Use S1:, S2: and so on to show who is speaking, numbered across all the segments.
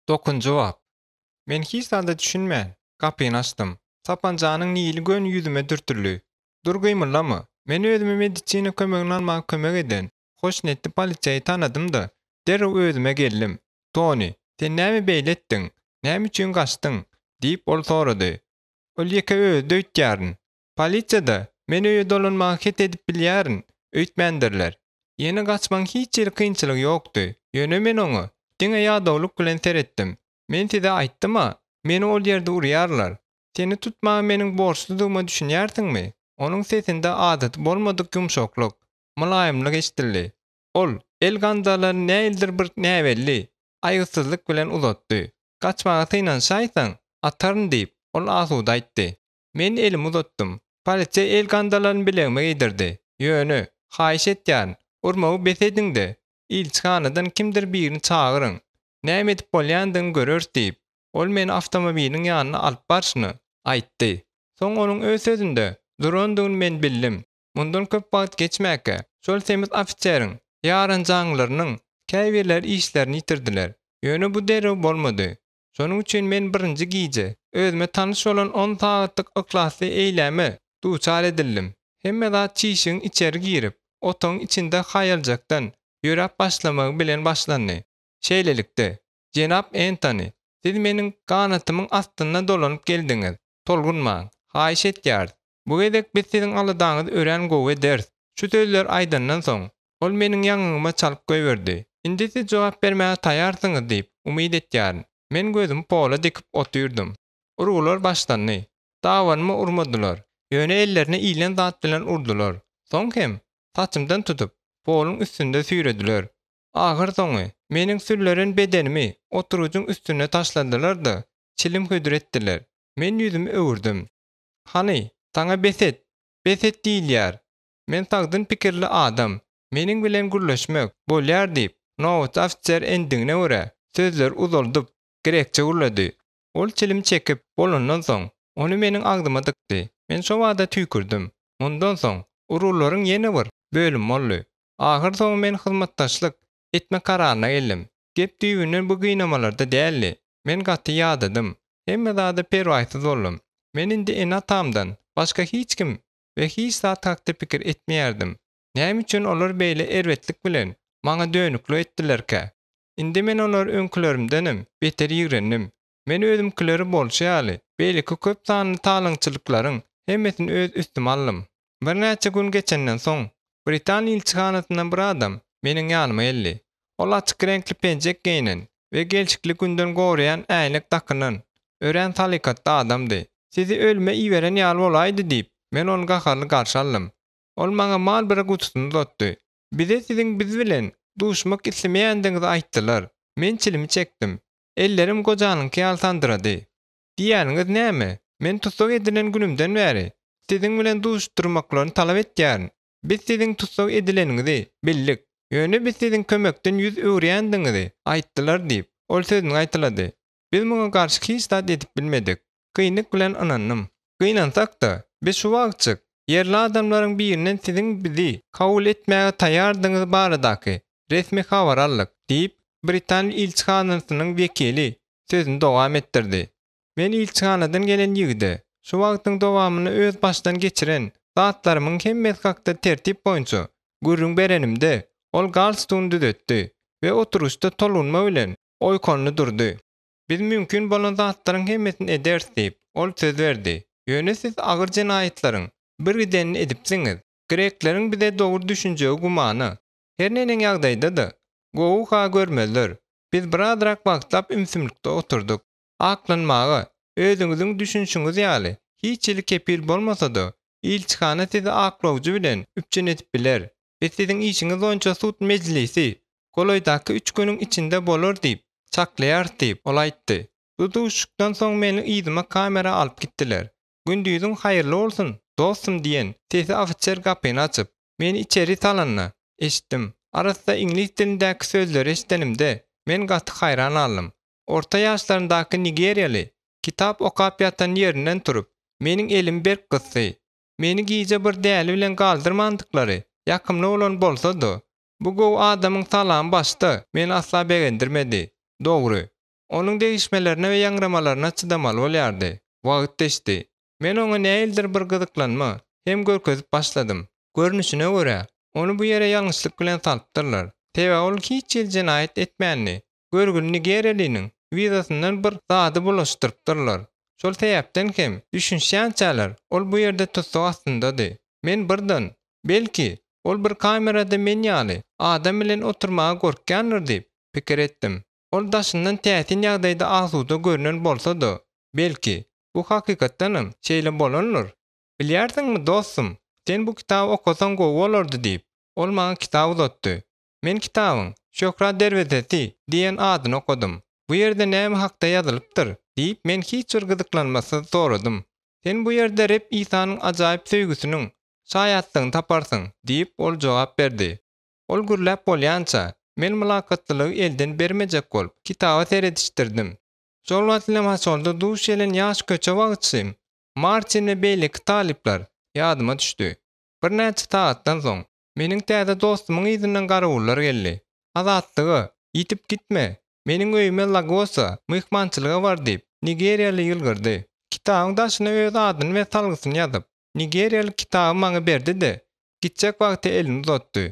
S1: Dokuzynjy bap. Men hiç zada düşünmän, gapyny açdym. Sapanjanyň nili göni ýüzüme dürtüldi. Dur gymyldama! Men özüme medisina kömegini almaga kömek eden, hoşniýetli poliseýi tanadym-da, derrew özüme geldim. Toni, sen näme beýle etdiň? Näme üçin gaçdyň? diýip, ol sorady. Ol ýeke özi öýtýärin. Polisiýada men öýe dolanmaga het edip bilýärin öýtmändirler. Ýene gaçmagyň hiç hili kynçylygy ýokdy. Ýöne men oňa diňe ýadawlyk bilen seretdim. Men size aýtdym-a, meni ol ýerde urýarlar. Seni tutmaga meniň borçludygyma düşünýärsiňmi? Onuň sesinde adaty bolmadyk ýumşaklyk, mylaýymlyk eşidildi. Ol el gandalaryny nähilidir bir näbelli aýgytsyzlyk bilen uzatdy. Gaçmaga synanyşaýsaň, ataryn diýip, ol asuda aýtdy. Men elimi uzatdym. Polisiýa el gandalaryny bilegime geýdirdi. Ýöne, haýyş etýärin, urmagy bes ediň-de, ilçihanadan kimdir birini çagyryň. Näme edip bolýandygyny göreris diýip, ol meni awtomobiliň ýanyna alyp barşyna aýtdy. Soň onuň öz sözünde durandygyny men bildim. Mundan köp wagt geçmäkä, şol semiz ofiseriň ýaranjaňlarynyň käbirleri işlerini ýitirdiler. Ýöne bu derrew bolmady. Şonuň üçin men birinji gije özüme tanyş bolan on sagatlyk yhlasly eýläme duçar edildim. Hemme zat çişigiň içeri girip, otagyň içinde haýaljakdan ýöräp başlamagy bilen başlandy. Şeýlelikde, jenap Entoni, siz meniň ganatymyň astynda dolanyp geldiňiz. Tolgunmaň, haýyş etýäris. Bu gezek biz siziň aladaňyzy örän gowy ederis. Şu sözleri aýdandan soň, ol meniň ýaňagyma çalyp goýberdi. Indi siz jogap bermäge taýýarsyňyz diýip, umyt etýärin. Men gözümi pola dikip otyrdym. Urgular başlandy. Dabanyma urmadylar. Ýöne ellerine ilen zat bilen urdular. Soň hem, saçymdan tutup, poluň üstünde süýrediler. Ahyrsoňy, meniň sülleren bedenimi oturgyjyň üstüne taşladylar-da, çilim hödür etdiler. Men ýüzümi öwürdim. Hany, saňa bes et! Bes et diýilýär! Men sagdyn pikirli adam. Meniň bilen gürleşmek, bolýar diýip, nobatçy ofiser endigine görä, sözleri uzaldyp, grekçe gürledi. Ol çilim çekip bolandan soň, ony meniň agzyma dykdy. Men şobada tüýkürdim. Mundan soň, urgularyň ýene bir bölümi boldy. Ahyrsoňy men hyzmatdaşlyk etme kararyna geldim. Gep düýbünden bu gynamalarda däldi. Men gaty ýadadym. Hemme zada perwaýsyz boldum. Men indi ene-atamdan başga hiç kim we hiç zat hakda pikir etmeýärdim. Näme üçin olar beýle erbetlik bilen maňa dönüklik etdilerkä? Indi men olary öňkülerimdenem beter ýigrendim. Men özümkileri bolşy ýaly, beýleki köp sanly talaňçylyklaryň hemmesini öz üstüme aldym. Birnäçe gün geçenden soň, britan ilçihanasyndan bir adam meniň ýanyma geldi. Ol açyk reňkli penjek geýnen we gelşikli günden goraýan äýnek dakynan, örän salykatly adamdy. Sizi ölüme iberen ýaly bolaýdy diýip, men ony gaharly garşy aldym. Ol maňa Marlboro gutusyny uzatdy. Bize siziň biz bilen duşmak islemeýändigiňizi aýtdylar. Men çilimi çekdim. Ellerim gojanyňky ýaly sandyrady. Diýýäniňiz näme? Men tussag edilen günümden bäri, siziň bilen duşuşdyrmaklaryny talap etýärin. Biz siziň tussag edileniňizi bildik. Ýöne biz siziň kömekden ýüz öwürýändigiňizi aýtdylar diýip, ol sözüni gaýtalady. Biz muňa garşy hiç zat edip bilmedik. Kynlyk bilen ynandym. Gynansak-da, biz şu wagtjyk ýerli adamlaryň birinden siziň bizi kabul etmäge taýýardygyňyz baradaky resmi habary aldyk, diýip, britan ilçihanasynyň wekili sözüni dowam etdirdi. Men ilçihanadan gelen ýigide şu wagtyň dowamynda öz başdan geçiren zatlarymyň hemmesi hakda tertip boýunça gürrüň berenimde, ol galstugyny düzetdi we oturyşda tolgunma bilen oýkanly durdy. Biz mümkin bolan zatlaryň hemmesini ederis diýip, ol söz berdi. Ýöne siz agyr jenaýatlaryň birgidenini edipsiňiz. Grekleriň bize dogry düşünjegi gümana. Her neneň ýagdaýda-da, gowy-ha görmezler. Biz birazrak wagtlap ümsümlikde oturdyk. Aklanmaga, özüňiziň düşünişiňiz ýaly, hiç hili kepil bolmasa-da, ilçihana sizi aklawjy bilen üpjün edip biler. Biz siziň işiňiz boýunça sud mejlisi golaýdaky üç günüň içinde bolar diýip, çaklaýarys diýip, ol aýtdy. Bu duşuşykdan soň meni yzyma kamera alyp gitdiler. Gündiziň haýyrly bolsun, dostum diýen sesi ofiser gapyny açyp, meni içeri salanda, eşitdim. Arassa iňlis dilindäki sözleri eşidenimde, men gaty haýran galdym. Orta ýaşlaryndaky nigeriýaly kitap okap ýatan ýerinden turup, meniň elimi berk gysdy. Meni gije bir däli bilen galdyrmandyklary ýakymly bolan bolsa-da, bu gowy adamyň salamy başda meni asla begendirmedi. Dogry. Onuň degişmelerine we ýaňramalaryna çydamaly bolýardy. Wagt geçdi. Men oňa nähilidir bir gyzyklanma hem görkezip başladym. Görnüşine görä, ony bu ýere ýalňyşlyk bilen salypdyrlar. Sebäbi ol hiç hili jenaýat etmändi. Görgüli nigeriýalynyň wizasyndan bir zady bulaşdyrypdyrlar. Şol sebäpden hem, düşünişýänçäler, ol bu ýerde tussag astyndady. Men birden, Belki, ol bir kamerada men ýaly adam bilen oturmaga gorkýandyr diýip, pikir etdim. Ol daşyndan täsin ýagdaýda asuda görnen bolsa-da, belki, bu hakykatdanam şeýle bolandyr? Bilýärsiňmi, dostum, sen bu kitaby okasaň gowy bolardy diýip, ol maňa kitap uzatdy. Men kitabyň Şöhrat derwezesi diýen adyny okadym. Bu ýerde näme hakda ýazylypdyr? diýip, men hiç bir gyzyklanmasyz soradym. Sen bu ýerde Reb Isanyň ajaýyp söýgüsiniň şaýatlygyny taparsyň, diýip, ol jogap berdi. Ol gürläp bolýança, men mylakatlylygy elden bermejek bolup, kitaba seredişdirdim. Şol wagt Limasolda duş gelen ýaş köçe wagyzçym Martin we beýleki talyplar ýadyma düşdi. Birnäçe sagatdan soň, meniň täze dostumyň yzyndan garawullar geldi. Azatlyga, ýitip gitme, meniň öýüme Lagosa, myhmançylyga bar diýip, nigeriýaly ýylgyrdy. Kitabyň daşyna öz adyny we salgysyny ýazyp, nigeriýaly kitaby maňa berdi-de, gitjek wagty elini uzatdy.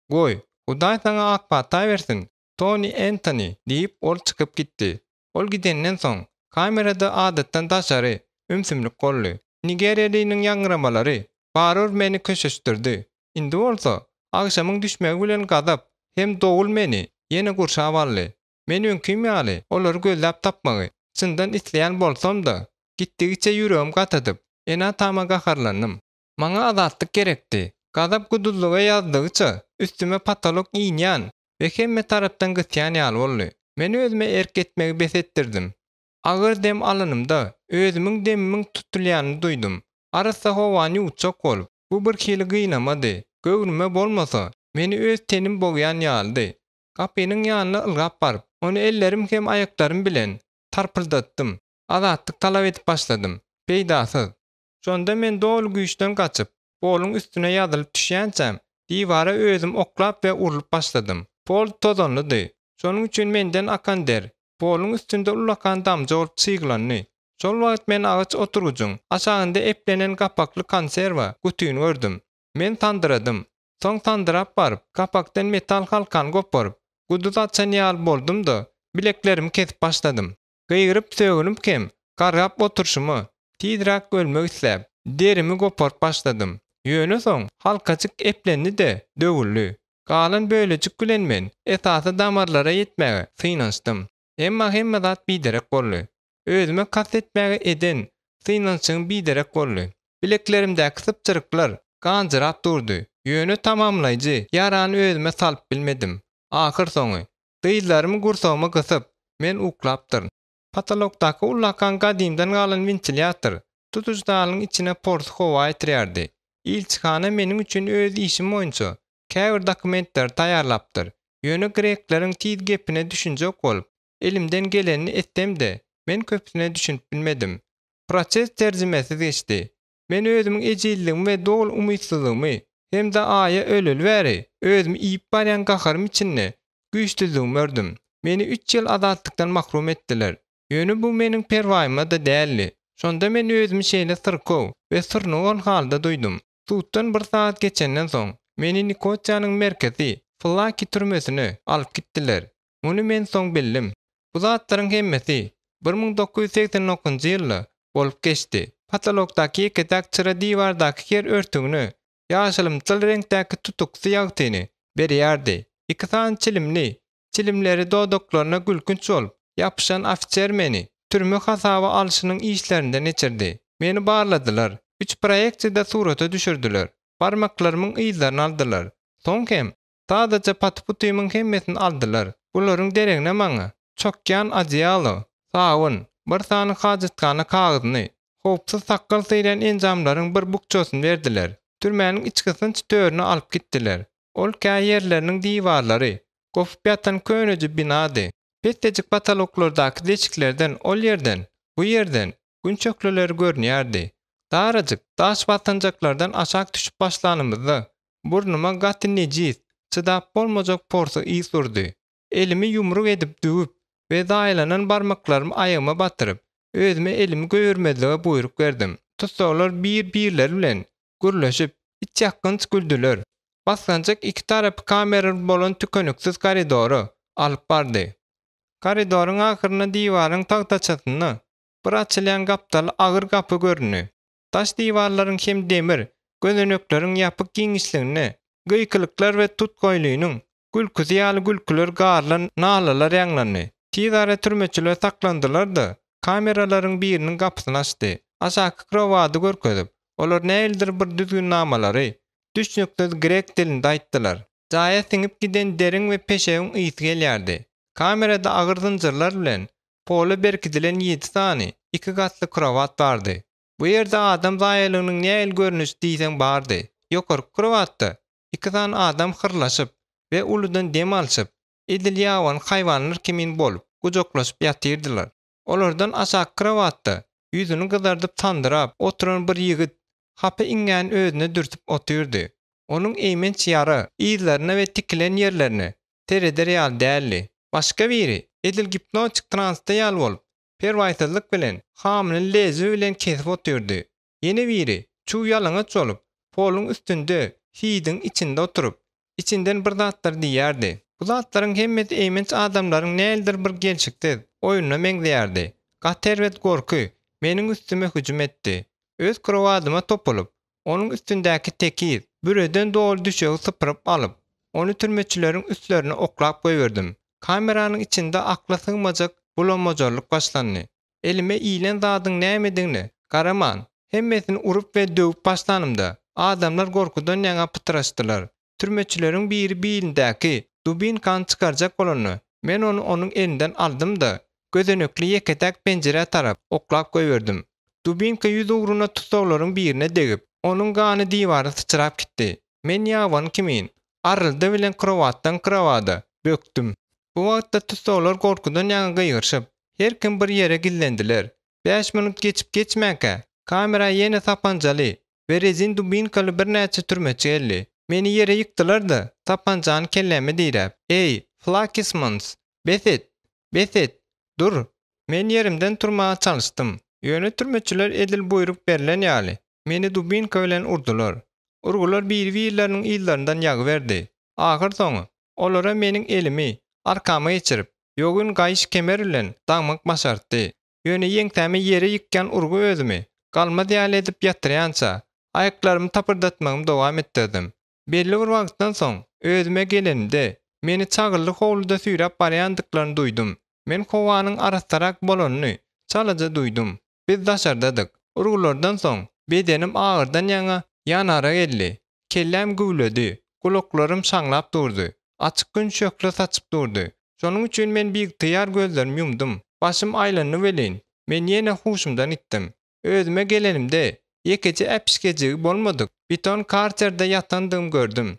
S1: Goý, Hudaý saňa ak pata bersin, Toni Entoni, diýip, ol çykyp gitdi. Ol gidenden soň, kamerada adatdan daşary ümsümlik boldy. Nigeriýalynyň ýaňramalary barybir meni köşeşdirdi. Indi bolsa, agşamyň düşmegi bilen gazap hem dowul meni ýene gurşap aldy. Men öňkim ýaly olary gözläp tapmagy çyndan isleýän bolsam-da, gitdigiçe ýüregim gatadyp, ene-atama gaharlandym. Maňa azatlyk gerekdi. Gazap guduzlyga ýazdygyça, üstüme patolok inýän we hemme tarapdan gysýan ýaly boldy. Men özüme erk etmegi bes etdirdim. Agyr dem alanymda, özümiň demimiň tutulýanyny duýdum. Arassa howany ýuwutjak bolup, bu birhili gynamady. Göwnüme bolmasa, meni öz tenim bogýan ýalydy. Gapynyň ýanyna ylgap baryp, ony ellerim hem aýaklarym bilen tarpyldatdym. Azatlyk talap edip başladym. Peýdasyz. Şonda men doly güýçden gaçyp, poluň üstüne ýazylyp düşýänçäm, diwara özüm oklap we urlup başladym. Pol tozanlydy. Şonuň üçin menden akan der, poluň üstünde ullakan damja bolup çyglandy. Şol wagt men agaç oturgyjyň aşagynda eplenen gapakly konserwa gutyny gördüm. Men sandyradym. Soň sandyrap baryp, gapakdan metal halkany goparyp, guduz açan ýaly boldum-da, bileklerimi kesip başladym. Gygyryp sögünip hem gargap oturyşyma, tizräk ölmek isläp, derimi goparyp başladym. Ýöne soň halkajyk eplendi-de, döwüldi. Galan bölejik bilen men esasy damarlara ýetmäge synanyşdym. Emma hemme zat biderek boldy. Özüme kast etmäge eden synanyşygym biderek boldy. Bileklerimdäki sypjyryklar ganjyrap durdy. Ýöne tamamlaýjy ýarany özüme salyp bilmedim. Ahyrsoňy, Dyzlarymy gursagyma gysyp, men uklapdyryn. Potolokdaky ullakan gadymdan galan wentilýator tutuş zalyň içine porsy howa getirýärdi. Ilçihana meniň üçin öz işim boýunça käbir dokumentleri taýýarlapdyr. Ýöne grekleriň tiz gepine düşünjek bolup, elimden gelenini etsem-de, men köpüsine düşünip bilmedim. Proses terjimesiz geçdi. Men özümiň ejizligimi we doly umytsyzlygymy hem-de Aýa öleli bäri özümi iýip barýan gaharym içinde güýçsüzligimi gördüm. Meni üç ýyl azatlykdan mahrum etdiler. Ýöne bu meniň perwaýyma-da däldi. Şonda men özümi şeýle syrkaw we surnugan halda duýdum. Suddan bir sagat geçenden soň, meni Nikosiýanyň merkezi Flaki türmesine alyp gitdiler. Muny men soň bildim. Bu zatlaryň hemmesi 1989-njy ýylda bolup geçdi. Potolokdaky ýeke-täk çyra diwardaky her örtügine ýaşylymtyl reňkdäki tutuksy ýagtyny berýärdi. Iki sany çilimli, çilimleri dodaklaryna gülkünç bolup ýapyşan ofiser meni türme hasaba alşynyň işlerinden geçirdi. Meni barladylar, üç proýeksiýada surata düşürdiler, barmaklarymyň yzlaryny aldylar. Soň hem Sadaja paty-putymyň hemmesini aldylar. Bularyň deregine maňa çokýan odýalo, sabyn, bir sany hajathana kagyzyny, howpsuz sakgal syrýan enjamlaryň bir bukjasyny berdiler. Türmäniň içgysgynç törüne alyp gitdiler. Ol kä ýerleriniň diwarlary gopup ýatan köneje binady. Pessejik potoloklardaky deşiklerden ol ýerden, bu ýerden Gün şöhleleri görünýärdi. Darajyk daş basgançaklardan aşak düşüp başlanymyzda, burnuma gaty nejis, çydap bolmajak porsy ys urdy. Elimi ýumruk edip düwüp. we zaýalanan barmaklarymy aýagyma batyryp, özüme elimi goýbermezlige buýruk berdim. Tussaglar bir-birleri bilen gürleşip, içýakgynç güldüler. Basgançak iki tarapy kameraly bolan tükeniksiz koridora alyp bardy. Koridoryň ahyrynda diwaryň tagtaçasynda bir açylýan gapdaly agyr gapy göründi. Daş diwarlaryň hem demir gözenekleriň ýapyk giňişliginde gykylyklar we tutgaýlynyň gülküsi ýaly gülküler garylan nalalar ýaňlandy. Tizara türmeçiler saklandylar-da, kameralaryň biriniň gapysyny açdy. Aşaky krowady görkezip, olar nähilidir bir düzgünnamalary düşnüksiz grek dilinde aýtdylar. Jaýa siňip giden deriň we peşewiň ysy gelýärdi. Kamerada agyr zynjyrlar bilen pola berkidilen ýedi sany iki gatly krowat bardy. Bu ýerde adam zaýalygynyň nähili görnüşi diýseň bardy. Ýokarky krowatda iki sany adam hyrlaşyp we uludan dem alşyp, edil ýabany haýwanlar kimin bolup, gujaklaşyp ýatyrdylar. Olardan aşaky krowatda ýüzüni gyzardyp sandyrap oturan bir ýigit hapa iňňäni özüne dürtüp otyrdy. Onuň eýmenç ýara yzlaryna we tikilen ýerlerine sereder ýaly däldi. Başga biri edil gipnotik transda ýaly bolup, perwaýsyzlyk bilen hamyny lezwi bilen kesip otyrdy. Ýene biri çuw ýalaňaç bolup, poluň üstünde hidiň içinde oturyp, içinden bir zatlar diýýärdi. Bu zatlaryň hemmesi eýmenç adamlaryň nähilidir bir gelşiksiz oýnuna meňzeýärdi. Gaty erbet gorky meniň üstüme hüjüm etdi. Öz krowadyma topulyp, onuň üstündäki tekiz, büreden doly düşegi sypyryp alyp, ony türmeçileriň üstlerine oklap goýberdim. Kameranyň içinde akla sygmajak bulamajarlyk başlandy. Elime ilen zadyň nämedigine garaman, hemmesini urup we döwüp başlanymda, adamlar gorkudan ýaňa pytraşdylar. Türmeçileriň biri bilindäki dubinkany çykarjak bolanda, men ony onuň elinden aldym-da, gözenekli ýeke-täk penjirä tarap oklap goýberdim. Dubinka ýüz ugruna tussaglaryň birine degip, onuň gany diwara syçrap gitdi. Men ýabany kimin, arryldy bilen krowatdan krowada bökdüm. Bu wagtda tussaglar gorkudan ýaňa gygyryşyp, her kim bir ýere gizlendiler. Bäş minut geçip-geçmänkä, kamera ýene sapanjaly we rezin dubinkaly birnäçe türmeçi geldi. Meni ýere ýykdylar-da, sapanjany kelläme diräp, Eý, Flakismans, bes et! Bes et! Dur! Men ýerimden turmaga çalyşdym. Ýöne türmeçiler edil buýruk berlen ýaly, meni dubinka bilen urdular. Urgular biri-birleriniň yzlaryndan ýagyberdi. Ahyrsoňy, olara meniň elimi arkama geçirip, ýogyn gaýyş kemer bilen daňmak başartdy. Ýöne ýeňsäme ýere ýykýan urgy özümi galmaz ýaly edip ýatyrýança, aýaklarymy tapyrdatmagymy dowam etdirdim. Belli bir wagtdan soň, özüme gelenimde, meni çagylly howluda süýräp barýandyklaryny duýdum. Men howanyň arassarak bolanyny çalaja duýdum. Biz daşardadyk. Urgulardan soň, bedenim agyrdan ýaňa ýanara geldi. Kelläm güwledi, gulaklarym şaňlap durdy. Açyk gün şöhle saçyp durdy. Şonuň üçin men biygtyýar gözlerimi ýumdum. Başym aýlandy welin, men ýene huşumdan gitdim. Özüme gelenimde, ýekeje äpişgejigi bolmadyk beton karterde ýatandygymy gördüm.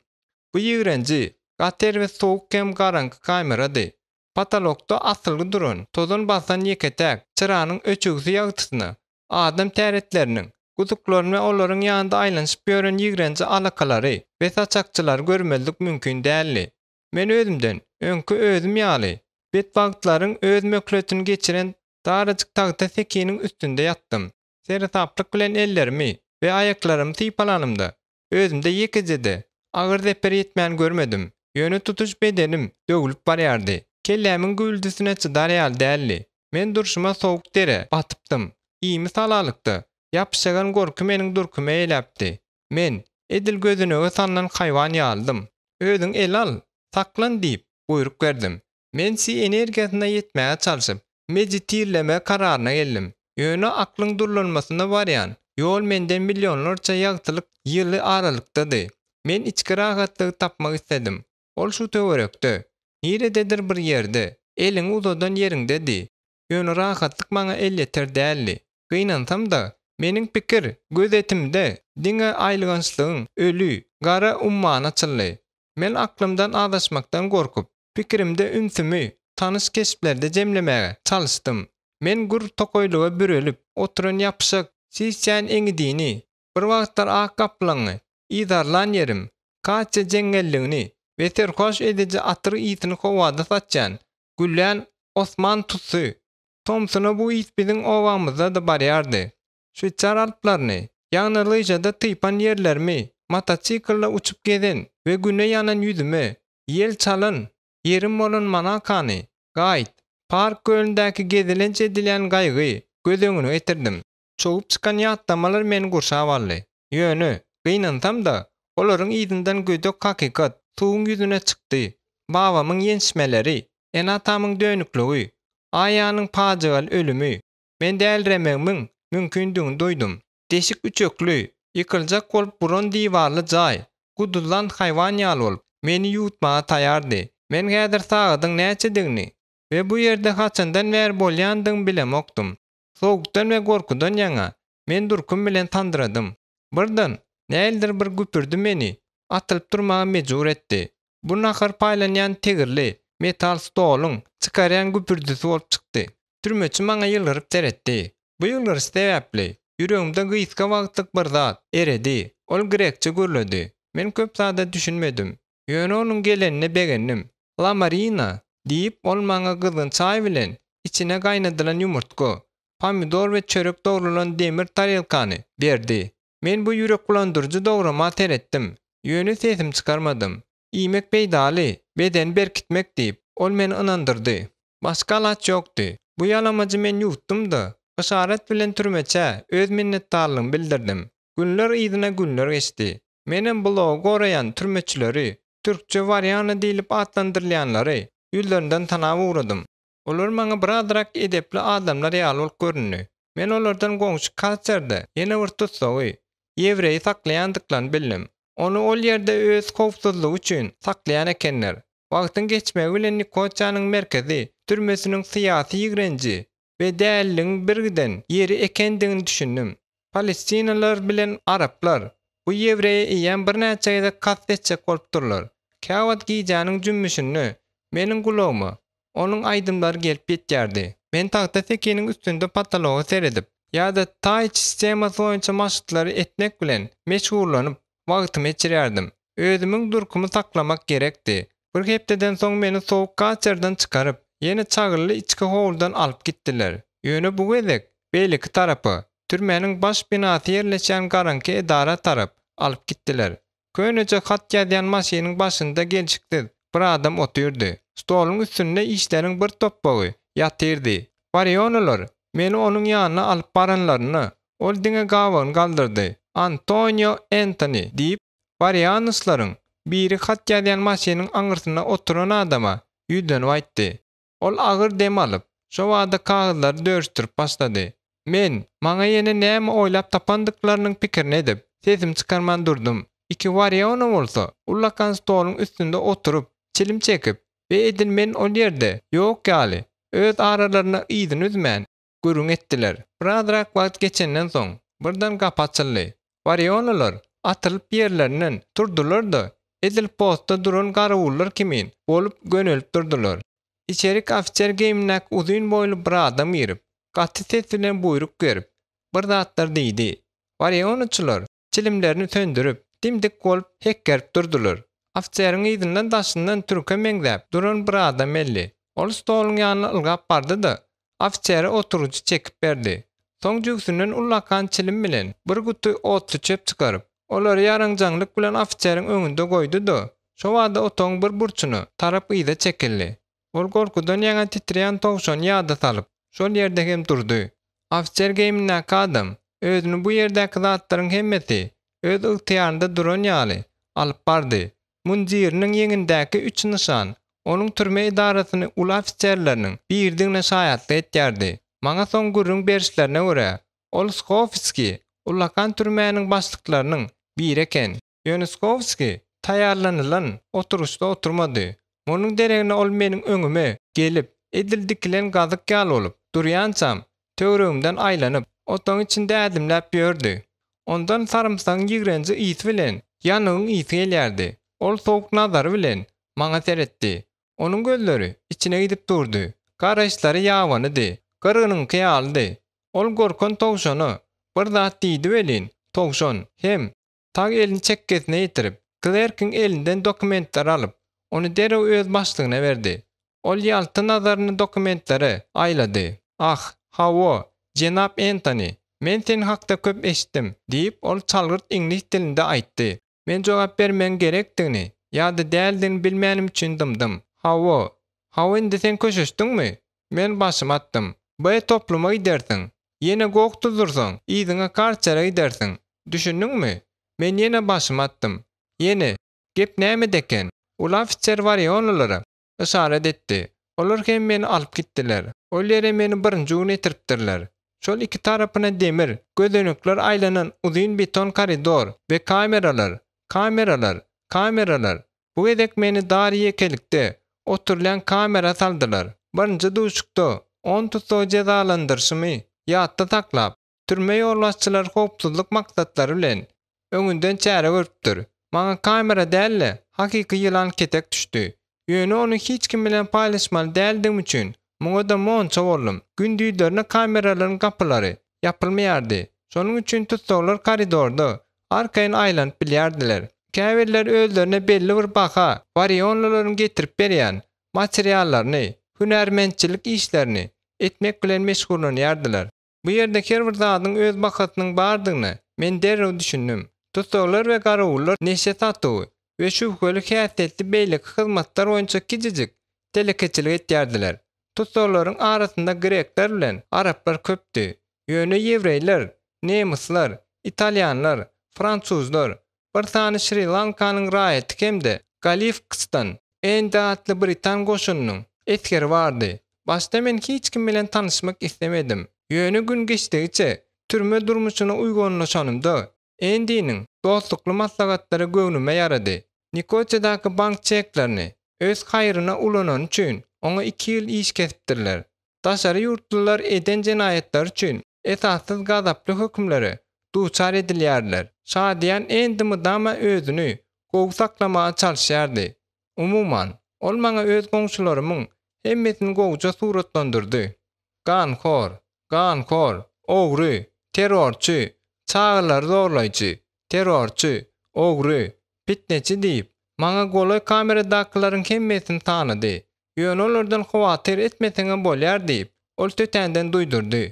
S1: Bu ýigrenji, gaty erbet sowuk hem garaňky kamerady. Potolokda asylgy duran, tozan basan ýeke-täk çyranyň öçügsi ýagtysyna adam täretleriniň, guduklaryny we olaryň ýanynda aýlanyşyp ýören ýigrenji alakalary we saçakçylary görmezlik mümkin däldi. Men özümden, öňki özüm ýaly, betbagtlaryň öz möhletini geçiren darajyk tagta sekiniň üstünde ýatdym. Seresaplyk bilen ellerimi we aýaklarymy sypalanymda, özümde ýekeje-de agyr zeper ýetmäni görmedim. Ýöne tutuş bedenim döwlüp barýardy. Kellämiň güwüldisine çydar ýaly däldi. Men durşuma sowuk dere batypdym. Imi-salalykda ýapyşagan gorky meniň durkumy eýläpdi. Men, edil gözenege salnan haýwan ýalydym. Özüňi ele al, saklan diýip, buýruk berdim. Men si energiýasyna ýetmäge çalşyp, meditirleme kararyna geldim. Ýöne aklyň durlanmasyna barýan ýol menden millionlarça ýagtylyk ýyly aralykdady. Men içki rahatlygy tapmak isledim. Ol şu töwerekde, nirededir bir ýerde, eliňi uzadan ýeriňdedi. Ýöne rahatlyk maňa elýeter däldi. Gynansam-da, meniň pikir, gözetimde diňe aýylgançlygyň öli, gara ummany açyldy. Men aklymdan azaşmakdan gorkup, pikirimde ünsümi tanyş keşplerde jemlemäge çalyşdym. Men gür tokaýlyga bürelip oturan ýapyşak Sisýan eňňidini, bir wagtlar ak gaplaňy yzarlan ýerim, Katýa jeňňelligini we serhoş ediji atyr ysyny howada saçýan, güllän. Osman tussy. Tomsuna bu ys biziň obamyzda-da barýardy. Şweýsar alplaryny, ýagny lyžada typan ýerlerimi, motosiklde uçup gezen we güne ýanan ýüzüme ýel çalan ýerim bolan Monakany, Gaýt, Park gölündäki gezelenç edilýän gaýygy göz öňüne getirdim. Çogup çykan ýatlamalar meni gurşap aldy. Ýöne, gynansam-da, olaryň yzyndan gödek hakykat suwuň ýüzüne çykdy. Babamyň ýençmeleri, ene-atamyň dönükligi, Aýanyň pajygaly ölümi. Men däliremegimiň mümkindigini duýdum. Deşik üçekli, ýykyljak bolup buran diwarly jaý, guduzlan haýwan ýaly bolup, meni ýuwutmaga taýardy. Men häzir sagadyň näçedigini we bu ýerde haçandan bäri bolýandygymy bilemokdym. Sowukdan we gorkudan ýaňa men durkum bilen sandyradym. Birden, nähilidir bir güpürdi meni atylyp durmaga mejbur etdi. Bu nahar paýlanýan tigirli metal stoluň çykarýan güpürdisi bolup çykdy. Türmeçi maňa ýylgyryp seretdi. Bu ýylgyryş sebäpli, ýüregimde gysga wagtlyk bir zat eredi. Ol grekçe gürledi. Men köp zada düşünmedim. Ýöne onuň gelenine begendim. La Marina, diýip, ol maňa gyzgyn çaý bilen içine gaýnadylan ýumurtga, pomidor we çörek dogralan demir tarelkany berdi. Men bu ýürekbulandyryjy dograma seretdim, ýöne sesimi çykarmadym. Iýmek peýdaly, bedeni berkitmek diýip, ol meni ynandyrdy. Başga alaç ýokdy. Bu ýalamajy men ýuwtdum-da, yşarat bilen türmeçä öz minnetdarlygymy bildirdim. Günler yzyna günler geçdi. Menem blogy goraýan türmeçileri, türkçe Warýana diýlip atlandyrylýanlary ýüzlerinden tanap ugradym. Olar maňa birazrak edepli adamlar ýaly bolup göründi. Men olardan goňşy kartserde ýene bir tussagy, ýewreýi saklaýandyklaryny bildim. Ony ol ýerde öz howpsuzlygy üçin saklaýan ekenler. Wagtyň geçmegi bilen Nikosiýanyň merkezi türmesiniň syýasy ýigrenji we däliligiň birgiden ýeri ekendigini düşündim. Palestinalylar bilen araplar bu ýewreýe eýýäm birnäçe gezek kast etjek bolupdyrlar. Käwagt gijäniň jümmüşinde meniň gulagyma onuň aýdymlary gelip ýetýärdi. Men tagta sekiniň üstünde potologa seredip ýa-da taý-çi sistemasy boýunça maşklary etmek bilen meşgullanyp, wagtymy geçirýärdim. Özümiň durkumy saklamak gerekdi. Bir hepdeden soň meni sowuk katerden çykaryp, ýene çagylly içki howludan alyp gitdiler. Ýöne bu gezek beýleki tarapa, türmäniň baş binasy ýerleşýän garaňky edara tarap alyp gitdiler. Köneje hat ýazýan maşynyň başynda gelşiksiz bir adam otyrdy. Stoluň üstünde işleriň bir topbagy ýatyrdy. Barionalar meni onuň ýanyna alyp baranlarynda, ol diňe gabagyny galdyrdy. Antonio Entoni, diýip, Barianoslaryň biri hat ýazýan maşynyň aňyrsynda oturan adama ýüzlenip aýtdy. Ol agyr dem alyp, şobada kagyzlary dörüşdirip başlady. Men, maňa ýene näme oýlap tapandyklarynyň pikirini edip, sesimi çykarman durdum. Iki Wariona bolsa, ullakan stoluň üstünde oturyp, çilim çekip we edil men ol ýerde ýok ýaly, öz aralarynda yzyny üzmän, gürrüň etdiler. Birazrak wagt geçenden soň, birden gapy açyldy. Warionalar atylyp ýerlerinden turdular-da, edil postda duran garawullar kimin bolup gönelip durdular. Içerik ofiser geýimindäki uzyn boýly bir adam girip, gaty ses bilen buýruk berip, bir zatlar diýdi. Warionaçylar çilimlerini söndürip, dim-dik bolup hekgerip durdular. Ofiseriň yzyndan daşyndan türke meňzäp duran bir adam geldi. Ol stoluň ýanyna ylgap bardy-da, ofisere oturgyjy çekip berdi. Soň jübsünden ullakan çilim bilen bir guty otluçöp çykaryp, olary ýaraňjaňlyk bilen ofiseriň öňünde goýdy-da, şobada otagyň bir burçuna tarap yza çekildi. Ol gorkudan ýaňa titreýän towşany ýada salyp, şol ýerde hem durdy. Ofiser geýimindäki adam özüni bu ýerdäki zatlaryň hemmesi öz ygtyýarynda duran ýaly alyp bardy. Mundiriniň ýeňindäki üç nyşan onuň türme edarasyny uly ofiserleriniň biridigine şaýatlyk etýärdi. Maňa soň gürrüň berişlerine görä, ol Skowskiý ullakan türmäniň başlyklarynyň biri eken. Ýöne Skowskiý taýýarlanylan oturyşda oturmady. Munuň deregine ol meniň öňüme gelip, edil dikilen gazyk ýaly bolup durýançam, töweregimden aýlanyp, otagyň içinde ädimläp ýördi. Ondan sarymsagyň ýigrenji ysy bilen ýanygyň ysy gelýärdi. Ol sowuk nazary bilen maňa seretdi. Onuň gözleri içine gidip durdy. Garaýyşlary ýabanydy, gyrgynyňky ýalydy. Ol gorkan towşana bir zat diýdi welin, towşan hem Sag elini çekgesine ýetirip, klerkiň elinden dokumentleri alyp, ony derrew öz başlygyna berdi. Ol ýalta nazaryny dokumentlere aýlady. Ah, hawa, jenap Entoni, men sen hakda köp eşitdim, diýip, ol çalgyrt iňlis dilinde aýtdy. Men jogap bermegiň gerekdigini ýa-da däldigini bilmänim üçin dymdym. Hawa, hawa indi sen köşeşdiňmi? Men başymy atdym. B topluma gidersiň. Ýene goh tuzdursaň, yzyňa karçere gidersiň. Düşündiňmi? Men ýene başymy atdym. Ýene, gep nämede eken? Uly ofiser warionlylara yşarat etdi. Olar hem meni alyp gitdiler. Ol ýere meni birinji gün getiripdirler. Şol iki tarapyna demir gözenekler aýlanan uzyn beton koridor we kameralar, kameralar, kameralar. Bu gezek meni dar ýekelikde oturylýan kamera saldylar. Birinji duşukda on tussagy jezalandyryşymy ýatda saklap, Türme ýolbaşçylary howpsuzlyk maksatlary bilen, öňünden çäre görüpdir. Maňa kamera däl-de, hakyky ýylan ketek düşdi. Ýöne ony hiç kim bilen paýlaşmaly däldigim üçin, muňa-da monça boldum. Gündizlerine kameralaryň gapylary ýapylmaýardy. Şonuň üçin tussaglar koridorda arkaýyn aýlanyp bilýärdiler. Käbirleri özlerine belli bir baha warionlylaryň getirip berýän materiallaryny, hünärmentçilik işlerini etmek bilen meşgullanýardylar. Bu ýerde her bir zadyň öz bahasynyň bardygyna men derrew düşündim. Tussaglar we garawullar neşe satuwy we şübheli häsiýetli beýleki hyzmatlar boýunça kiçijik telekeçilik etýärdiler. Tussaglaryň arasynda grekler bilen araplar köpdi. Ýöne ýewreýler, nemisler, italýanlar, fransuzlar, bir sany Şri-Lankanyň raýaty hem-de Galifksdan Endi atly britan goşunynyň esgeri bardy. Başda men hiç kim bilen tanyşmak islemedim. Ýöne gün geçdigiçe türme durmuşyna uýgunlaşanymda, Endiniň dostlukly maslahatlary göwnüme ýarady. Nikosiýadaky bank çeklerini öz haýryna ulanany üçin oňa iki ýyl iş kesipdirler. Daşary ýurtlular eden jenaýatlary üçin esassyz gazaply hökümlere duçar edilýärler. Şadyýan Endi mydama özüni gowy saklamaga çalyşýardy. Umuman, ol maňa öz goňşularymyň hemmesini gowuja suratlandyrdy. Ganhor, ganhor, ogry, terrorçy, çagalary zorlaýjy, terrorçy, ogry, pitneçi diýip, maňa golaý kameradakylaryň hemmesini sanady. Ýöne olardan howatyr etmeseňem bolýar diýip, ol tötänden duýdurdy.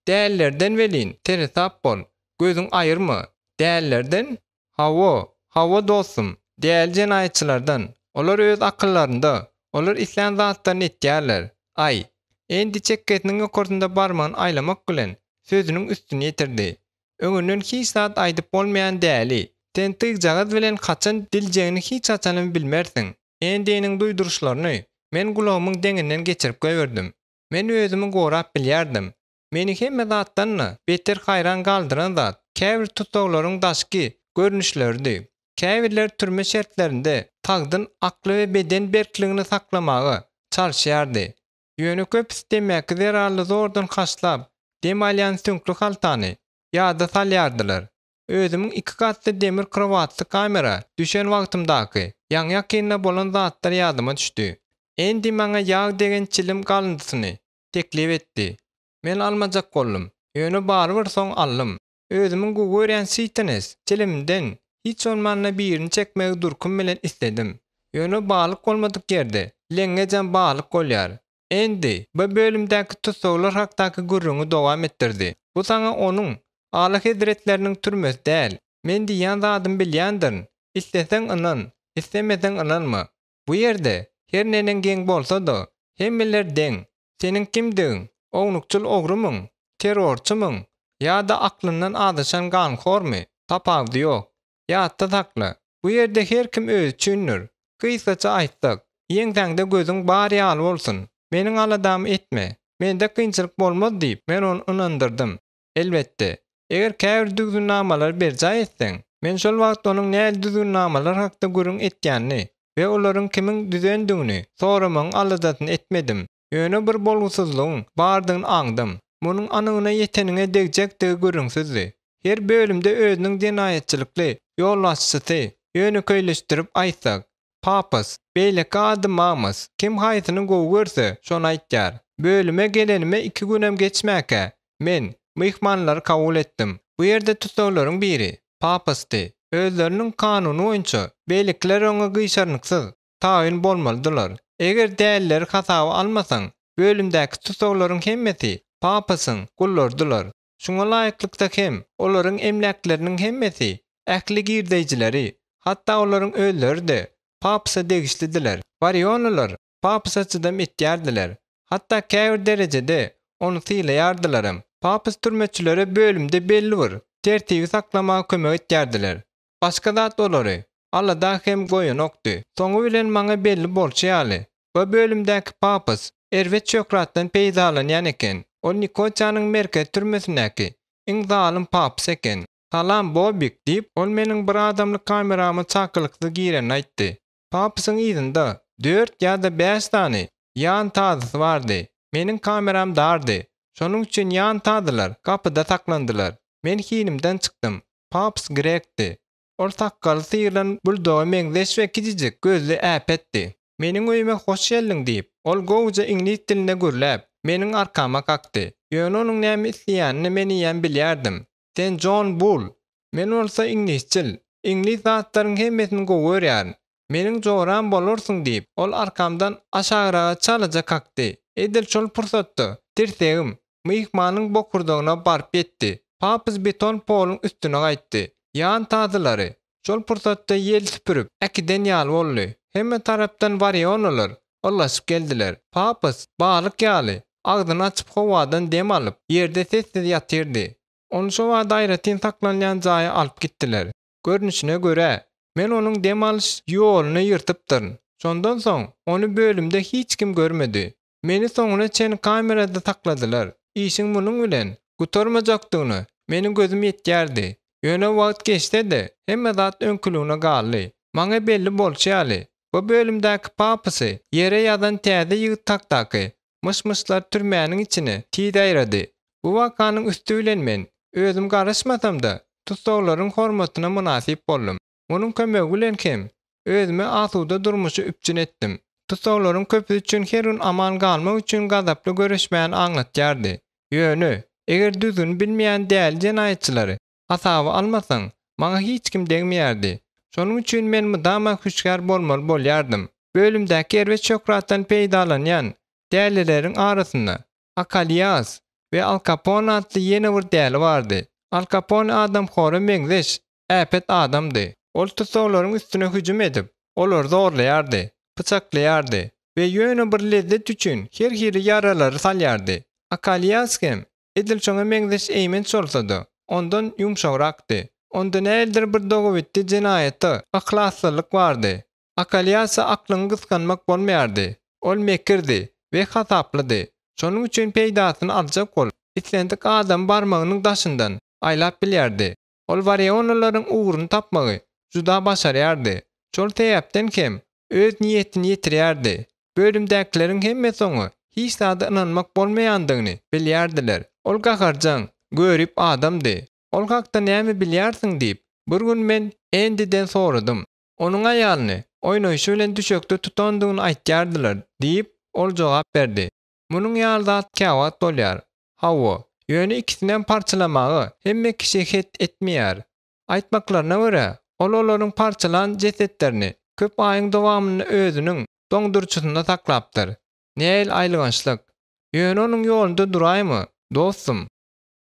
S1: Dälilerden welin, seresap bol, gözüň aýyrma. Dälilerden? Hawa, hawa dostum, däli jenaýatçylardan. Olar öz akyllarynda, olar islän zatlaryny etýärler. Aý, Endi çekgesiniň ýokarsynda barmagyny aýlamak bilen, sözüniň üstüni ýetirdi. Öňünden hiç zat aýdyp bolmaýan däli. Sen tygjagaz bilen haçan diljegini hiç haçanam bilmersiň. Endiniň duýduryşlaryny men gulagymyň deňinden geçirip goýberdim. Men özümi gorap bilýärdim. Meni hemme zatdan-da beter haýran galdyran zat, käbir tussaglaryň daşky görnüşleridi. Käbirleri türme şertlerinde sagdyn akly we beden berkligini saklamaga çalyşýardy. Ýöne köpüsi temmäki zerarly zordan haşlap dem alýan süňkli haltany ýada salýardylar. Özümiň iki gatly demir krowatly kamera düşen wagtymdaky, ýaňy-ýakynda bolan zatlar ýadyma düşdi. Endi maňa ýag degen çilim galyndysyny teklip etdi. Men almajak boldum. Ýöne barybir soň aldym. Özümiň gowy görýän Sitines çilimimden hiç bolmanda birini çekmegi durkum bilen isledim. Ýöne balyk bolmadyk ýerde leňňejem balyk bolýar. Endi bu bölümdäki tussaglar hakdaky gürrüňi dowam etdirdi. Bu saňa onuň, Aly hezretleriniň türmesi däl. Men diýýän zadymy bilýändirin. Isleseň ynan, islemeseň ynanma. Bu ýerde her neneň geň bolsa-da, hemmeler deň. Seniň kimdigiň, ownukçyl ogrumyň, terrorçymyň ýa-da aklyndan azaşan ganhormy, tapawudy ýok. Ýatda sakla, bu ýerde her kim özi üçindir. Gysgaça aýtsak, ýeňsäňde gözüň bar ýaly bolsun. Meniň aladamy etme, mende kynçylyk bolmaz diýip, men ony ynandyrdym. Elbetde, eger käbir düzgünnamalary berjaý etseň. Men şol wagt onuň nähili düzgünnamalar hakda gürrüň etýänini we olaryň kimiň düzendigini soramagyň aladasyny etmedim. Ýöne bir bolgusyzlygyň bardygyny aňdym. Munuň anygyna ýeteniňe degjekdigi gürrüňsizdi. Her bölümde özüniň jenaýatçylykly ýolbaşçysy, ýönekeýleşdirip aýtsak, Papas, beýleki ady Mamas, kim haýsyny gowy görse, şony aýtýar. Bölüme gelenime iki günem geçmäkä, men, myhmanlary kabul etdim. Bu ýerde tussaglaryň biri, Papasdy. Özleriniň kanuny boýunça, beýlekiler oňa gyşarnyksyz, tabyn bolmalydylar. Eger dälileri hasaba almasaň, bölümdäki tussaglaryň hemmesi Papasyň gullarydylar. Şuňa laýyklykda hem olaryň emläkleriniň hemmesi, ähli girdeýjileri, hatda olaryň özleri-de Papasa degişlidiler. Warionalar Papasa çydam etýärdiler. Hatda käbir derejede ony sylaýardylaram. Papas türmeçilere bölümde belli bir tertibi saklamaga kömek etýärdiler. Başga zat olary alada hem goýanokdy. Soňy bilen maňa belli bolşy ýaly, bu bölümdäki Papas erbet şöhratdan peýdalanýan eken. Ol Nikosiýanyň merkezi türmesindäki iň zalym Papas eken. Salam, Bobik, diýip, ol meniň bir adamlyk kamerama çakylyksyz girenini aýtdy. Papasyň yzynda dört ýa-da bäş sany ýan tazysy bardy. Meniň kameram dardy. Şonuň üçin ýan tazylar gapyda saklandylar. Men hinimden çykdym. Paps grekdi. Ol sakgaly syrylan buldoga meňzeş we kiçijik gözli äpetdi. Meniň öýüme hoş geldiň diýip, ol gowuja iňlis dilinde gürläp, meniň arkama kakdy. Ýöne onuň näme isleýänini men eýýäm bilýärdim. Sen Jon Bull, Men bolsa iňlisçil. Iňlis zatlaryň hemmesini gowy görýärin. Meniň joram bolarsyň diýip, ol arkamdan aşagyraga çalaja kakdy. Edil şol pursatda tirsegim myhmanyň bokurdagyna baryp ýetdi. Papyz beton poluň üstüne gaýtdy. Ýan tazylary şol pursatda ýel süpürip äkiden ýaly boldy. Hemme tarapdan warionalar yrlaşyp geldiler. Papyz balyk ýaly agzyny açyp howadan dem alyp, ýerde sessiz ýatyrdy. Ony şo bada aýratyn saklanylýan jaýa alyp gitdiler. Görnüşine görä, men onuň dem alyş ýoluny ýyrtypdyryn. Şondan soň ony bölümde hiç kim görmedi. Meni soňuna çen kamerada sakladylar. Işiň munuň bilen gutarmajakdygyna meniň gözüm ýetýärdi. Ýöne wagt geçse-de, hemme zat öňküligine galdy. Maňa belli bolşy ýaly, bu bölümdäki papasy ýere ýazan täze ýigit hakdaky Myş-myşlar türmäniň içine tiz ýaýrady. Bu wakanyň üsti bilen men, özüm garaşmasam-da, tussaglaryň hormatyna mynasyp boldum. Munuň kömegi bilen hem özüme asuda durmuşy üpjün etdim. Tussaglaryň köpüsi üçin her gün aman galmak üçin gazaply göreşmäni aňlatýardy. Ýöne, eger düzgüni bilmeýän däli jenaýatçylary hasaba almasaň, maňa hiç kim degmeýärdi. Şonuň üçin men mydama hüşgär bolmaly bolýardym. Bölümdäki erbet şöhratdan peýdalanýan dälileriň arasynda Akalias we Al Kapone atly ýene bir däli bardy. Al Kapone adamhora meňzeş, äpet adamdy. Ol tussaglaryň üstüne hüjüm edip, olary zorlaýardy, pyçaklaýardy we ýöne bir lezzet üçin her hili ýaralary salýardy. Akalias hem Edil şoňa meňzeş eýmenç bolsa-da, ondan ýumşagrakdy. Onda nähilidir bir dogabitdi jenaýata yhlaslylyk bardy. Akalýasa aklyňy gysganmak bolmaýardy. Ol mekirdi we hasaplydy. Şonuň üçin peýdasyny aljak bolup, islendik adamy barmagynyň daşyndan aýlap bilýärdi. Ol warionalaryň ugruny tapmagy juda başarýardy. Şol sebäpden hem öz niýetini ýetirýärdi. Bölümdäkileriň hemmesi oňa hiç zada ynanmak bolmaýandygyny bilýärdiler. Ol gaharjaň, görip adamdy. Ol hakda näme bilýärsiň diýip, bir gün men Endiden soradym. Onuň aýalyny oýnaýşy bilen düşekde tutandygyny aýtýardylar diýip, ol jogap berdi. Munuň ýaly zat käwagt bolýar. Hawa, ýöne ikisinem parçalamaga hemme kişi het etmeýär. Aýtmaklaryna görä, ol olaryň parçalan jesetlerini köp aýyň dowamynda özüniň doňduryjysynda saklapdyr. Nähili aýylgançlyk! Ýöne onuň ýolunda duraýma, dostum.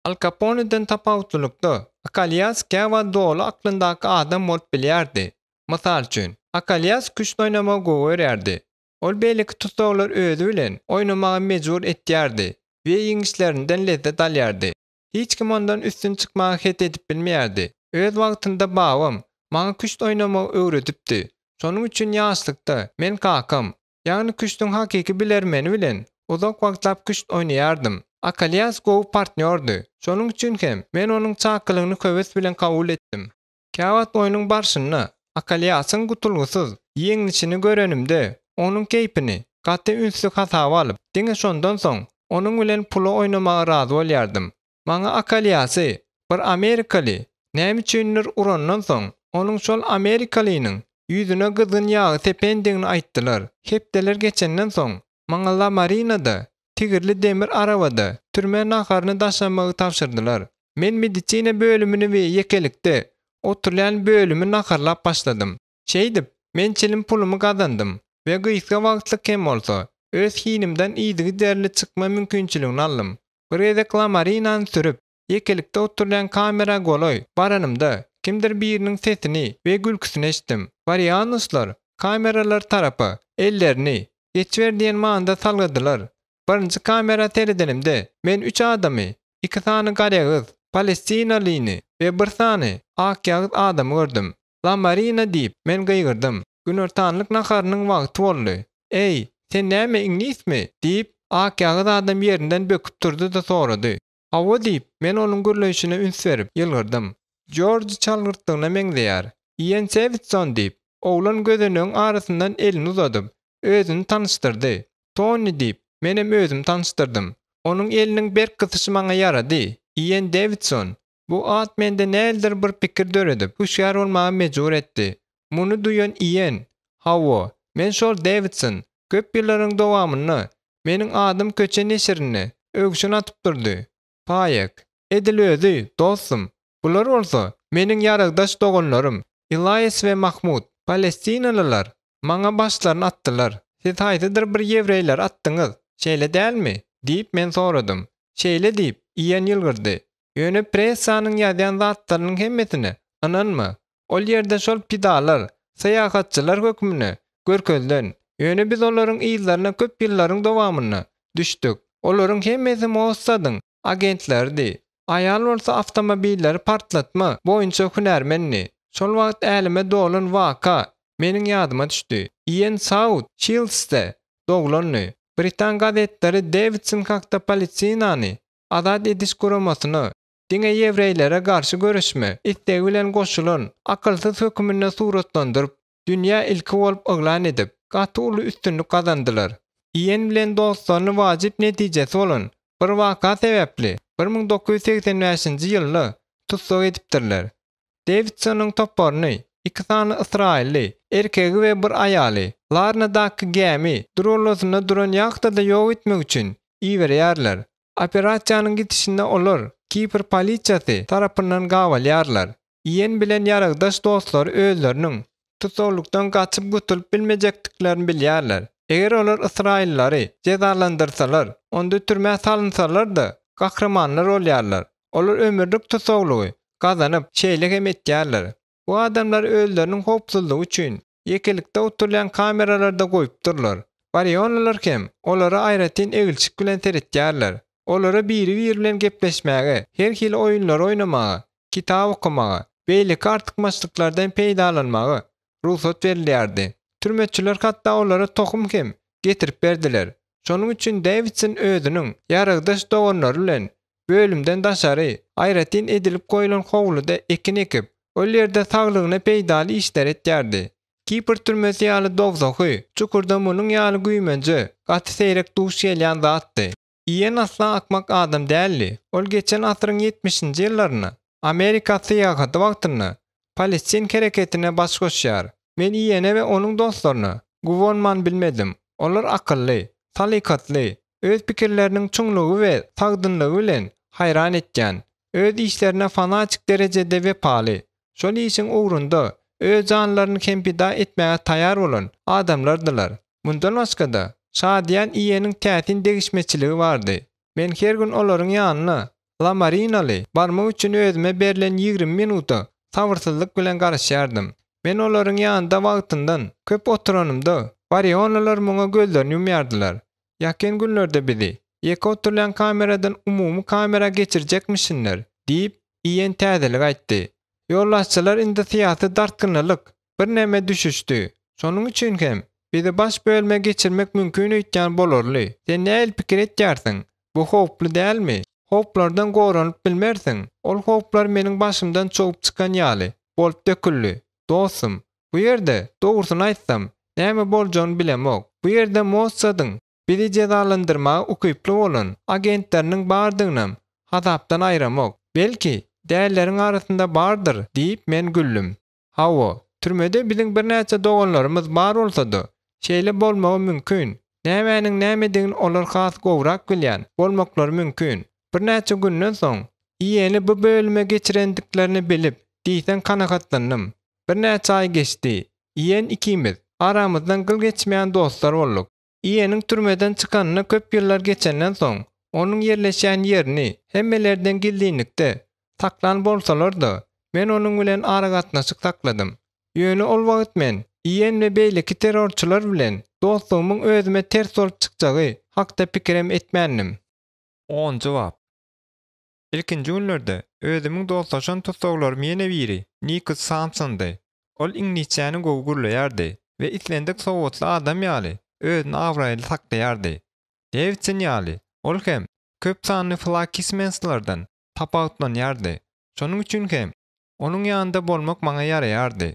S1: Al Kaponeden tapawutlylykda, Akalýas käwagt doly aklyndaky adam bolup bilýärdi. Mysal üçin, Akalýas küşt oýnamagy gowy görýärdi. Ol beýleki tussaglary özi bilen oýnamaga mejbur etýärdi we ýeňişlerinden lezzet alýardy. Hiç kim ondan üstün çykmaga het edip bilmeýärdi. Öz wagtynda babam maňa küşt oýnamagy öwredipdi. Şonuň üçin ýaşlykda men kakam, ýagny küştüň hakyky bilermeni bilen uzak wagtlap küşt oýnaýardym. Akalýas gowy partnýordy. Şonuň üçin hem men onuň çakylygyny höwes bilen kabul etdim. Käwagt oýnuň barşynda Akalýasyň gutulgysyz ýeňlişini görenimde, onuň keýpini gaty ünsli hasaba alyp, diňe şondan soň onuň bilen pula oýnamaga razy bolýardym. Maňa Akalýasy bir amerikaly näme üçindir urandan soň, onuň şol amerikalynyň ýüzüne gyzgyn ýagy sependigini aýtdylar. Hepdeler geçenden soň, maňa La Marinada tigirli demir arabada türme naharyny daşamagy tabşyrdylar. Men medisina bölümini we ýekelikde oturylýan bölümi naharlap başladym. Şeýdip, men çilim pulumy gazandym. we gysga wagtlyk hem bolsa, öz hinimden yzygiderli çykma mümkinçiligini aldym. Bir gezek Lamarinany sürüp, ýekelikde oturylýan kamera golaý baranymda, kimdir biriniň sesini we gülküsini eşitdim. Warianuslar kameralar tarapa ellerini Geçiber diýen manyda salgadylar. Birinji kamera seredenimde, men üç adamy, iki sany garýagyz palestinalyny we bir sany akýagyz adamy gördüm. La Marina diýip, men gygyrdym. Günortanlyk naharynyň wagty boldy. Eý, sen näme iňlismi? diýip, akýagyz adam ýerinden böküp turdy-da sorady. Hawa diýip, men onuň gürleýşine üns berip, ýylgyrdym. Jorji çalgyrtlygyna meňzeýär. Iýen Sewitson diýip, oglan gözenegiň arasyndan elini uzadyp, özüni tanyşdyrdy. Tonni diýip, menem özümi tanyşdyrdym. Onuň eliniň berk gysyşy maňa ýarady. Iýen Dewidson. Bu at mende nähilidir bir pikir döredip, hüşgär bolmaga mejbur etdi. Muny duýan Iýen, Hawa, men şol Dewidson. Köp ýyllaryň dowamynda meniň adym köçe neşirinde öwşün atyp durdy. Paýek. Edil özi, dostum. Bular bolsa, meniň ýaragdaş doganlarym, Ilaýas we Mahmut. Palestinalylar maňa başlaryny atdylar. Siz haýsydyr bir ýewreýleri atdyňyz, şeýle dälmi? diýip, men soradym. Şeýle diýip, Iýen ýylgyrdy. Ýöne pressanyň ýazýan zatlarynyň hemmesine ynanma. Ol ýerde şol pidalar syýahatçylar hökmünde görkezilen. Ýöne biz olaryň yzlaryna köp ýyllaryň dowamynda düşdük. Olaryň hemmesi Mossadyň agentleridi. Aýal bolsa awtomobilleri partlatma boýunça hünärmendi. Şol wagt äleme dolan waka meniň ýadyma düşdi. Iýen Saut Şildsde doglandy. Britan gazetleri Dewidson hakda Palestinany azat ediş guramasyna diňe ýewreýlere garşy göreşme islegi bilen goşulan akylsyz höküminde suratlandyryp, dünýä ilki bolup yglan edip, gaty uly üstünlik gazandylar. Iýen bilen dostlaryny wajyp netijesi bolan bir waka sebäpli 1985-nji ýylda tussag edipdirler. Dewidsonyň toparyny iki sany ysraýylly, erkegi we bir aýaly, Larnadaky gämi duralgasynda duran ýahtada ýok etmek üçin iberýärler. Operasiýanyň gidişinde olar Kipr polisiýasy tarapyndan gabalýarlar. Iýen bilen ýaragdaş dostlary özleriniň tussaglykdan gaçyp gutulyp bilmejekdiklerini bilýärler. Eger olar ysraýyllylary jezalandyrsalar, onda türmä salynsalar-da, gahrymanlar bolýarlar. Olar ömürlik tussaglygy gazanyp, şeýle hem etýärler. Bu adamlary özleriniň howpsuzlygy üçin ýekelikde oturylýan kameralarda goýupdyrlar. Barionalar hem olara aýratyn egilşik bilen seretýärler. Olara biri-biri bilen gepleşmäge, her hili oýunlary oýnamaga, kitap okamaga, beýleki artykmaçlyklardan peýdalanmaga rugsat berilýärdi. Türmeçiler hatda olara tohum hem getirip berdiler. Şonuň üçin Dewidson özüniň ýaragdaş doganlary bilen bölümden daşary, aýratyn edilip goýlan howluda ekin ekip, ol ýerde saglygyna peýdaly işleri etýärdi. Kipr türmesi ýaly dowzahy çukurda munuň ýaly güýmenje gaty seýrek duş gelýän zatdy. Iýen asla akmak adam däldi. Ol geçen asyryň ýetmişinji ýyllarynda Amerika syýahaty wagtynda Palestin hereketine baş goşýar. Men Iýene we onuň dostlaryna guwanman bilmedim. Olar akylly, salykatly, öz pikirleriniň çuňlugy we sagdynlygy bilen haýran etýän, öz işlerine fanatik derejede wepaly, şol işiň ugrunda öz janlaryny hem pida etmäge taýar bolan adamlardylar. Mundan başga-da, şadyýan Iýeniň täsin degişmeçiligi bardy. Men her gün olaryň ýanyna, Lamarinaly, barmak üçin özüme berlen 20 minuta sabyrsyzlyk bilen garaşýardym. Men olaryň ýanynda wagtyndan köp oturanymda, barionalar muňa gözlerini ýumýardylar. Ýakyn günlerde bizi ýeke oturylýan kameradan umumy kamera geçirjekmişinler, diýip, Iýen täzelik aýtdy. Ýolbaşçylar indi syýasy dartgynlylyk birneme düşüşdi. Şonuň üçin hem bizi baş bölüme geçirmek mümkin öýtýän bolarly. Sen nähili pikir etýärsiň? Bu howply dälmi? Howplardan goranyp bilmersiň. Ol howplar meniň başymdan çogup çykan ýaly bolup döküldi. Dostum, bu ýerde, dogrusyny aýtsam, näme boljagyny bilemok. Bu ýerde Mossadyň bizi jezalandyrmaga ukyply bolan agentleriniň bardygynam hasapdan aýramok. Belki, dälileriň arasynda bardyr, diýip, men güldüm. Hawa, türmede biziň birnäçe doganlarymyz bar bolsa-da, şeýle bolmagy mümkin. Nämäniň nämedigini olar has gowrak bilýän bolmaklary mümkin. Birnäçe günden soň, Iýeni bu bölüme geçirendiklerini bilip, diýseň kanagatlandym. Birnäçe aý geçdi. Iýen ikimiz. Aramyzdan gyl geçmeýän dostlar bolduk. Iýeniň türmeden çykanyna köp ýyllar geçenden soň, onuň ýerleşýän ýerini hemmelerden gizlinlikde saklan bolsalar-da, men onuň bilen aragatnaşyk sakladym. Ýöne ol wagt men Iýen we beýleki terrorçylar bilen dostlugymyň özüme ters bolup çykjagy hakda pikirem etmändim. Onunjy bap. Ilkinji günlerde özümiň dostlaşan tussaglarym ýene biri Nikos Sampsondy. Ol iňlisçäni gowy gürleýärdi we islendik sowatly adam ýaly özüni abraýly saklaýardy. Dewidson ýaly, ol hem köp sanly flakismenslerden tapawutlanýardy. Şonuň üçin hem onuň ýanynda bolmak maňa ýaraýardy.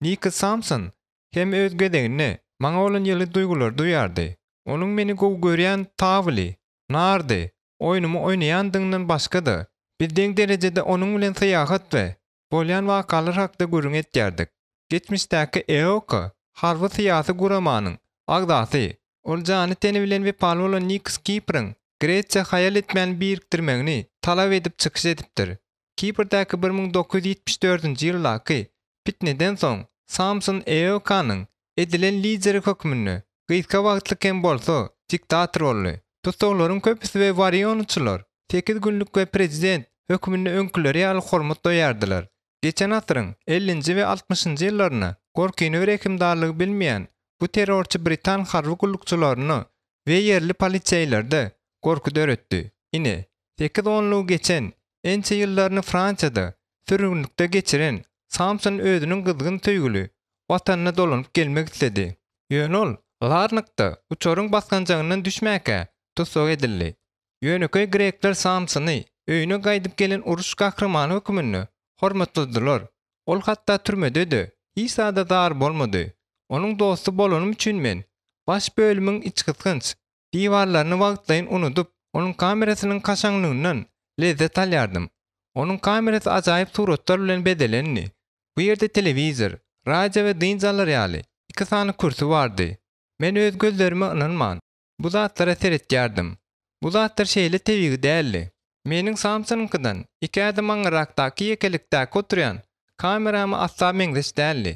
S1: Nikos Sampson hem öz gezeginde maňa bolan ýyly duýgulary duýardy. Onuň meni gowy görýän tawly, nardy, oýnumy oýnaýandygyndan başga-da, biz deň derejede onuň bilen syýahat we bolýan wakalar hakda gürrüň etýärdik. Geçmişdäki EOKA harby-syýasy guramanyň agzasy, ol jany-teni bilen wepaly bolan Nikos Kipriň Gresiýa haýal etmän birikdirmegini talap edip çykyş edipdir. Kiprdäki 1974-nji ýyldaky pitneden soň Samson EOKA-nyň edilen lideri hökmünde gysga wagtlyk hem bolsa diktator boldy. Tussaglaryň köpüsi we warionaçylar sekiz günlük we prezident hökmünde öňküleri ýaly hormat goýýardylar. Geçen asyryň ellinji we altmyşynjy ýyllarynda gorkyny we rehimdarlygy bilmeýän bu terrorçy britan harby gullukçylarynda we ýerli poliseýlerde gorky döretdi. Ine, sekiz onlugy geçen, ençe ýyllaryny Fransiýada sürgünlikde geçiren Samson özüniň gyzgyn söýgüli Watanyna dolanyp gelmek isledi. Ýöne ol Larnakda uçaryň basgançagyndan düşmäkä tussag edildi. Ýönekeý grekler Samsony öýüne gaýdyp gelen uruş gahrymany hökmünde hormatladylar. Ol hatda türmede-de hiç zada zar bolmady. Onuň dosty bolanym üçin men baş bölümiň içgysgynç diwarlaryny wagtlaýyn unudyp, onuň kamerasynyň kaşaňlygyndan lezzet alýardym. Onuň kamerasy ajaýyp suratlar bilen bezelendi. Bu ýerde telewizor, radio we dynç alar ýaly iki sany kürsi bardy. Men öz gözlerime ynanman, bu zatlara seretýärdim. Bu zatlar şeýle tebigy däldi. Meniň Samsonyňkydan iki ädim aňyrrakdaky ýekelikdäki oturýan kamerama asla meňzeş däldi.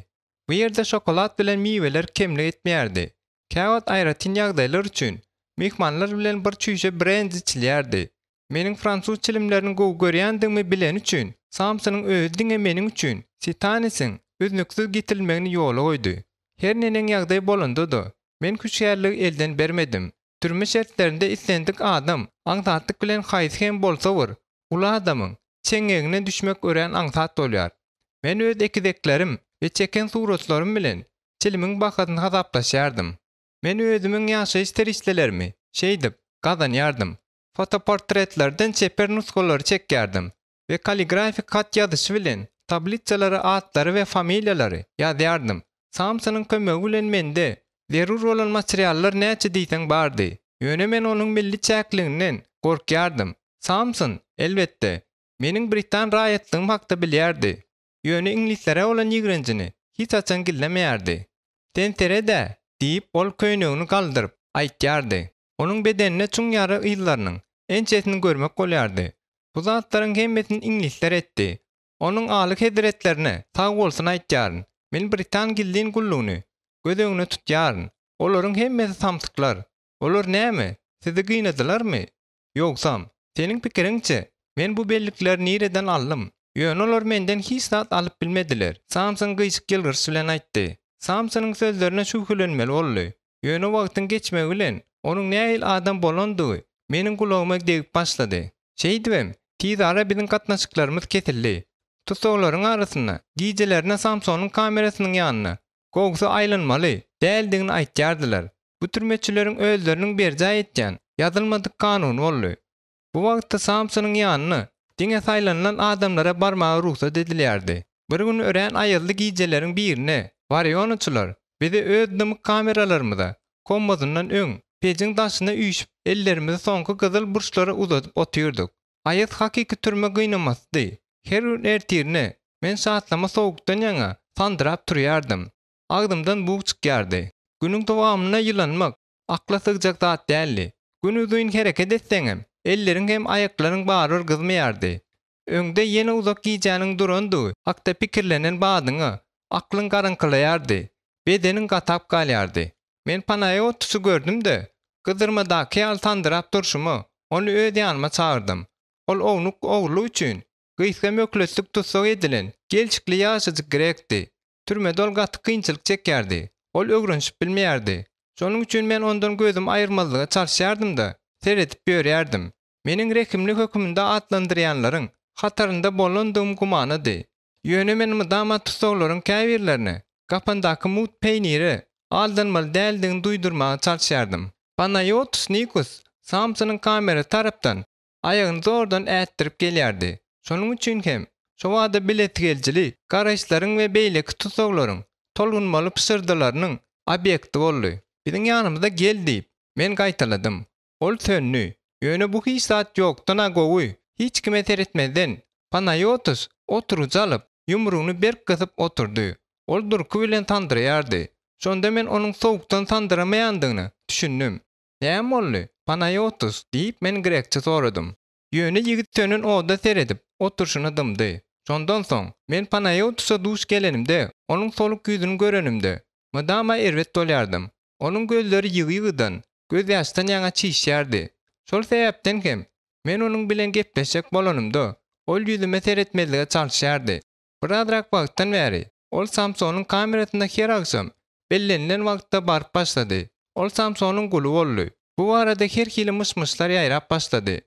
S1: Bu ýerde şokolad bilen miweler kemlik etmeýärdi. Käwagt aýratyn ýagdaýlar üçin myhmanlar bilen bir çüýşe brendi içilýärdi. Meniň fransuz çilimlerini gowy görýändigimi bileni üçin, Samsonyň özi diňe meniň üçin Sitanisiň üznüksiz getirilmegini ýola goýdy. Her neneň ýagdaý bolanda-da, men hüşgärligi elden bermedim. Türme şertlerinde islendik adam aňsatlyk bilen haýsy hem bolsa bir uly adamyň çeňňegine düşmek örän aňsat bolýar. Men öz ekizeklerim we çeken suratlarym bilen çilimiň bahasyny hasaplaşýardym. Men özümiň ýaşaýyş serişdelerimi, şeýdip, gazanýardym. Fotoportretlerden çeper nusgalary çekýärdim we kalligrafik hat ýazyşy bilen tablisalara atlary we familiýalary ýazýardym. Samsonyň kömegi bilen mende zerur bolan materiallar näçe diýseň bardy. Ýöne men onuň milli çäkliginden gorkýardym. Samson, elbetde, meniň britan raýatlygym hakda bilýärdi. Ýöne iňlislere bolan ýigrenjini hiç haçan gizlemeýärdi. Sen sered-ä! diýip, ol köýnegini galdyryp, aýtýardy. Onuň bedeninde çuň ýara yzlarynyň ençesini görmek bolýardy. Bu zatlaryň hemmesini iňlisler etdi. Onuň aly hezretlerine sag bolsun aýtýaryn. Men britan gizlin gullugyny göz öňüne tutýaryn. Olaryň hemmesi samsyklar. Olar näme, sizi gynadylarmy? Ýogsam, seniň pikiriňçe, men bu bellikleri nireden aldym? Ýöne olar menden hiç zat alyp bilmediler, Samson gyşyk ýylgyryş bilen aýtdy. Samsonyň sözlerine şübhelenmeli boldy. Ýöne wagtyň geçmegi bilen, onuň nähili adam bolandygy meniň gulagyma degip başlady. Şeýdibem, tizara biziň gatnaşyklarymyz kesildi. Tussaglaryň arasynda gijelerine Samsonyň kamerasynyň ýanyna gowsy aýlanmaly däldigini aýtýardylar. Bu türmeçileriň özleriniň berjaý etýän ýazylmadyk kanuny boldy. Bu wagtda Samsonyň ýanyna diňe saýlanylan adamlara barmaga rugsat edilýärdi. Bir gün örän aýazly gijeleriň birinde warionaçylar bizi öz dymyk kameralarymyza kommazyndan öň pejiň daşyna üýşüp ellerimizi soňky gyzyl burçlara uzadyp otyrdyk. Aýaz hakyky türme gynamasydy. Her gün ertirine men şatlama sowukdan ýaňa sandyrap turýardym. Agzymdan bug çykýardy. Günüň dowamynda ýylanmak akla sygjak zat däldi. Günuzyn hereket etseňem, elleriň hem aýaklaryň barybir gyzmaýardy. Öňde ýene uzak gijäniň durandygy hakda pikirlenen badyňa aklyň garaňkylaýardy. Bedeniň gatap galýardy. Men Panaýotusy gördüm-de, gyzdyrmadaky ýaly sandyrap durşuma, ony öz ýanyma çagyrdym. Ol ownuk ogurlyk üçin gysga möhletlik tussag edilen gelşikli ýaşajyk grekdi. Türmede ol gaty kynçylyk çekýärdi. Ol öwrenişip bilmeýärdi. Şonuň üçin men ondan gözümi aýyrmazlyga çalyşýardym-da, seredip ýörýärdim. Meniň rehimli höküminde atlandyrýanlaryň hatarynda bolandygym gümanady. Ýöne men mydama tussaglaryň käbirlerine gapandaky mugt peýnire aldanmaly däldigini duýdurmaga çalyşýardym. Panaýotis Nikus Samsonyň kamera tarapdan aýagyny zordan ätdirip gelýärdi. Şonuň üçin hem şobada bilesigelijili garaýyşlaryň we beýleki tussaglaryň tolgunmaly pyşyrdylarynyň obýekti boldy. Biziň ýanymyza gel diýip, men gaýtaladym. Ol söndi. Ýöne bu hiç zat ýokdan-a gowy. Hiç kime seretmezden, Panaýotis oturgyjy alyp, ýumrugyny berk gysyp oturdy. Ol durky bilen sandyraýardy. Şonda men onuň sowukdan sandyramaýandygyna düşündim. Näme boldy, Panaýotis? diýip, men grekçe soradym. Ýöne ýigit sönen oda seredip, oturyşyna dymdy. Şondan soň, men Panaýotisa duş gelenimde, onuň soluk ýüzüni görenimde, mydama erbet bolýardym. Onuň gözleri ýygy-ýygydan, gözýaşdan ýaňa çişýärdi. Şol sebäpden hem, men onuň bilen gepleşjek bolanymda, ol ýüzüme seretmezlige çalyşýardy. Birazrak wagtdan bäri, ol Samsonyň kamerasyna her agşam, bellenilen wagtda baryp başlady. Ol Samsonyň guly boldy. Bu barada her hili myş-myşlar ýaýrap başlady.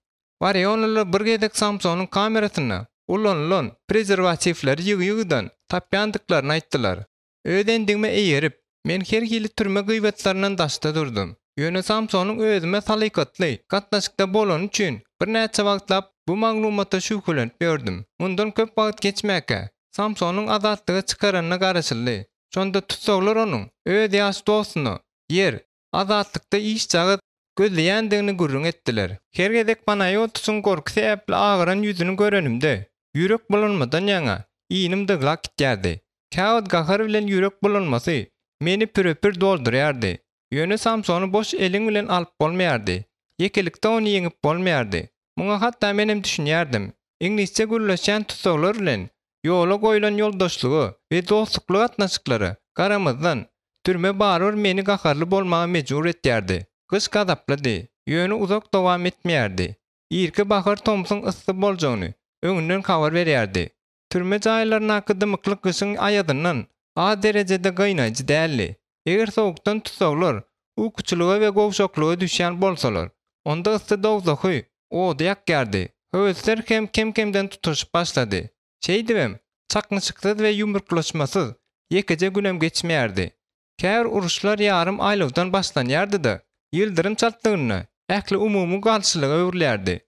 S1: Warionlylar bir gezek Samsonyň kamerasynda ulanylan prezerwatiwleri ýygy-ýygydan tapýandyklaryny aýtdylar. Öz endigime eýerip, men her hili türme gybatlaryndan daşda durdum. Ýöne Samsonyň özüme salykatly gatnaşykda bolany üçin birnäçe wagtlap bu maglumata şübhelenip ýördüm. Mundan köp wagt geçmäkä, Samsonyň azatlyga çykaranyna garaşyldy. Şonda tussaglar onuň öz ýaş dostuna ýer, azatlykda işjagaz gözleýändigini gürrüň etdiler. Her gezek Panaýotusyň gorky sebäpli agyran ýüzüni görenimde, ýürek bulanmadan ýaňa inim dyglap gitýärdi. Käwagt gahar bilen ýürek bulanmasy meni pürepür doldurýardy. Ýöne Samsony boş eliň bilen alyp bolmaýardy. Ýekelikde ony ýeňip bolmaýardy. Muňa hatda menem düşünýärdim. Iňlisçe gürleşýän tussaglar bilen ýola goýlan ýoldaşlyga we dostlukly gatnaşyklara garamazdan, türme barybir meni gaharly bolmaga mejbur etýärdi. Gyş gazaplydy, ýöne uzak dowam etmeýärdi. Irki bahar tomsuň yssy boljagyny öňünden habar berýärdi. Türme jaýlaryndaky dymyklyk gyşyň aýazyndan az derejede gynaýjy däldi. Eger sowukdan tussaglar ukuçylyga we gowşaklyga düşýän bolsalar, onda yssy dowzahy ody ýakýardy. Höwesler hem kem-kemden tutaşyp başlady. Şeýdibem, çaknyşyksyz we ýumruklaşmasyz ýekeje günem geçmeýärdi. Käbir uruşlar ýarym aýlawdan başlanýardy-da, ýyldyrym çaltlygynda ähliumumy garşylyga öwrülýärdi.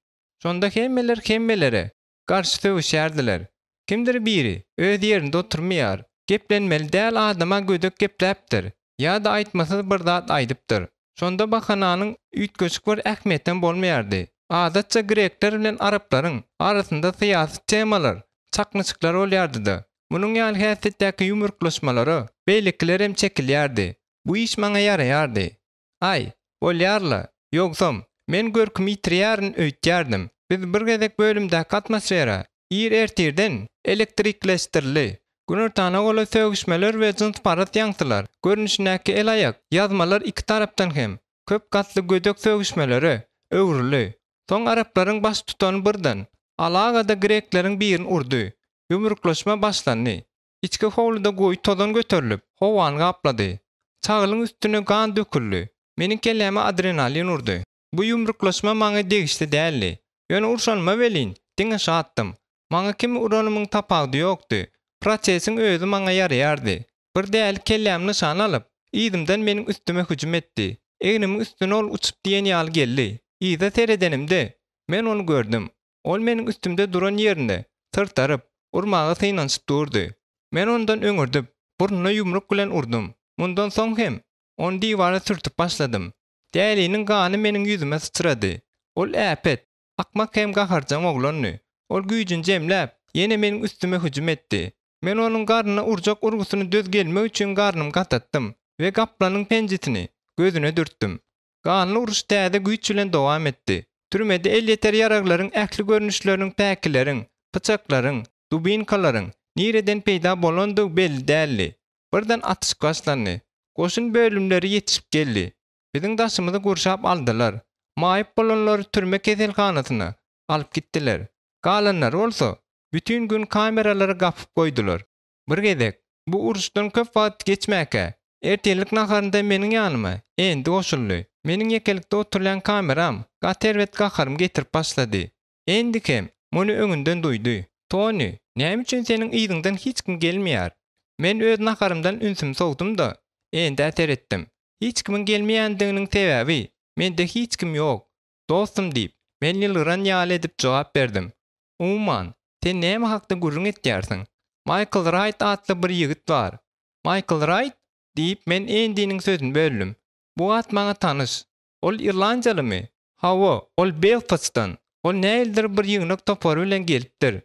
S1: Şonda hemmeler hemmelere garşy sögüşýärdiler. Kimdir biri öz ýerinde oturmaýar, geplenmeli däl adama gödek gepläpdir ýa-da aýtmasyz bir zat aýdypdyr. Şonda bahananyň üýtgeşik bir ähmiýetem bolmaýardy. Adatça grekler bilen araplaryň arasynda syýasy temalar, çaknyşyklar bolýardy-da, munuň ýaly häsiýetdäki ýumruklaşmalara beýlekilerem çekilýärdi. Bu iş maňa ýaraýardy. Aý, bolýar-la, ýogsam, men görkümi ýitirýärin öýtýärdim. Biz bir gezek bölümdäki atmosfera ir ertirden elektrikleşdirildi. Günortana golaý sögüşmeler we jynsparaz ýaňsylar görnüşindäki el-aýak ýazmalar iki tarapdan hem köp gatly gödek sögüşmelere öwrüldi. Soň araplaryň baştutany birden alagada grekleriň birini urdy. Ýumruklaşma başlandy. Içki howluda goýy tozan göterilip, howany gaplady. Çagylyň üstüne gan döküldi. Meniň kelläme adrenalin urdy. Bu ýumruklaşma maňa degişli däldi. Ýöne urşanyma welin, diňe şatdym. Maňa kimi uranymyň tapawudy ýokdy. Prosesiň özi maňa ýaraýardy. Bir däli kellämi nyşana alyp, yzymdan meniň üstüme hüjüm etdi. Egnimiň üstüne ol uçup diýen ýaly geldi. Yza seredenimde, men ony gördüm. Ol meniň üstümde duran ýerinde syrtaryp, urmaga synanyşyp durdy. Men ondan öňürdip, burnuna ýumruk bilen urdum. Mundan soň hem ony diwara sürtüp başladym. Däliniň gany meniň ýüzüme syçrady. Ol äpet, akmak hem gaharjaň oglandy. Ol güýjüni jemläp, ýene meniň üstüme hüjüm etdi. Men onuň garnyna urjak urgusyny döz gelmek üçin garnymy gatatdym we gaplanyň penjisini gözüne dürtdüm. Ganly uruş täze güýç bilen dowam etdi. Türmede elýeter ýaraglaryň ähli görnüşleriniň päkileriň, pyçaklaryň, dubinkalaryň nireden peýda bolandygy belli däldi. Birden atyşyk başlandy. Goşun bölümleri ýetişip geldi. Biziň daşymyzy gurşap aldylar. Maýyp bolanlary türme keselhanasyna alyp gitdiler. Galanlary bolsa, bütin gün kameralary gapyp goýdular. Bir gezek, bu uruşdan köp wagt geçmäkä, ertirlik naharynda meniň ýanyma Endi goşuldy. Meniň ýekelikde oturylýan kameram gaty erbet gaharymy getirip başlady. Endi hem muny öňünden duýdy. Toni, näme üçin seniň yzyňdan hiç kim gelmeýär? Men öz naharymdan ünsümi sowdum-da, Endä seretdim. Hiç kimiň gelmeýändiginiň sebäbi, mende hiç kim ýok, dostum diýip, men ýylgyran ýaly edip jogap berdim. Umuman, sen näme hakda gürrüň etýärsiň? Maýkl Raýt atly bir ýigit bar. Maýkl Raýt? diýip, men Endiniň sözüni böldüm. Bu at maňa tanyş. Ol irlandiýalymy? Hawa, ol Belfastdan. Ol nähilidir bir ýygnak topary bilen gelipdir.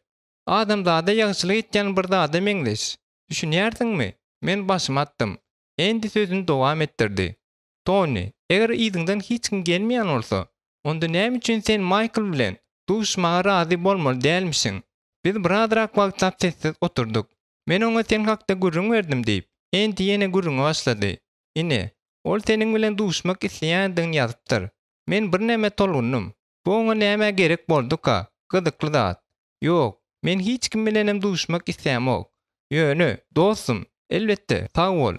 S1: Adamzada ýagşylyk etýän bir zada meňzeş. Düşünýärsiňmi? Men başymy atdym. Endi sözüni dowam etdirdi. Toni, eger yzyňdan hiç kim gelmeýän bolsa, onda näme üçin sen Maýkl bilen duşuşmaga razy bolmaly dälmişiň? Biz birazrak wagtlap sessiz oturdyk. Men oňa sen hakda gürrüň berdim diýip, Endi ýene gürrüňe başlady. Ine, ol seniň bilen duşmak isleýändigini ýazypdyr. Men birneme tolgundym. Bu oňa nämä gerek bolduka? Gyzykly zat. Ýok, men hiç kim bilenem duşmak islämok. Ýöne, dostum, elbetde, sag bol.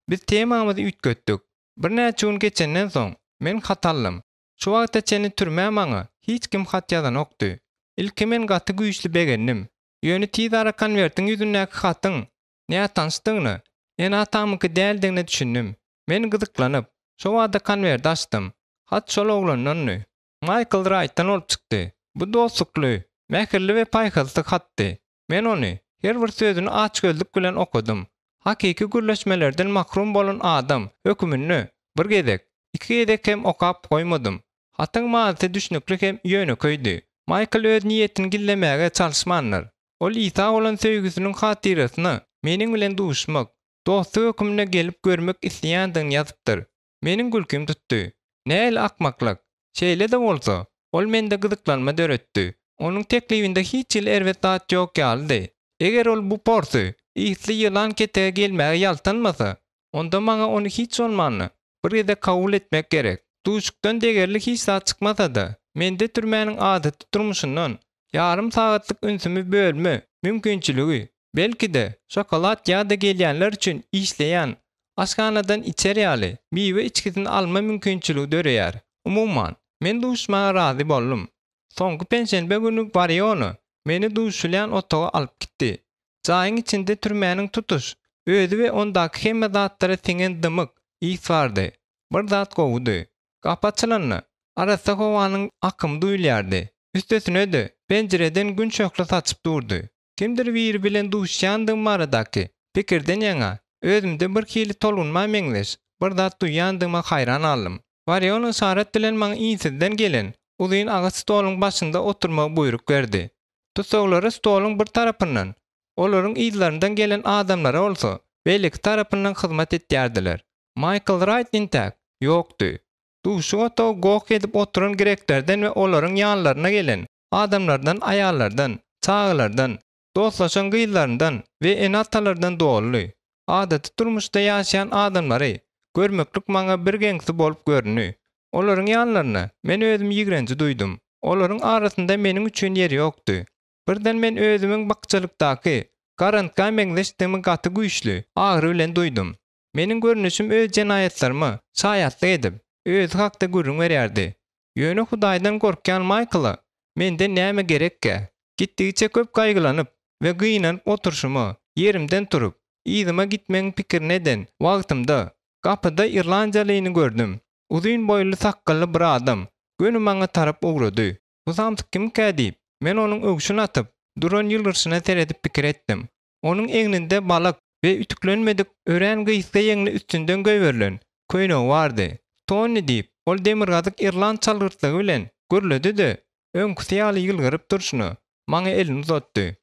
S1: Biz temamyzy üýtgetdik. Birnäçe gün geçenden soň, men hat aldym. Şu wagta çenli türmä maňa hiç kim hat ýazanokdy. Ilki men gaty güýçli begendim. Ýöne tizara konwertiň ýüzündäki hatyň nätanyşdygyna, ene-atamyňky däldigine düşündim. Men gyzyklanyp, şo bada konwerti açdym. Hat şol oglandandy. Maýkl Raýtdan bolup çykdy. Bu dostlukly, mähirli we paýhasly hatdy. Men ony, her bir sözüni açgözlük bilen okadym. Hakyky gürleşmelerden mahrum bolan adam höküminde bir gezek, iki gezek hem okap goýmadym. Hatyň manysy düşnükli hem ýönekeýdi. Maýkl öz niýetini gizlemäge çalyşmandyr. Ol Isa bolan söýgüsiniň hatyrasyna meniň bilen duşmak, dosty höküminde gelip görmek isleýändigini ýazypdyr. Meniň gülkim tutdy. Nähili akmaklyk! Şeýle-de bolsa, ol mende gyzyklanma döretdi. Onuň teklibinde hiç hili erbet zat ýok ýalydy. Eger ol bu porsy, ysly ýylan ketege gelmäge ýaltanmasa, onda maňa ony hiç bolmanda, bir gezek kabul etmek gerek. Duşukdan degerli hiç zat çykmasa-da, mende türmäniň adaty durmuşyndan ýarym sagatlyk ünsümi bölme mümkinçiligi, belki-de, şokolad ýa-da gelýänler üçin işleýän aşhanadan içer ýaly miwe içgisini alma mümkinçiligi döreýär. Umuman, men duşmaga razy boldum. Soňky penşenbe güni Wariona meni duşulýan otaga alyp gitdi. Jaýyň içinde türmäniň tutuş özi we ondaky hemme zatlara siňen dymyk ys bardy. Bir zat gowudy. Gapy açylanda, arassa howanyň akymy duýulýardy. Üstesine-de, penjireden gün şöhle saçyp durdy. Kimdir biri bilen duşýandygym baradaky pikirden ýaňa, özümde bir hili tolgunma meňzeş bir zat duýýandygyma haýran galdym. Warion yşarat bilen maňa insizden gelen uzyn agaç stoluň başynda oturmagy buýruk berdi. Tussaglara stoluň bir tarapyndan, olaryň yzlaryndan gelen adamlara bolsa, beýleki tarapyndan hyzmat etýärdiler. Maýkl Raýt intäk ýokdy. Duşuk otagy goh edip oturan greklerden we olaryň ýanlaryna gelen adamlardan, aýallardan, çagalardan, dostlaşan gyzlaryndan we ene-atalardan doludy. Adaty durmuşda ýaşaýan adamlary görmeklik maňa birgeňsi bolup göründi. Olaryň ýanlarynda men özümi ýigrenji duýdum. Olaryň arasynda meniň üçin ýer ýokdy. Birden men özümiň bakjalykdaky garantga meňzeşdigimi gaty güýçli agyry bilen duýdum. Meniň görnüşim öz jenaýatlaryma şaýatlyk edip, özi hakda gürrüň berýärdi. Ýöne Hudaýdan gorkýan Maýkla menden näme gerekkä? Gitdigiçe köp gaýgylanyp we gynanyp oturyşyma, ýerimden turup, yzyma gitmegiň pikirini eden wagtymda, gapyda irlandiýalyny gördüm. Uzyn boýly sakgally bir adam göni maňa tarap ugrady. Bu samsyk kimkä diýip, men onuň öwşün atyp duran ýylgyrşyna seredip pikir etdim. Onuň egninde balak we ütüklenmedik örän gysga ýeňli üstünden goýberilen köýnegi bardy. Tonni diýip, ol demirgazyk irland çalgyrtlygy bilen gürledi-de, öňküsi ýaly ýylgyryp durşuna, maňa elini uzatdy.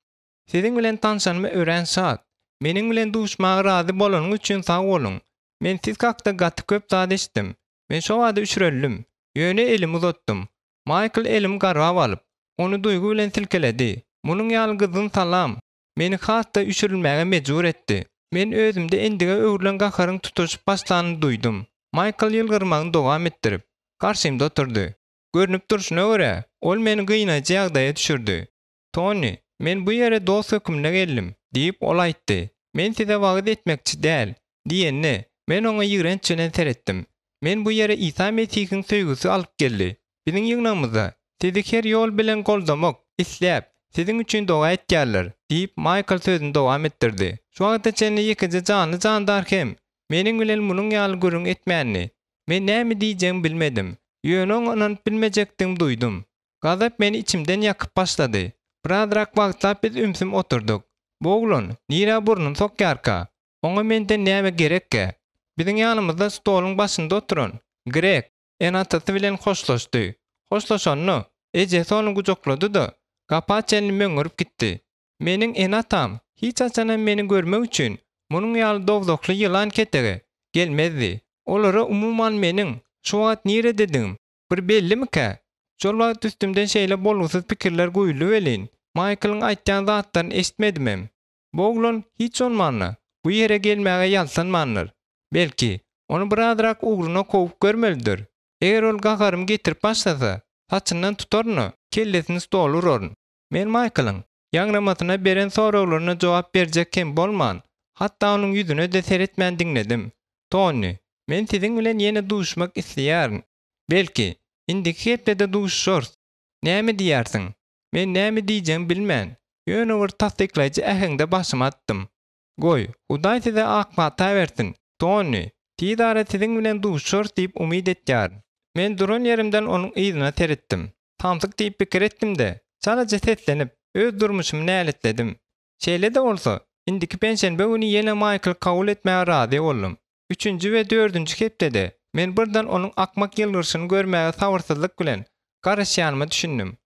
S1: Siziň bilen tanşanyma örän şat. Meniň bilen duşmaga razy bolanyňyz üçin sag boluň. Men siz hakda gaty köp zat eşitdim. Men şo bada üşreldim. Ýöne elimi uzatdym. Maýkl elimi garbap alyp, ony duýgy bilen silkeledi. Munuň ýaly gyzgyn salam meni has-da üşürilmäge mejbur etdi. Men özümde endige öwrülen gaharyň tutaşyp başlanyny duýdum. Maýkl ýylgyrmagyny dowam etdirip, garşymda oturdy. Görnüp durşuna görä, ol meni gynaýjy ýagdaýa düşürdi. Toni, men bu ýere dost hökmünde geldim, diýip, ol aýtdy. Men size wagyz etmekçi däl, diýende, men oňa ýigrenç bilen seretdim. Men bu ýere Isa Mesihiň söýgüsi alyp geldi. Biziň ýygnagymyzda sizi her ýol bilen goldamak isläp, siziň üçin doga etýärler, diýip, Maýkl sözüni dowam etdirdi. Şu wagta çenli ýekeje janly-jandar hem meniň bilen munuň ýaly gürrüň etmändi. Men näme diýjegimi bilmedim. Ýöne oňa ynanyp bilmejekdigimi duýdum. Gazap meni içimden ýakyp başlady. Birazrak wagtlap biz ümsüm oturdyk. Bu oglan nirä burnuny sokýarka? Oňa menden näme gerekkä? Biziň ýanymyzda stoluň başynda oturan Grek ene-atasy bilen hoşlaşdy. Hoşlaşanda, ejesi ony gujaklady-da, gapa çenli möňňürip gitdi. Meniň ene-atam hiç haçanam meni görmek üçin munuň ýaly dowzahly ýylan ketege gelmezdi. Olara umuman meniň şu wagt nirededigim bir bellimikä? Şol wagt üstümden şeýle bolgusyz pikirler guýuldy welin, Maýklyň aýtýan zatlaryny eşitmedimem. Bu oglan hiç bolmanda, bu ýere gelmäge ýaltanmandyr. Belki, ony birazrak ugruna kowup görmelidir. Eger ol gaharymy getirip başlasa, saçyndan tutaryn-da, kellesini stola uraryn. Men Maýklyň ýaňramasyna beren soraglaryna jogap berjek hem bolman, hatda onuň ýüzüne-de seretmän diňledim. Tonni, men siziň bilen ýene duşuşmak isleýärin. Belki, indiki hepdede duşuşarys. Näme diýýärsiň? Men näme diýjegimi bilmän, ýöne bir tassyklaýjy äheňde başymy atdym. Goý, Hudaý size ak pata bersin, Tonni, tiz ara siziň bilen duşuşarys diýip umyt etýärin. Men duran ýerimden onuň yzyna seretdim. Samsyk diýip pikir etdim-de, çalaja seslenip, öz durmuşymy näletledim. Şeýle-de bolsa, indiki penşenbe güni ýene Maýkly kabul etmäge razy boldum. Üçünji we dördünji hepdede men birden onuň akmak ýylgyryşyny görmäge sabyrsyzlyk bilen garaşýanyma düşündim.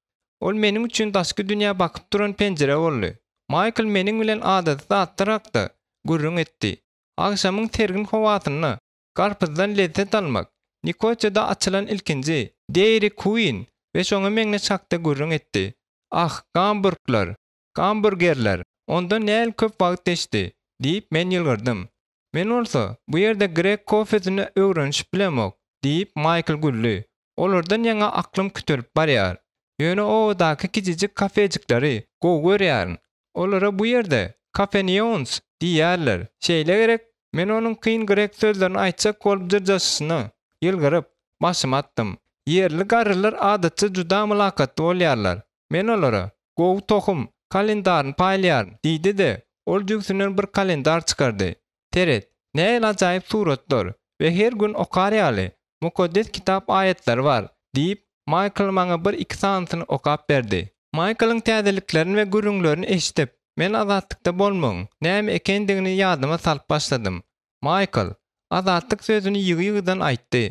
S1: Ol meniň üçin daşky dünýä bakyp duran penjire boldy. Maýkl meniň bilen adaty zatlar hakda gürrüň etdi. Agşamyň sergin howasynda garpyzdan lezzet almak, Nikosiýada açylan ilkinji Dairy Queen we şoňa meňzeş hakda gürrüň etdi. Ah, gamburglar! Gamburgerler! Ondan nähili köp wagt geçdi! diýip, men ýylgyrdym. Men bolsa, bu ýerde grek kofesine öwrenişip bilemok, diýip, Maýkl güldi. Olardan ýaňa aklym kütelip barýar. Ýöne obadaky kiçijik kafejikleri gowy görýärin. Olara bu ýerde kafeneons diýýärler, şeýle gerek? Men onuň kyn grek sözlerini aýtjak bolup jyrjaşyşyna ýylgyryp, başymy atdym. Ýerli garrylar adatça juda mylakatly bolýarlar. Men olara, Gowy tohum, kalendaryny paýlaýaryn, diýdi-de, ol jübsünden bir kalendar çykardy. Seret, nähili ajaýyp suratlar we her gün okar ýaly, Mukaddes Kitap aýatlary bar, diýip, Maýkl maňa bir-iki sanysyny okap berdi. Maýklyň täzeliklerini we gürrüňlerini eşidip, men azatlykda bolmagyň näme ekendigini ýadyma salyp başladym. Maýkl azatlyk sözüni ýygy-ýygydan aýtdy.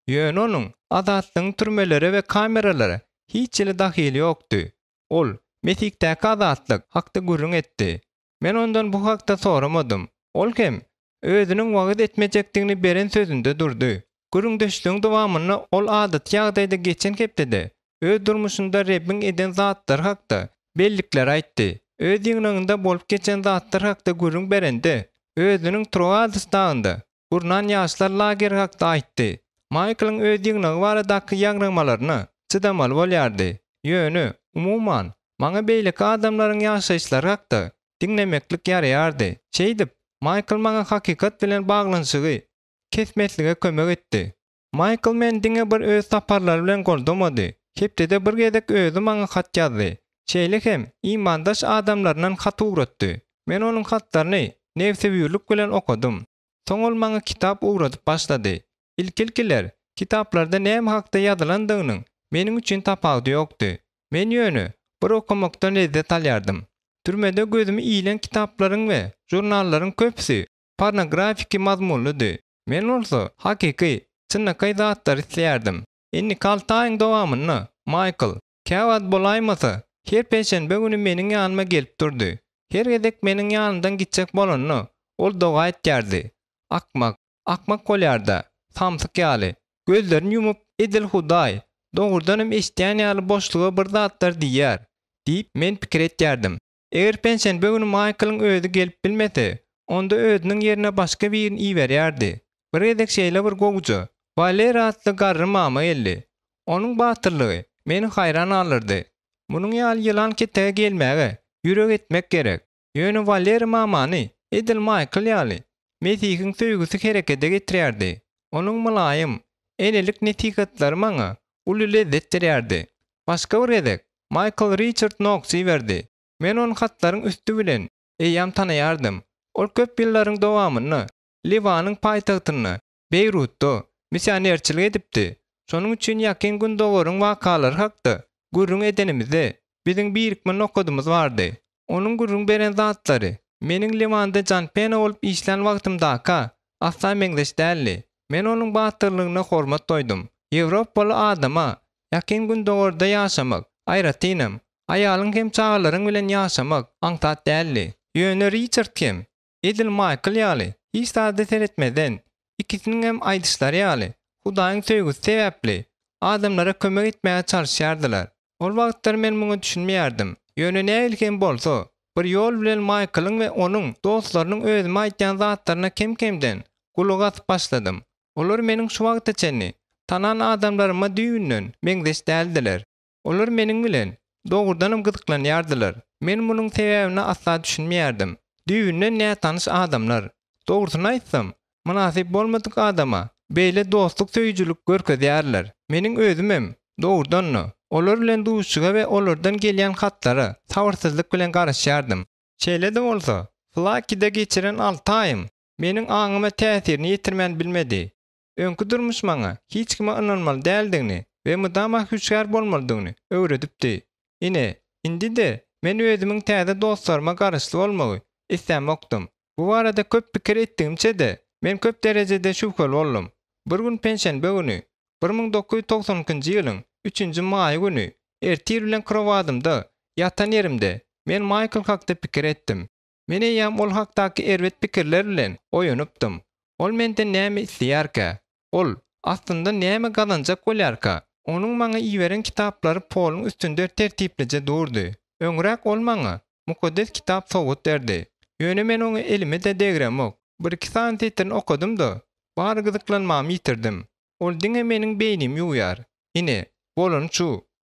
S1: Ýöne onuň azatlygyň türmelere we kameralara hiç hili dahyly ýokdy. Ol Mesihdäki azatlyk hakda gürrüň etdi. Men ondan bu hakda soramadym. Ol hem özüniň wagyz etmejekdigini beren sözünde durdy. Gürrüňdeşligiň dowamynda ol adaty ýagdaýda geçen hepdede öz durmuşynda Rebbiň eden zatlary hakda bellikleri aýtdy. Öz ýygnagynda bolup geçen zatlar hakda gürrüň berende, özüniň Troades dagynda gurnan ýaşlar lageri hakda aýtdy. Maýklyň öz ýygnagy baradaky ýaňramalaryna çydamaly bolýardy. Ýöne, umuman, maňa beýleki adamlaryň ýaşaýyşlary hakda diňlemeklik ýaraýardy. Şeýdip, Maýkl maňa hakykat bilen baglanyşygy kesmeslige kömek etdi. Maýkl meni diňe bir öz saparlary bilen goldamady. Hepdede bir gezek özi maňa hat ýazdy. Şeýle hem, imandaş adamlaryndan hat ugratdy. Men onuň hatlaryny nebsewürlik bilen okadym. Soň ol maňa kitap ugradyp başlady. Ilki-ilkiler kitaplarda näme hakda ýazylandygynyň meniň üçin tapawudy ýokdy. Men ýöne bir okamakdan lezzet alýardym. Türmede gözümi ilen kitaplaryň we žurnallaryň köpüsi pornografiki mazmunlydy. Men bolsa hakyky, çynlakaý zatlary isleýärdim. Indiki alty aýyň dowamynda Maýkl, käwagt bolaýmasa, her penşenbe güni meniň ýanyma gelip durdy. Her gezek meniň ýanymdan gitjek bolanda, ol doga etýärdi. Akmak, akmak bolýar-da, samsyk ýaly. Gözlerini ýumup, edil Hudaý, dogrudanam eşidýän ýaly boşluga bir zatlar diýýär, diýip, men pikir etýärdim. Eger penşenbe güni Maýklyň özi gelip bilmese, onda özüniň ýerine başga birini iberýärdi. Bir gezek şeýle bir gowuja, Walera atly garry mama geldi. Onuň batyrlygy meni haýran galdyrdy. Munuň ýaly ýylan ketege gelmäge ýürek etmek gerek. Ýöne Waleri mamany edil Maýkl ýaly, Mesihiň söýgüsi herekete getirýärdi. Onuň mylaýym, enelik nesihatlary maňa uly lezzet berýärdi. Başga bir gezek Maýkl Riçard Noksy iberdi. Men ony hatlaryň üsti bilen eýýäm tanaýardym. Ol köp ýyllaryň dowamynda Liwanyň paýtagtynda, Beýrutda, missionerçilik edipdi. Şonuň üçin Ýakyn Gündogaryň wakalary hakda gürrüň edenimizde, biziň birikme nokadymyz bardy. Onuň gürrüň beren zatlary meniň Liwanda janpena bolup işlän wagtymdaka asla meňzeş däldi. Men onuň batyrlygyna hormat goýdum. Ýewropaly adama Ýakyn Gündogarda ýaşamak, aýratynam, aýalyň hem çagalaryň bilen ýaşamak aňsat däldi. Ýöne Riçard hem, edil Maýkl ýaly, hiç zada seretmezden, ikisiniňem aýdyşlary ýaly, Hudaýyň söýgüsi sebäpli, adamlara kömek etmäge çalyşýardylar. Ol wagtlar men muňa düşünmeýärdim. Ýöne nähili hem bolsa, bir ýol bilen Maýklyň we onuň dostlarynyň özüme aýtýan zatlaryna kem-kemden gulak asyp başladym. Olar meniň şu wagta çenli tanan adamlaryma düýbünden meňzeş däldiler. Olar meniň bilen dogrudanam gyzyklanýardylar. Men munuň sebäbine asla düşünmeýärdim. Düýbünden nätanyş adamlar. Dogrusyny aýtsam, mynasyp bolmadyk adama beýle dostluk söýüjilik görkezýärler. Meniň özümem, dogrudan-da, olar bilen duşuşyga we olardan gelýän hatlara sabyrsyzlyk bilen garaşýardym. Şeýle-de bolsa, Flakide geçiren alty aýym meniň aňyma täsirini ýetirmän bilmedi. Öňki durmuş maňa hiç kime ynanmaly däldigini we mydama hüşgär bolmalydygyny öwredipdi. Ine, indi-de men özümiň täze dostlaryma garaşly bolmagy islämokdym. Bu barada köp pikir etdigimçe-de, men köp derejede şübheli boldum. Bir gün penşenbe güni, 1992-nji ýylyň üçünji maýy güni ertir bilen krowadymda ýatan ýerimde men Maýkl hakda pikir etdim. Men eýýäm ol hakdaky erbet pikirler bilen oýanypdym. Ol menden näme isleýärkä? Ol, aslynda näme gazanjak bolýarka? Onuň maňa iberen kitaplary poluň üstünde tertiplije durdy. Öňräk ol maňa Mukaddes Kitap sowgat berdi. Ýöne men oňa elimi-de degremok. Bir-iki sany setirini okadym-da, bar gyzyklanmamy ýitirdim. Ol diňe meniň beýnimi ýuwýar. Ine, bolany şu.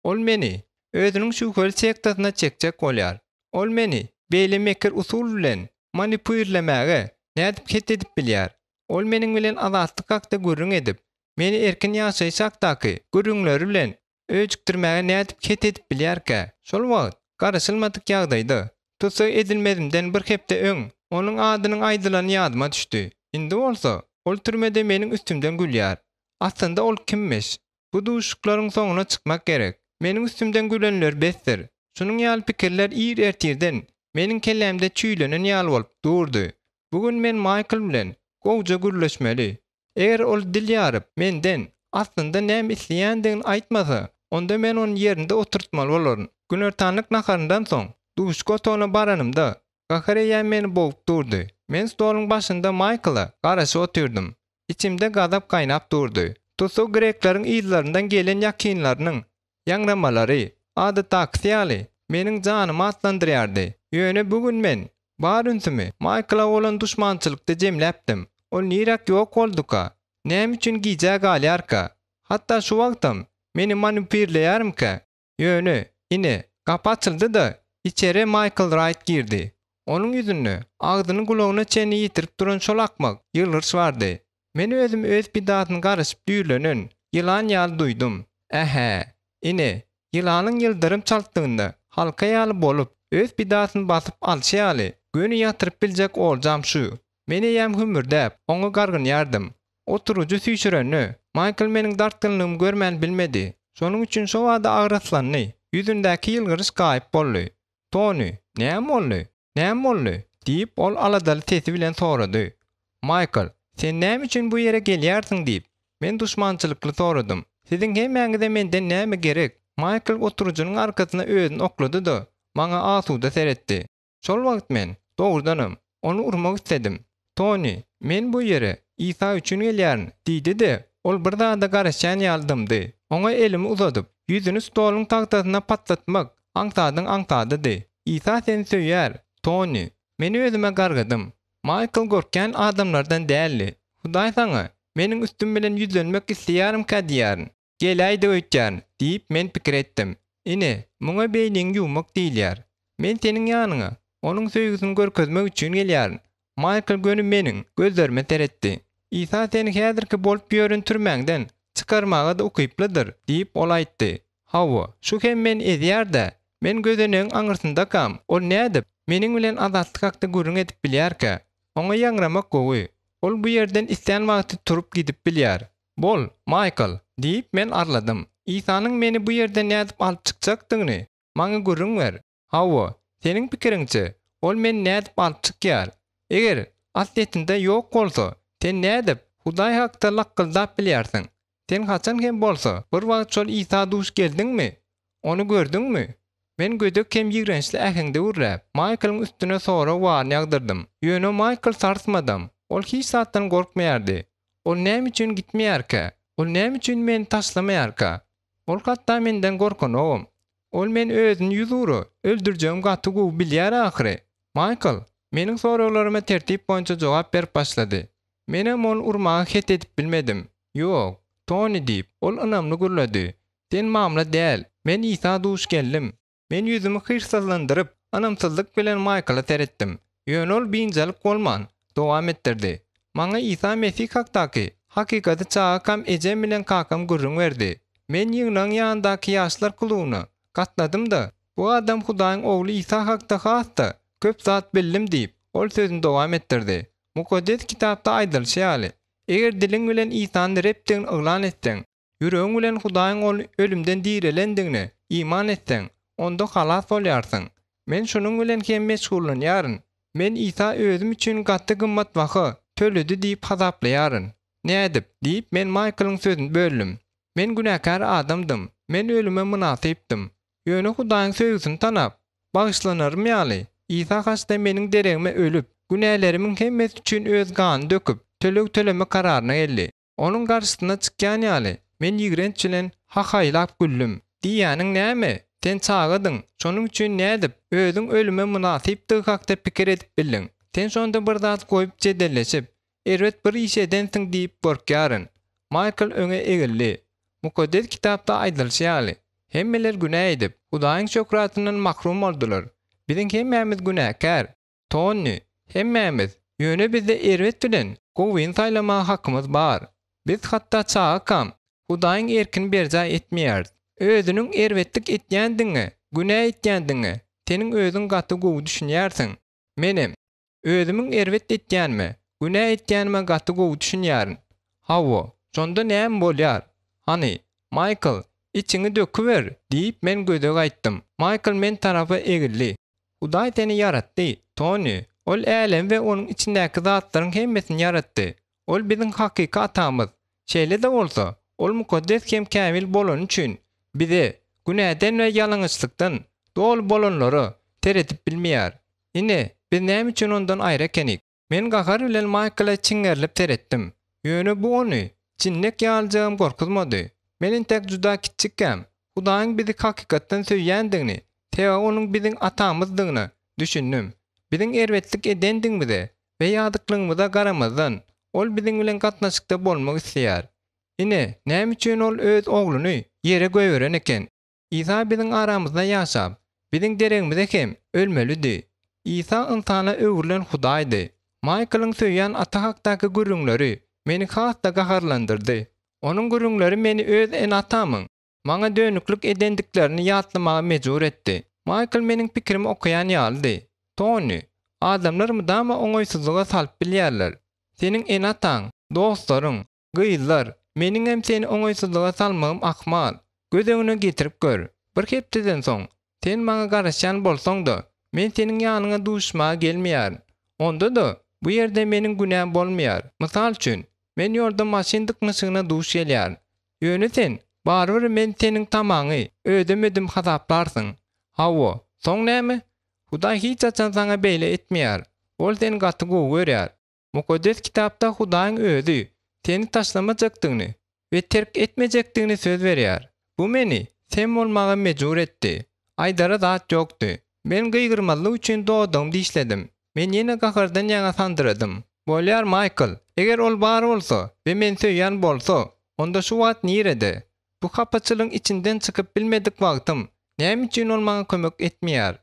S1: Ol meni özüniň şübheli sektasyna çekjek bolýar. Ol meni beýle mekir usul bilen manipuirlemäge nädip het edip bilýär? Ol meniň bilen azatlyk hakda gürrüň edip, meni erkin ýaşaýyş hakdaky gürrüňleri bilen öjükdirmäge nädip het edip bilýärkä? Şol wagt, garaşylmadyk ýagdaýda, tussag edilmezimden bir hepde öň onuň adynyň aýdylany ýadyma düşdi. Indi bolsa, ol türmede meniň üstümden gülýär. Aslynda ol kimmiş? Bu duşuşyklaryň soňuna çykmak gerek. Meniň üstümden gülenler besdir. Şunuň ýaly pikirler ir ertirden meniň kellämde çüýlenen ýaly bolup durdy. Bu gün men Maýkl bilen gowuja gürleşmeli. Eger ol dil ýaryp, menden, aslynda näme isleýändigini aýtmasa, onda men ony ýerinde oturtmaly bolaryn. Günortanlyk naharyndan soň, duşuşyk otagyna baranymda, gahar eýýäm meni bogup durdy. Men stoluň başynda Maýkla garaşyp otyrdym. Içimde gazap gaýnap durdy. Tussag grekleriň yzlaryndan gelen ýakynlarynyň ýaňramalary, adatdakysy ýaly, meniň janymy atlandyrýardy. Ýöne bu gün men bar ünsümi Maýkla bolan duşmançylykda jemläpdim. Ol niräk ýok bolduka? Näme üçin gijä galýarka? Hatda şu wagtam meni manipirleýärmikä? Ýöne, ine, gapy açyldy-da, içeri Maýkl Raýt girdi. Onuň ýüzünde agzyny gulagyna çenli ýitirip duran şol akmak ýylgyryş bardy. Men özümi öz pidasyny garyşyp düýrlenen ýylan ýaly duýdum. Ähä, ine, ýylanyň ýyldyrym çaltlygynda halka ýaly bolup, öz pidasyny basyp alşy ýaly, göni ýatyryp biljek oljam şu. Men eýýäm hümürdäp, oňa gargynýardym. Oturyjy süýşürende, Maýkl meniň dartgynlygymy görmän bilmedi. Şonuň üçin şobada agraslandy, ýüzündäki ýylgyryş gaýyp boldy. Toni, näme boldy? Näme boldy? diýip, ol aladaly sesi bilen sorady. Maýkl, sen näme üçin bu ýere gelýärsiň diýip, men duşmançylykly soradym. Siziň hemmäňize menden näme gerek? Maýkl oturyjynyň arkasyna özüni oklady-da, maňa asuda seretdi. Şol wagt men, dogrudanam, ony urmak isledim. Toni, men bu ýere Isa üçin gelýärin, diýdi-de, ol bir zada garaşýan ýaly dymdy. Oňa elimi uzadyp, ýüzüni stoluň tagtasyna patlatmak aňsadyň aňsadydy. Isa seni söýýär, Toni. Men özüme gargadym. Maýkl gorkýan adamlardan däldi. Hudaý saňa meniň üstüm bilen ýüzlenmek isleýärimkä diýýärin. Geläýdi öýtýärin, diýip, men pikir etdim. Ine, muňa beýniňi ýuwmak diýilýär. Men seniň ýanyňa Onuň söýgüsini görkezmek üçin gelýärin. Maýkl göni meniň gözlerime seretdi. Isa seni häzirki bolup ýören türmäňden çykarmaga-da ukyplydyr, diýip, ol aýtdy. Hawa, şu hem meni ezýär-dä. Men gözenegiň aňyrsyndakam, ol nädip, meniň bilen azatlyk hakda gürrüň edip bilýärkä? Oňa ýaňramak gowy. Ol bu ýerden islän wagty turup gidip bilýär. Bol, Maýkl, diýip, men arladym. Isanyň meni bu ýerden nädip alyp çykjakdygyny maňa gürrüň ber. Hawa, seniň pikiriňçe, ol meni nädip alyp çykýar? Eger aslyýetinde ýok bolsa, sen nädip Hudaý hakda lakgyldap bilýärsiň? Sen haçan hem bolsa bir wagt şol Isa duş geldiňmi? Ony gördüňmi? Men gödek hem ýigrençli äheňde gürläp, Maýklyň üstüne sorag baryny ýagdyrdym. Ýöne Maýkl sarsmadam. Ol hiç zatdan gorkmaýardy. Ol näme üçin gitmeýärkä? Ol näme üçin meni taşlamaýarka? Ol hatda menden gorkanogam. Ol men özüni ýüzugra öldürjegimi gaty gowy bilýär ahyry. Maýkl meniň soraglaryma tertip boýunça jogap berip başlady. Menem ony urmaga het edip bilmedim. Ýok, Toni diýip, ol ynamly gürledi. Sen mamla däl. Men Isa duş geldim. Men ýüzümi hyrsyzlandyryp, ynamsyzlyk bilen Maýkla seretdim. Ýöne ol biynjalyk bolman, dowam etdirdi. Maňa Isa Mesih hakdaky hakykaty çagakam ejem bilen kakam gürrüň berdi. Men ýygnagyň ýanyndaky ýaşlar klubyna gatnadym-da, bu adam Hudaýyň Ogly Isa hakda has-da köp zat bildim diýip, ol sözüni dowam etdirdi. Mukaddes Kitapda aýdylyşy ýaly, eger diliň bilen Isany Rebdigini yglan etseň, ýüregiň bilen Hudaýyň Ony ölümden direlendigine iman etseň, onda halas bolýarsyň. Men şunuň bilen hem meşgullanýaryn. Men Isa özüm üçin gaty gymmatbaha töledi diýip hasaplaýaryn. Nädip? diýip, men Maýklyň sözüni böldüm. Men günäkär adamdym. Men ölüme mynasypdym. Ýöne Hudaýyň söýgüsini tanap, bagyşlanarym ýaly, Isa haçda meniň deregime ölüp, günälerimiň hemmesi üçin öz ganyny döküp, töleg tölemek kararyna geldi. Onuň garşysyna çykýan ýaly, men ýigrenç bilen hahaýlap güldüm. Diýýäniň näme? Sen çagadyň, şonuň üçin nädip, özüň ölüme mynasypdygy hakda pikir edip bildiň? Sen şonda bir zat goýup jedelleşip, erbet bir iş edensiň diýip gorkýaryn. Maýkl öňe egildi. Mukaddes Kitapda aýdylyşy ýaly, hemmeler günä edip, Hudaýyň şöhratyndan mahrum boldular. Biziň hemmämiz günäkär. Tonni, Hemmämiz. Ýöne bizde erbet bilen gowyny saýlamaga hakymyz bar. Biz hatda çagakam, Hudaýyň erkini berjaý etmeýäris. Özüniň erbetlik etýändigiňe, günä etýändigiňe seniň özüň gaty gowy düşünýärsiň. Menem. Özümiň erbet etýänime, günä etýänime gaty gowy düşünýärin. Hawa, şonda näme bolýar? Hany, Maýkl, içiňi döküber, diýip, men gödek aýtdym. Maýkl men tarapa egildi. Hudaý seni ýaratdy, Toni. Ol älemi we onuň içindäki zatlaryň hemmesini ýaratdy. Ol biziň hakyky Atamyz. Şeýle-de bolsa, Ol mukaddes hem kämil bolany üçin, bize, günäden we ýalňyşlykdan doly bolanlara, seredip bilmeýär. Ine, biz näme üçin ondan aýry ekenik. Men gahar bilen Maýkla çiňerilip seretdim. Ýöne bu ony jinnek ýalyjagam gorkuzmady. Men entek juda kiçjikkäm, Hudaýyň bizi hakykatdan söýýändigini, sebäbi Onuň biziň Atamyzdygyna düşündim. Biziň erbetlik edendigimize we ýazyklygymyza garamazdan, Ol biziň bilen gatnaşykda bolmak isleýär. Ine, näme üçin Ol Öz Ogluny ýere goýberen eken. Isa biziň aramyzda ýaşap, biziň deregimize hem ölmelidi. Isa ynsana öwrülen Hudaýdy. Maýklyň söýýän ata hakdaky gürrüňleri meni has-da gaharlandyrdy. Onuň gürrüňleri meni öz ene-atamyň maňa dönüklik edendiklerini ýatlamaga mejbur etdi. Maýkl meniň pikirimi okaýan ýalydy. Toni, adamlar mydama oňaýsyzlyga salyp bilýärler. Seniň ene-ataň, dostlaryň, Gyzlar, meniňem seni oňaýsyzlyga salmagym ahmal. Göz öňüne getirip gör, bir hepdeden soň, sen maňa garaşýan bolsaň-da, men seniň ýanyňa duşuşmaga gelmeýärin. Onda-da, bu ýerde meniň günäm bolmaýar. Mysal üçin, men ýolda maşyn dyknyşygyna duş gelýärin. Ýöne sen, barybir men seniň tamaňy ödemedim hasaplarsyň. Hawa, soň näme? Hudaý hiç haçan saňa beýle etmeýär. Ol seni gaty gowy görýär. Mukaddes Kitapda Hudaýyň Özi seni taşlamajakdygyny we terk etmejekdigini söz berýär. Bu meni sem bolmaga mejbur etdi. Aýdara zat ýokdy. Men gygyrmazlyk üçin dodagymy dişledim. Men ýene gahardan ýaňa sandyradym. Bolýar, Maýkl, eger ol bar bolsa we meni söýýän bolsa, onda şu wagt nirede? Bu hapaçylygyň içinden çykyp bilmedik wagtym, näme üçin ol maňa kömek etmeýär?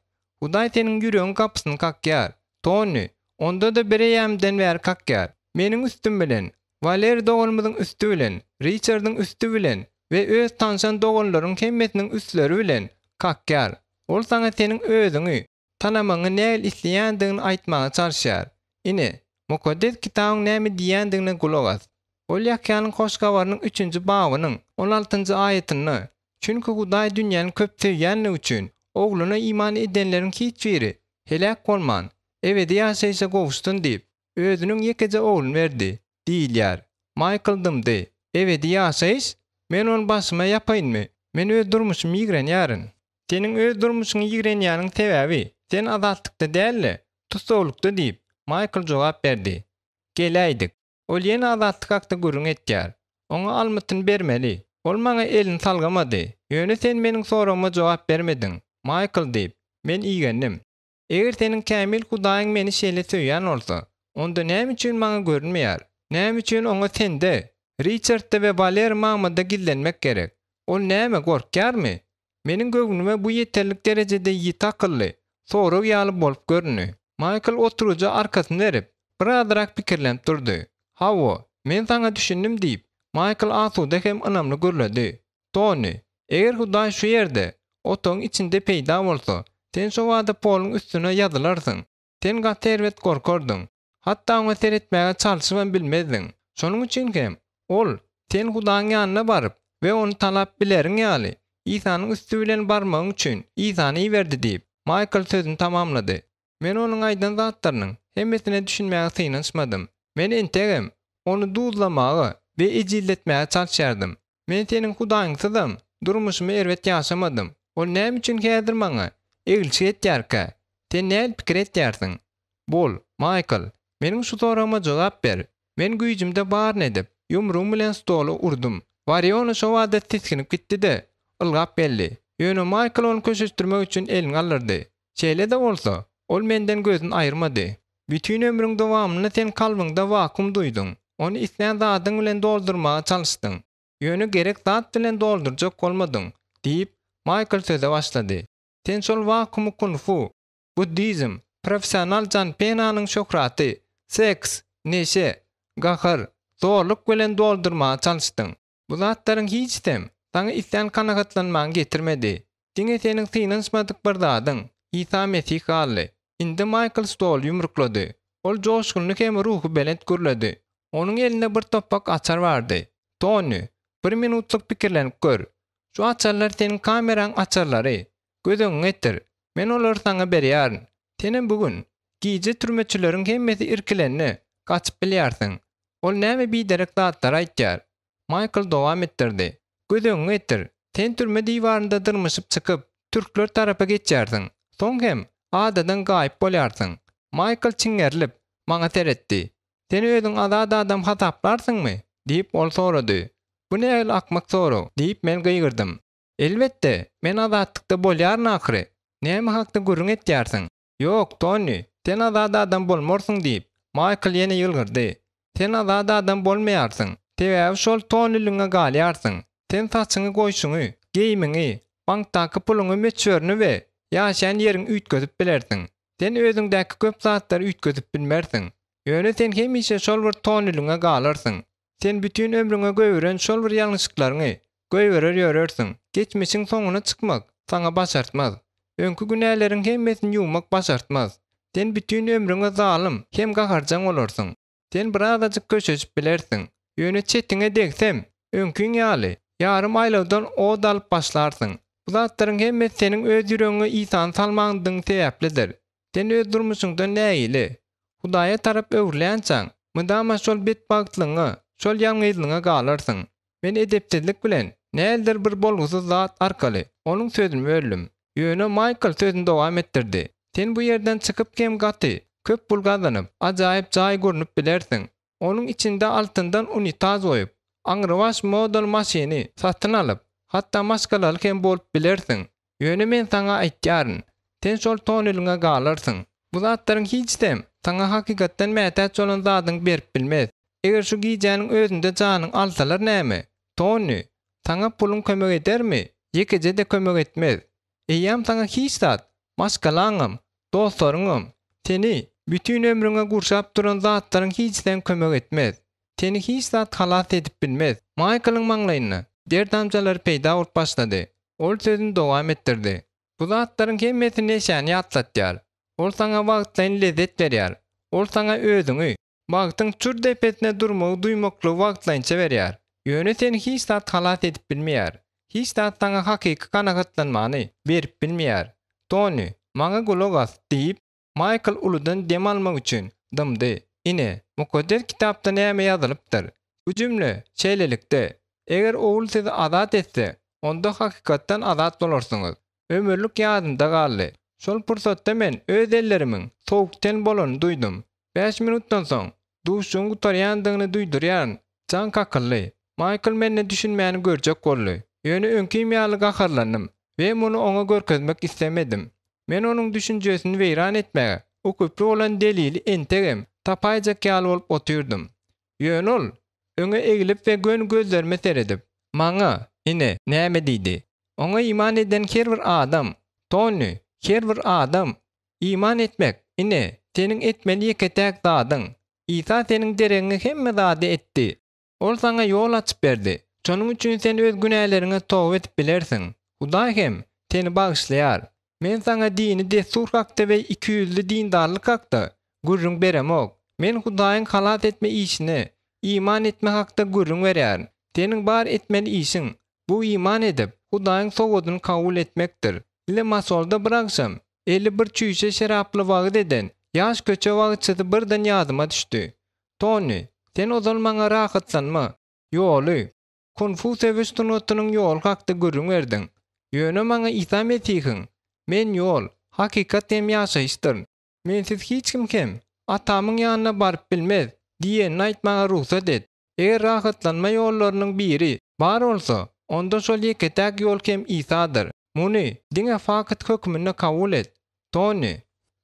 S1: Hudaý seniň ýüregiň gapysyny kakýar, Toni, onda-da bireýýämden bäri kakýar. Meniň üstüm bilen, Waleri doganymyzyň üsti bilen, Riçardyň üsti bilen we öz tanşan doganlaryň hemmesiniň üstleri bilen kakýar. Ol saňa seniň özüňi tanamagyňy nähili isleýändigini aýtmaga çalyşýar. Ine, Mukaddes Kitabyň näme diýýändigine gulak as. Ol Ýahýanyň Hoş Habarynyň üçünji babynyň on altynjy aýatynda, Çünki Hudaý dünýäni köp söýýänligi üçin, Ogluna iman edenleriň hiç biri heläk bolman, ebedi ýaşaýşa gowuşsyn diýip, Özüniň ýekeje ogluny berdi, diýilýär. Maýkl dymdy. Ebedi ýaşaýyş? Men ony başyma ýapaýynmy? Men öz durmuşymy ýigrenýärin. Seniň öz durmuşyňy ýigrenýäniň sebäbi, sen azatlykda däl-de, tussaglykda diýip, Maýkl jogap berdi. Geläýdik. Ol ýene azatlyk hakda gürrüň etýär. Oňa almytyny bermeli. Ol maňa elini salgamady. Ýöne sen meniň soragyma jogap bermediň, Maýkl diýip, men igendim. Eger seniň kämil Hudaýyň meni şeýle söýýän bolsa, onda näme üçin maňa görünmeýär? Näme üçin oňa sende, Riçardda we Waleri mamada gizlenmek gerek? Ol näme, gorkýarmy? Meniň göwnüme bu ýeterlik derejede ýiti akylly sorag ýaly bolup göründi. Maýkl oturyja arkasyny berip, birazrak pikirlenip durdy. Hawa, men saňa düşündim diýip, Maýkl asuda hem ynamly gürledi. Toni, eger Hudaý şu ýerde, otagyň içinde peýda bolsa, sen şo bada poluň üstüne ýazylarsyň. Sen gaty erbet gorkardyň. Hatda oňa seretmäge çalşybam bilmezdiň. Şonuň üçin hem, Ol, sen Hudaýyň ýanyna baryp we Ony talap bileriň ýaly, Isanyň üsti bilen barmagyň üçin Isany iberdi diýip, Maýkl sözüni tamamlady. Men onuň aýdan zatlarynyň hemmesine düşünmäge synanyşmadym. Men entegem ony duzlamaga we ejizletmäge çalyşýardym. Men seniň Hudaýyňsyzam durmuşymy erbet ýaşamadym. Ol näme üçin häzir maňa eglişik etýärkä? Sen nähili pikir etýärsiň? Bol, Maýkl, meniň şu soragyma jogap ber. Men güýjümde baryny edip, ýumrugym bilen stola urdum. Wariona şo bada tisginip gitdi-de, ylgap geldi. Ýöne Maýkl ony köşeşdirmek üçin elini galdyrdy. Şeýle-de bolsa, ol menden gözüni aýyrmady. Bütin ömrüň dowamynda sen kalbyňda wakuum duýduň. Ony islän zadyň bilen doldurmaga çalyşdyň. Ýöne gerek zat bilen doldurjak bolmadyň, diýip, Maýkl söze başlady. Sen şol wakuumy kung-fu, buddizm, professional janpenanyň şöhraty, seks, neşe, gahar, zorluk bilen doldurmaga çalyşdyň. Bu zatlaryň hiçisem saňa islän kanagatlanmaňy getirmedi. Diňe seniň synanyşmadyk bir zadyň, Isa Mesih galdy. Indi Maýkl stoly ýumruklady. Ol joşgunly hem ruhubelent gürledi. Onuň elinde bir topbak açar bardy. Toni, bir minutlyk pikirlenip gör. Şu açarlar seniň kameraň açarlary. Göz öňüňe getir. Men olary saňa berýärin. Senem bu gün, gije türmeçileriň hemmesi irkilende, gaçyp bilýärsiň. Ol näme biderek zatlar aýtýar? Maýkl dowam etdirdi. Göz öňüňe getir, sen türme diwarynda dyrmyşyp çykyp, türkler tarapa geçýärsiň. Soň hem adadan gaýyp bolýarsyň. Maýkl çiňerilip, maňa seretdi. Sen özüňi azat adam hasaplarsyňmy? diýip, ol sorady. Bu nähili akmak sorag? diýip, men gygyrdym. Elbetde, men azatlykda bolýaryn ahyry. Näme hakda gürrüň etýärsiň? Ýok, Toni, sen azat adam bolmarsyň diýip, Maýkl ýene ýylgyrdy. Sen azat adam bolmaýarsyň, sebäbi şol Toniligiňe galýarsyň. Sen saçyňy goýşuňy, geýimiňi, bankdaky puluňy möçberini we ýaşaýan ýeriňi üýtgedip bilersiň. Sen özüňdäki köp zatlary üýtgedip bilmersiň. Ýöne sen hemişe şol bir Toniligiňe galarsyň. Sen bütin ömrüňe goýberen şol bir ýalňyşlyklaryňy goýberer ýörersiň. Geçmişiň soňuna çykmak saňa başartmaz. Öňki günäleriň hemmesini ýuwmak başartmaz. Sen bütin ömrüňe zalym hem gaharjaň bolarsyň. Sen birazajyk köşeşip bilersiň. Ýöne çetiňe degsem, öňkiň ýaly, ýarym aýlawdan ot alyp başlarsyň. Bu zatlaryň hemmesi seniň öz ýüregiňe Isany salmandygyň sebäplidir. Sen öz durmuşyňdan nägile, Hudaýa tarap öwrülýänçäň, mydama şol betbagtlygyňa, şol ýalňyzlygyňa galarsyň. Men edepsizlik bilen, näledir bir bolgusyz zat arkaly, onuň sözüni böldüm. Ýöne Maýkl sözüni dowam etdirdi, Sen bu ýerden çykyp hem gaty köp pul gazanyp, ajaýyp jaý gurnup bilersiň. Onuň içinde altyndan unitaz goýup, aňrybaş modaly maşyny satyn alyp, hatda maşgalaly hem bolup bilersiň. Ýöne men saňa aýtýaryn, sen şol toneliňe galarsyň. Bu zatlaryň hiçisem. saňa hakykatdan mätäç bolan zadyňy berip bilmez. Eger şu gijäniň özünde janyňy alsalar näme? Toni, saňa puluň kömek edermi? Ýekeje-de kömek etmez. Eýýäm saňa hiç zat, maşgalaňam, dostlaryňam, seni bütin ömrüňe gurşap duran zatlaryň hiçisem kömek etmez. Seni hiç zat halas edip bilmez. Maýklyň maňlaýynda der damjalary peýda bolup başlady. Ol sözüni dowam etdirdi. Bu zatlaryň hemmesi neşäni ýatlatýar. Ol saňa wagtlaýyn lezzet berýär. Ol saňa özüňi, bagtyň çür depesine durmagy duýmaklygy wagtlaýynça berýär. Ýöne seni hiç zat halas edip bilmeýär. Hiç zat saňa hakyky kanagatlanmany berip bilmeýär. Toni, maňa gulak as, diýip, Maýkl uludan dem almak üçin dymdy. Ine, Mukaddes Kitapda näme ýazylypdyr. Bu jümle, şeýlelikde, Eger Ogul sizi azat etse, onda hakykatdan azat bolarsyňyz. Ömürlik ýadymda galdy. Şol pursatda men öz ellerimiň sowuk ten bolanyny duýdum. Bäş minutdan soň, duşuşygyň gutarýandygyny duýdurýan jaň kakyldy. Maýkl mende düşünmäni görjek boldy. Ýöne öňkim ýaly gaharlandym we muny oňa görkezmek islemedim. Men onuň düşünjesini weýran etmäge ukyply bolan delili entegem tapaýjak ýaly bolup otyrdym. Ýöne ol, öňe eglip we göni gözlerime seredip, maňa, ine, näme diýdi, Oňa iman eden her bir adam, Toni, her bir adam! Iman etmek, ine, seniň etmeli ýeke-täk zadyň. Isa seniň deregiňe hemme zady etdi. Ol saňa ýol açyp berdi. Şonuň üçin sen öz günäleriňe toba edip bilersiň. Hudaý hem seni bagyşlaýar. Men saňa dini dessur hakda we ikiýüzli dindarlyk hakda gürrüň beremok. Men Hudaýyň halas etme işine iman etme hakda gürrüň berýärin. Seniň bar etmeli işiň, bu iman edip, Hudaýyň sowgadyny kabul etmekdir. Limasolda bir agşam eli bir çüýşe şeraply wagyz eden ýaş köçe wagyzçysy birden ýadyma düşdi. Toni, sen ozal maňa rahatlanma ýoly, kung-fu söweş sungatynyň ýoly hakda gürrüň berdiň. Ýöne maňa Isa Mesihiň, Men ýol, hakykat hem ýaşaýyşdyryn. Mensiz hiç kim hem Atamyň ýanyna baryp bilmez diýenini aýtmaga rugsat et. Eger rahatlanma ýollarynyň biri bar bolsa, onda şol ýeke-täk ýol hem Isadyr. Muny diňe fakt hökmünde kabul et. Toni,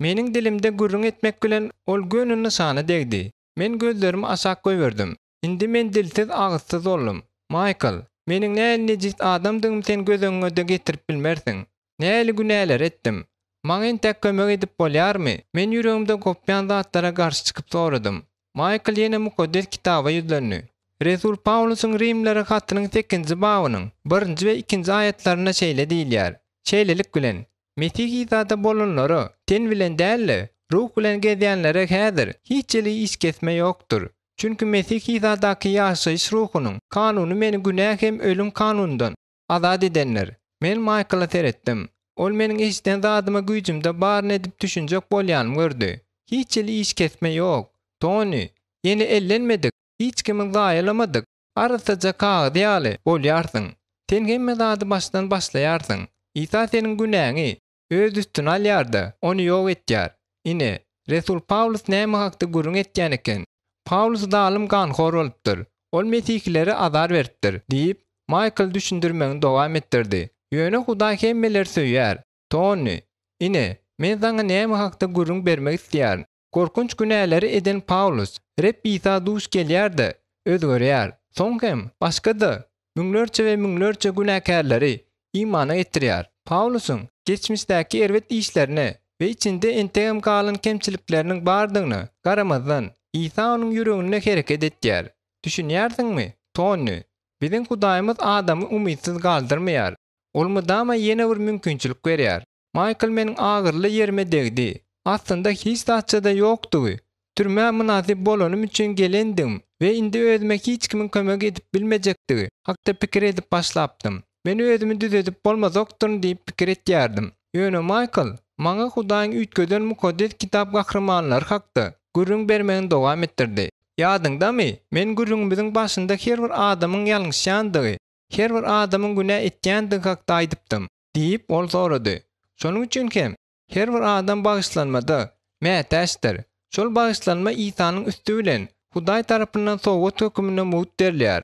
S1: Meniň dilimde gürrüň etmek bilen ol göni nyşana degdi. Men gözlerimi aşak goýberdim. Indi men dilsiz, agyzsyz boldum. Maýkl, meniň nähili nejis adamdygymy sen göz öňüňe-de getirip bilmersiň. Nähili günäleri etdim. Maňa entäk kömek edip bolýarmy? Men ýüregimde gopýan zatlara garşy çykyp soradym. Maýkl ýene Mukaddes Kitaba ýüzlendi. Resul Pawlusyň Rimlilere hatynyň sekizinji babynyň birinji we ikinji aýatlarynda şeýle diýilýär, Şeýlelik bilen, Mesih Isada bolanlara, ten bilen däl-de, ruh bilen gezýänlere häzir hiç hili iş kesme ýokdur. Çünki Mesih Isadaky ýaşaýyş ruhunyň kanuny meni günä hem ölüm kanunyndan azat edendir. Men Maýkla seretdim. Ol meniň eşiden zadyma güýjümde baryny edip düşünjek bolýanymy gördi. Hiç hili iş kesme ýok, Toni. Ýene ellenmedik, hiç kimiň zaýalamadyk arassaja kagyzy ýaly bolýarsyň. Sen hemme zady başdan başlaýarsyň. Isa seniň günäňi Öz üstüne alýar-da, ony ýok etýär. Ine, resul Pawlus näme hakda gürrüň etýän eken. Pawlus zalym ganhor bolupdyr. Ol mesihilere azar beripdir, diýip, Maýkl düşündirmegini dowam etdirdi. Ýöne Hudaý hemmeleri söýýär. Toni, ine, men saňa näme hakda gürrüň bermek isleýärin. Gorkunç günäleri eden Pawlus Reb Isa duş gelýär-de, özgerýär. Soň hem başga-da müňlerçe we müňlerçe günäkärleri imana getirýär. Pawlusyň geçmişdäki erbet işlerine we içinde entegem galan kemçilikleriniň bardygyna garamazdan, Isa onuň ýüreginde hereket etýär. Düşünýärsiňmi, Tonni? Biziň Hudaýymyz adamy umytsyz galdyrmaýar. Ol mydama ýene bir mümkinçilik berýär. Maýkl meniň agyryly ýerime degdi. Aslynda hiç zatça-da ýokdugy, türmä mynasyp bolanym üçin gelendigim we indi özüme hiç kimiň kömek edip bilmejekdigi hakda pikir edip başlapdym. Men özümi düzedip bolmazokdyryn diýip pikir etýärdim. Ýöne Maýkl maňa Hudaýyň üýtgeden Mukaddes Kitap gahrymanlary hakda gürrüň bermegini dowam etdirdi. Ýadyňdamy, men gürrüňimiziň başynda her bir adamyň ýalňyşýandygy, her bir adamyň günä etýändigi hakda aýdypdym. Diýip, ol sorady. Şonuň üçin hem, her bir adam bagyşlanmada mätäçdir. Şol bagyşlanma Isanyň üsti bilen Hudaý tarapyndan sowgat höküminde mugt berilýär.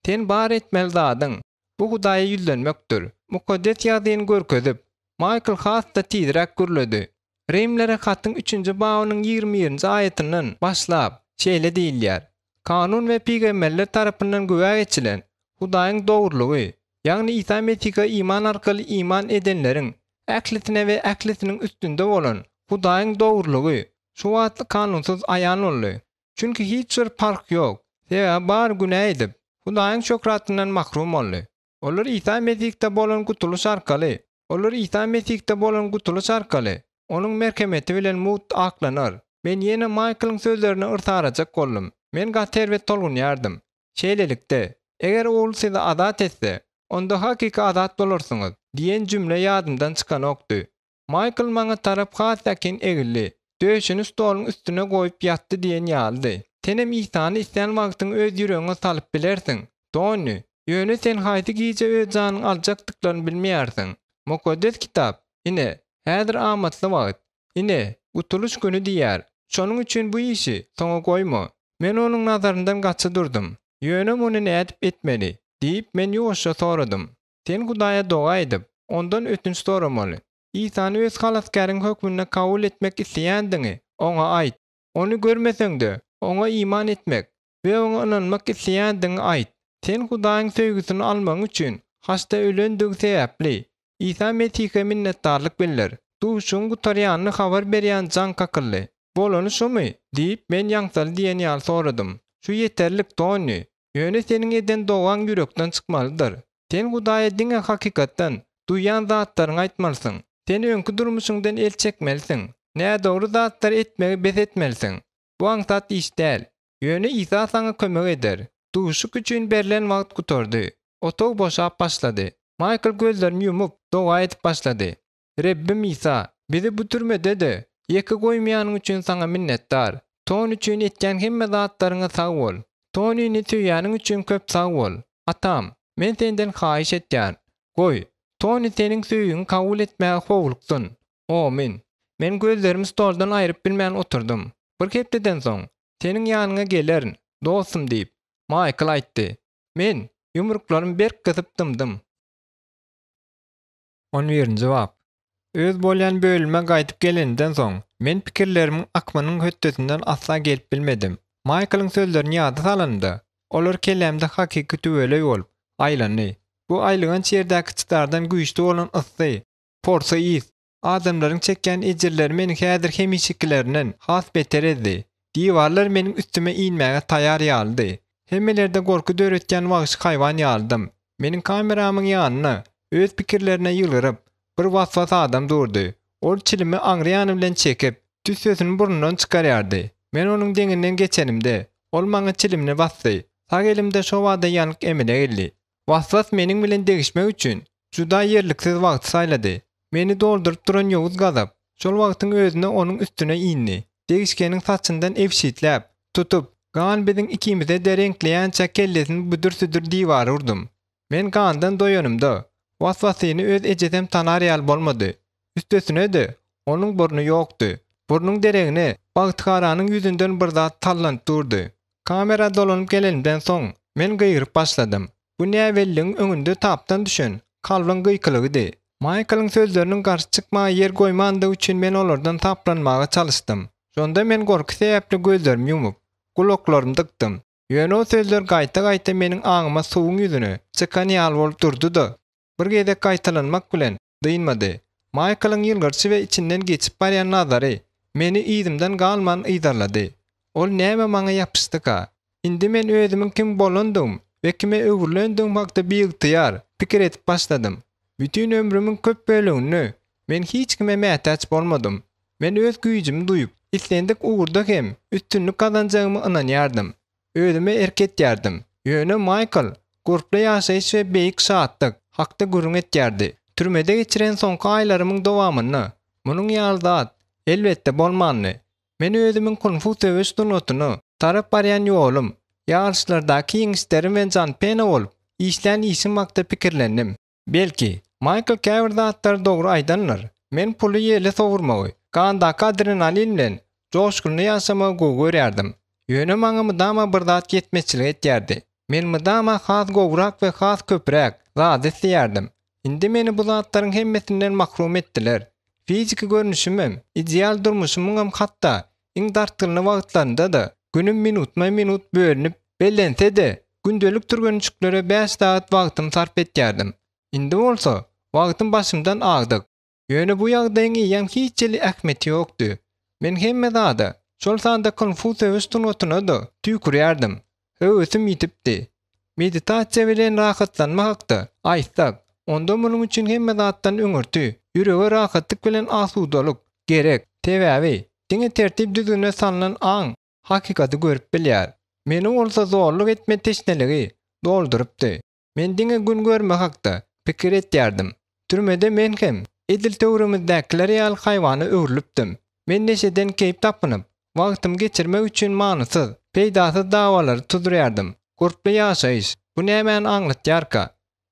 S1: Sen bar etmeli zadyň, bu Hudaýa ýüzlenmekdir. Mukaddes Ýazgyny görkezip, Maýkl has-da tizräk gürledi. Rimlere hatyň üçünji babynyň 21-nji aýatyndan başlap, şeýle diýilýär, Kanun we pygamberler tarapyndan güwä geçilen Hudaýyň dogrulygy, ýagny Isa Mesihe iman arkaly iman edenleriň ählisine we ählisiniň üstünde bolan Hudaýyň dogrulygy şu wagt kanunsyz aýan boldy. Çünki hiç bir parh ýok, sebäbi bary günä edip, Hudaýyň şöhratyndan mahrum boldy. Olar Isa Mesihde bolan gutulyş arkaly, olar Isa Mesihde bolan gutulyş arkaly, Onuň merhemeti bilen mugt aklanar. Men ýene Maýklyň sözlerine yrsarajak boldum. Men gaty erbet tolgunýardym. Şeýlelikde, eger Ogul sizi azat etse, onda hakyky azat bolarsyňyz diýen jümle ýadymdan çykanokdy. Maýkl maňa tarap has ýakyn egildi. Döşüni stoluň üstüne goýup ýatdy diýen ýalydy. Senem Isany islän wagtyň öz ýüregiňe salyp bilersiň, Tonni. Ýöne sen haýsy gije öz janyňy aljakdyklaryny bilmeýärsiň. Mukaddes Kitap, Ine, häzir amatly wagt. Ine, gutulyş güni diýýär. Şonuň üçin bu işi soňa goýma. Men onuň nazaryndan gaça durdum. Ýöne muny nädip etmeli? diýip, men ýuwaşja soradym. Sen Hudaýa doga edip, Ondan ötünç soramaly. Isany öz Halasgäriň hökmünde kabul etmek isleýändigiňi Oňa aýt. Ony görmeseň-de, Oňa iman etmek we Oňa ynanmak isleýändigiňi aýt. Sen Hudaýyň söýgüsini almagyň üçin haçda ölendigi sebäpli, Isa Mesihe minnetdarlyk bildir. Duşuşygyň gutarýanyny habar berýän jaň kakyldy. Bolany şumy? diýip, men ýaňsaly diýen ýaly soradym. Şu ýeterlik, Tonni. Ýöne seniň eden dogaň ýürekden çykmalydyr. Sen Hudaýa diňe hakykatdan, duýýan zatlaryňy aýtmalysyň. Sen öňki durmuşyňdan el çekmelisiň. Nädogry zatlary etmegi bes etmelisiň. Bu aňsat iş däl. Ýöne Isa saňa kömek eder. Duşuşyk üçin berlen wagt gutardy. Otag boşap başlady. Maýkl gözlerini ýumup, doga edip başlady. Rebbim Isa, bizi bu türmede-de ýeke goýmaýanyň üçin Saňa minnetdar. Toni üçin etýän hemme zatlaryňa sag bol. Tonini söýýäniň üçin köp sag bol. Atam, men Senden haýyş etýän, goý, Toni Seniň söýgiňi kabul etmäge howluksyn. Omyn. Men gözlerimi stoldan aýryp bilmän oturdym. Bir hepdeden soň, seniň ýanyňa gelerin, dostum diýip, Maýkl aýtdy. Men, ýumruklarymy berk gysyp dymdym. On birinji bap. Öz bolýan bölüme gaýdyp gelenimden soň, men pikirlerimiň akymynyň hötdesinden asla gelip bilmedim. Maýklyň sözlerini ýada salanymda, olar kellämde hakyky tüweleý bolup, aýlandy. Bu aýylganç ýerdäki çydardan güýçli bolan yssy, porsy ys, adamlaryň çekýän ejirleri meni häzir hemişekilerinden has beter ezdi. Diwarlar meniň üstüme inmäge taýar ýalydy. Hemmelerde gorky döretýän wagşy haýwan ýalydym. Meniň kameramyň ýanynda, öz pikirlerine ýylgyryp, bir was-was adam durdy. Ol çilimi aňry ýany bilen çekip, tüssesini burnundan çykarýardy. Men onuň deňinden geçenimde, ol maňa çilimini basdy. Sag elimde şobada ýanyk emele geldi. Was-was meniň bilen degişmek üçin juda ýerliksiz wagty saýlady. Meni dolduryp duran ýowuz gazap şol wagtyň özünde onuň üstüne indi. Degişgeniň saçyndan ebşitläp, tutup, gan biziň ikimize-de reňkleýänçä kellesini büdür-südür diwara urdum. Men gandan doýanymda, was-wasyny öz ejesem tanar ýaly bolmady. Üstesine-de, onuň burny ýokdy. Burnuň deregine Bagtygaranyň ýüzünden bir zat sallanyp durdy. Kamera dolanyp gelenimden soň, men gygyryp başladym. Bu näbelliligiň öňünde tapdan düşen kalbyň gykylygydy. Maýklyň sözleriniň garşy çykmaga ýer goýmandygy üçin men olardan saplanmaga çalyşdym. Şonda men gorky sebäpli gözlerimi ýumup, gulaklarymy dykdym. Ýöne o sözler gaýta-gaýta meniň aňyma suwuň ýüzüne çykan ýaly bolup durdy-da, bir gezek gaýtalanmak bilen, dynmady. Maýklyň ýylgyrşy we içinden geçip barýan nazary meni yzymdan galman yzarlady. Ol näme maňa ýapyşdyka? Indi men özümiň kim bolandygym we kime öwrülendigim hakda biygtyýar pikir edip başladym. Bütin ömrümiň köp böleginde men hiç kime mätäç bolmadym. Men öz güýjümi duýup, islendik ugurda hem üstünlik gazanjagyma ynanýardym. Özüme erk etýärdim. Ýöne Maýkl gurply ýaşaýyş we beýik şatlyk hakda gürrüň etýärdi. Türmede geçiren soňky aýlarymyň dowamynda munuň ýaly zat, elbetde, bolmandy. Men özümiň kung-fu söweş sungatyna tarap barýan ýolum, ýaryşlardaky ýeňişlerim we janpena bolup işlän işim hakda pikirlendim. Belki, Maýkl käbir zatlary dogry aýdandyr. Men puly ýele sowurmagy, gandaky adrenalin bilen joşgunly ýaşamagy gowy görýärdim. Ýöne maňa mydama bir zat ýetmezçilik etýärdi. Men mydama has gowurak we has köpräk zady isleýärdim. Indi meni bu zatlaryň hemmesinden mahrum etdiler. Fiziki görnüşimem, ideal durmuşymyňam hatda iň dartgynly wagtlarynda-da günüm minutma-minut bölünip bellense-de, gündelik türgenişiklere bäş sagat wagtymy sarp etýärdim. Indi bolsa, wagtym başymdan agdyk. Ýöne bu ýagdaýyň eýýäm hiç hili ähmiýeti ýokdy. Men hemme zada, şol sanda kung-fu söweş sungatyna-da tüýkürýärdim. Höwesim ýitipdi. Meditasiýa bilen rahatlanma hakda aýtsak, onda munuň üçin hemme zatdan öňürti ýürege rahatlyk bilen asudalyk gerek. Sebäbi, diňe tertip-düzgüne salnan aň hakykaty görüp bilýär. Meni bolsa zorluk etme teşneligi doldurypdy. Men diňe gün görme hakda pikir etýärdim. Türmede men hem edil töweregimizdäkiler ýaly haýwana öwrülipdim. Men neşeden keýp tapynyp, wagtymy geçirmek üçin manysyz, peýdasyz dawalary tuzdurýardym. Gurply ýaşaýyş, bu nämäni aňlatýarka?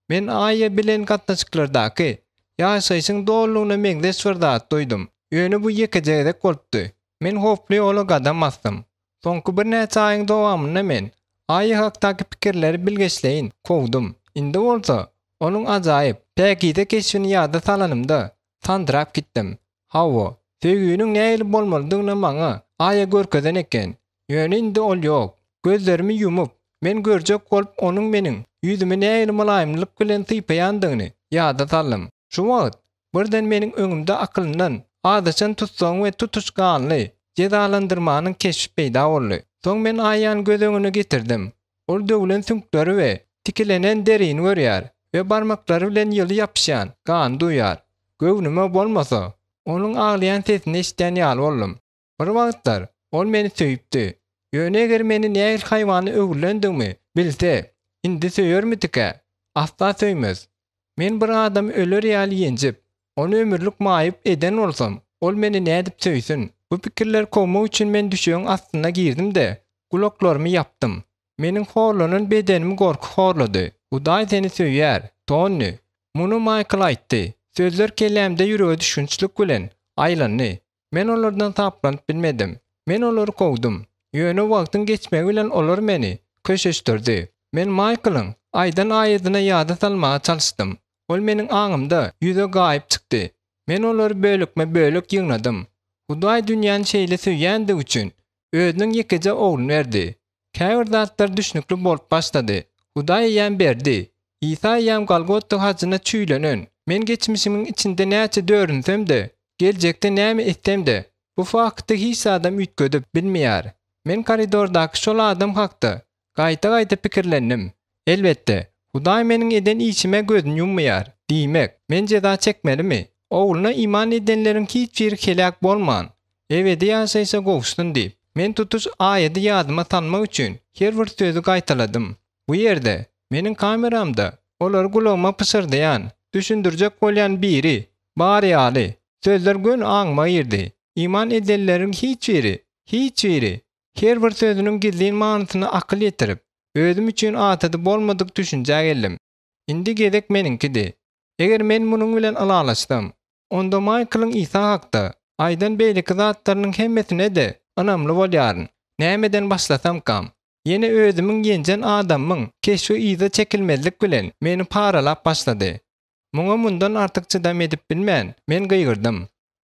S1: Men Aýýa bilen gatnaşyklardaky ýaşaýşyň dolulygyna meňzeş bir zat duýdum. Ýöne bu ýekeje gezek bolupdy. Men howply ýola gadam basdym. Soňky birnäçe aýyň dowamynda men Aýy hakdaky pikirleri bilgeşleýin kowdum. Indi bolsa, onuň ajaýyp, päkize keşbini ýada salanymda, sandyrap gitdim. Hawa, söýginiň nähili bolmalydygyny maňa Aýa görkezen eken. Ýöne indi ol ýok. Gözlerimi ýumup, men görjek bolup onuň meniň ýüzümi nähili mylaýymlyk bilen sypaýandygyny ýada saldym. Şu wagt Birden meniň öňümde akylyndan azaşan tussagyň we tutuş ganly jezalandyrmanyň keşbi peýda boldy. Soň men Aýany göz öňüne getirdim. Ol döwlen süňkleri we tikilenen derini görýär we barmaklary bilen ýyly ýapyşýan gany duýýar. Göwnüme bolmasa, onuň aglaýan sesini eşidýän ýaly boldum. Bir wagtlar ol meni söýüpdi. Ýöne eger meni nähili haýwana öwrülendigimi bilse, indi söýermidikä? Asla söýmez. Men bir adamy öler ýaly ýenjip, ony ömürlik maýyp eden bolsam, ol meni nädip söýsün? Bu pikirleri kowmak üçin men düşegiň astyna girdim-de, gulaklarymy ýapdym. Meniň horlanan bedenimi gorky horlady. Hudaý seni söýýär, Tonni. Muny Maýkl aýtdy. Sözler kellämde ýürege düşgünçlik bilen aýlandy. Men olardan saplanyp bilmedim. Men olary kowdum. Ýöne wagtyň geçmegi bilen olar meni köşeşdirdi. Men Maýklyň aýdan aýadyna ýada salmaga çalyşdym. Ol meniň aňymda ýüze gaýyp çykdy. Men olary bölekme-bölek ýygnadym. Hudaý dünýäni şeýle söýýändigi üçin, Özüniň ýekeje Ogluny berdi. Käbir zatlar düşnükli bolup başlady. Hudaý eýýäm berdi. Isa eýýäm Golgota hajyna çüýlenen. Men geçmişimiň içinde näçe dörünsem-de, geljekde näme etsem-de, bu fakty hiç zadam üýtgedip bilmeýär. Men koridordaky şol adam hakda gaýta-gaýta pikirlendim. Elbetde, Hudaý meniň eden işime gözüni ýummaýar. Diýmek, men jeza çekmelimi? Ogluna iman edenleriň hiç biri heläk bolman, ebedi ýaşaýşa gowuşsyn diýip, men tutuş aýady ýadyma salmak üçin her bir sözi gaýtaladym. Bu ýerde, meniň kameramda olary gulagyma pyşyrdaýan, düşündirjek bolýan biri bar ýaly, sözler göni aňyma girdi. Iman edenleriň hiç biri, hiç biri her bir sözüniň gizlin manysyna akyl ýetirip, özüm üçin adaty bolmadyk düşünjä geldim. Indi gezek meniňkidi. Eger men munuň bilen ylalaşsam, onda Maýklyň Isa hakda aýdan beýleki zatlarynyň hemmesine-de ynamly bolýaryn. Nämeden başlasamkam? Ýene özümiň ýenjen adamymyň keşbi yza çekilmezlik bilen meni paralap başlady. Muňa mundan artyk çydam edip bilmän, men gygyrdym.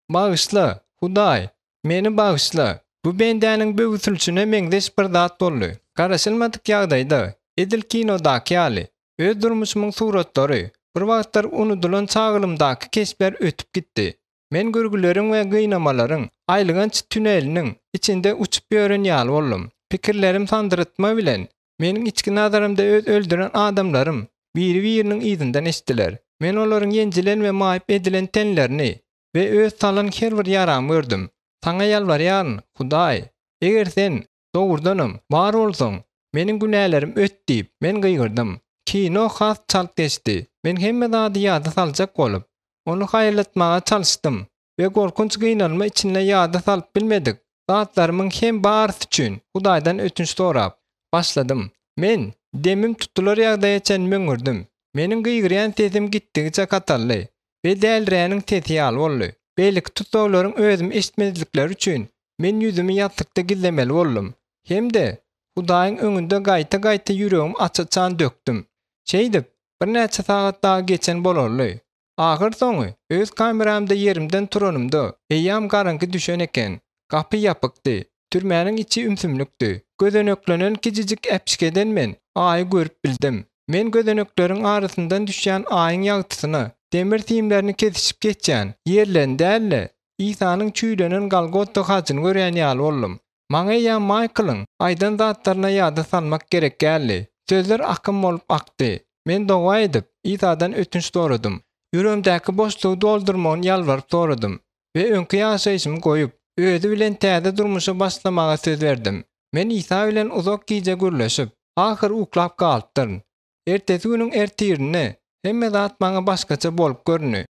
S1: Bagyşla, Hudaý! Meni bagyşla! Bu bendäniň böwsülşine meňzeş bir zat boldy. Garaşylmadyk ýagdaýda, edil kinodaky ýaly, öz durmuşymyň suratlary, bir wagtlar unudylan çagalymdaky keşpler ötüp gitdi. Men görgüleriň we gynamalaryň aýylganç tüneliniň içinde uçup ýören ýaly boldum. Pikirlerim sandyratma bilen meniň içki nazarymda öz öldüren adamlarym biri-biriniň yzyndan eşitdiler. Men olaryň ýenjilen we maýyp edilen tenlerini we öz salan her bir ýaramy gördüm. Saňa ýalbarýaryn, Hudaý, eger Sen, dogrudanam, bar bolsaň, meniň günälerimi öt diýip, men gygyrdym. Kino has çalt geçdi. Men hemme zady ýada saljak bolup, ony haýallatmaga çalyşdym we gorkunç gynanma içinde ýada salyp bilmedik zatlarymyň hem barysy üçin Hudaýdan ötünç sorap başladym. Men demim tutular ýagdaýa çenli möňňürdim. Meniň gygyrýan sesim gitdigiçe gataldy we däliräniň sesi ýaly boldy. Beýleki tussaglaryň özümi eşitmezlikleri üçin men ýüzümi ýassykda gizlemeli boldum hem-de Hudaýyň öňünde gaýta-gaýta ýüregimi aç-açan dökdüm. Şeýdip, birnäçe sagat dagy geçen bolarly. Ahyrsoňy, öz kameramda ýerimden turanymda, eýýäm garaňky düşen eken. Gapy ýapykdy. Türmäniň içi ümsümlikdi. Gözeneklenen kiçijik äpişgeden men Aýy görüp bildim. Men gözenekleriň arasyndan düşýän Aýyň ýagtysyna demir simlerini kesişip geçýän ýerlerini däl-de, Isanyň çüýlenen Golgota hajyny görýän ýaly boldum. Maňa eýýäm Maýklyň aýdan zatlaryna ýada salmak gerek däldi. Sözler akym bolup akdy. Men doga edip, Isadan ötünç soradym. Ýüregimdäki boşlugy doldurmagyny ýalbaryp soradym we öňki ýaşaýşymy goýup, Özi bilen täze durmuşa başlamaga söz berdim. Men Isa bilen uzak gije gürleşip, ahyry uklap galypdyryn. Ertesi günüň ertirinde hemme zat maňa başgaça bolup göründi.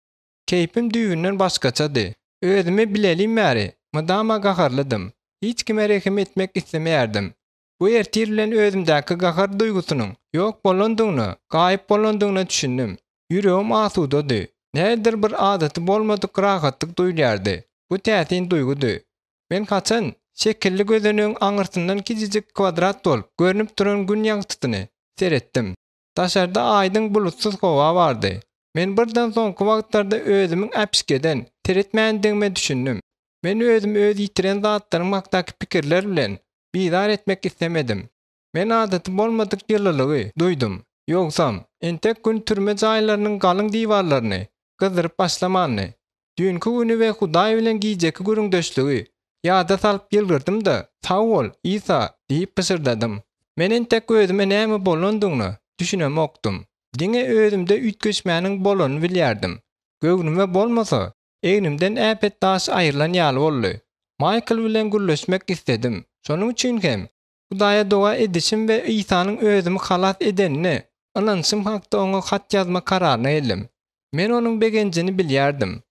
S1: Keýpim düýbünden başgaçady. Özümi bilelim bäri, mydama gaharlydym. Hiç kime rehim etmek islemeýärdim. Bu ertir bilen özümdäki gahar duýgusynyň ýok bolandygyna, gaýyp bolandygyna düşündim. Ýüregim asudady. Nähilidir bir adaty bolmadyk rahatlyk duýulýardy. Bu täsin duýgudy. Men haçan şekilli gözenegiň aňyrsyndan kiçijik kwadrat bolup görnüp duran gün ýagtysyny seretdim. Daşarda aýdyň bulutsyz howa bardy. Men birden soňky wagtlarda özümiň äpişgeden seretmändigime düşündim. Men özümi öz ýitiren zatlarym hakdaky pikirler bilen bizar etmek islemedim. Men adaty bolmadyk ýylylygy duýdum. Ýogsam, entek gün türme jaýlarynyň galyň diwarlaryny gyzdyryp başlamandy. Düýnki güni we Hudaý bilen gijeki gürrüňdeşligi ýada salyp ýylgyrdym-da, Sag bol, Isa! diýip pyşyrdadym. Men entek özüme näme bolandygyna düşünemokdym. Diňe özümde üýtgeşmäniň bolanyny bilýärdim. Göwnüme bolmasa, egnimden äpet daş aýrylan ýaly boldy. Maýkl bilen gürleşmek isledim. Şonuň üçin hem, Hudaýa doga edişim we Isanyň özümi halas edenine ynanyşym hakda oňa hat ýazma kararyna geldim. Men onuň begenjini bilýärdim.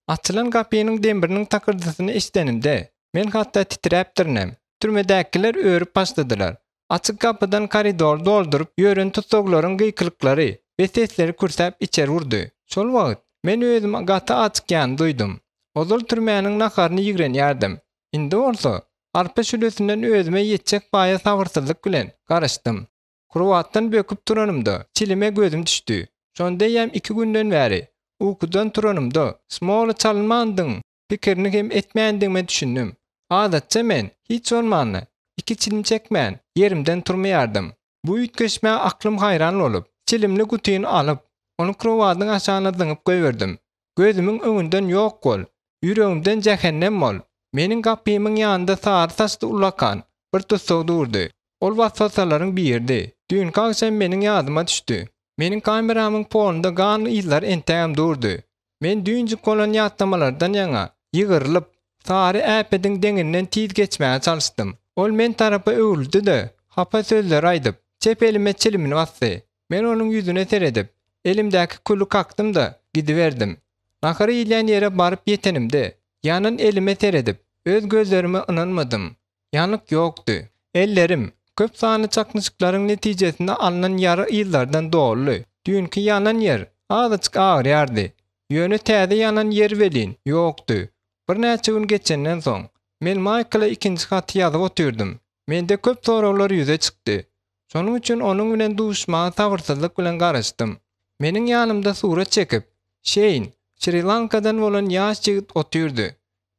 S1: Açylan gapynyň demriniň takyrdysyny eşidenimde, men hatda titräpdirinem. Türmedäkiler örüp başladylar. Açyk gapydan koridory dolduryp ýören tussaglaryň gykylyklary we sesleri kürsäp içeri urdy. Şol wagt men özümi gaty ajykýanyny duýdum. Ozal türmäniň naharyny ýigrenýärdim. Indi bolsa, arpa şülesinden özüme ýetjek paýa sabyrsyzlyk bilen garaşdym. Krowatdan böküp turanymda, çilime gözüm düşdi. Şonda eýýäm iki günden bäri, ukudan turanymda, smola çalynmandygyň pikirini hem etmändigime düşündim. Adatça men, hiç bolmanda, iki çilim çekmän, ýerimden turmaýardym. Bu üýtgeşmä aklym haýran bolup, çilimli gutyny alyp, ony krowadyň aşagyna zyňyp goýberdim. Gözümiň öňünden ýok bol, ýüregimden jähennem bol! Meniň gapymyň ýanynda sary saçly ullakan bir tussag durdy. Ol waswasalaryň biridi. Düýnki agşam meniň ýadyma düşdi. Meniň kameramyň polunda gan yzlary entägem durdy. Men düýnjük bolan ýatlamalardan ýaňa ýygrylyp, sary äpediň deňinden tiz geçmäge çalyşdym. Ol men tarapa öwrüldi-de, hapa sözleri aýdyp, çep elime çilimini basdy. Men onuň ýüzüne seredip, elimdäki küli kakdym-da, gidiberdim. Nahar iýilýän ýere baryp ýetenimde, ýanan elime seredip, öz gözlerime ynanmadym. Ýanyk ýokdy. Ellerim, köp sanly çaknyşyklaryň netijesinde alnan ýara yzlardan doldy. Düýnki ýanan ýer azajyk agyrýardy. Ýöne täze ýanan ýer welin, ýokdy. Birnäçe gün geçenden soň, men Maýkla ikinji haty ýazyp otyrdym. Mende köp soraglar ýüze çykdy. Şonuň üçin onuň bilen duşuşmaga sabyrsyzlyk bilen garaşdym. Meniň ýanymda surat çekip, Şeýn, Şri-Lankadan bolan ýaş ýigit otyrdy.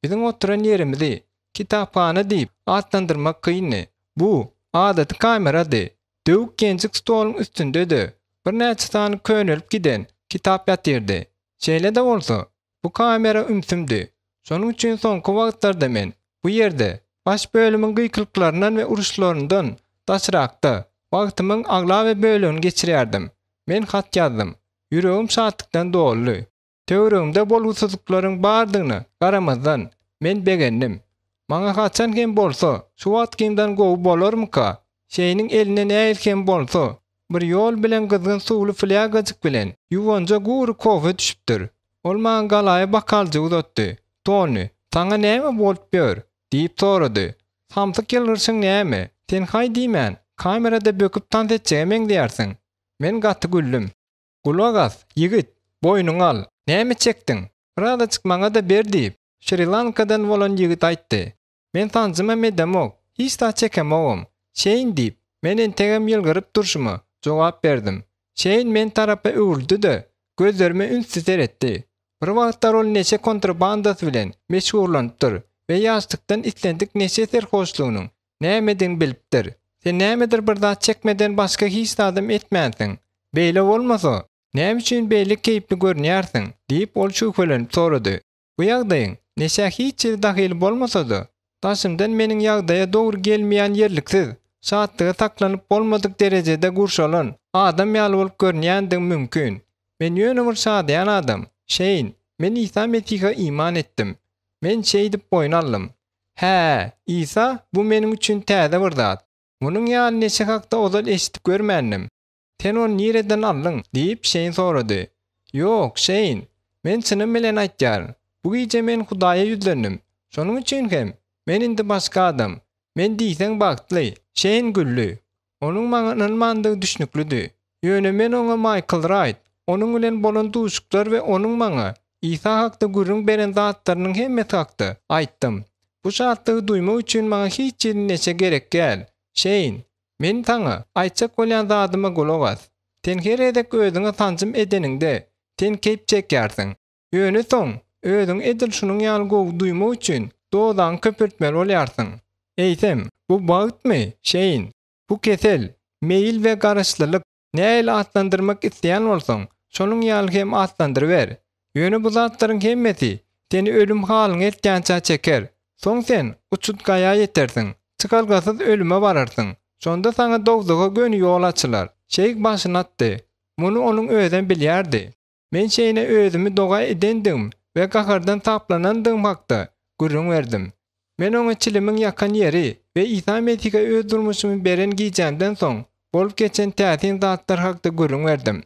S1: Biziň oturan ýerimizi kitaphana diýip atlandyrmak kyndy. Bu, adaty kamerady. Döwük-ýenjik stoluň üstünde-de birnäçe sany könelip giden kitap ýatyrdy. Şeýle-de bolsa, bu kamera ümsümdi. Şonuň üçin soňky wagtlarda men bu ýerde, baş bölümiň gykylyklaryndan we uruşlaryndan daşrakda, wagtymyň aglaba bölegini geçirýärdim. Men hat ýazdym. Ýüregim şatlykdan doldy. Töweregimde bolgusyzlyklaryň bardygyna garamazdan, men begendim. Maňa haçan hem bolsa, şu wagtkymdan gowy bolarmyka? Şeýniň eline nähili hem bolsa, bir ýol bilen gyzgyn suwly flýagajyk bilen ýuwanja gury kofe düşüpdir. Ol maňa galaýy bokaljygy uzatdy. Toni, saňa näme bolup ýör? diýip sorady. Samsyk ýylgyrşyň näme? Sen haý diýmän, kamerada böküp tans etjege meňzeýärsiň. Men gaty güldüm. Gulak as, ýigit, boýnuňy al. Näme çekdiň? Birazajyk maňa-da ber diýip, Şri-Lankadan bolan ýigit aýtdy. Men sanjymam edemok, hiç zat çekemogam. Şeýn diýip, men entegem ýylgyryp durşuma jogap berdim. Şeýn men tarapa öwrüldi-de, Gözlerime ünsli seretdi. Bir wagtlar ol neşe kontrabandasy bilen meşgurlanypdyr we ýaşlykdan islendik neşe serhoşlugynyň nämedigini bilipdir. Sen nämedir bir zat çekmeden başga hiç zadam etmänsiň. Beýle bolmasa, näme üçin beýle keýpli görünýärsiň? diýip, ol şübhelenip sorady. Bu ýagdaýyň neşä hiç hili dahyly bolmasa-da, daşymdan meniň ýagdaýa dogry gelmeýän ýerliksiz, şatlyga saklanyp bolmadyk derejede gurşalan adam ýaly bolup görünýändigim mümkin. Men ýöne bir şadyýan adam, Şeýn, men Isa Mesihe iman etdim. Men şeýdip boýun aldym. Hä, Isa, bu meniň üçin täze bir zat. Munuň ýaly neşe hakda ozal eşidip görmändim. Sen ony nireden aldyň? diýip, Şeýn sorady. Ýok, Şeýn, men çynym bilen aýtýaryn. Bu gije men Hudaýa ýüzlendim. Şonuň üçin hem, men indi başga adam. Men diýseň bagtly. Şeýn güldi. Onuň maňa ynanmandygy düşnüklidi. Ýöne men oňa Maýkl Raýt, onuň bilen bolan duşuşyklar we onuň maňa Isa hakda gürrüň beren zatlarynyň hemmesi hakda aýtdym. Bu şatlygy duýmak üçin maňa hiç hili neşe gerek däl. Şeýn, Men saňa aýtjak bolýan zadyma gulak as. Sen her gezek özüňe sanjym edeniňde, sen keýp çekýärsiň. Ýöne soň, özüňi edil şunuň ýaly gowy duýmak üçin dozaňy köpeltmeli bolýarsyň. Eýsem, bu bagtmy, Şeýn? Bu kesel, meýil we garaşlylyk Nähili atlandyrmak isleýän bolsaň, şonuň ýaly hem atlandyryber. Ýöne bu zatlaryň hemmesi seni ölüm halyňa eltýänçä çeker. Soň sen uçut gaýa ýetersiň, çykalgasyz ölüme bararsyň. Şonda saňa dowzaha göni ýol açylar. Şeýh başyny atdy. Muny onuň özem bilýärdi. Men Şeýne özümi doga edendigim we gahardan saplanandygym hakda gürrüň berdim. Men oňa çilimiň ýakan ýeri we Isa Mesihe öz durmuşymy beren gijämden soň bolup geçen täsin zatlar hakda gürrüň berdim.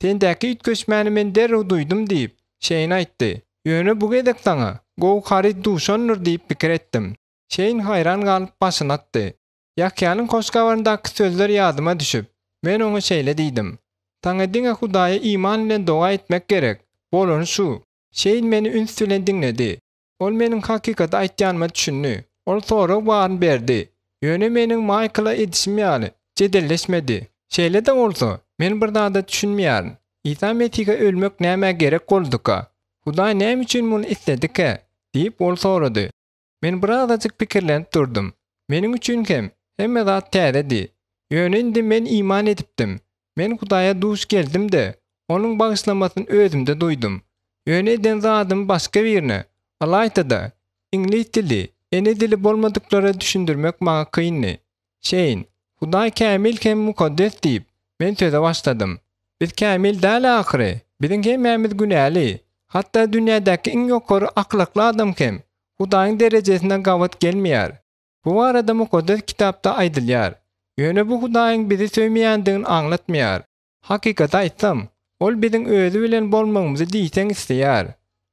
S1: Sendäki üýtgeşmäni men derrew duýdum diýip, Şeýn aýtdy. Ýöne bu gezek saňa gowy haryt duşandyr diýip pikir etdim. Şeýn haýran galyp başyny atdy. Ýahýanyň hoş habaryndaky sözler ýadyma düşüp, men oňa şeýle diýdim, Saňa diňe Hudaýa iman bilen doga etmek gerek, bolany şu. Şeýn meni üns bilen diňledi. Ol meniň hakykaty aýtýanyma düşündi. Ol sorag baryny berdi. Ýöne meniň Maýkla edişim ýaly, jedelleşmedi. Şeýle-de bolsa, men bir zada düşünmeýärin. Isa Mesihe ölmek nämä gerek bolduka? Hudaý näme üçin muny isledikä? diýip, ol sorady. Men birazajyk pikirlenip durdum. Meniň üçin hem hemme zat täzedi. Ýöne indi men iman edipdim. Men Hudaýa duş geldim-de, Onuň bagyşlamasyny özümde duýdum. Ýöne eden zadymy başga birine, ylaýta-da, iňlis dili ene dili bolmadyklara düşündirmek maňa kyndy. Şeýn, Hudaý kämil hem mukaddes diýip, men söze başladym. Biz kämil däl ahyry, biziň hemmämiz günäli. Hatda dünýädäki iň ýokary ahlakly adam hem Hudaýyň derejesine gabat gelmeýär. Bu barada Mukaddes Kitapda aýdylýar. Ýöne bu Hudaýyň bizi söýmeýändigini aňlatmaýar. Hakykaty aýtsam, Ol biziň Özi bilen bolmagymyzy diýseň isleýär.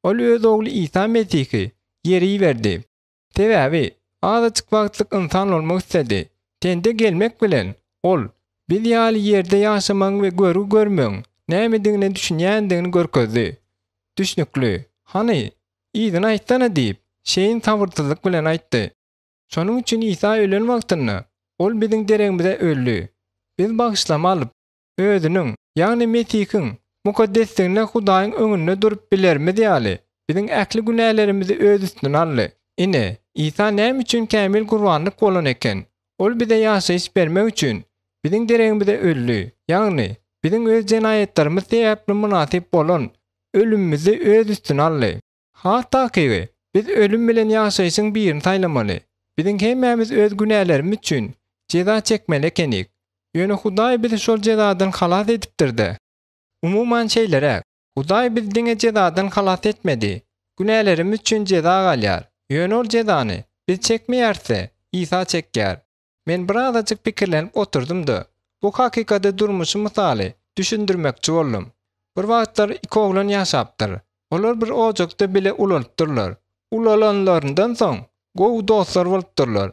S1: Ol Öz Ogly Isa Mesihi ýere iberdi. Sebäbi, azajyk wagtlyk ynsan bolmak isledi. Tende gelmek bilen, Ol, biz ýaly ýerde ýaşamagyň we görgi görmegiň nämedigine düşünýändigini görkezdi. Düşnükli. Hany, yzyny aýtsana diýip, Şeýn sabyrsyzlyk bilen aýtdy. Şonuň üçin Isa ölen wagtynda, Ol biziň deregimize öldi. Biz bagyşlama alyp, Özüniň, ýagny Mesihiň, mukaddesliginde Hudaýyň öňünde durup bilerimiz ýaly, biziň ähli günälerimizi Öz üstüne aldy. Ine, Isa näme üçin kämil gurbanlyk bolan eken. Ol bize ýaşaýyş bermek üçin, biziň deregimize öldi, ýagny biziň öz jenaýatlarymyz sebäpli mynasyp bolan ölümimizi Öz üstüne aldy. Has takygy, biz ölüm bilen ýaşaýşyň birini saýlamaly. Biziň hemmämiz öz günälerimiz üçin jeza çekmeli ekenik. Ýöne Hudaý bizi şol jezadan halas edipdir-de. Umuman şeýleräk, Hudaý bizi diňe jezadan halas etmedi. Günälerimiz üçin jeza galýar. Ýöne ol jezany biz çekmeýäris-de, Isa çekýär. Men birazajyk pikirlenip oturdym-da, bu hakykady durmuşy mysaly düşündirmekçi boldum. Bir wagtlar iki oglan ýaşapdyr. Olar bir ojakda bile ulalypdyrlar. Ulalanlaryndan soň, gowy dostlar bolupdyrlar.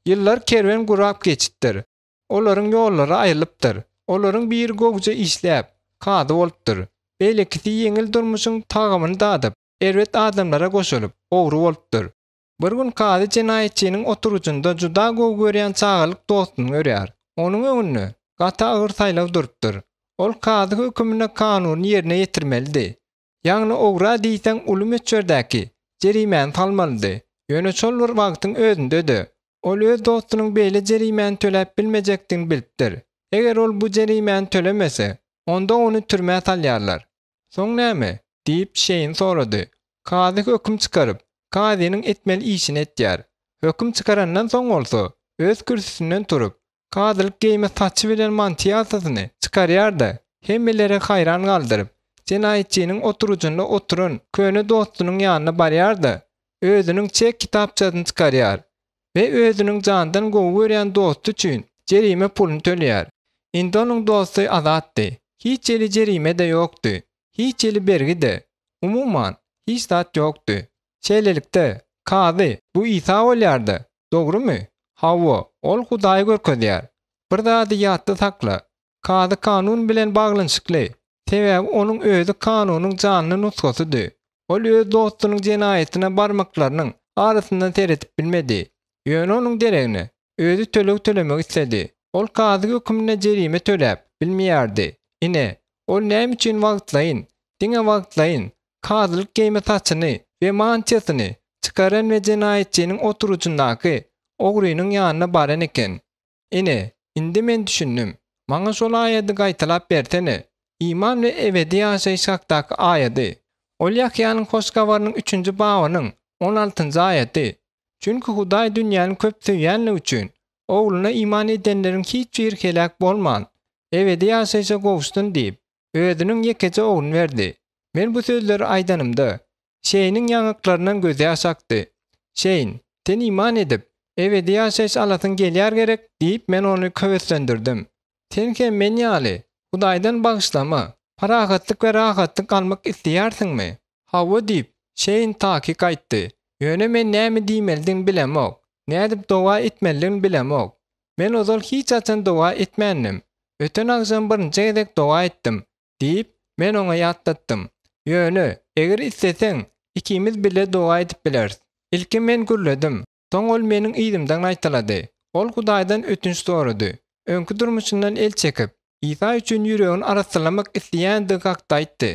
S1: Ýyllar kerwen gurap geçipdir. Olaryň ýollary aýrylypdyr. Olaryň biri gowuja işläp, kazy bolupdyr. Beýlekisi ýeňil durmuşyň tagamyny dadyp, erbet adamlara goşulyp, ogry bolupdyr. Bir gün kazy jenaýatçynyň oturgyjynda juda gowy görýän çagalyk dostuny görýär. Onuň öňünde gaty agyr saýlaw durupdyr. Ol kazy höküminde kanuny ýerine ýetirmelidi. Ýagny ogra diýseň uly möçberdäki jerimäni salmalydy. Ýöne şol bir wagtyň özünde-de, ol öz dostunyň beýle jerimäni töläp bilmejekdigini bilipdir. Eger ol bu jerimäni tölemese, onda ony türmä salýarlar. Soň näme? diýip, Şeýn sorady. Kazy höküm çykaryp, kazynyň etmeli işini etýär. Höküm çykarandan soň bolsa, öz kürsüsinden turup, kazylyk geýme saçy bilen mantiýasyny çykarýar-da, hemmeleri haýran galdyryp, jenaýatçynyň oturgyjynda oturan köne dostunyň ýanyna barýar-da, özüniň çek kitapçasyny çykarýar we özüniň jandan gowy görýän dosty üçin jerime puluny töleýär. Indi onuň dosty azatdy. Hiç hili jerime-de ýokdy. Hiç hili bergi-de. Umuman, hiç zat ýokdy. Şeýlelikde, kazy, bu Isa bolýar-da, dogrumy? Hawa, ol Hudaýy görkezýär. Bir zady ýatda sakla, kazy kanun bilen baglanyşykly, sebäbi onuň özi kanunyň janly nusgasydy. Ol öz dostunyň jenaýatyna barmaklarynyň arasyndan seredip bilmedi. Ýöne onuň deregine, özi töleg tölemek isledi. Ol kazy höküminde jerime töläp bilmeýärdi. Ine, ol näme üçin wagtlaýyn, diňe wagtlaýyn, kazylyk geýme saçyny we mantiýasyny çykaran we jenaýatçynyň oturgyjyndaky ogrynyň ýanyna baran eken. Ine, indi men düşündim. Maňa şol aýady gaýtalap bersene. Iman we ebedi ýaşaýyş hakdaky aýady. Ol Ýahýanyň Hoş Habarynyň üçünji babynyň on altynjy aýaty. Çünki Hudaý dünýäni köp söýýänligi üçin, Ogluna iman edenleriň hiç biri heläk bolman, ebedi ýaşaýşa gowuşsyn diýip, Özüniň ýekeje ogluny berdi. Men bu sözleri aýdanymda, Şeýniň ýaňaklaryndan gözýaş akdy. Şeýn, sen iman edip, ebedi ýaşaýyş alasyň gelýär gerek? diýip, men ony höweslendirdim. Sen hem men ýaly, Hudaýdan bagyşlama, parahatlyk we rahatlyk almak isleýärsiňmi? Hawa diýip, Şeýn takyk aýtdy. Ýöne men näme diýmelidigini bilemok, nädip doga etmelidigini bilemok. Men ozal hiç haçan doga etmändim. Öten agşam birinji gezek doga etdim, diýip, men oňa ýatlatdym. Ýöne, eger isleseň, ikimiz bile doga edip bileris. Ilki men gürledim, soň ol meniň yzymdan gaýtalady. Ol Hudaýdan ötünç sorady. Öňki durmuşyndan el çekip, Isa üçin ýüregini arassalamak isleýändigi hakda aýtdy.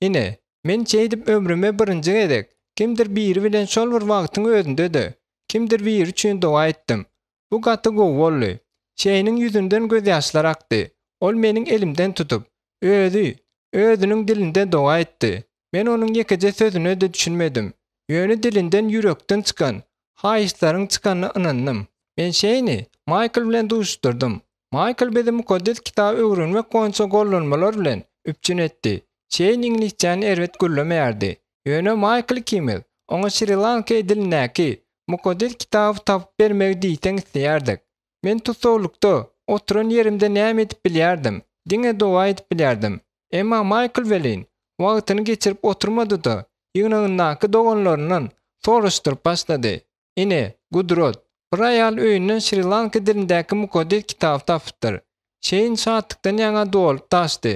S1: Ine, men şeýdip ömrüme birinji gezek kimdir biri bilen şol bir wagtyň özünde-de, kimdir biri üçin doga etdim. Bu gaty gowy boldy. Şeýniň ýüzünden gözýaşlar akdy. Ol meniň elimden tutup, özi, özüniň dilinde doga etdi. Men onuň ýekeje sözüne-de düşünmedim. Ýöne dilinden ýürekden çykan haýyşlaryň çykanyna ynandym. Men Şeýni Maýkl bilen duşuşdyrdym. Maýkl bizi Mukaddes Kitaby öwrenmek boýunça gollanmalar bilen üpjün etdi. Şeýn iňlisçäni erbet gürlemeýärdi. Ýöne Maýkl ikimiz oňa şri-lanka dilindäki Mukaddes Kitaby tapyp bermegi diýseň isleýärdik. Men tussaglykda oturan ýerimde näme edip bilýärdim? Diňe doga edip bilýärdim. Emma Maýkl welin, wagtyny geçirip oturmady-da, ýygnagyndaky doganlaryndan soraşdyryp başlady. Ine, gudrat! Bir aýal öýünden şri-lanka dilindäki Mukaddes Kitaby tapypdyr. Şeýn şatlykdan ýaňa dolup daşdy.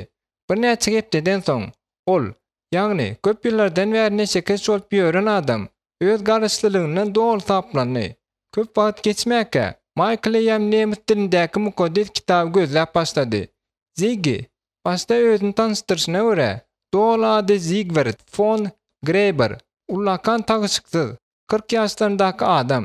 S1: Birnäçe hepdeden soň, ol, ýagny, köp ýyllardan bäri neşekeş bolup ýören adam, öz garaşlylygyndan doly saplandy. Köp wagt geçmäkä, Maýkl eýýäm nemes dilindäki Mukaddes Kitaby gözläp başlady. Ziggi, başda özüni tanyşdyryşyna görä, doly ady Zigwert fon Greýber, ullakan tagyşyksyz, 40 ýaşlaryndaky adam,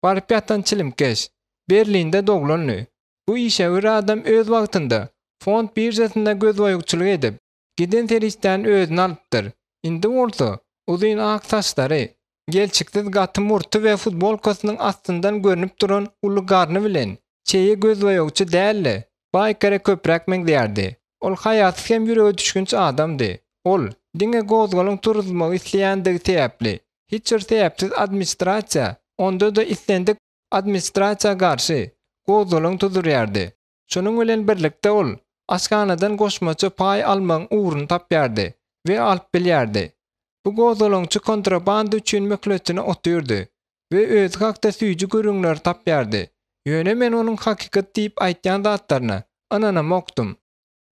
S1: baryp ýatan çilimkeş, Berlinde doglandy. Bu işewür adam öz wagtynda fond biržasynda gözboýagçylyk edip, giden serişdäni özüne alypdyr. Indi bolsa, uzyn ak saçlary, gelşiksiz gaty murty we futbolkasynyň astyndan görnüp duran uly garny bilen çeýe gözboýagçy däl-de, baýkere köpräk meňzeýärdi. Ol haýasyz hem ýüregedüşgünç adamdy. Ol, diňe gozgalaň turuzmagy isleýändigi sebäpli, hiç bir sebäpsiz administrasiýa, onda-da islendik administrasiýa garşy gozgalaň tuzurýardy. Şonuň bilen birlikde ol aşhanadan goşmaça paý almagyň ugruny tapýardy we alyp bilýärdi. Bu gozgalaňçy kontrabanda üçin möhletini otyrdy we özi hakda süýji gürrüňleri tapýardy. Ýöne men onuň hakykat diýip aýtýan zatlaryna ynanamokdym.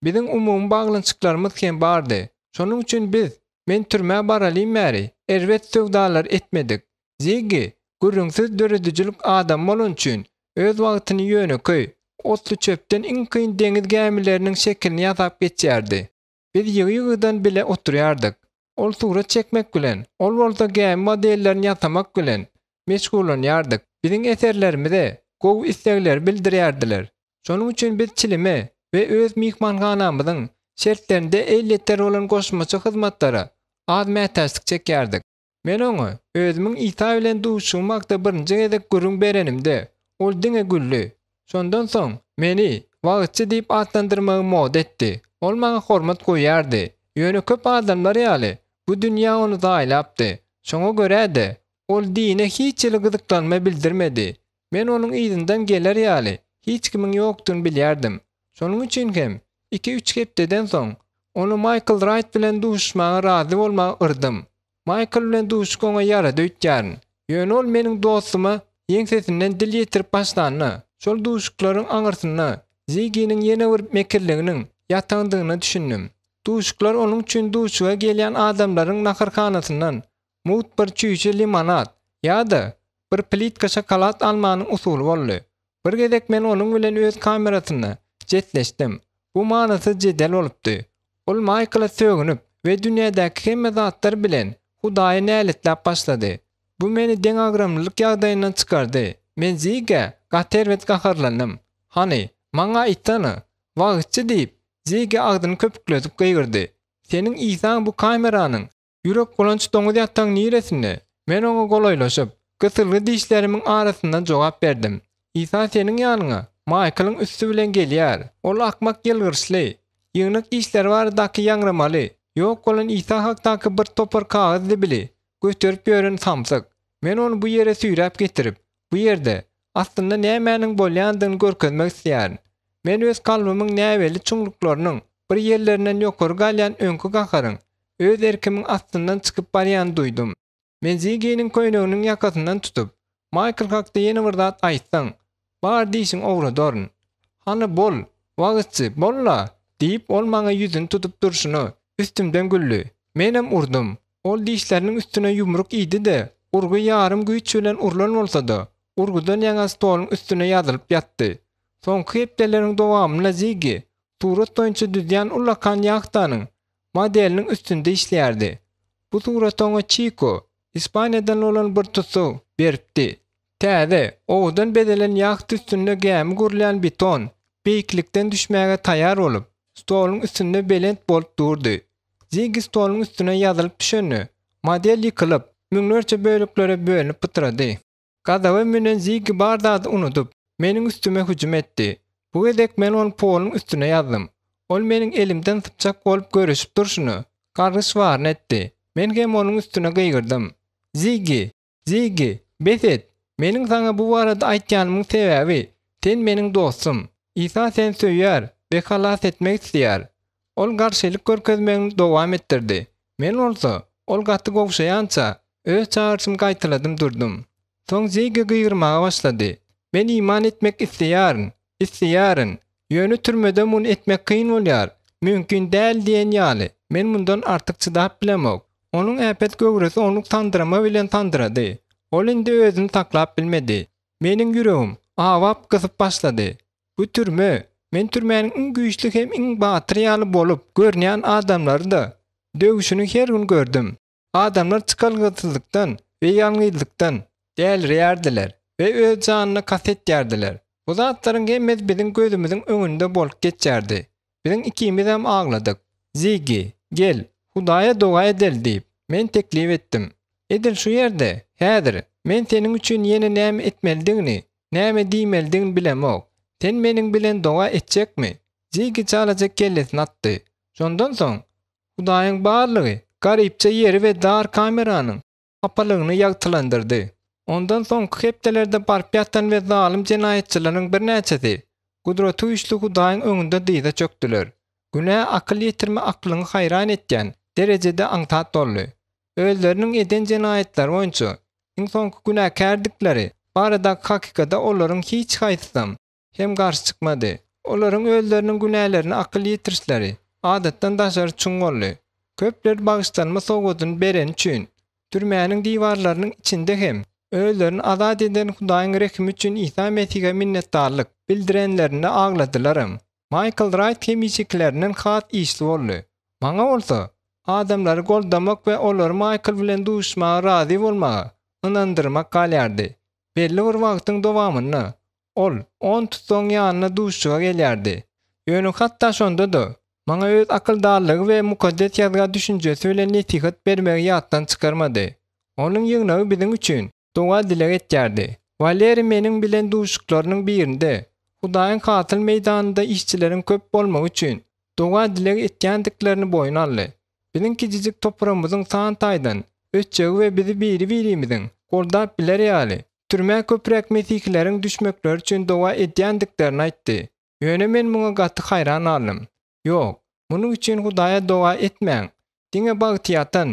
S1: Biziň umumy baglanyşyklarymyz hem bardy. Şonuň üçin biz, men türmä baralym bäri, erbet söwdalar etmedik. Ziggi, gürrüňsiz döredijilik adamy bolany üçin, öz wagtyny ýönekeý. otluçöpden iň kyn deňiz gämileriniň şekilini ýasap geçýärdi. Biz ýygy-ýygydan bile oturýardyk. Ol surat çekmek bilen, ol bolsa gämi modellerini ýasamak bilen meşgullanýardyk. Biziň eserlerimize gowy islegleri bildirýärdiler. Şonuň üçin biz çilime we öz myhmanhanamyzyň şertlerinde elýeter bolan goşmaça hyzmatlara az mätäçlik çekýärdik. Men oňa özümiň Isa bilen duşuşygym hakda birinji gezek gürrüň berenimde, ol diňe güldi. Şondan soň meni wagyzçy diýip atlandyrmagy moda etdi. Ol maňa hormat goýýardy, ýöne köp adamlar ýaly, bu dünýä ony zaýalapdy. Şoňa görä-de, ol dine hiç hili gyzyklanma bildirmedi. Men onuň yzyndan geler ýaly hiç kimiň ýokdugyny bilýärdim. Şonuň üçin hem iki-üç hepdeden soň, ony Maýkl Raýt bilen duşuşmaga razy bolmaga yrdym. Maýkl bilen duşuşyk oňa ýarady öýtýärin. Ýöne ol meniň dostuma ýeňsesinden dil ýetirip başlanda, şol duşuşyklaryň aňyrsynda Zigginiň ýene bir mekirliginiň ýatandygyna düşündim. Duşuşyklar onuň üçin duşuşyga gelýän adamlaryň naharhanasyndan mugt bir çüýşe limonad ýa-da bir plitka şokolad almanyň usuly boldy. Bir gezek men onuň bilen öz kamerasynda jetleşdim. Bu manysyz jedel bolupdy. Ol Maýkla sögünip we dünýädäki hemme zatlar bilen Hudaýy näletläp başlady. Bu meni deňagramlylyk ýagdaýyndan çykardy. Men Zigä gaty erbet gaharlandym. Hany, maňa aýtsana, wagyzçy diýip, Zigi agzyny köpükledip gygyrdy. Seniň Isaň bu kameranyň Ýürekbulanç doňuz ýatagyň niresinde? Men oňa golaýlaşyp, gysylgy dişlerimiň arasyndan jogap berdim. Isa seniň ýanyňa Maýklyň üsti bilen gelýär. Ol akmak ýylgyryşly, ýygnak işleri baradaky ýaňramaly, ýok bolan Isa hakdaky bir topar kagyz zibili göterip ýören samsyk. Men ony bu ýere süýräp getirip, bu ýerde, aslynda nämäniň bolýandygyny görkezmek isleýärin. Men öz kalbymyň näbelli çuňluklarynyň bir ýerlerinden ýokary galýan öňki gaharyň öz erkimiň astyndan çykyp barýanyny duýdum. Men Zigginiň köýneginiň ýakasyndan tutup, Maýkl hakda ýene bir zat aýtsaň, bar dişiňi owradaryn. Hany bol, wagyzçy, bol-la! diýip, ol maňa ýüzüni tutup durşuna, üstümden güldi. Menem urdum. Ol dişleriniň üstüne ýumruk iýdi-de, urgy ýarym güýç bilen urlan bolsa-da, urgudan ýaňa stoluň üstüne ýazylyp ýatdy. Soňky hepdeleriň dowamynda Ziggi surat boýunça düzýän ullakan ýahtanyň modeliniň üstünde işleýärdi. Bu suraty oňa Çiko, Ispaniýadan bolan bir tussag, beripdi. Täze, owadan bezelen ýahta üstünde gämi gurulýan beton beýiklikden düşmäge taýýar bolup, stoluň üstünde belent bolup durdy. Ziggi stoluň üstüne ýazylyp düşende, model ýykylyp, müňlerçe böleklere bölünip pytrady. Gazaba münen Ziggi bar zady unudyp, meniň üstüme hüjüm etdi. Bu gezek men ony poluň üstüne ýazdym. Ol meniň elimden sypjak bolup göreşip durşuna, gargyş baryny etdi. Men hem onuň üstüne gygyrdym. Ziggi! Ziggi, bes et! Meniň saňa bu barada aýtýanymyň sebäbi, sen meniň dostum. Isa seni söýýär we halas etmek isleýär. Ol garşylyk görkezmegini dowam etdirdi. Men bolsa, ol gaty gowşaýança, öz çagyryşymy gaýtaladym durdum. Soň Ziggi gygyrmaga başlady. Men iman etmek isleýärin, isleýärin. Ýöne türmede muny etmek kyn bolýar. Mümkin däl diýen ýaly, men mundan artyk çydap bilemok. Onuň äpet göwresi ownuk sandyrama bilen sandyrady. Ol indi özüni saklap bilmedi. Meniň ýüregim awap gysyp başlady. Bu türme, men türmäniň iň güýçli hem iň batyr ýaly bolup görünýän adamlary-da döwüşini her gün gördüm. Adamlar çykalgasyzlykdan we ýalňyzlykdan dälireýärdiler we öz janyna kast etýärdiler. Bu zatlaryň hemmesi biziň gözümiziň öňünde bolup geçýärdi. Biziň ikimizem agladyk. Ziggi, gel, Hudaýa doga edeli diýip, men teklip etdim. Edil şu ýerde, häzir, men seniň üçin ýene näme etmelidigini, näme diýmelidigini bilemok. Sen meniň bilen doga etjekmi? Ziggi çalaja kellesini atdy. Şondan soň, Hudaýyň barlygy garypja ýeri we dar kameranyň hapalygyny ýagtylandyrdy. Ondan soňky hepdelerde baryp ýatan we zalym jenaýatçylaryň birnäçesi Gudratygüýçli Hudaýyň öňünde dyza çökdüler. Günä akyl ýetirme aklyňy haýran etýän derejede aňsat boldy. Özleriniň eden jenaýatlary boýunça iň soňky günäkärdikleri baradaky hakykata olaryň hiç haýsysam hem garşy çykmady. Olaryň özleriniň günälerine akyl ýetirişleri adatdan daşary çuň boldy. Köpler bagyşlanma sowgadyny bereni üçin, türmäniň diwarlarynyň içinde hem. Özlerini azat eden Hudaýyň rehimi üçin Isa Mesihe minnetdarlyk bildirenlerinde agladylaram. Maýkl Raýt hemişekilerinden has işli boldy. Maňa bolsa, adamlary goldamak we olary Maýkl bilen duşuşmaga razy bolmaga ynandyrmak galýardy. Belli bir wagtyň dowamynda ol on tussagyň ýanyna duşuşyga gelýärdi. Ýöne hatda şonda-da, maňa öz akyldarlygy we Mukaddes Ýazga düşünjesi bilen nesihat bermegi ýatdan çykarmady. Onuň ýygnagy biziň üçin doga-dileg etýärdi. Waleriý meniň bilen duşuşyklarynyň birinde Hudaýyň hasyl meýdanynda işçileriň köp bolmagy üçin doga-dileg etýändiklerini boýun aldy. Biziň kiçijik topragymyzyň san taýdan ösjegi we bizi biri-birimiziň goldap biler ýaly, türmä köpräk mesihileriň düşmekleri üçin doga edýändiklerini aýtdy. Ýöne men muňa gaty haýran galdym. Ýok, munuň üçin Hudaýa doga etmäň. Diňe bagty ýatan,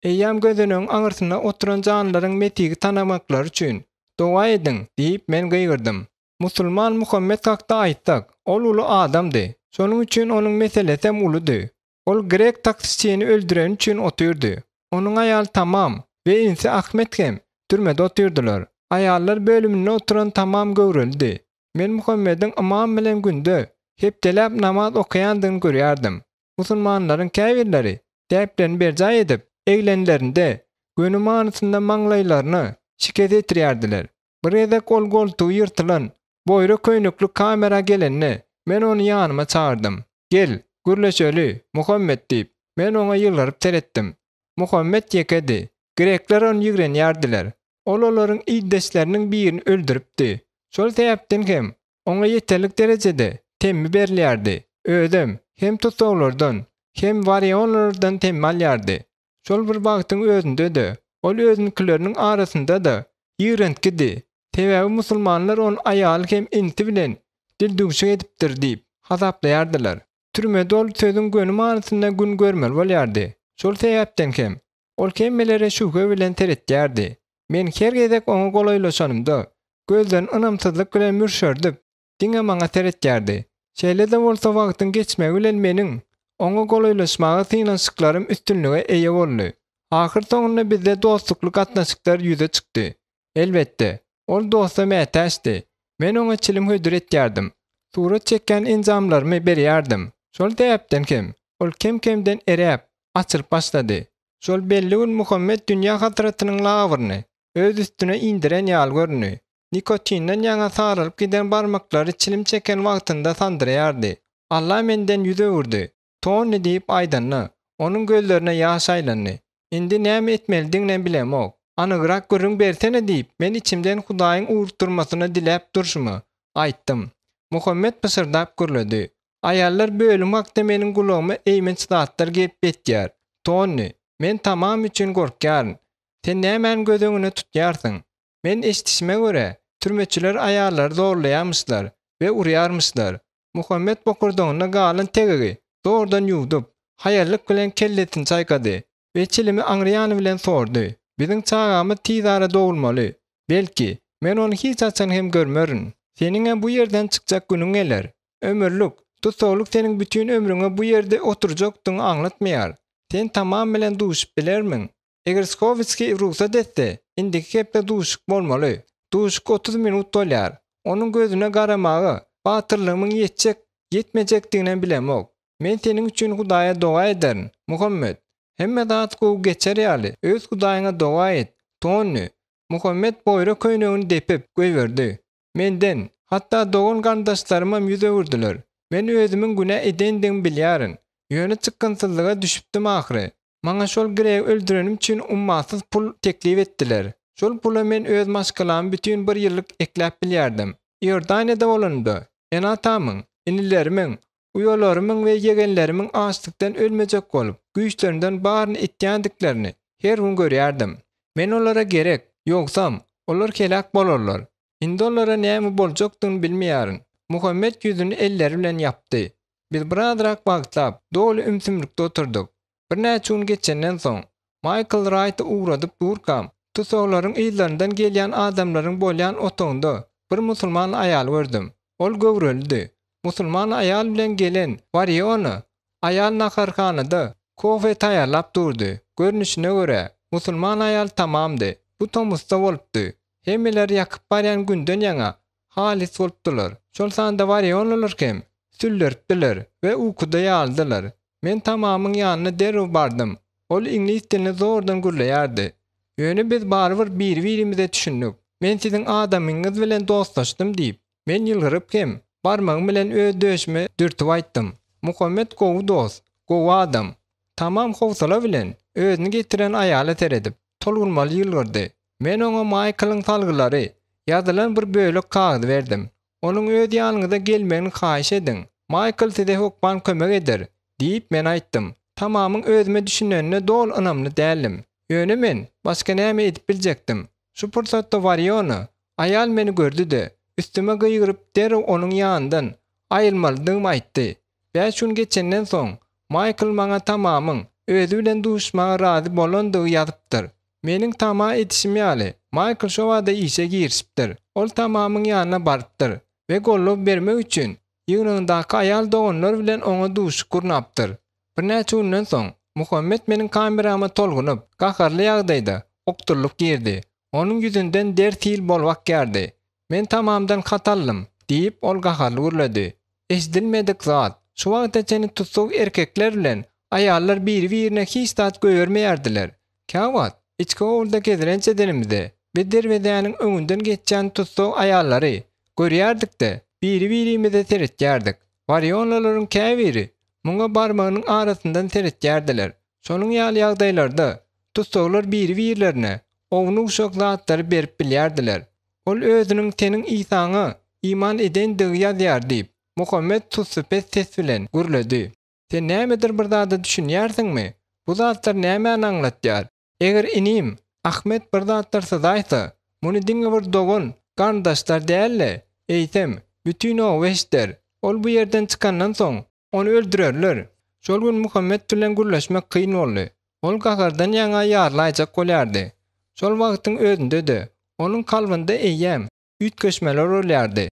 S1: eýýäm gözenegiň aňyrsynda oturan janlaryň Mesihi tanamaklary üçin doga ediň, diýip, men gygyrdym. Musulman Muhammet hakda aýtsak, ol uly adamdy. Şonuň üçin onuň meselesem uludy. Ol grek taksiçini öldüreni üçin otyrdy. Onuň aýaly Tamam we inisi Ahmet hem türmede otyrdylar. Aýallar bölüminde oturan Tamam göwrelidi. Men Muhammediň ymam bilen günde hepdeläp namaz okaýandygyny görýärdim. Musulmanlaryň käbirleri däplerini berjaý edip, eglenlerinde, göni manysynda maňlaýlaryna şikes ýetirýärdiler. Bir gezek ol goltugy ýyrtylan, boýra köýnekli kamera gelende, men ony ýanyma çagyrdym. Gel, gürleşeli, Muhammet diýip, men oňa ýylgyryp seretdim. Muhammet ýekedi. Grekler ony ýigrenýärdiler. Ol olaryň ildeşleriniň birini öldüripdi. Şol sebäpden hem oňa ýeterlik derejede temmi berilýärdi. Özem hem tussaglardan, hem warionlardan temmi alýardy. Şol bir wagtyň özünde-de, ol özünikileriniň arasynda-da ýigrentgidi, sebäbi musulmanlar ony aýaly hem inisi bilen dildüwşük edipdir diýip hasaplaýardylar. Türmede ol sözüň göni manysynda gün görmeli bolýardy. Şol sebäpden hem, ol hemmelere şübhe bilen seretýärdi. Men her gezek oňa golaýlaşanymda, gözlerini ynamsyzlyk bilen mürşerdip, diňe maňa seretýärdi. Şeýle-de bolsa wagtyň geçmegi bilen meniň oňa golaýlaşmaga synanyşyklarym üstünlige eýe boldy. Ahyrsoňunda bizde dostlukly gatnaşyklar ýüze çykdy. Elbetde, ol dosta mätäçdi. Men oňa çilim hödür etýärdim. Surat çekýän enjamlarymy berýärdim. Şol sebäpden hem ol kem-kemden eräp, açylyp başlady. Şol belli gün Muhammet dünýä hasratynyň labyryny öz üstüne indiren ýaly göründi. Nikotinden ýaňa saralyp giden barmaklary çilim çeken wagtynda sandyraýardy. Alla menden ýüz öwürdi, Tonni diýip aýdanda, onuň gözlerine ýaş aýlandy. Indi näme etmelidiginem bilemok. Anygrak gürrüň bersene diýip, men içimden Hudaýyň ugrukdyrmasyny diläp durşuma, aýtdym. Muhammet pyşyrdap gürledi. Aýallar bölüm hakda meniň gulagyma eýmenç zatlar gelip ýetýär. Tonni, men Tamam üçin gorkýaryn. Sen nämäni göz öňüne tutýarsyň? Men eşidişime görä, türmeçiler aýallary zorlaýarmyşlar we urýarmyşlar. Muhammet bokurdagynda galan tegegi zordan ýuwdup, haýallyk bilen kellesini çaýkady we çilimi aňry ýany bilen sordy. Biziň çagamyz tizara dogulmaly. Belki, men ony hiç haçan hem görmerin. Seniňem bu ýerden çykjak günüň geler. Ömürlik tussaglyk seniň bütin ömrüňe bu ýerde oturjakdygyňy aňlatmaýar. Sen Tamam bilen duşup bilermiň? Eger Skowitskiý rugsat etse, indiki hepde duşuşyk bolmaly. Duşuşyk 30 minut bolýar. Onuň gözüne garamaga batyrlygymyň ýetjek, ýetmejekdiginem bilemok. Men seniň üçin Hudaýa doga ederin, Muhammet. Hemme zat gowy geçer ýaly, öz Hudaýyňa doga et, Tonni. Muhammet boýra köýnegini depip, goýberdi. Menden, hatda dogan-garyndaşlarymam ýüz öwürdiler. Men özümiň günä edendigimi bilýärin. Ýöne çykgynsyzlyga düşüpdim ahyry. Maňa şol gregi öldürenim üçin ummasyz pul teklip etdiler. Şol pula men öz maşgalamy bütin bir ýyllyk ekläp bilýärdim. Iordaniýada bolanymda, ene-atamyň, inilerimiň, uýalarymyň we ýegenlerimiň açlykdan ölmejek bolup, güýçlerinden baryny etýändiklerini her gün görýärdim. Men olara gerek, ýogsam, olar heläk bolarlar. Indi olara näme boljakdygyny bilmeýärin. Muhammet ýüzüni elleri bilen ýapdy. Biz birazrak wagtlap, doly ümsümlikde oturdyk. Birnäçe gün geçenden soň, Maýkl Raýty ugradyp durkam, tussaglaryň yzlaryndan gelýän adamlaryň bolýan otagynda bir musulman aýaly gördüm. Ol göwrelidi. Musulman aýal bilen gelen Wariona aýal naharhanada kofe taýýarlap durdy. Görnüşine görä, musulman aýal tamamdy. Bu tomusda bolupdy. Hemmeler ýakyp barýan günden ýaňa halys bolupdylar. Şol sanda warionlylar hem sülleripdiler we ukuda ýalydylar. Men Tamamyň ýanyna derrew bardym. Ol iňlis dilini zordan gürleýärdi. Ýöne biz barybir biri-birimize düşündik. Men siziň adamyňyz bilen dostlaşdym diýip, men ýylgyryp hem barmagym bilen öz döşüme dürtüp aýtdym. Muhammet gowy dost, gowy adam. Tamam howsala bilen özüni getiren aýala seredip, tolgunmaly ýylgyrdy. Men oňa Maýklyň salgylary ýazylan bir bölek kagyz berdim. Onuň öz ýanyňyza gelmegini haýyş ediň. Maýkl size hökman kömek eder, diýip, men aýtdym. Tamamyň özüme düşünenine doly ynamly däldim. Ýöne men başga näme edip biljekdim? Şu pursatda Wariona aýal meni gördi-de, üstüme gygyryp derrew onuň ýanyndan aýrylmalydygymy aýtdy. Bäş gün geçenden soň, Maýkl maňa Tamamyň özi bilen duşuşmaga razy bolandygy ýazypdyr. Meniň tama edişim ýaly, Maýkl şobada işe girişipdir. Ol Tamamyň ýanyna barypdyr we goldaw bermek üçin ýygnagyndaky aýal doganlar bilen oňa duşuşyk gurnapdyr. Birnäçe günden soň, Muhammet meniň kamerama tolgunyp, gaharly ýagdaýda okdurylyp girdi. Onuň ýüzünden der sil bolup akýardy. Men Tamamdan hat aldym, diýip, ol gaharly gürledi. Eşidilmedik zat. Şu wagta çenli tussag erkekler bilen aýallar biri-birine hiç zat goýbermeýärdiler. Käwagt, içki howluda gezelenç edenimizde, biz derwezäniň öňünden geçýän tussag aýallary görýärdik-de, biri-birimize seretýärdik. Warionlylaryň käbiri muňa barmagynyň arasyndan seretýärdiler. Şonuň ýaly ýagdaýlarda tussaglar biri-birlerine ownuk-uşak zatlary berip bilýärdiler. Ol özüniň seniň Isaňa iman edendigi ýazýar diýip, Muhammet sussupes ses bilen gürledi. Sen nämedir bir zada düşünýärsiňmi? Bu zatlar nämäni aňlatýar? Eger inim Ahmet bir zatlar syzaýsa, muny diňe bir dogan, garyndaşlar däl-de, eýsem, bütin oba eşider. Ol bu ýerden çykandan soň, ony öldürerler. Şol gün Muhammet bilen gürleşmek kyn boldy. Ol gahardan ýaňa ýarylaýjak bolýardy. Şol wagtyň özünde-de, onuň kalbynda eýýäm üýtgeşmeler bolýardy.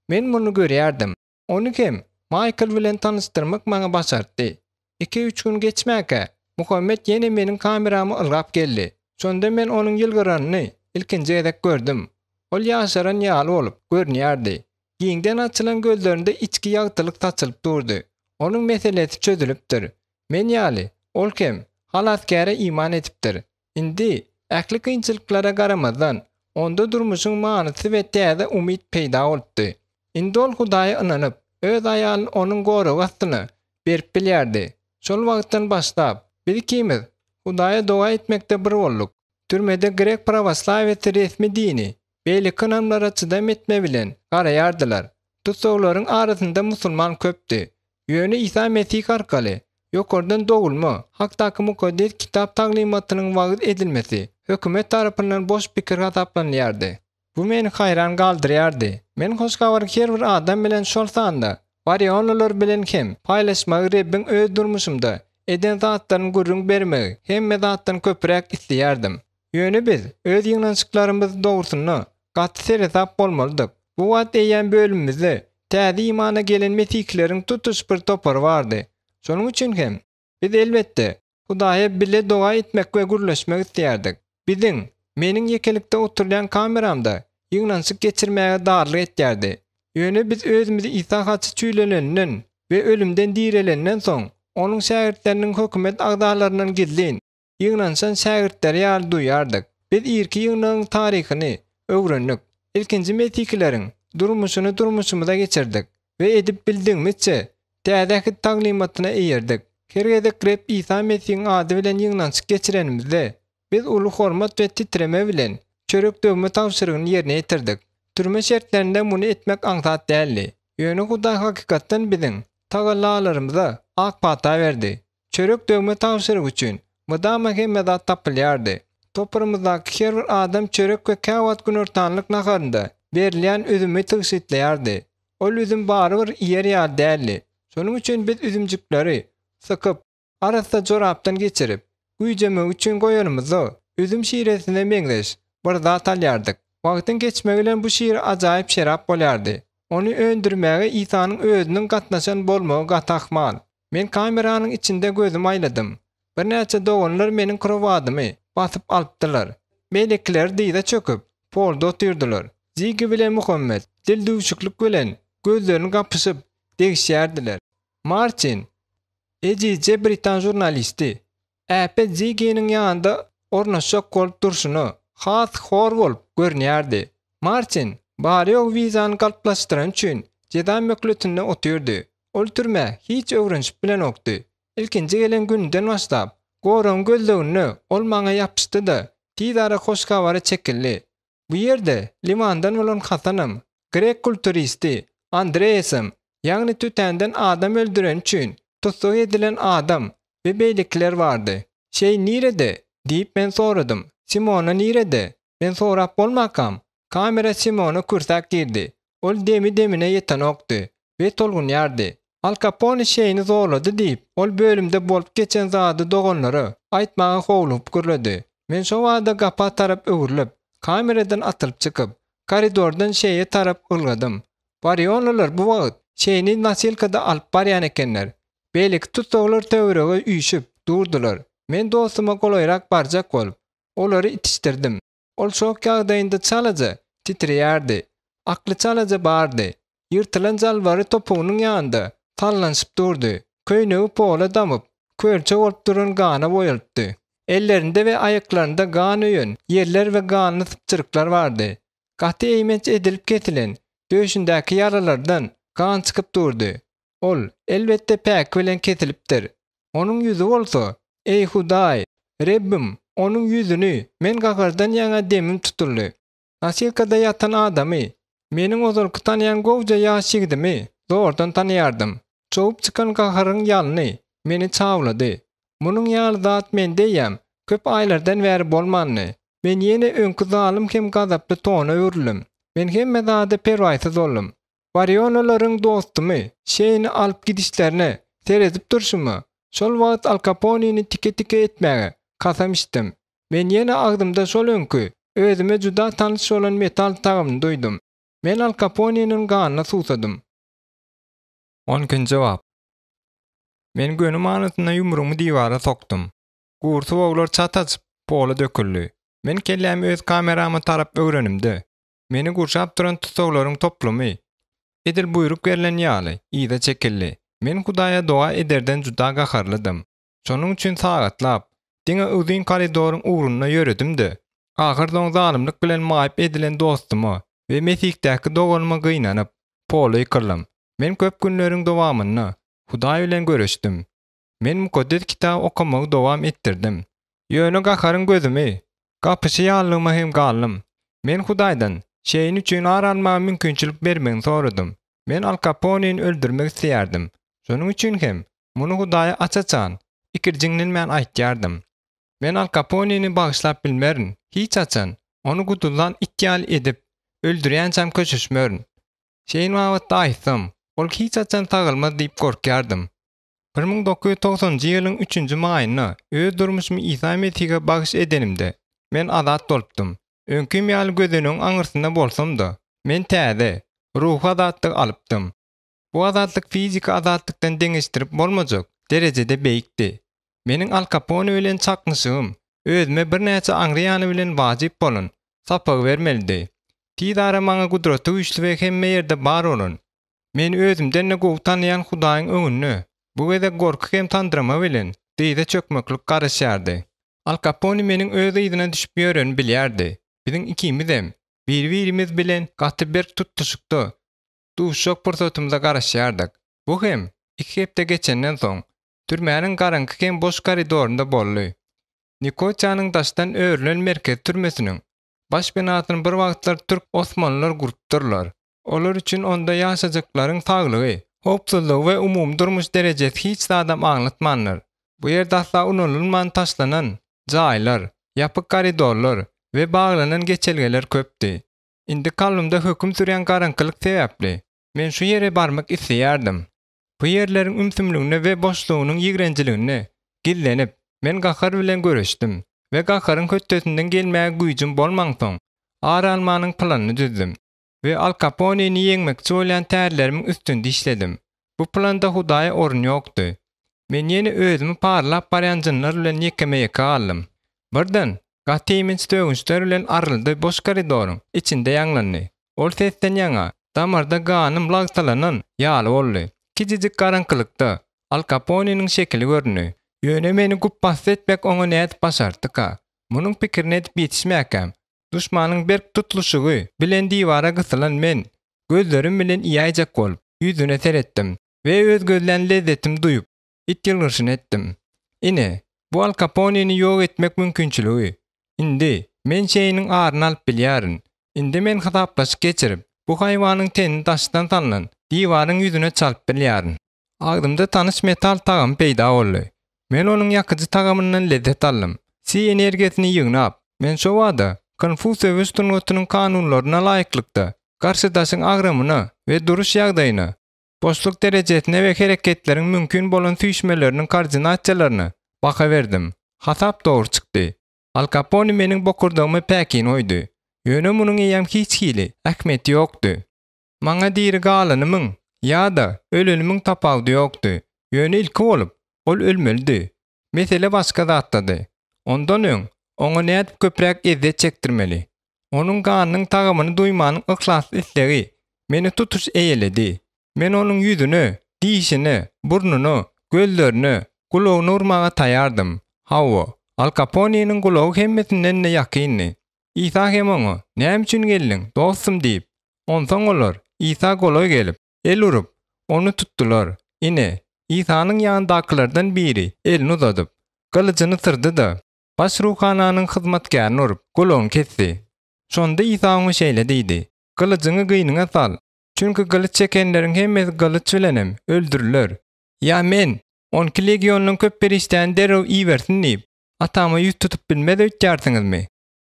S1: Men muny görýärdim. Ony hem Maýkl bilen tanyşdyrmak maňa başartdy. Iki-üç gün geçmäkä, Muhammet ýene meniň kamerama ylgap geldi. Şonda men onuň ýylgyranyny ilkinji gezek gördüm. Ol ýaşaran ýaly bolup görünýärdi. Giňden açylan gözlerinde içki ýagtylyk saçylyp durdy. Onuň meselesi çözülipdir. Men ýaly, ol hem Halasgäre iman edipdir. Indi, ähli kynçylyklara garamazdan, onda durmuşyň manysy we täze umyt peýda bolupdy. Indi ol Hudaýa ynanyp, öz aýalyny onuň goragy astyna berip bilýärdi. Şol wagtdan başlap, biz ikimiz Hudaýa doga etmekde bir bolduk. Türmede grek prawoslawiýasy resmi dini, beýleki ynamlara çydam etme bilen garaýardylar. Tussaglaryň arasynda musulman köpdi. Ýöne Isa Mesih arkaly ýokardan dogulma hakdaky Mukaddes Kitap taglymatynyň wagyz edilmesi hökümet tarapyndan boş pikir hasaplanylýardy. Bu meni haýran galdyrýardy. Men Hoş Habary her bir adam bilen şol sanda warionlylar bilen hem paýlaşmagy Rebbiň öz durmuşymda eden zatlaryny gürrüň bermegi hemme zatdan köpräk isleýärdim. Ýöne biz öz ýygnanyşyklarymyz dogrusynda gaty seresap bolmalydyk. Bu wagt eýýäm bölümimizde täze imana gelen mesihileriň tutuş bir topary bardy. Şonuň üçin hem, biz elbetde, Hudaýa bile doga etmek we gürleşmek isleýärdik. Biziň, meniň ýekelikde oturylýan kameramda ýygnanyşyk geçirmäge darlyk etýärdi. Ýöne biz özümizi Isa haça çüýleneninden we ölümden direlenden soň, Onuň şägirtleriniň hökümet agzalaryndan gizlin, ýygnanyşan şägirtleri ýaly duýardyk. Biz irki ýygnagyň taryhyny öwrendik, ilkinji mesihileriň durmuşyny durmuşymyza geçirdik we edip bildigimizçe Täze Ähit taglymatyna eýerdik. Her gezek Reb Isa Mesihiň ady bilen ýygnanyşyk geçirenimizde, biz uly hormat we titreme bilen çörek döwme tabşyrygyny ýerine ýetirdik. Türme şertlerinde muny etmek aňsat däldi. Ýöne Hudaý hakykatdan biziň tagallalarymyza ak pata berdi. Çörek döwme tabşyrygy üçin mydama hemme zat tapylýardy. Toparymyzdaky her bir adam çörek we käwagt günortanlyk naharynda berilýän üzümi tygşytlaýardy. Ol üzüm barybir iýer ýaly däldi. Şonuň üçin biz üzümjikleri sykyp, arassa jorapdan geçirip, güýjemek üçin goýanymyzda, üzüm şiresine meňzeş bir zat alýardyk. Wagtyň geçmegi bilen bu şire ajaýyp şerap bolýardy. Ony öndürmäge Isanyň özüniň gatnaşan bolmagy gaty ahmal. Men kameranyň içinde gözümi aýladym. Birnäçe doganlar meniň krowadymy basyp alypdylar. Beýlekileri dyza çöküp, polda otyrdylar. Zigi bilen Muhammet dildüwşüklik bilen gözlerini gapyşyp, degişýärdiler. Martin, ejizje britan žurnalisti, äpet Ziginiň ýanynda ornaşjak bolup durşuna, has hor bolup görünýärdi. Martin bary-ýogy wizany galplaşdyrany üçin jeza möhletinde otyrdy. Ol türmä hiç öwrenişip bilenokdy. Ilkinji gelen gününden başlap, goragyň gözleginde ol maňa ýapyşdy-da, tizara hoş habara çekildi. Bu ýerde Liwandan bolan Hasanam, grek kulturisti Andreasam, ýagny tötänden adam öldüreni üçin tussag edilen adam we beýlekiler bardy. Şeý nirede? diýip men soradym. Simona nirede? Men sorap bolmakam, kamera Simona kürsäp girdi. Ol demi-demine ýetenokdy we tolgunýardy. Al Kapone Şeýni zorlady diýip, ol bölümde bolup geçen zady doganlara aýtmaga howlugyp gürledi. Men şo bada gapa tarap öwrülip, kameradan atylyp çykyp, koridordan Şeýe tarap ylgadym. Barionlylar bu wagt Şeýni nosilkada alyp barýan ekenler. Beýleki tussaglar töwerege üýşüp durdular. Men dostuma golaýrak barjak bolup, olary itişdirdim. Ol şok ýagdaýynda çalaja titreýärdi. Akly çalaja bardy. Ýyrtylan jalbary topugynyň ýanynda sallanyşyp durdy. Köýnegi pola damyp, kölçe bolup duran gana boýalypdy. Ellerinde we aýaklarynda gan öýen ýerler we ganly sypjyryklar bardy. Gaty eýmenç edilip kesilen döşündäki ýaralardan gan çykyp durdy. Ol, elbetde, päki bilen kesilipdir. Onuň ýüzi bolsa, eý Hudaý, Rebbim, onuň ýüzüni, men gahardan ýaňa demim tutuldy. Nosilkada ýatan adamy, meniň ozalky tanaýan gowja ýaş ýigidimi zordan tanaýardym. Çogup çykan gaharyň ýalny meni çawlady. Munuň ýaly zat mende eýýäm köp aýlardan bäri bolmandy. Men ýene öňki zalym hem gazaply tona öwrüldim. Men hemme zada perwaýsyz boldum. Barionalaryň dostumy Şeýni alyp gidişlerine seredip durşuma, şol wagt Al Kaponini tike-tike etmäge kasam içdim. Men ýene agzymda şol öňki, özüme juda tanyş bolan metal tagamyny duýdum. Men Al Kaponiniň ganyna suwsadym.
S2: On ikinji bap. Men göni manysynda ýumrugymy diwara sokdum. Gury suwaglar çat açyp, pola döküldi. Men kellämi öz kamerama tarap öwrenimde, Meni gurşap duran tussaglaryň toplumy, edil buýruk berlen ýaly, yza çekildi. Men Hudaýa doga ederden juda gaharlydym. Şonuň üçin sagatlap, diňe uzyn koridoryň ugrunda ýöredim-de, ahyrsoňy zalymlyk bilen maýyp edilen dostuma we Mesihdäki doganyma gynanyp, pola ýykyldym. Men köp günleriň dowamynda Hudaý bilen göreşdim. Men Mukaddes Kitaby okamagy dowam etdirdim. Ýöne gaharyň gözümi gapyşy ýalylygyma hem galdym. Men Hudaýdan Şeýn üçin ar almaga mümkinçilik bermegini soradym. Men Al Kaponeni öldürmek isleýärdim. Şonuň üçin hem muny Hudaýa aç-açan, ikirjiňlenmän aýtýardym. Men Al Kaponeni bagyşlap bilmerin, hiç haçan, ony guduzlan it ýaly edip, öldürýänçäm köşeşmerin. Şeýn babatda aýtsam, ol hiç haçan sagalmaz diýip gorkýardym. 1990-njy ýylyň üçünji maýynda öz durmuşymy Isa Mesihe bagyş edenimde, men azat bolupdym. Öňkim ýaly gözenegiň aňyrsynda bolsam-da, men täze, ruhy azatlygy alypdym. Bu azatlyk fiziki azatlykdan deňeşdirip bolmajak derejede beýikdi. Meniň Al Kapone bilen çaknyşygym özüme birnäçe aňry ýany bilen wajyp bolan sapagy bermelidi. Tizara maňa gudratygüýçli we hemme ýerde bar bolan Meni özümden-de gowy tanaýan Hudaýyň öňünde bu gezek gorky hem tandyrama bilen dyza çökmeklik garaşýardy. Al Kapone meniň öz yzyna düşüp ýörenimi bilýärdi. Biziň ikimizem biri-birimiz bilen gaty berk tutluşykda duşuşjak pursatymyza garaşýardyk. Bu hem iki hepde geçenden soň, türmäniň garaňky hem boş koridorynda boldy. Nikosiýanyň daşdan örülen merkezi türmesiniň baş binasyny bir wagtlar türk osmanlylar gurupdyrlar. Olar üçin onda ýaşajaklaryň saglygy, howpsuzlygy we umumy durmuş derejesi hiç zadam aňlatmandyr. Bu ýerde asla ulanylman taşlanan jaýlar, ýapyk koridorlar we baglanan geçelgeler köpdi. Indi kalbymda höküm sürýän garaňkylyk sebäpli, men şu ýere barmak isleýärdim. Bu ýerleriň ümsümliginde we boşlugynyň ýigrenjiliginde gizlenip, men gahar bilen göreşdim we gaharyň hötdesinden gelmäge güýjüm bolmansoň, ar almanyň planyny düzdüm. We Al Kaponeni ýeňmekçi bolýan tärlerimiň üstünde işledim. Bu planda Hudaýa orun ýokdy. Men ýene özümi parlap barýan jynlar bilen ýekeme-ýeke galdym. Birden,
S1: Gaty eýmenç sögünçler bilen arryldy boş koridoryň içinde ýaňlandy. Ol sesden ýaňa damarda ganym lagtalanan ýaly boldy. Kiçijik garaňkylykda Al Kaponeniň şekili göründi. Ýöne meni güpbasdy etmek oňa nädip başartdyka? Munuň pikirini edip ýetişmäkäm, duşmanyň berk tutluşygy bilen diwara gysylan men, gözlerim bilen iýäýjek bolup, ýüzüne seretdim we öz gözlän lezzetimi duýup, it ýylgyryşyny etdim. Ine, bu Al Kaponeni ýok etmek mümkinçiligi. Indi, men Şeýniň aryny alyp bilýärin. Indi men hasaplaşyk geçirip, bu haýwanyň tenini daşdan salnan diwaryň ýüzüne çalyp bilýärin. Agzymda tanyş metal tagamy peýda boldy. Men onuň ýakyjy tagamyndan lezzet aldym. Si energiýasyny ýygnap, men şo bada kung-fu söweş sungatynyň kanunlaryna laýyklykda, garşydaşyň agramyna we duruş ýagdaýyna, boşluk derejesine we hereketleriň mümkin bolan süýşmeleriniň koordinasiýalaryna baha berdim. Hasap dogry çykdy. Al Kapone meniň bokurdagyma päkini goýdy. Ýöne munuň eýýäm hiç hili ähmiýeti ýokdy. Maňa diri galanymyň ýa-da ölenimiň tapawudy ýokdy. Ýöne ilki bolup, ol ölmelidi. Mesele başga zatdady. Ondan öň, oňa nädip köpräk ezzet çekdirmeli? Onuň ganynyň tagamyny duýmanyň yhlasly islegi meni tutuş eýeledi. Men onuň ýüzüne, dişine, burnuna, gözlerine, gulagyna urmaga taýýardym. Hawa, Al Kaponeniň gulagy hemmesinden-de ýakyndy. Isa hem oňa, Näme üçin geldiň, dostum diýip, onsoň olar Isa golaý gelip, el urup, ony tutdular. Ine, Isanyň ýanyndakylardan biri elini uzadyp, gylyjyny syrdy-da, baş ruhananyň hyzmatkärini urup, gulagyny kesdi. Şonda Isa oňa şeýle diýdi, Gylyjyňy gynyňa sal, çünki gylyç çekenleriň hemmesi gylyç bilenem öldüriler. Ýa men, on iki legiondan köp perişdäni derrew ibersin diýip, Atama ýüz tutup bilmez öýtýärsiňizmi?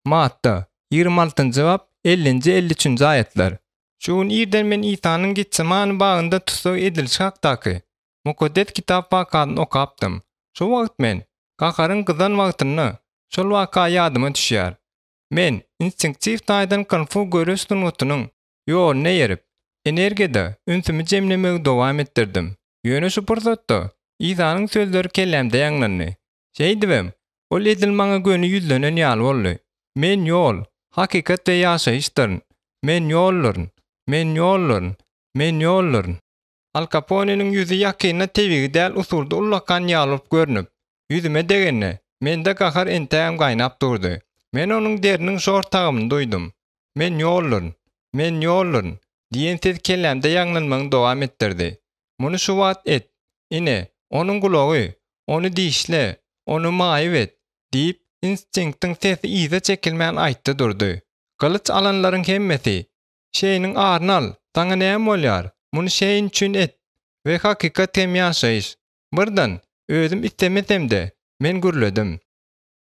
S1: Matta, 26-njy bap, ellinji, 53-nji aýatlar. Şu gün irden men Isanyň Getsemani bagynda tussag edilişi hakdaky Mukaddes Kitap wakasyny okapdym. Şo wagt men, gaharyň gyzan wagtynda, şol waka ýadyma düşýär. Men, instinktiw taýdan kung-fu göreş sungatynyň ýoluna eýerip, energiýada ünsümi jemlemegi dowam etdirdim. Ýöne şu pursatda Isanyň sözleri kellämde ýaňlandy. Şeýdibem, ol edil maňa göni ýüzlenen ýaly boldy, Men ýol, hakykat we ýaşaýyşdyryn. Men ýolduryn. Men ýolduryn. Men ýolduryn. Al Kaponeniň ýüzi ýakynda tebigy däl usulda ullakan ýaly bolup görnüp, ýüzüme degende, mende gahar entägem gaýnap durdy. Men onuň deriniň şor tagamyny duýdum. Men ýolduryn. Men ýolduryn. Diýen ses kellämde ýaňlanmagyny dowam etdirdi. Muny şu wagt et. Ine, onuň gulagy. Ony dişle. Ony maýyp et. Diýip, instinktiň sesi yza çekilmän aýtdy durdy. Gylyç alanlaryň hemmesi, Şeýniň aryny al, saňa näme bolýar? Muny Şeýn üçin et. We hakykat hem ýaşaýyş. Birden, özüm islemesem-de, men gürledim.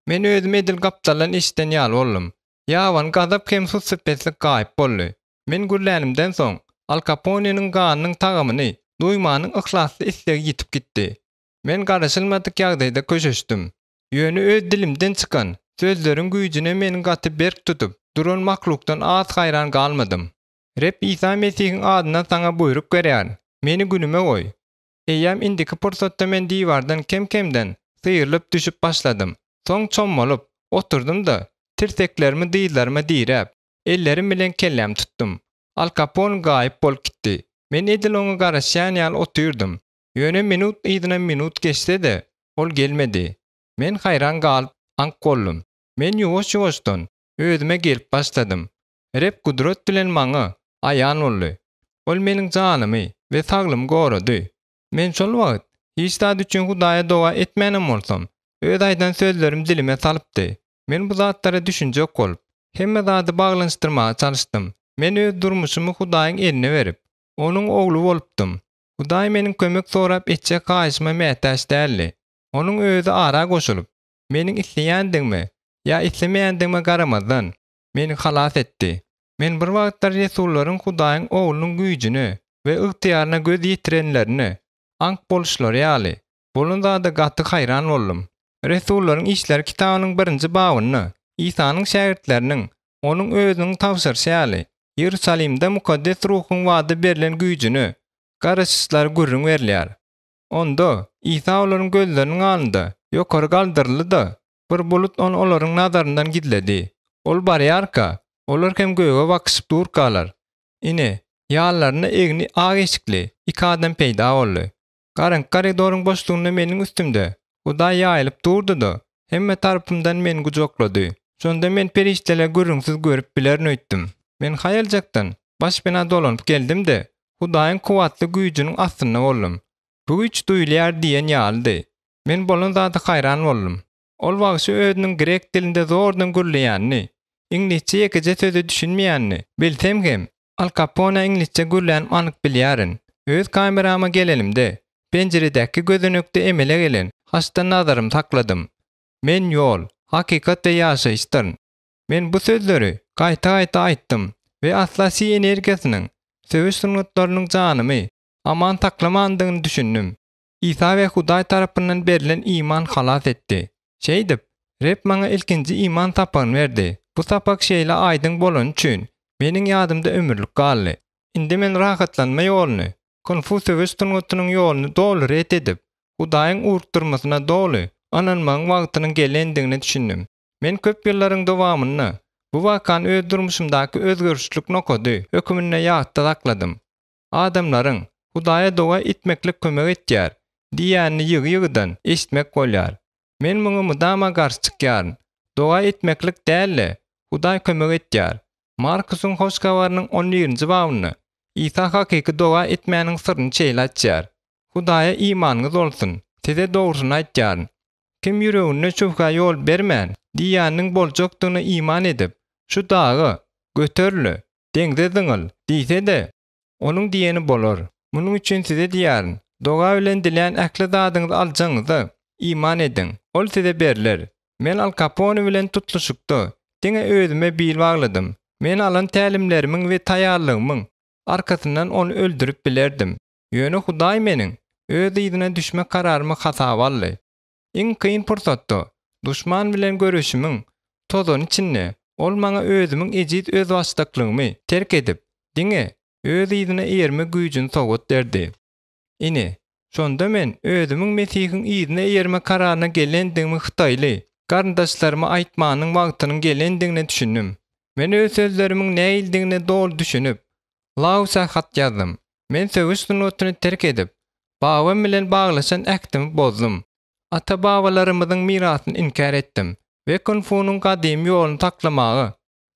S1: Men özümi edil gapdaldan eşiden ýaly boldum. Ýabany gazap hem sussupeslik gaýyp boldy. Men gürlänimden soň, Al Kaponeniň ganynyň tagamyny duýmanyň yhlasly islegi ýitip gitdi. Men garaşylmadyk ýagdaýda köşeşdim. Ýöne öz dilimden çykan sözleriň güýjüne meni gaty berk tutup duran mahlukdan az haýran galmadym. Reb Isa Mesihiň adyndan saňa buýruk berýärin, meni günüme goý! Eýýäm indiki pursatda men diwardan kem-kemden syrylyp düşüp başladym. Soň çommalyp, oturdym-da, tirseklerimi dyzlaryma diräp, ellerim bilen kellämi tutdum. Al Kapon gaýyp bolup gitdi. Men edil oňa garaşýan ýaly otyrdym. Ýöne minut yzyna minut geçse-de, ol gelmedi. Men haýran galyp, aňk boldum. Men ýuwaş-ýuwaşdan özüme gelip başladym. Reb gudrat bilen maňa aýan boldy. Ol meniň janymy we saglymy gorady. Men şol wagt hiç zat üçin Hudaýa doga etmänem bolsam, öz aýdan sözlerim dilime salypdy. Men bu zatlara düşünjek bolup, hemme zady baglanyşdyrmaga çalyşdym. Men öz durmuşymy Hudaýyň eline berip, Onuň ogly bolupdym. Hudaý meniň kömek sorap etjek haýyşyma mätäç däldi. Onuň özi ara goşulyp, meniň isleýändigime ýa islemeýändigime garamazdan, meni halas etdi. Men bir wagtlar resullaryň Hudaýyň Oglunyň güýjüne we ygtyýaryna göz ýetirenlerine aňk boluşlary ýaly, bolan zada gaty haýran boldum. Resullaryň işleri kitabynyň birinji babynda Isanyň şägirtleriniň Onuň Özüniň tabşyryşy ýaly, Iýerusalimde Mukaddes Ruhuň wada berlen güýjüne garaşyşlary gürrüň berilýär. Onda Isa olaryň gözleriniň alnynda ýokary galdyryldy-da. Bir bulut ony olaryň nazaryndan gizledi. Ol barýarka, olar hem göge bakyşyp durkalar, ine, ýanlarynda egni ak eşikli iki adam peýda boldy. Garaňky koridoryň boşlugynda meniň üstümde Hudaý ýaýylyp durdy-da, hemme tarapymdan meni gujaklady. Şonda men perişdeleri gürrüňsiz görüp bilerin öýtdüm. Men haýaljakdan baş bina dolanyp geldim-de, Hudaýyň kuwwatly güýjüniň astynda boldum. Bu güýç duýulýar diýen ýalydy. Men bolan zada haýran boldum. Ol wagşy özüniň grek dilinde zordan gürleýänini, iňlisçe ýekeje söze düşünmeýänini bilsem hem, Al Kaponä iňlisçe gürlänimi anyk bilýärin. Öz kamerama gelenimde, penjiredäki gözenekde emele gelen haçdan nazarymy sakladym. Men ýol, hakykat we ýaşaýyşdyryn. Men bu sözleri gaýta-gaýta aýtdym we asla si energiýasynyň, söweş sungatlarynyň janymy aman saklamandygyny düşündim. Isa we Hudaý tarapyndan berlen iman halas etdi. Şeýdip, Reb maňa ilkinji iman sapagyny berdi. Bu sapak şeýle aýdyň bolany üçin, meniň ýadymda ömürlik galdy. Indi men rahatlanma ýoluny, kung-fu söweş sungatynyň ýoluny doly ret edip, Hudaýyň ugrukdyrmasyna doly ynanmagyň wagtynyň gelendigine düşündim. Men köp ýyllaryň dowamynda bu wakany öz durmuşymdaky özgerişlik nokady höküminde ýatda sakladym. Adamlaryň, Hudaýa doga etmeklik kömek etýär diýýänini ýygy-ýygydan eşitmek bolýar. Men muňa mydama garşy çykýaryn. Doga etmeklik däl-de, Hudaý kömek etýär. Markusyň Hoş Habarynyň on birinji babynda Isa hakyky doga etmäniň syryny şeýle açýar, Hudaýa imanyňyz bolsun, size dogrusyny aýtýaryn, kim ýüreginde şübhä ýol bermän, diýýäniniň boljakdygyna iman edip, şu daga, Göteril-le, deňze zyňyl! diýse-de, onuň diýeni bolar. Munuň üçin size diýýärin, doga bilen dilän ähli zadyňyzy aljagyňyza iman ediň, ol size berler. Men Al Kapone bilen tutluşykda diňe özüme bil bagladym. Men alan tälimlerimiň we taýýarlygymyň arkasyndan ony öldürip bilerdim. Ýöne Hudaý meniň Öz yzyna düşmek kararymy hasaba aldy. Iň kyn pursatda, duşman bilen göreşimiň tozany içinde Ol maňa özümiň ejiz özbaşdaklygymy terk edip, diňe Öz yzyna eýerme güýjüni sowgat berdi. Ine, şonda men özümiň Mesihiň yzyna eýerme kararyna gelendigimi hytaýly garyndaşlaryma aýtmanyň wagtynyň gelendigine düşündim. Men öz sözlerimiň nähilidigine doly düşünip, Laosa hat ýazdym. Men söweş sungatyny terk edip, babam bilen baglaşan ähtimi bozdum. Ata-babalarymyzyň mirasyny inkär etdim we kung-funyň gadymy ýoluny saklamaga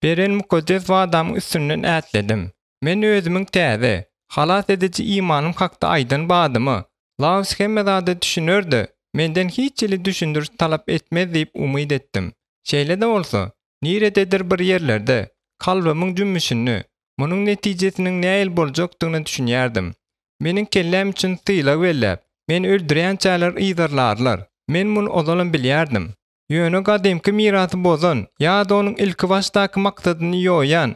S1: beren mukaddes wadamyň üstünden ätledim. Men özümiň täze, halas ediji imanym hakda aýdan badyma, Laos hemme zada düşüner-de, menden hiç hili düşündiriş talap etmez diýip umyt etdim. Şeýle-de bolsa, nirededir bir ýerlerde, kalbymyň jümmüşinde Munuň netijesiniň nähili boljakdygyna düşünýärdim. Meniň kelläm üçin sylag belläp, meni öldürýänçäler yzarlarlar. Men muny ozalam bilýärdim. Ýöne gadymky mirasy bozan ýa-da onuň ilkibaşdaky maksadyny ýoýan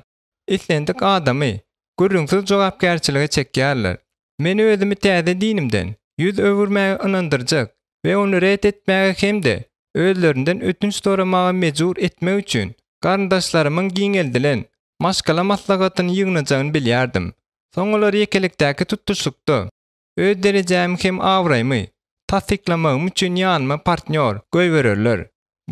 S1: islendik adamy gürrüňsiz jogapkärçilige çekýärler. Men özümi täze dinimden ýüz öwürmäge ynandyrjak we ony ret etmäge hem-de özlerinden ötünç soramaga mejbur etmek üçin garyndaşlarymyň giňeldilen maşgala maslahatyny ýygnajagyny bilýärdim. Soň olar ýekelikdäki tutluşykda öz derejämi hem abraýymy tassyklamagym üçin ýanyma partnýor goýbererler.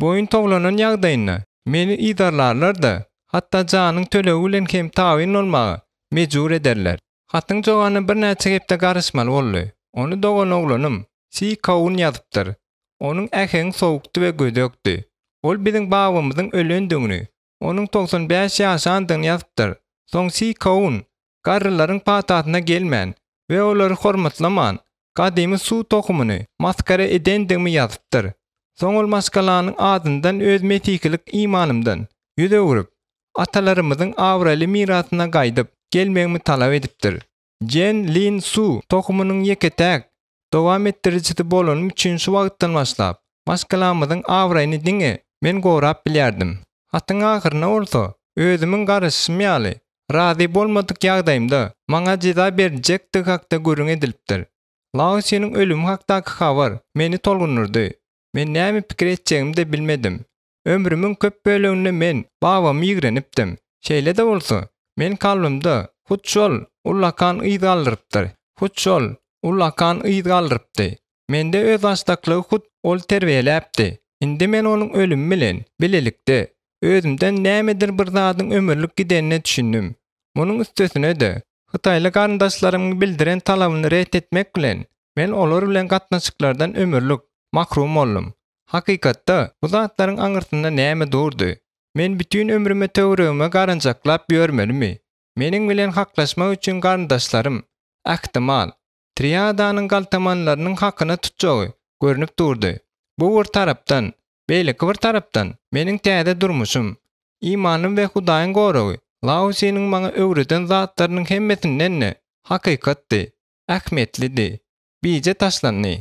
S1: Boýun towlanan ýagdaýynda meni yzarlarlar-da, hatda janyň tölegi bilen hem tabyn bolmaga mejbur ederler. Hatyň jogabyna birnäçe hepde garaşmaly boldy. Ony doganoglanym Si Kaun ýazypdyr. Onuň äheňi sowukdy we gödekdi. Ol biziň babamyzyň ölendigini, onuň 95 ýaşandygyny ýazypdyr. Soň Si Kaun garrylaryň patasyna gelmän we olary hormatlaman, gadymy suw tohumyny masgara edendigimi ýazypdyr. Soň ol maşgalanyň adyndan öz mesihilik imanymdan ýüz öwrüp, atalarymyzyň abraýly mirasyna gaýdyp gelmegimi talap edipdir. Jen Lin Su tohumynyň ýeke-täk dowam etdirijisi bolanym üçin şu wagtdan başlap, maşgalamyzyň abraýyny diňe men gorap bilýärdim. Hatyň ahyrynda bolsa, özümiň garaşyşym ýaly, razy bolmadyk ýagdaýymda maňa jeza beriljekdigi hakda gürrüň edilipdir. Lao Siniň ölümi hakdaky habar meni tolgundyrdy. Men näme pikir etjegimi-de bilmedim. Ömrümiň köp böleginde men babamy ýigrenipdim. Şeýle-de bolsa, men kalbymda hut şol ullakan yz galdyrypdyr. Hut şol ullakan yz galdyrypdy. Mende özbaşdaklygy hut ol terbiýeläpdi. Indi men onuň ölümi bilen bilelikde özümden nämedir bir zadyň ömürlik gidenine düşündim. Munuň üstesine-de, hytaýly garyndaşlarymyň bildiren talabyny ret etmek bilen, men olar bilen gatnaşyklardan ömürlik mahrum boldum. Hakykatda, bu zatlaryň aňyrsynda näme durdy? Men bütin ömrüme töweregime garynjaklap ýörmelimi? Meniň bilen haklaşmak üçin garyndaşlarym, ähtimal, triadanyň galtamanlarynyň hakyna tutjagy görnüp durdy. Bu bir tarapdan, beýleki bir tarapdan, meniň täze durmuşym, imanym we Hudaýyň goragy Laosiniň maňa öwreden zatlarynyň hemmesinden-de hakykatdy, ähmiýetlidi. Bije taşlandy.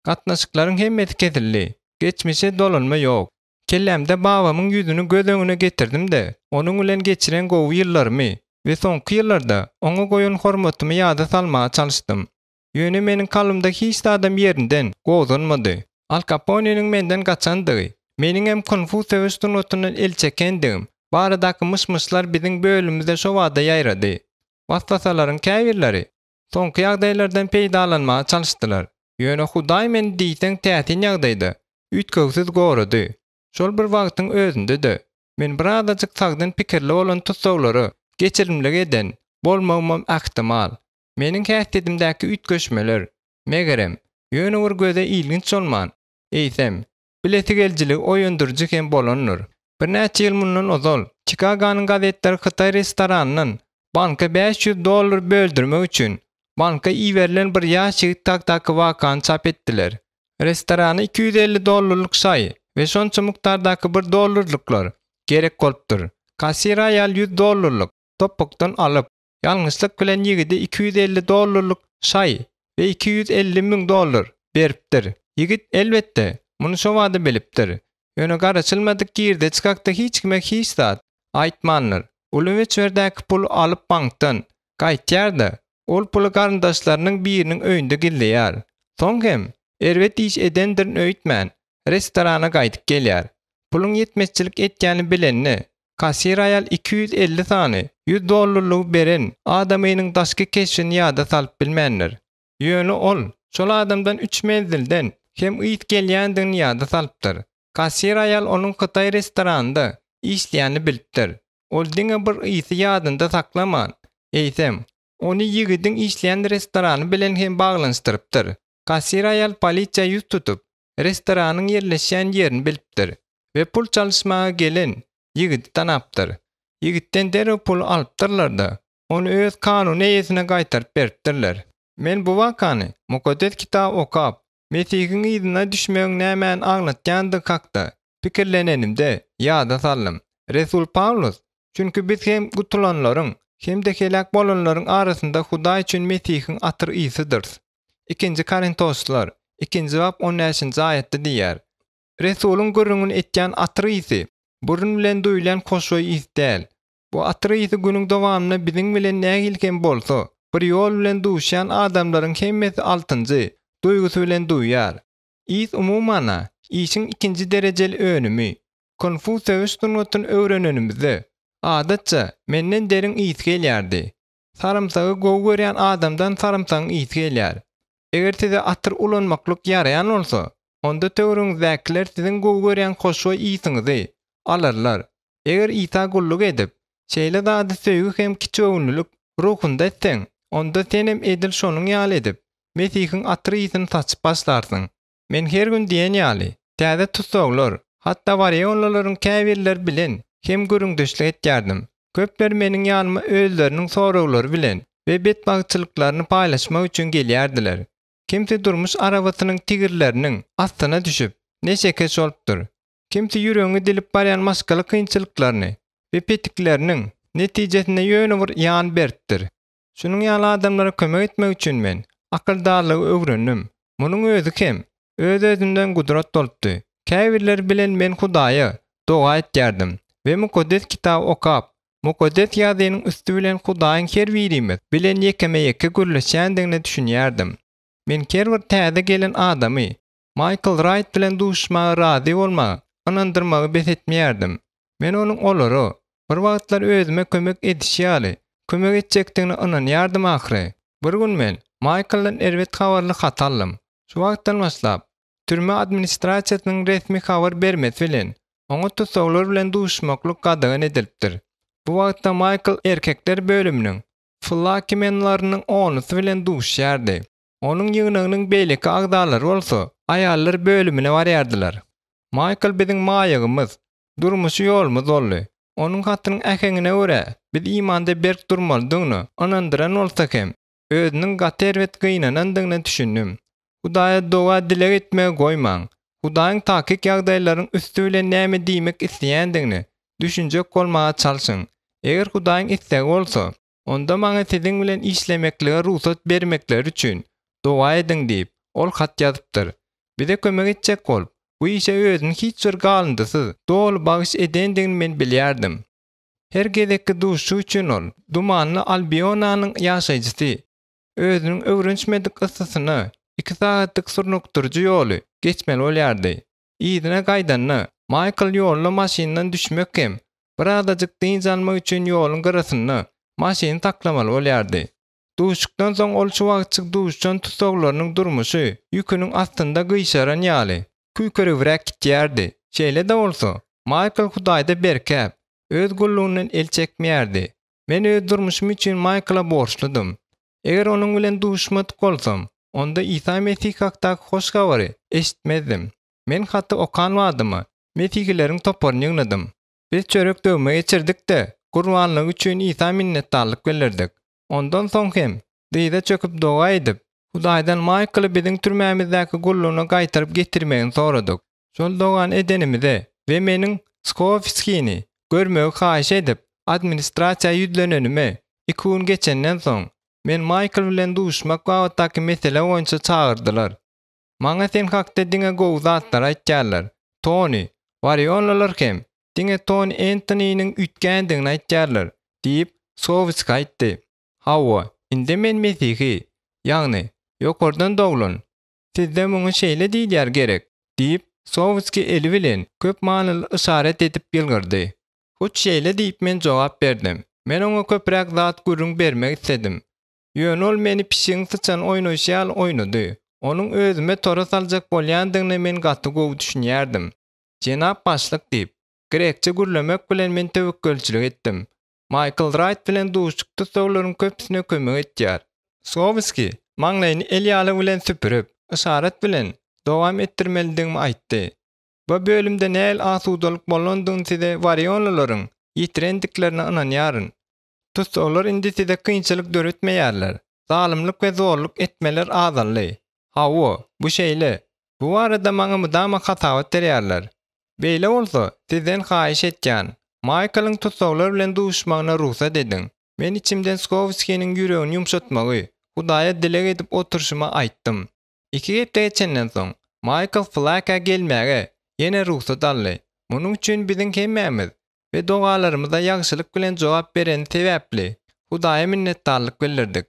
S1: Gatnaşyklaryň hemmesi kesildi. Geçmişe dolanma ýok. Kellämde babamyň ýüzüni göz öňüne getirdim-de, onuň bilen geçiren gowy ýyllarymy we soňky ýyllarda oňa goýan hormatymy ýada salmaga çalyşdym. Ýöne meniň kalbymda hiç zadam ýerinden gozganmady. Al Kaponeniň menden gaçandygy, meniňem kung-fu söweş sungatyndan el çekendigim baradaky myş-myşlar biziň bölümimize şobada ýaýrady. Waswasalaryň käbirleri soňky ýagdaýlardan peýdalanmaga çalyşdylar. Ýöne Hudaý meni diýseň täsin ýagdaýda, üýtgewsiz gorady. Şol bir wagtyň özünde-de, men birazajyk sagdyn pikirli bolan tussaglara geçirimlilik eden bolmagymam ähtimal. Meniň häsiýetimdäki üýtgeşmeler, megerem, ýöne bir göze ilginç bolman, eýsem, bilesigelijiligi oýandyryjy hem bolandyr. Birnäçe ýyl mundan ozal, Çikagonyň gazetleri hytaý restoranyndan banka 500 dollar böldürmek üçin banka iberilen bir ýaş ýigit hakdaky wakany çap etdiler. Restorana 250 dollarlyk şaý we şonça mukdardaky bir dollarlyklar gerek bolupdyr. Kassir aýal 100 dollarlyk topbakdan alyp, ýalňyşlyk bilen ýigide 250 dollarlyk şaý we 250 müň dollar beripdir. Ýigit, elbetde, muny şobada bilipdir. Ýöne garaşylmadyk girdeji hakda hiç kime hiç zat aýtmandyr. Uly möçberdäki puly alyp bankdan gaýtýar-da, ol puly garyndaşlarynyň biriniň öýünde gizleýär. Soň hem, erbet iş edendirin öýtmän, restorana gaýdyp gelýär. Puluň ýetmezçilik etýänini bilende, kassir aýal 250 sany 100 dollarlygy beren adamynyň daşky keşbini ýada salyp bilmändir. Ýöne ol şol adamdan üç menzilden hem ys gelýändigini ýada salypdyr. Kassir aýal onuň hytaý restoranynda işleýänini bilipdir. Ol diňe bir ysy ýadynda saklaman, eýsem, ony ýigidiň işleýän restorany bilen hem baglanyşdyrypdyr. Kassir aýal polisiýa ýüz tutup, restoranyň ýerleşýän ýerini bilipdir we pul çalyşmaga gelen ýigidi tanapdyr. Ýigitden derrew puly alypdyrlar-da, ony öz kanuny eýesine gaýtaryp beripdirler. Men bu wakany Mukaddes Kitaby okap, Mesihiň yzyna düşmegiň nämäni aňlatýandygy hakda pikirlenenimde ýada saldym. Resul Pawlus, Çünki biz hem gutulanlaryň, hem-de heläk bolanlaryň arasynda Hudaý üçin Mesihiň atyr ysydyrys. Ikinji Korintoslylar, ikinji bap on bäşinji aýatda diýýär. Resulyň gürrüňini etýän atyr ysy, burun bilen duýulýan hoşboý ys däl. Bu atyr ysy günüň dowamynda biziň bilen nähili hem bolsa, bir ýol bilen duşýan adamlaryň hemmesi altynjy duýgusy bilen duýýar. Ys umuman-a, işiň ikinji derejeli önümi. Kung-fu söweş sungatyny öwrenenimizde, adatça, menden deriň ysy gelýärdi. Sarymsagy gowy görýän adamdan sarymsagyň ysy gelýär. Eger size atyr ulanmaklyk ýaraýan bolsa, onda töweregiňizdäkiler siziň gowy görýän hoşboý ysyňyzy alarlar. Eger Isa gulluk edip, şeýle zady söýgi hem kiçigöwünlilik ruhunda etseň, onda senem edil şonuň ýaly edip, Mesihiň atyr ysyny saçyp başlarsyň. Men her gün diýen ýaly, täze tussaglar, hatda warýonlylaryň käbirleri bilen hem gürrüňdeşlik etýärdim. Köpler meniň ýanyma özleriniň soraglary bilen we betbagtçylyklaryny paýlaşmak üçin gelýärdiler. Kimsi durmuş arabasynyň tigirleriniň astyna düşüp, neşekeş bolupdyr. Kimsi ýüregiňi dilip barýan maşgala kynçylyklaryny we petikleriniň netijesinde ýöne bir ýan beripdir. Şunuň ýaly adamlara kömek etmek üçin men akyldarlygy öwrendim. Munuň özi hem öz-özünden gudrat bolupdy. Käbirleri bilen men Hudaýa doga etýärdim we Mukaddes Kitaby okap, Mukaddes Ýazgynyň üsti bilen Hudaýyň her birimiz bilen ýekeme-ýeke gürleşýändigine düşünýärdim. Men her bir täze gelen adamy Maýkl Raýt bilen duşuşmaga razy bolmaga ynandyrmagy bes etmeýärdim. Men onuň olara, bir wagtlar özüme kömek edişi ýaly, kömek etjekdigine ynanýardym ahyry. Bir gün men Maýkldan erbet habarly hat aldym. Şu wagtdan başlap, Türme administrasiýasynyň resmi habar bermesi bilen, oňa tussaglar bilen duşuşmaklyk gadagan edilipdir. Bu wagtda Maýkl erkekler bölüminiň flakimenleriniň onusy bilen duşuşýardy. Onuň ýygnagynyň beýleki agzalary bolsa aýallar bölümine barýardylar. Maýkl biziň maýagymyz, durmuşy ýolumyz boldy. Onuň hatynyň äheňine görä, biz imanda berk durmalydygyna ynandyran bolsak hem, özüniň gaty erbet gynanandygyna düşündim. Hudaýa doga-dileg etmegi goýmaň. Hudaýyň takyk ýagdaýlaryň üsti bilen näme diýmek isleýändigine düşünjek bolmaga çalşyň. Eger Hudaýyň islegi bolsa, onda maňa siziň bilen işlemeklige rugsat bermekleri üçin doga ediň diýip, ol hat ýazypdyr. Bize kömek etjek bolup, bu işe özüni hiç bir galyndysyz doly bagyş edendigini men bilýärdim. Her gezekki duşuşyk üçin ol, Dumanly Albionanyň ýaşaýjysy, özüniň öwrenişmedik yssysyna iki sagatlyk surnukdyryjy ýoly geçmeli bolýardy. Yzyna gaýdanda, Maýkl ýolda maşyndan düşmek hem birazajyk dynç almak üçin ýoluň gyrasynda maşyny saklamaly bolýardy. Duşuşykdan soň ol şu wagtjyk duşan tussaglarynyň durmuşy ýüküniň astynda gyşaran ýaly, küýkeregräk gitýärdi. Şeýle-de bolsa, Maýkl Hudaýda berkäp, öz gullugyndan el çekmeýärdi. Men öz durmuşym üçin Maýkla borçludym. Eger onuň bilen duşmadyk bolsam, onda Isa Mesih hakdaky hoş habary eşitmezdim. Men haty okan badyma, mesihileriň toparyny ýygnadym. Biz çörek döwme geçirdik-de, gurbanlygy üçin Isa minnetdarlyk bildirdik. Ondan soň hem dyza çöküp doga edip, Hudaýdan Maýkly biziň türmämizdäki gullugyna gaýtaryp getirmegini soradyk. Şol dogany edenimize we meniň Skowskini görmegi haýyş edip, administrasiýa ýüzlenenime iki gün geçenden soň, men Maýkl bilen duşuşmak babatdaky mesele boýunça çagyrdylar. Maňa sen hakda diňe gowy zatlary aýtýarlar, Toni, Warionlylar hem diňe Toni Entoniniň üýtgändigini aýtýarlar, diýip, Skowski aýtdy. Hawa, indi men mesihi, ýagny, ýokardan doglan, Sizde muňa şeýle diýilýär gerek? diýip, Sowski eli bilen köp manyly yşarat edip ýylgyrdy. Hut şeýle diýip men jogap berdim. Men oňa köpräk zat gürrüň bermek isledim. Ýöne ol meni pişigiň syçan oýnaýşy ýaly oýnady. Onuň özüme tora saljak bolýandygyna men gaty gowy düşünýärdim. Jenap başlyk diýip, grekçe gürlemek bilen men töwekgelçilik etdim. Maýkl Raýt bilen duşuşyk tussaglaryň köpüsine kömek etýär. Slowski maňlaýyny el ýaly bilen süpürip, yşarat bilen dowam etdirmelidigimi aýtdy. Bu bölümde nähili asudalyk bolandygyny size warionlylaryň ýetirendiklerine ynanýaryn. Tussaglar indi size kynçylyk döretmeýärler. Zalymlyk we zorluk etmeler azaldy. Hawa, bu şeýle. Bu barada maňa mydama hasabat berýärler. Beýle bolsa, sizden haýyş etýän, Maýklyň tussaglar bilen duşuşmagyna rugsat ediň. Men içimden Skowskiniň ýüregini ýumşatmagy Hudaýa dileg edip oturyşyma aýtdym. Iki hepde geçenden soň, Maýkl Flaka gelmäge ýene rugsat aldy. Munuň üçin biziň hemmämiz we dogalarymyza ýagşylyk bilen jogap bereni sebäpli Hudaýa minnetdarlyk bildirdik.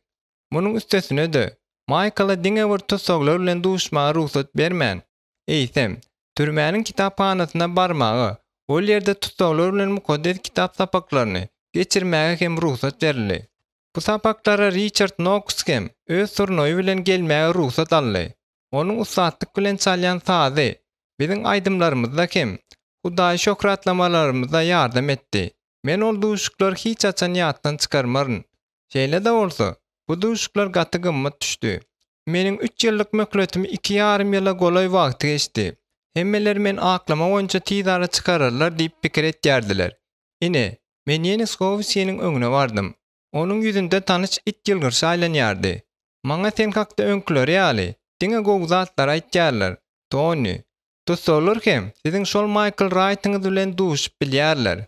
S1: Munuň üstesine-de, Maýkla diňe bir tussaglar bilen duşuşmaga rugsat bermän, eýsem, türmäniň kitaphanasyna barmaga, ol ýerde tussaglar bilen Mukaddes Kitap sapaklaryny geçirmäge hem rugsat berildi. Bu sapaklara Riçard Noks hem öz surnaýy bilen gelmäge rugsat aldy. Onuň ussatlyk bilen çalýan sazy biziň aýdymlarymyzda hem Hudaýy şöhratlamalarymyzda ýardam etdi. Men ol duşuşyklary hiç haçan ýatdan çykarmaryn. Şeýle-de bolsa, bu duşuşyklar gaty gymmat düşdi. Meniň üç ýyllyk möhletim iki ýarym ýyla golaý wagty geçdi. Hemmeler meni aklama boýunça tiz ara çykararlar diýip pikir etýärdiler. Ine, men ýene Skowskiniň öňüne bardym. Onuň ýüzünde tanyş it ýylgyryşy aýlanýardy. Maňa sen hakda öňküleri ýaly, diňe gowy zatlary aýtýarlar, Toni. Tussaglar hem siziň şol Maýkl Raýtyňyz bilen duşup bilýärler.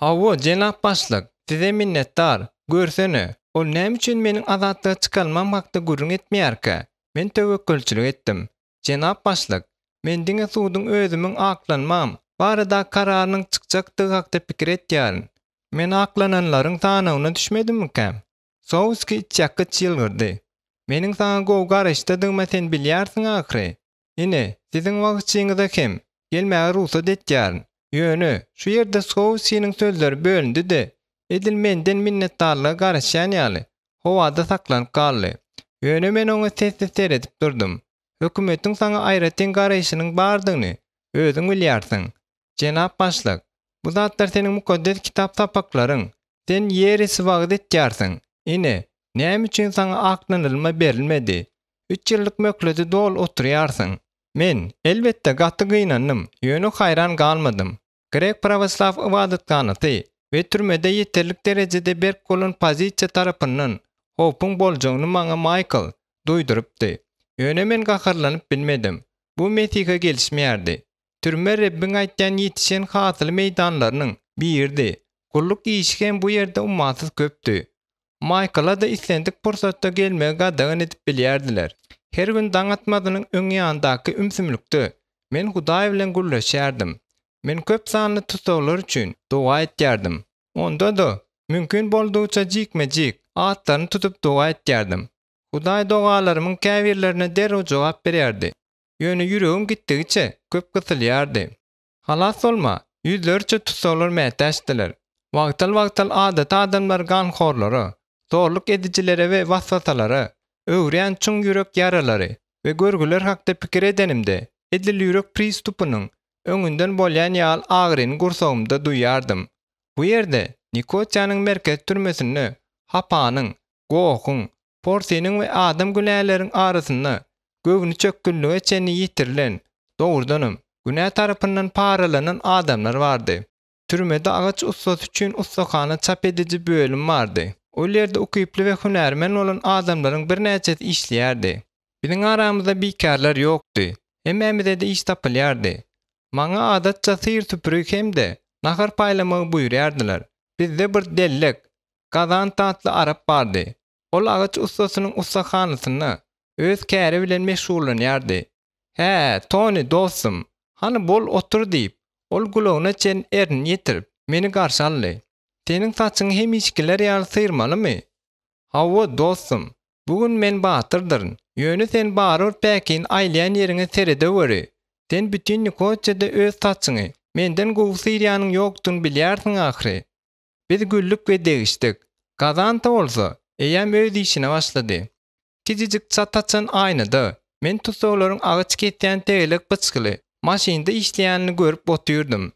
S1: Hawa, jenap başlyk, size minnetdar. Görsene, ol näme üçin meniň azatlyga çykarylmam hakda gürrüň etmeýärkä? Men töwekgelçilik etdim. Jenap başlyk, men diňe suduň özümiň aklanmam baradaky kararynyň çykjakdygy hakda pikir etýärin. Men aklananlaryň sanawyna düşmedimmikäm? Sowski içýakgyç ýylgyrdy. Meniň saňa gowy garaýyşdadygyma sen bilýärsiň ahyry. Ine, siziň wagyzçyňyza hem gelmäge rugsat etýärin. Ýöne, şu ýerde Skowskiniň sözleri bölündi-de, edil menden minnetdarlyga garaşýan ýaly, howada saklanyp galdy. Ýöne men oňa sessiz seredip durdum. Hökümetiň saňa aýratyn garaýşynyň bardygyny özüň bilýärsiň. Jenap başlyk, bu zatlar seniň Mukaddes Kitap sapaklaryň, sen ýeresi wagyz etýärsiň. Ine, näme üçin saňa aklanylma berilmedi. Üç ýyllyk möhleti doly oturýarsyň. Men, elbetde, gaty gynandym, ýöne haýran galmadym. Grek prawoslaw ybadathanasy we türmede ýeterlik derejede berk bolan pozisiýa tarapyndan howpuň boljagyny maňa Maýkl duýdurypdy. Ýöne men gaharlanyp bilmedim. Bu Mesihe gelişmeýärdi. Türme Rebbiň aýtýan ýetişen hasyly meýdanlarynyň biridi. Gulluk işi hem bu ýerde ummasyz köpdi. Maýkla-da islendik pursatda gelmegi gadagan edip bilýärdiler. Her gün daň atmazynyň öň ýanyndaky ümsümlikde men Hudaý bilen gürleşýärdim. Men köp sanly tussaglar üçin doga etýärdim. Onda-da, mümkin boldugyça jikme-jik, atlaryny tutup doga etýärdim. Hudaý dogalarymyň käbirlerine derrew jogap berýärdi. Ýöne ýüregim gitdigiçe köp gysylýardy. Halas bolma, ýüzlerçe tussaglar mätäçdiler. Wagtal-wagtal adaty adamlar ganhorlara, zorluk edijilere we waswasalara öwürýän çuň ýürek ýaralary we görgüler hakda pikir edenimde, edil ýürek pristupynyň öňünden bolýan ýaly agyryny gursagymda duýýardym. Bu ýerde, Nikosiýanyň merkezi türmesinde hapanyň, gohuň, porsynyň we adam günäleriň arasynda göwnüçökgünlige çenli ýitirilen, dogrudanam, günä tarapyndan paralanan adamlar bardy. Türmede agaç ussasy üçin ussahana çap ediji bölüm bardy. Ol ýerde ukyply we hünärmen bolan adamlaryň birnäçesi işleýärdi. Biziň aramyzda bikärler ýokdy. Hemmämize-de iş tapylýardy. Maňa adatça syr-süpürgi hem-de nahar paýlamagy buýurýardylar. Bizde bir dellek, Gazant atly arap bardy. Ol agaç ussasynyň ussahanasynda öz käri bilen meşgullanýardy. Hä, Toni, dostum, hany bol otur diýip, ol gulagyna çen ernini ýetirip, meni garşy aldy. Seniň saçyňy hemişekiler ýaly syrmalymy? Hawa, dostum, bu gün men batyrdyryn. Ýöne sen barybir päkini aýlaýan ýeriňe seredeweri. Sen bütin Nikosiýada öz saçyňy menden gowy syrýanyň ýokdugyny bilýärsiň ahyry. Biz güldük we degişdik. Gazanta bolsa, eýýäm öz işine başlady. Kiçijik çat açan aýnada men tussaglaryň agaç kesýän tegelek byçgyly maşynda işleýänini görüp otyrdym.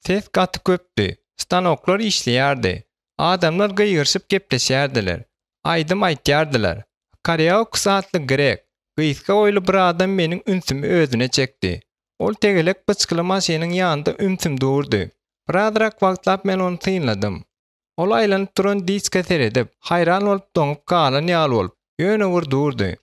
S1: Ses gaty köpdi, stanoklar işleýärdi. Adamlar gygyryşyp gepleşýärdiler, aýdym aýtýardylar. Kariauks atly grek, gysga boýly bir adam meniň ünsümi özüne çekdi. Ol tegelek byçgyly maşynyň ýanynda ümsüm durdy. Birazrak wagtlap men ony synladym. Ol aýlanyp duran diska seredip, haýran bolup doňup galan ýaly bolup, ýöne bir durdy.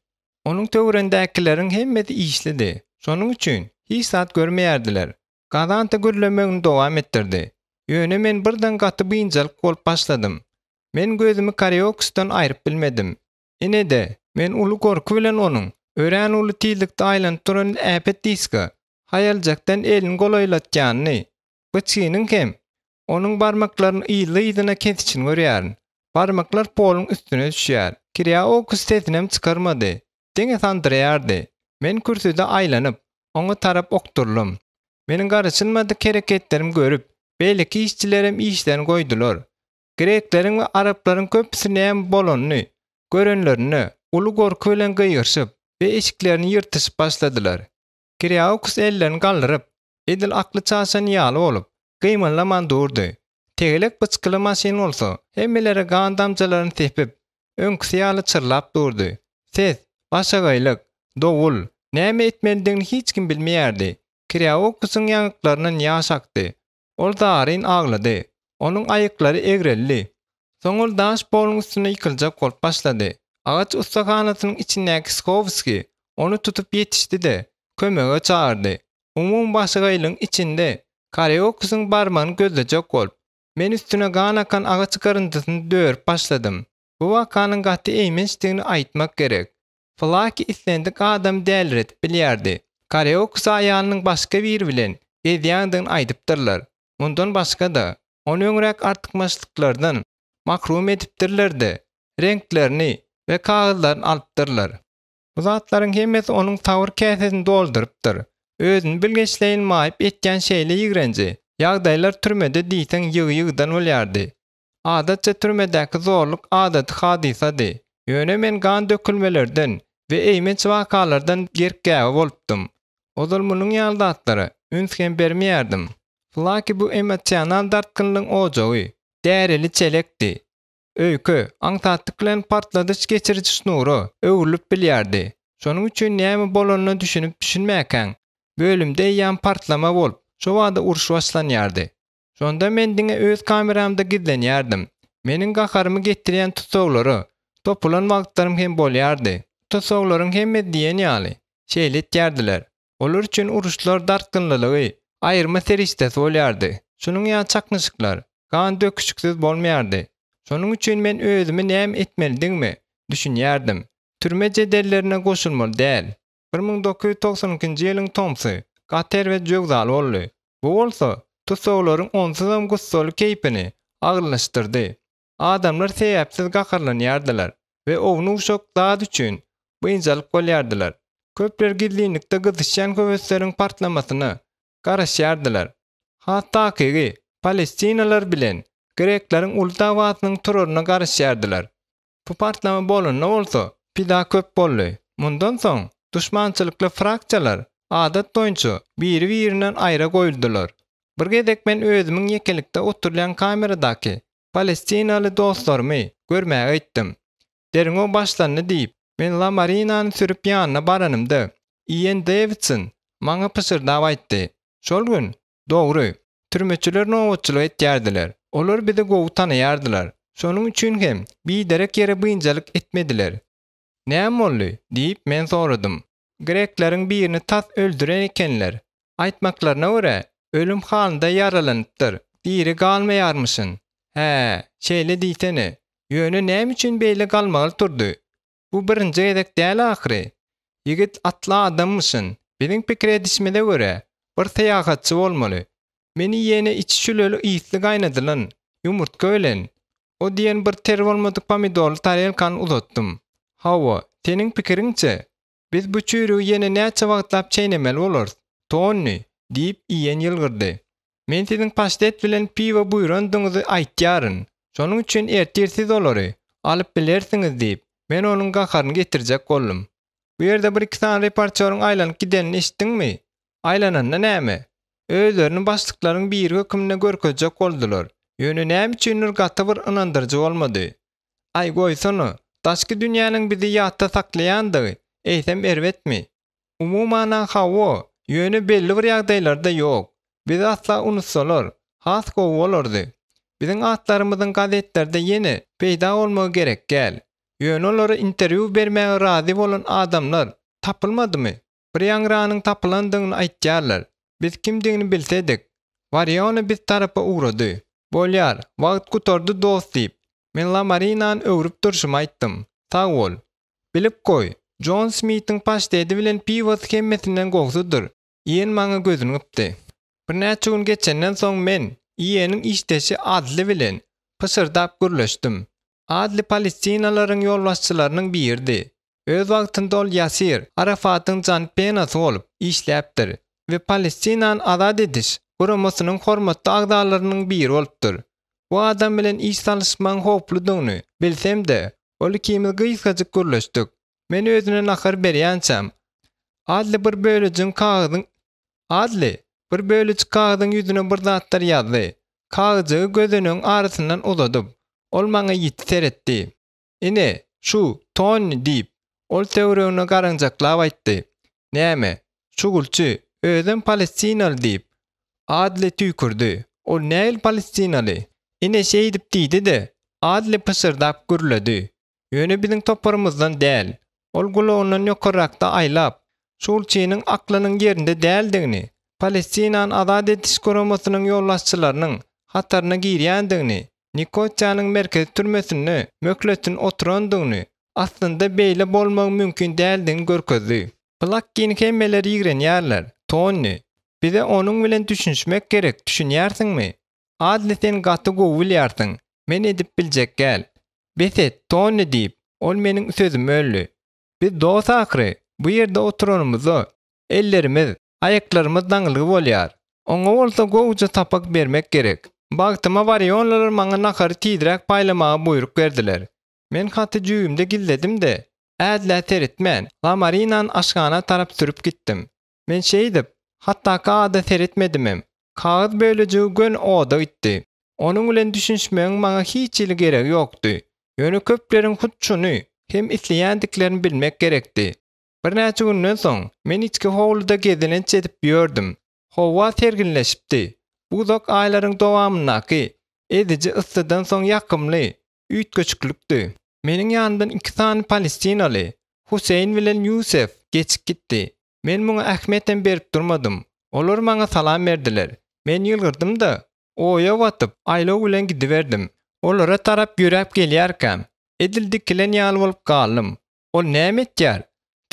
S1: Onuň töwerendäkileriň hemmesi işlidi. Şonuň üçin hiç zat görmeýärdiler. Gazanta gürlemegini dowam etdirdi. Ýöne men birden gaty biynjalyk bolup başladym. Men gözümi Karioksdan aýryp bilmedim. Ine-de, men uly gorky bilen onuň, örän uly tizlikde aýlanyp duran äpet diska haýaljakdan elini golaýlatýanyny, byçgynyň hem onuň barmaklaryny yzly-yzyna kesişini görýärin. Barmaklar poluň üstüne düşýär. Kiriaokus sesinem çykarmady. Diňe sandyraýardy. Men kürsüde aýlanyp, oňa tarap okduryldym. Meniň garaşylmadyk hereketlerimi görüp, beýleki işçilerem işlerini goýdular. Grekleriň we araplaryň köpüsi näme bolanyny görenlerinde, uly gorky bilen gygyryşyp we eşiklerini ýyrtyşyp başladylar. Kiriaokus ellerini galdyryp, edil akly çaşan ýaly bolup, gymyldaman durdy. Tegelek byçgyly maşyn bolsa, hemmelere gan damjalaryny sepip, öňküsi ýaly çyrlap durdy. Ses, başagaýlyk, dowul, näme etmelidigini hiç kim bilmeýärdi. Kiriaokusyň ýaňaklaryndan ýaş akdy. Ol zaryn aglady. Onuň aýaklary egreldi. Soň ol daş poluň üstünde ýykyljak bolup başlady. Agaç ussahanasynyň içindäki Skowskiý ony tutup ýetişdi-de, kömege çagyrdy. Umumy başagaýlygyň içinde Karioksyň barmagyny gözlejek bolup, men üstüne gan akan agaç garyndysyny dörüp başladym. Bu wakanyň gaty eýmençdigini aýtmak gerek. Flaki islendik adamy däliredip bilýärdi. Karioksa aýalynyň başga biri bilen gezýändigini aýdypdyrlar. Mundan başga-da, ony öňräk artykmaçlyklardan mahrum edipdirler-de, reňklerini we kagyzlaryny alypdyrlar. Bu zatlaryň hemmesi onuň sabyr käsesini doldurypdyr. Özüni bilgeşleýin maýyp etýän şeýle ýigrenji ýagdaýlar türmede diýseň ýygy-ýygydan bolýardy. Adatça türmedäki zorluk adaty hadysady. Ýöne men gan dökülmelerden. we eýmenç wakalardan gerk-gäbe bolupdym. Ozal munuň ýaly zatlara üns hem bermeýärdim. Flaki bu emosional dartgynlygyň ojagy, därili çelekdi. Öýke, aňsatlyk bilen partladyş geçiriji şnura öwrülip bilýärdi. Şonuň üçin näme bolanyna düşünip-düşünmäkäň, bölümde eýýäm partlama bolup, şobada uruş başlanýardy. Şonda men diňe öz kameramda gizlenýärdim. Meniň gaharymy getirýän tussaglara topulan wagtlarym hem bolýardy. Tussaglaryň hemmesi diýen ýaly, şeýle etýärdiler. Olar üçin uruşlar dartgynlylygy aýyrma serişdesi bolýardy. Şunuň ýaly çaknyşyklar gan döküşiksiz bolmaýardy. Şonuň üçin men özümi näme etmelidigime düşünýärdim. Türme jedellerine goşulmaly däl. 1992-nji ýylyň tomsy gaty erbet jöwzaly boldy. Bu bolsa tussaglaryň onsuzam gussaly keýpini agyrlaşdyrdy. Adamlar sebäpsiz gaharlanýardylar we ownuk-uşak zat üçin biynjalyk bolýardylar. Köpler gizlinlikde gyzyşýan höwesleriň partlamasyna garaşýardylar. Has takygy, palestinalar bilen grekleriň uly dawasynyň turaryna garaşýardylar. Bu partlama bolanda bolsa, pida köp boldy. Mundan soň, duşmançylykly fraksiýalar, adat boýunça, biri-birinden aýra goýuldylar. Bir gezek men özümiň ýekelikde oturylýan kameradaky palestinaly dostlarymy görmäge gitdim. Derňew başlandy diýip, men La Marinany sürüp ýanyna baranymda, Iýen Dewidson maňa pyşyrdap aýtdy. Şol gün, dogry, türmeçiler nobatçylyk etýärdiler. Olar bizi gowy tanaýardylar. Şonuň üçin hem biderek ýere biynjalyk etmediler. Näme boldy? diýip, men soradym. Grekleriň birini tas öldüren ekenler. Aýtmaklaryna görä, ölüm halynda ýaralanypdyr, diri galmaýarmyşyn. Hä, şeýle diýsene. Ýöne näme üçin beýle galmagal turdy? Bu birinji gezek däl ahyry. Ýigit atly adammyşyn. Biziň pikir edişimize görä, bir syýahatçy bolmaly. Meni ýene içi şüleli ysly gaýnadylan ýumurtga bilen o diýen bir ter bolmadyk pomidorly tarelkany uzatdym. Hawa, seniň pikiriňçe, biz bu çüýrügi ýene näçe wagtlap çeýnemeli bolarys, Tonni? diýip, Iýen ýylgyrdy. Men siziň paştet bilen piwo buýrandygyňyzy aýtýaryn. Şonuň üçin ertir siz olary alyp bilersiňiz diýip, men onuň gaharyny getirjek boldum. Bu ýerde bir-iki sany reportýoryň aýlanyp gidenini eşitdiňmi? Aýlananda näme? Özlerini başlyklaryň biri hökmünde görkezjek boldular. Ýöne näme üçindir gaty bir ynandyryjy bolmady. Aý, goýsana, daşky dünýäniň bizi ýatda saklaýandygy eýsem erbetmi? Umuman-a hawa, ýöne belli bir ýagdaýlarda ýok. Bizi asla unutsalar, has gowy bolardy. Biziň atlarymyzyň gazetlerde ýene peýda bolmagy gerek däl. Ýöne olara interwýu bermäge razy bolan adamlar tapylmadymy? Bir ýaňranyň tapylandygyny aýtýarlar. Biz kimdigini bilsedik. Wariona biz tarapa ugrady. Bolýar, wagt gutardy dost diýip, men Lamarinany öwrüp durşuma aýtdym. Sag bol. Bilip goý, Jon Smitiň paştedi bilen piwosy hemmesinden gowusydyr. Iýen maňa gözüni gypdy. Birnäçe gün geçenden soň men Iýeniň işdeşi Adli bilen pyşyrdap gürleşdim. Adli palestinalaryň ýolbaşçylarynyň biridi. Öz wagtynda ol Ýasir Arafatyň janpenasy bolup işläpdir we Palestinany azat ediş guramasynyň hormatly agzalarynyň biri bolupdyr. Bu adam bilen iş salyşmagyň howpludygyny bilsem-de, Ol ikimiz gysgajyk gürleşdik. Men özüne nahar berýänçäm, Adli bir bölejigiň kagyzyň Adli bir bölejik kagyzyň ýüzüne bir zatlar ýazdy. Kagyzjygy gözenegiň arasyndan uzadyp, ol maňa ýiti seretdi. Ine, şu, Tonni, diýip, ol töweregine garanjaklap aýtdy. Näme, şugulçy, özem palestinaly, diýip, Adli tüýkürdi. Ol nähili palestinaly? Ine şeýdip diýdi-de, Adli pyşyrdap gürledi. Ýöne biziň toparymyzdan däl. Ol gulagyndan ýokarrakda aýlap, şugulçynyň aklynyň ýerinde däldigini, Palestinany azat ediş guramasynyň ýolbaşçylarynyň hataryna girýändigini, Nikosiýanyň merkezi türmesinde möhletini oturandygyny, aslynda beýle bolmagyň mümkin däldigini görkezdi. Plakkini hemmeler ýigrenýärler, Tonni. Bize onuň bilen düşünişmek gerek, düşünýärsiňmi? Adli sen gaty gowy bilýärsiň, men edip biljek gäl. Bes et, Tonni diýip, ol meniň sözümi böldi. Biz dost ahyry, bu ýerde oturanymyzda ellerimiz, aýaklarymyz daňylgy bolýar. Oňa bolsa gowuja sapak bermek gerek. Bagtyma warionlylar maňa nahary tizräk paýlamaga buýruk berdiler. Men haty jübimde gizledim-de, Ädlä seretmän, Lamarinany aşhana tarap sürüp gitdim. Men şeýdip, hatdaky ada seretmedimem. Kagyz bölejigi göni oda gitdi. Onuň bilen düşünişmegiň maňa hiç hili geregi ýokdy. Ýöne köpleriň hut şuny hem isleýändiklerini bilmek gerekdi. Birnäçe günden soň, men içki howluda gezelenç edip ýördüm. Howa serginleşipdi. Bu uzak aýlaryň dowamyndaky eziji yssydan soň ýakymly üýtgeşiklikdi. Meniň ýanymdan iki sany palestinaly, Huseýn bilen Ýusef geçip gitdi. Men muňa ähmiýetem berip durmadym. Olar maňa salam berdiler. Men ýylgyrdym-da, oýa batyp, aýlaw bilen gidiberdim. Olara tarap ýöräp gelýärkäm, edil dikilen ýaly bolup galdym. Ol näme etýär?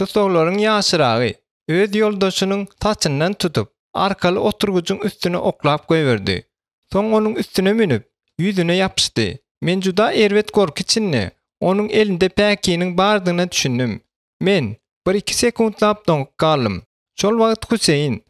S1: Tussaglaryň ýaşyragy öz ýoldaşynyň saçyndan tutup, arkaly oturgyjyň üstüne oklap goýberdi. Soň onuň üstüne münüp, ýüzüne ýapyşdy. Men juda erbet gorky içinde onuň elinde päkiniň bardygyna düşündim. Men bir-iki sekuntlap doňup galdym. Şol wagt Hüseýin,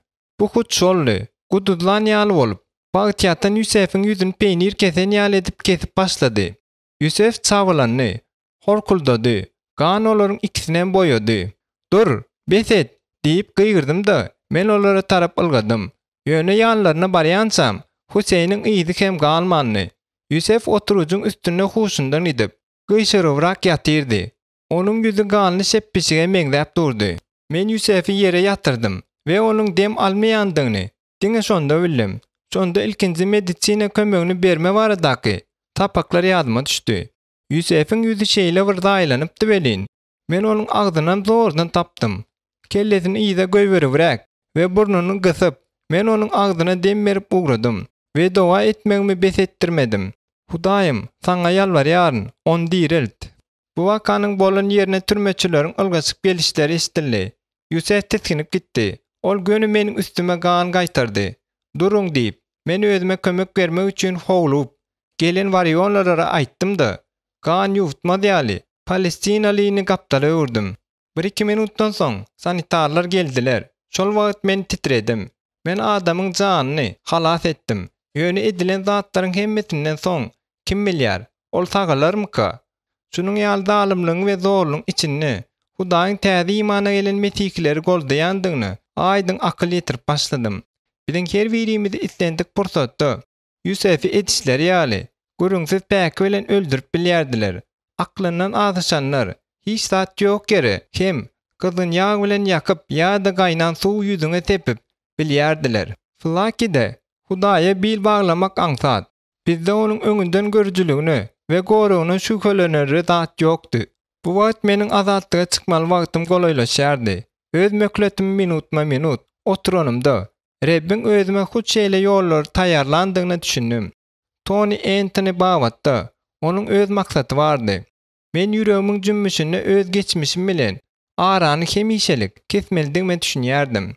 S1: bu hut şoldy, guduzlan ýaly bolup, bagtyýatan Ýusefiň ýüzüni peýnir kesen ýaly edip kesip başlady. Ýusef çabylandy, horkuldady, gan olaryň ikisinem boýady. Dur! Bes et! diýip gygyrdym-da, men olara tarap ylgadym. Ýöne ýanlaryna barýançam, Hüseýiniň yzy hem galmandy. Ýusef oturgyjyň üstünde huşundan gidip, gyşarybrak ýatyrdy. Onuň ýüzi ganly şepbişige meňzäp durdy. Men Ýusefi ýere ýatyrdym we onuň dem almaýandygyny diňe şonda bildim. Şonda ilkinji medisina kömegini berme baradaky sapaklar ýadyma düşdi. Ýusefiň ýüzi şeýle bir zaýalanypdy welin, men onuň agzynam zordan tapdym. Kellesini yza goýberibräk we burnuny gysyp, men onuň agzyna dem berip ugradym we doga etmegimi bes etdirmedim. Hudaýym, Saňa ýalbarýaryn, ony direlt. Bu wakanyň bolan ýerine türmeçileriň ylgaşyp gelişleri eşidildi. Ýusef tisginip gitdi. Ol göni meniň üstüme gan gaýtardy. Duruň diýip, men özüme kömek bermek üçin howlugyp gelen warýonlalara aýtdym-da, gan ýuwutmaz ýaly, palestinalyny gapdala öwürdim. Bir-iki minutdan soň sanitarlar geldiler. Şol wagt men titredim. Men adamyň janyny halas etdim. Ýöne edilen zatlaryň hemmesinden soň, kim bilýär, ol sagalarmyka? Şunuň ýaly zalymlygyň we zorlugyň içinde Hudaýyň täze imana gelen mesihileri goldaýandygyna aýdyň akyl ýetirip başladym. Biziň her birimizi islendik pursatda Ýusefi edişleri ýaly, gürrüňsiz päki bilen öldürip bilýärdiler. Aklyndan azaşanlar, hiç zat ýok ýere hem gyzgyn ýag bilen ýakyp ýa-da gaýnan suw ýüzüňe sepip bilýärdiler. Flakide Hudaýa bil baglamak aňsat. Bizde onuň öňünden görüjiligine we goragyna şübhelenere zat ýokdy. Bu wagt meniň azatlyga çykmaly wagtym golaýlaşýardy. Öz möhletimi minutma-minut oturanymda, Rebbiň özüme hut şeýle ýollary taýýarlandygyna düşündim. Toni Entoni babatda Onuň öz maksady bardy. Men ýüregimiň jümmüşinde öz geçmişim bilen arany hemişelik kesmelidigime düşünýärdim.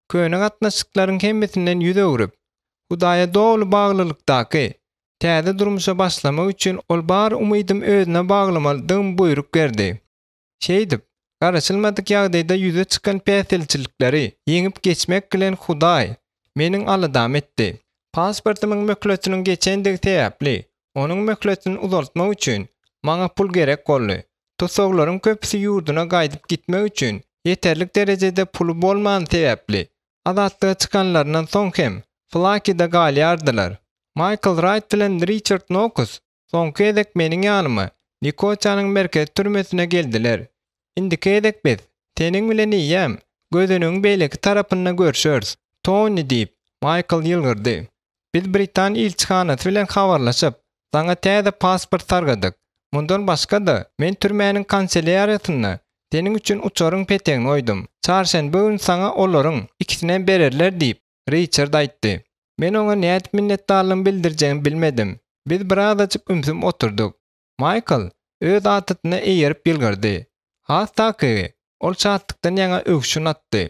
S1: Köne gatnaşyklaryň hemmesinden ýüz öwrüp, Hudaýa doly baglylykdaky täze durmuşa başlamak üçin Ol bar umydymy Özüne baglamalydygym buýruk berdi. Şeýdip, garaşylmadyk ýagdaýda ýüze çykan päsgelçilikleri ýeňip geçmek bilen Hudaý meniň aladamy etdi. Pasportymyň möhletiniň geçendigi sebäpli, onuň möhletini uzaltmak üçin maňa pul gerek boldy. Tussaglaryň köpüsi ýurduna gaýdyp gitmek üçin ýeterlik derejede puly bolmany sebäpli, azatlyga çykanlaryndan soň hem Flakide galýardylar. Maýkl Raýt bilen Riçard Nokus Soňky gezek meniň ýanyma Nikoçanyň merkezi türmesine geldiler. Indiki gezek biz seniň bilen eýýäm gözenegiň beýleki tarapynda görşeris, Toni diýip, Maýkl ýylgyrdy. Biz britan ilçihanasy bilen habarlaşyp, saňa täze pasport sargadyk. Mundan başga-da, men türmäniň kanselýariýasynda seniň üçin uçaryň petegini goýdum. Çarşenbe güni saňa olaryň ikisinem bererler diýip, Riçard aýtdy. Men oňa nädip minnetdarlygymy bildirjegimi bilmedim. Biz birazajyk ümsüm oturdyk. Maýkl öz adatyna eýerip ýylgyrdy. Has takygy, ol şatlykdan ýaňa öwşün atdy.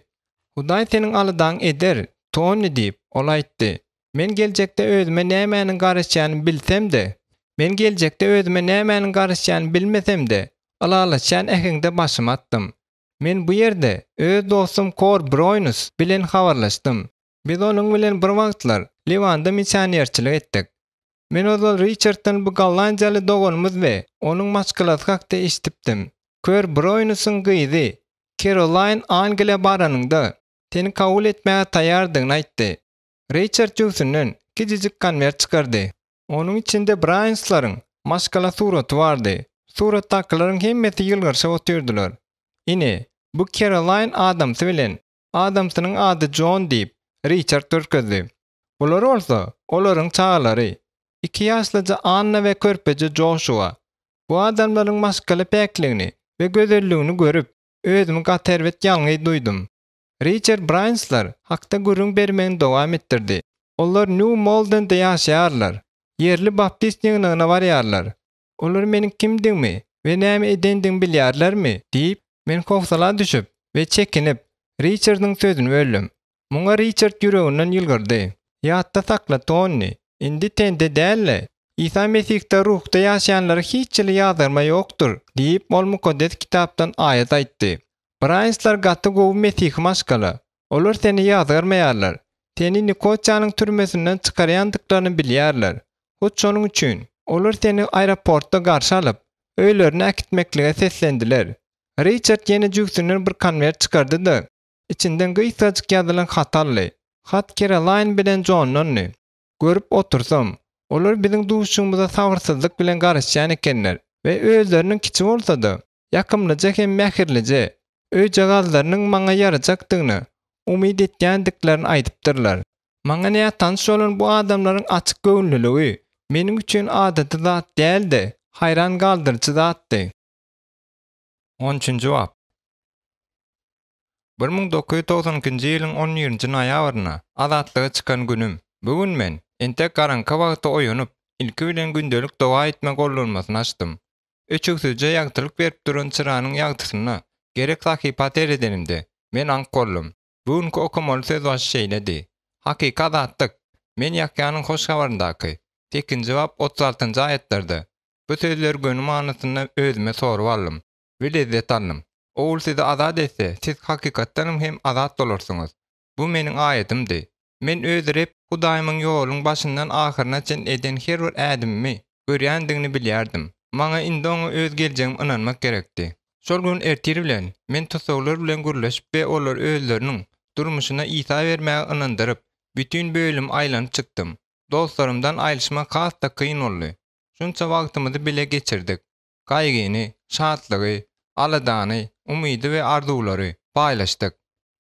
S1: Hudaý seniň aladaňy eder, Tonni diýip, ol aýtdy. Men geljekde özüme nämäniň garaşýanyny bilsem-de, men geljekde özüme nämäniň garaşýanyny bilmesem-de, ylalaşýan äheňde başymy atdym. Men bu ýerde öz dostum Kor Broýnus bilen habarlaşdym. Biz onuň bilen bir wagtlar Liwanda missionerçilik etdik. Men ozal Riçarddan bu gollandiýaly doganymyz we onuň maşgalasy hakda eşidipdim. Kör Broýnusyň gyzy Kerolaýn Angliýa baranyňda, seni kabul etmäge taýýardygyny aýtdy. Riçard jübsünden kiçijik konwert çykardy. Onuň içinde Braýnslaryň maşgala suraty bardy. Suratdakylaryň hemmesi ýylgyrşyp otyrdylar. Ine, bu Kerolaýn adamsy bilen, adamsynyň ady Jon diýip, Riçard görkezdi. Bular bolsa, olaryň çagalary. Iki ýaşlyja Anna we körpeje Joşua. Bu adamlaryň maşgala päkligini we gözelligini görüp, özümi gaty erbet ýalňyz duýdum. Riçard Braýnslar hakda gürrüň bermegini dowam etdirdi. Olar Nýu Moldende ýaşaýarlar. Ýerli baptist ýygnagyna barýarlar. Olar meniň kimdigimi we näme edendigimi bilýärlermi? diýip, men howsala düşüp we çekinip, Riçardyň sözüni böldüm. Muňa Riçard ýüreginden ýylgyrdy. Ýatda sakla, Tonni, indi tende däl-de, Isa Mesihde ruhda ýaşaýanlara hiç hili ýazgarma ýokdur, diýip, ol Mukaddes Kitapdan aýat aýtdy. Braýnslar gaty gowy mesihi maşgala. Olar seni ýazgarmaýarlar. Seni Nikosiýanyň türmesinden çykarýandyklaryny bilýärler. Hut şonuň üçin, olar seni aeroportda garşy alyp, öýlerine äkitmeklige seslendiler. Riçard ýene jübsünden bir konwert çykardy-da, içinden gysgajyk ýazylan haty aldy. Hat Kerolaýn bilen Jondandy. Görüp otursam, olar biziň duşuşygymyza sabyrsyzlyk bilen garaşýan ekenler we özleriniň kiçi bolsa-da, ýakymlyja hem mähirlije öýjagazlarynyň maňa ýarajakdygyna umyt etýändiklerini aýdypdyrlar. Maňa nätanyş bolan bu adamlaryň açyk göwünliligi meniň üçin adaty zat däl-de, haýran galdyryjy zatdy.
S2: On üçünji bap. 1992-nji ýylyň on birinji noýabrynda azatlyga çykan günüm. Bu gün men, entek garaňky wagty oýanyp, ilki bilen gündelik doga etme gollanmasyny açdym. Öçügsizje ýagtylyk berip duran çyranyň ýagtysynda gerek sahypa seredenimde, men aňk boldum. Bu günki okamaly sözbaşy şeýledi, Hakyky azatlyk! Men Ýahýanyň Hoş Habaryndaky, sekizinji bap 36-njy aýatlarda bu sözleri göni manysynda özüme sorup aldym we lezzet aldym. Ogul sizi azat etse, siz hakykatdanam hem azat bolarsyňyz. Bu meniň aýadymdy. Men öz Reb Hudaýymyň ýoluň başyndan ahyryna çen eden her bir ädimimi görýändigini bilýärdim. Maňa indi oňa öz geljegimi ynanmak gerekdi. Şol gün ertir bilen men tussaglar bilen gürleşip we olary özleriniň durmuşyna Isa bermäge ynandyryp, bütin bölümi aýlanyp çykdym. Dostlarymdan aýrylyşmak has-da kyn boldy. Şunça wagtymyzy bile geçirdik. Gaýgyny, şatlygy, aladany, umydy we arzuwlary paýlaşdyk.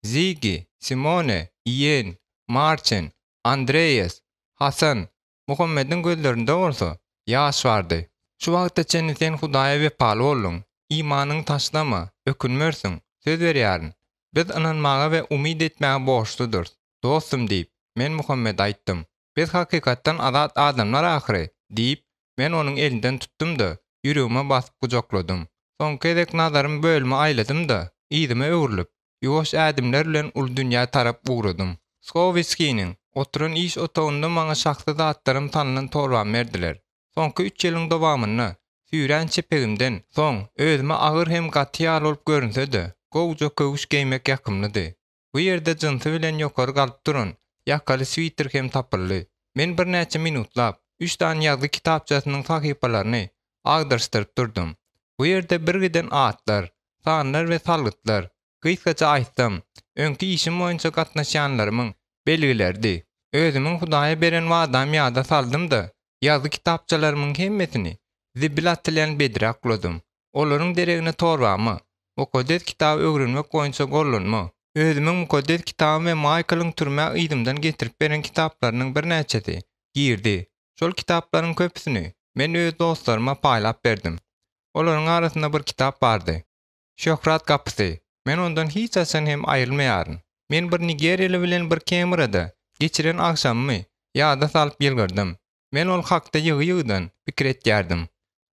S2: Zigi, Simone, Iýen, Marçen, Andreas, Hasan, Muhammediň gözlerinde bolsa ýaş bardy. Şu wagta çenli sen Hudaýa wepaly bolduň. Imanyňy taşlama, ökünmersiň. Söz berýärin. Biz ynanmaga we umyt etmäge borçludyrys, dostum diýip, men Muhammede aýtdym. Biz hakykatdan azat adamlar ahyry, diýip, men onuň elinden tutdum-da, ýüregime basyp gujakladym. Soňky gezek nazarymy bölüme aýladym-da, yzyma öwrülip, ýuwaş ädimler bilen uly dünýä tarap ugradym. Skowiskiniň oturan iş otagynda maňa şahsy zatlarym salnan torbamy berdiler. Soňky üç ýylyň dowamynda süýrän çepegimden soň özüme agyr hem gaty ýaly bolup görünse-de, gowuja köwüş geýmek ýakymlydy. Bu ýerde jynsy bilen ýokary galyp duran ýakaly switer hem tapyldy. Men birnäçe minutlap, üç sany ýazgy kitapçasynyň sahypalaryny agdaryşdyryp durdum. Bu ýerde birgiden atlar, sanlar we salgytlar, gysgaça aýtsam, öňki işim boýunça gatnaşýanlarymyň belgileridi. Özümiň Hudaýa beren wadamy ýada saldym-da, ýazgy kitapçalarymyň hemmesini zibil atylýan bedrä okladym. Olaryň deregine torbama, Mukaddes Kitaby öwrenmek boýunça gollanma, özümiň Mukaddes Kitabym we Maýklyň türmä yzymdan getirip beren kitaplarynyň birnäçesi girdi. Şol kitaplaryň köpüsini men öz dostlaryma paýlap berdim. Olaryň arasynda bir kitap bardy. Şöhrat gapysy. Men ondan hiç haçan hem aýrylmaýaryn. Men bir nigeriýaly bilen bir Kemrada geçiren agşamymy ýada salyp ýylgyrdym. Men ol hakda ýygy-ýygydan pikir etýärdim.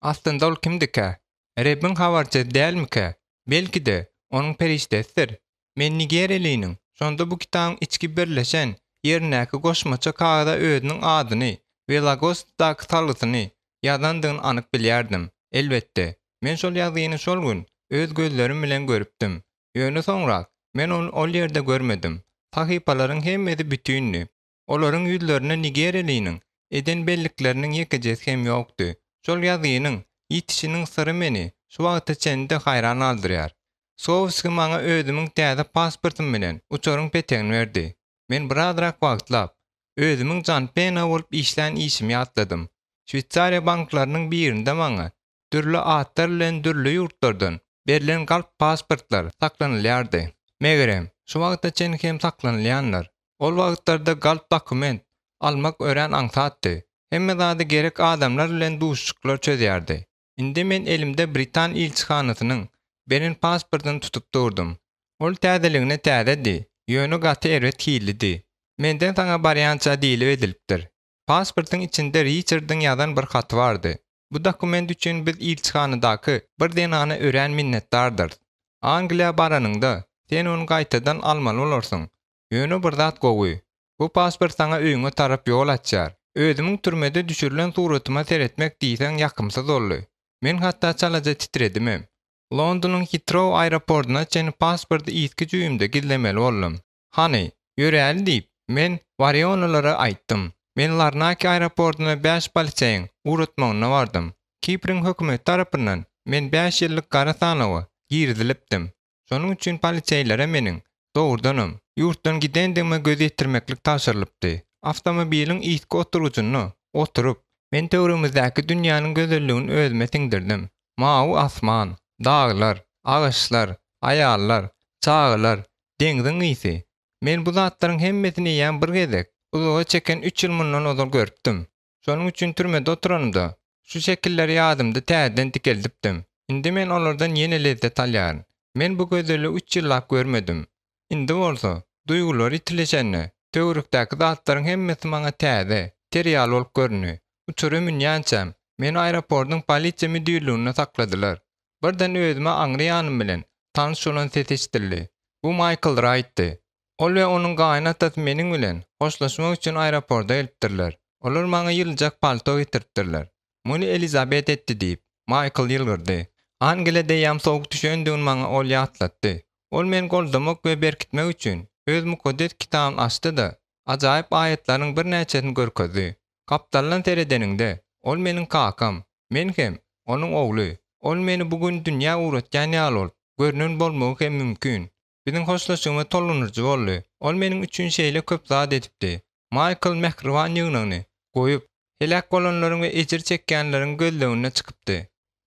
S2: Aslynda ol kimdikä? Rebbiň habarçysy dälmikä? Belki-de, onuň perişdesidir? Men nigeriýalynyň şonda bu kitabyň içki birleşen ýerindäki goşmaça kagyza özüniň adyny we Lagosdaky salgysyny ýazandygyny anyk bilýärdim. Elbetde, men şol ýazgyny şol gün öz gözlerim bilen görüpdim. Ýöne soňrak men ony ol ýerde görmedim. Sahypalaryň hemmesi bütindi. Olaryň ýüzlerinde nigeriýalynyň eden bellikleriniň ýekejesi hem ýokdy. Şol ýazgynyň ýitişiniň syry meni.
S1: şu wagta çenli-de haýran galdyrýar. Sowski maňa özümiň täze pasportym bilen uçaryň petegini berdi. Men birazrak wagtlap, özümiň janpena bolup işlän işimi ýatladym. Şweýsariýa banklarynyň birinde maňa dürli atlar bilen dürli ýurtlardan berlen galp pasportlar saklanylýardy. Megerem, şu wagta çenli hem saklanylýandyr. Ol wagtlarda galp dokument almak örän aňsatdy. Hemme zady gerek adamlar bilen duşuşyklar çözýärdi. Indi men elimde britan ilçihanasynyň beren pasportyny tutup durdum. Ol täzeligine täzedi, ýöne gaty erbet hillidi. Menden saňa barýança diýlip edilipdir. Pasportyň içinde Riçardyň ýazan bir haty bardy. Bu dokument üçin biz ilçihanadaky bir zenana örän minnetdardyrys. Angliýa baranyňda, sen ony gaýtadan almaly bolarsyň. Ýöne bir zat gowy. Bu pasport saňa öýüňe tarap ýol açýar. Özümiň türmede düşürilen suratyma seretmek diýseň ýakymsyz boldy. Men hatda çalaja titredimem. Londonyň Hitrou aeroportuna çenli pasporty yzky jübimde gizlemeli boldum. Hany, ýöräli diýip, men Warionalara aýtdym. Men Larnaki aeroportuna bäş poliseýiň ugratmagynda bardym. Kipriň hökümeti tarapyndan men bäş ýyllyk gara sanawa girizilipdim. Şonuň üçin poliseýlere meniň, dogrudanam, ýurtdan gidendigime göz ýetirmeklik tabşyrylypdy. Awtomobiliň yzky oturgyjynda oturyp, men töweregimizdäki dünýäniň gözelligini özüme siňdirdim. Mawy asman, daglar, agaçlar, aýallar, çagalar, deňziň ysy. Men bu zatlaryň hemmesini eýýäm bir gezek, uzaga çeken üç ýyl mundan ozal görüpdim. Şonuň üçin türmede oturanymda, şu şekilleri ýadymda täzeden dikeldipdim. Indi men olardan ýene lezzet alýaryn. Men bu gözelligi üç ýyllap görmedim. Indi bolsa, duýgular ýitileşende, töwerekdäki zatlaryň hemmesi maňa täze, ter ýaly bolup göründi. Uçara münýänçäm, meni aeroportuň polisiýa müdirliginde sakladylar. Birden özüme aňry ýanym bilen tanyş bolan ses eşidildi. Bu Maýkl Raýtdy. Ol we onuň gaýynatasy meniň bilen hoşlaşmak üçin aeroporta gelipdirler. Olar maňa ýylyjak palto getiripdirler. Muny Elizabet etdi diýip, Maýkl ýylgyrdy. Angliýada eýýäm sowuk düşendigini maňa ol ýatlatdy. Ol meni goldamak we berkitmek üçin öz Mukaddes Kitabyny açdy-da, ajaýyp aýatlaryň birnäçesini görkezdi. Gapdaldan seredeniňde, ol meniň kakam, men hem, onuň ogly. Ol meni bu gün dünýä ugratýan ýaly bolup görnen bolmagy hem mümkin. Biziň hoşlaşygymyz tolgundyryjy boldy. Ol meniň üçin şeýle köp zat edipdi. Maýkl mähriban ýygnagyny goýup, heläk bolanlaryň we ejir çekýänleriň gözleginde çykypdy.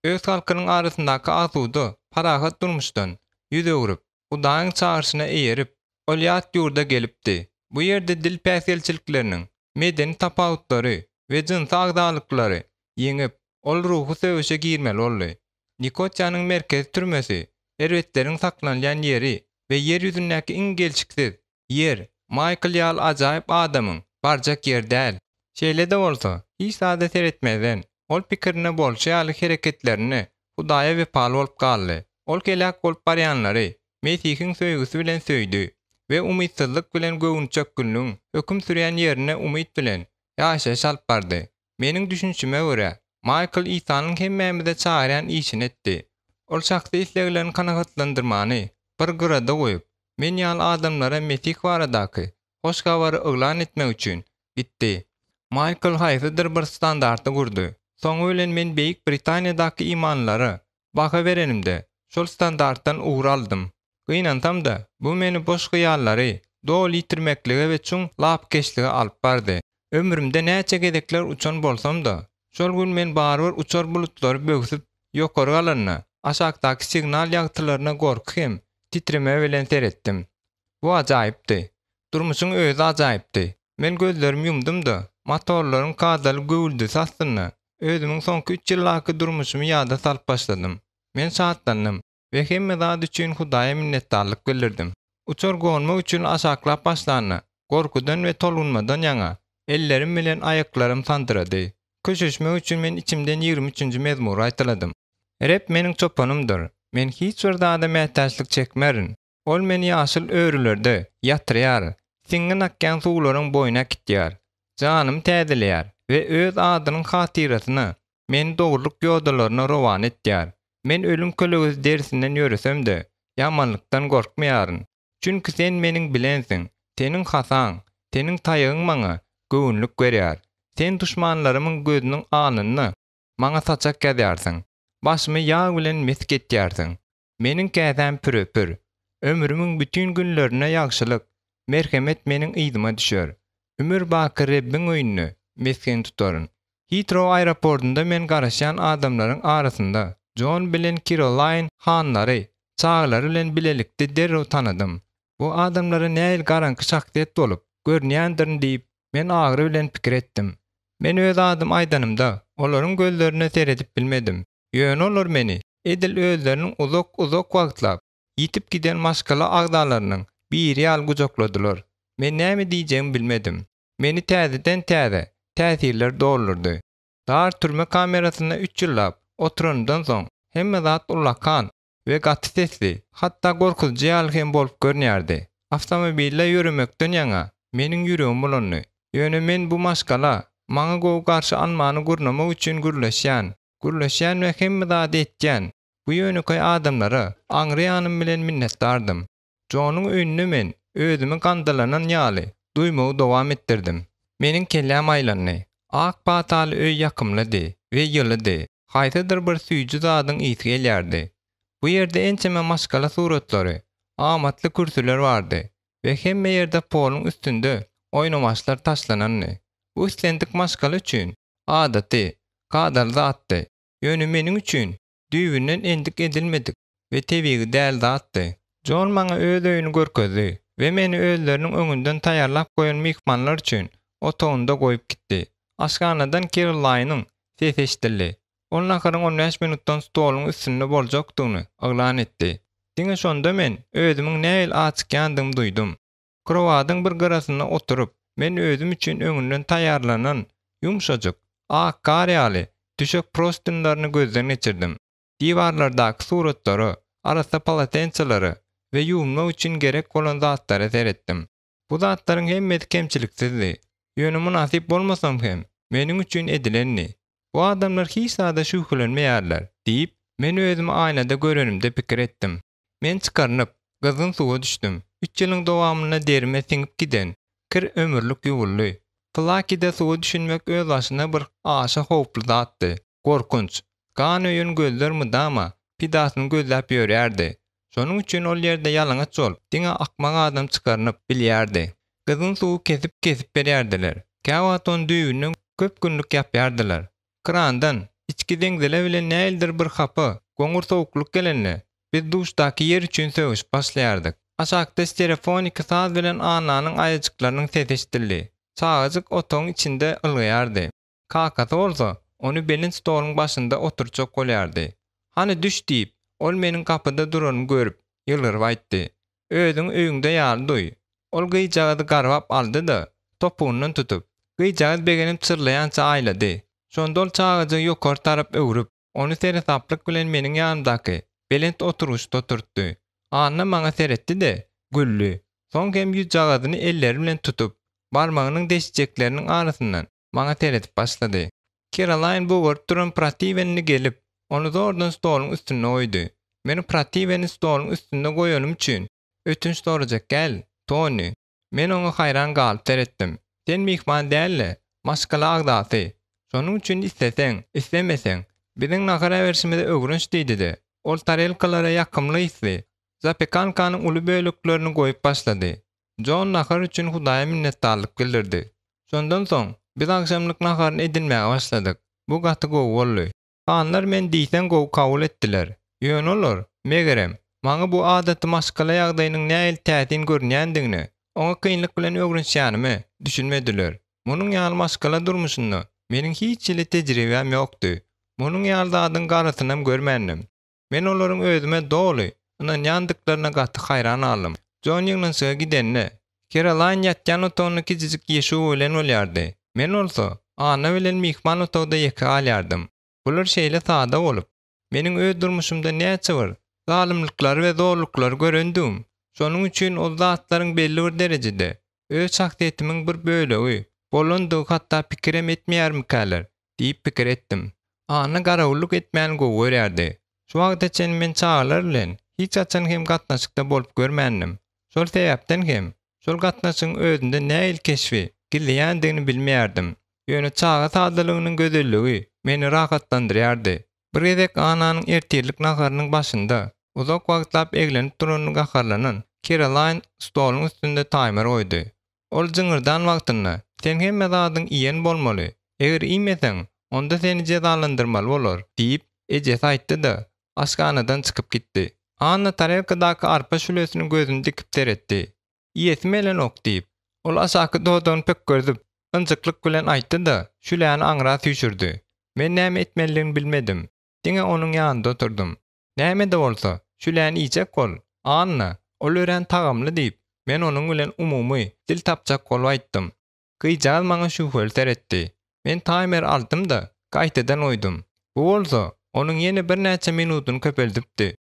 S1: Öz halkynyň arasyndaky asuda, parahat durmuşdan ýüz öwrüp, Hudaýyň çagyryşyna eýerip, ol ýat ýurda gelipdi. Bu ýerde dil päsgelçilikleriniň, medeni tapawutlary we jynsy agzalyklary ýeňip, ol ruhy söweşe girmeli boldy. Nikosiýanyň merkezi türmesi, erbetleriň saklanylýan ýeri we ýer ýüzündäki iň gelşiksiz ýer, Maýkl ýaly ajaýyp adamyň barjak ýeri däl. Şeýle-de bolsa, hiç zada seretmezden, ol pikirinde bolşy ýaly hereketlerinde Hudaýa wepaly bolup galdy. Ol heläk bolup barýanlary Mesihiň söýgüsi bilen söýdi we umytsyzlyk bilen göwnüçökgünligiň höküm sürýän ýerinde umyt bilen ýaşaýyş alyp bardy. Meniň düşünişime görä, Maýkl Isanyň hemmämize çagyrýan işini etdi. Ol şahsy isleglerini kanagatlandyrmany bir gyrada goýup, men ýaly adamlara Mesih baradaky Hoş Habary yglan etmek üçin gitdi. Maýkl haýsydyr bir standarty gurdy. Soňy bilen men Beýik Britaniýadaky imanlylara baha berenimde, şol standartdan ugur aldym. Gynansam-da, bu meni boş hyýallary doly ýitirmeklige we çuň lapykeçlige alyp bardy. Ömrümde näçe gezekler uçan bolsam-da, şol gün men barybir uçar bulutlary böwsüp ýokary galanda, aşakdaky signal ýagtylaryna gorky hem titreme bilen seretdim. Bu ajaýypdy. Durmuşyň özi ajaýypdy. Men gözlerimi ýumdum-da, motorlaryň kadaly güwwüldisi astynda özümiň soňky üç ýyldaky durmuşymy ýada salyp başladym. Men şatlandym. We hemme zat üçin Hudaýa minnetdarlyk bildirdim. Uçar gonmak üçin aşaklap başlanda, gorkudan we tolgunmadan ýaňa, ellerim bilen aýaklarym sandyrady. Köşeşmek üçin men içimden ýigrimi üçünji mezmury gaýtaladym. Reb meniň çopanymdyr, men hiç bir zada mätäçlik çekmerin. Ol meni ýaşyl örülerde ýatyrýar, siňňin akýan suwlaryň boýuna äkitýär. Janymy täzeleýär we Öz adynyň hatyrasyna meni dogrulyk ýodalaryna rowana etýär. Men ölüm kölegesi derisinden ýöresem-de, ýamanlykdan gorkmaýaryn. Çünki Sen meniň bilensiň, Seniň hasaň, Seniň taýagyň maňa göwünlik berýär. Sen duşmanlarymyň gözüniň alnynda maňa saçak ýazýarsyň. Başymy ýag bilen mesk etýärsiň. Meniň käsäm püre-pür. Ömrümiň bütin günlerinde ýagşylyk, merhemet meniň yzyma düşer. Ömür baky Rebbiň öýünde mesgen tutaryn. Hitrou aeroportunda men garaşýan adamlaryň arasynda Jon bilen Kirolaýn Hanlary çagalary bilen bilelikde derrew tanadym. Bu adamlara nähili garaňky şahsyýet bolup görünýändirin diýip, men agyry bilen pikir etdim. Men öz adymy aýdanymda, olaryň gözlerine seredip bilmedim. Ýöne olar meni, edil özleriniň uzak-uzak wagtlap ýitip giden maşgala agzalarynyň biri ýaly gujakladylar. Men näme diýjegimi bilmedim. Meni täzeden-täze täsirler doldurdy. Dar türme kamerasynda üç ýyllap oturanymdan soň, hemme zat ullakan we gaty sesli, hatda gorkuzyjy ýaly hem bolup görünýärdi. Awtomobilde ýöremekden ýaňa meniň ýüregim bulandy. Ýöne men bu maşgala maňa gowy garşy almany gurnamak üçin gürleşýän, gürleşýän we hemme zady etýän bu ýönekeý adamlara aňry ýanym bilen minnetdardym. Jonuň öýünde men özümi gandalanan ýaly duýmagy dowam etdirdim. Meniň kelläm aýlandy. Ak pataly öý ýakymlydy we ýylydy. Haýsydyr bir süýji zadyň ysy gelýärdi. Bu ýerde ençeme maşgala suratlary, amatly kürsüler bardy we hemme ýerde poluň üstünde oýnawaçlar taşlanandy. Bu islendik maşgala üçin adaty, kadaly zatdy. Ýöne meniň üçin düýbünden endik edilmedik we tebigy däl zatdy. Jon maňa öz öýüni görkezdi we meni özleriniň öňünden taýýarlap goýan myhmanlar üçin otagynda goýup gitdi. Aşhanadan Kerolaýnyň sesi eşidildi. Ol naharyň on bäş minutdan stoluň üstünde boljakdygyny yglan etdi. Diňe şonda men özümiň nähili açykýandygymy duýdum. Krowadyň bir gyrasynda oturyp, men özüm üçin öňünden taýýarlanan ýumşajyk, ak gar ýaly düşek prostynlaryny gözden geçirdim. Diwarlardaky suratlara, arassa polotençalara we ýuwunmak üçin gerek bolan zatlara seretdim. Bu zatlaryň hemmesi kemçiliksizdi. Ýöne mynasyp bolmasam hem, meniň üçin edilendi. Bu adamlar hiç zada şübhelenmeýärler, diýip, men özümi aýnada görenimde pikir etdim. Men çykarynyp, gyzgyn suwa düşdüm. Üç ýylyň dowamynda derime siňip giden kir ömürlik ýuwuldy. Flakide suwa düşünmek özbaşyna bir aşa howply zatdy. Gorkunç. Gan öýen gözler mydama pidasyny gözläp ýörýärdi. Şonuň üçin ol ýerde ýalaňaç bolup, diňe akmak adam çykarynyp bilýärdi. Gyzgyn suwy kesip-kesip berýärdiler. Käwagt ony düýbünden köp günlük ýapýardylar. Krandan, içki zenzele bilen nähilidir bir hapa, goňur sowuklyk gelende, biz duşdaky ýer üçin sögüşip başlaýardyk. Aşakda stereofoniki saz bilen Annanyň aýajyklarynyň sesi eşidildi. Çagajyk otagyň içinde ylgaýardy. Kakasy bolsa, ony belent stoluň başynda oturtjak bolýardy. Hany düş diýip, ol meniň gapyda duranymy görüp, ýylgyryp aýtdy. Özüňi öýüňde ýaly duý. Ol gyzjagazy garbap aldy-da, topugyndan tutup, gyzjagaz begenip çyrlaýança aýlady. Şonda ol çagajygy ýokary tarap öwrüp, ony seresaplyk bilen meniň ýanymdaky belent oturgyçda oturtdy. Anna maňa seretdi-de, güldi. Soň hem ýüzjagazyny elleri bilen tutup, barmagynyň deşijekleriniň arasyndan maňa seredip başlady. Kerolaýn bugaryp duran protiwenini gelip, ony zordan stoluň üstünde goýdy. Men protiweni stoluň üstünde goýanym üçin ötünç sorajak däl, Toni. Men oňa haýran galyp seretdim. Sen myhman däl-de, maşgala agzasy. Şonuň üçin isleseň, islemeseň, biziň nahar äberişimize öwreniş diýdi-de, ol tarelkalara ýakymly ysly zapekankanyň uly böleklerini goýup başlady. Jon nahar üçin Hudaýa minnetdarlyk bildirdi. Şondan soň, biz agşamlyk naharyny edinmäge başladyk. Bu gaty gowy boldy. Hanlar meni diýseň gowy kabul etdiler. Ýöne olar, megerem, maňa bu adaty maşgala ýagdaýynyň nähili täsin görünýändigine, oňa kynlyk bilen öwrenişýänime düşünmediler. Munuň ýaly maşgala durmuşynda meniň hiç hili tejribäm ýokdy. Munuň ýaly zadyň garasynam görmändim. Men olaryň özüme doly ynanýandyklaryna gaty haýran galdym. Jon ýygnanyşyga gidende, Kerolaýn ýatýan otagynda kiçijik Ýeşuwa bilen bolýardy. Men bolsa, Anna bilen myhman otagda ýeke galýardym. Bular şeýle sada bolup, meniň öz durmuşymda näçe bir zalymlyklary we zorluklary görendigim, şonuň üçin ol zatlaryň belli bir derejede öz şahsyýetimiň bir bölegi bolandygy hatda pikirem etmeýärmikäler diýip pikir etdim. Anna garawullyk etmäni gowy görýärdi. Şu wagta çenli men çagalar bilen hiç haçan hem gatnaşykda bolup görmändim. Şol sebäpden hem şol gatnaşygyň özünde nähili keşbi gizleýändigini bilmeýärdim. Ýöne çaga sadalygynyň gözelligi meni rahatlandyrýardy. Bir gezek Annanyň ertirlik naharynyň başynda uzak wagtlap eglenip duranyny gaharlanan Kerolaýn stoluň üstünde taýmer goýdy. Ol jyňyrdan wagtynda, Sen hemme zadyň iýen bolmaly. Eger iýmeseň, onda seni jezalandyrmaly bolar, diýip, ejesi aýtdy-da, aşhanadan çykyp gitdi. Anna tarelkadaky arpa şülesini gözüni dikip seretdi. Iýesim gelenok, diýip, ol aşaky dodagyny pökgerdip, ynjyklyk bilen aýtdy-da, şüläni aňra süýşürdi. Men näme etmelidigini bilmedim. Diňe onuň ýanynda oturdym. Näme-de bolsa, şüläni iýjek bol, Anna, ol örän tagamly diýip, men onuň bilen umumy dil tapjak bolup aýtdym. Gyzjagaz maňa şübheli seretdi. Men taýmeri aldym-da, gaýtadan goýdum. Bu bolsa, onuň ýene birnäçe minudyny köpeldipdi.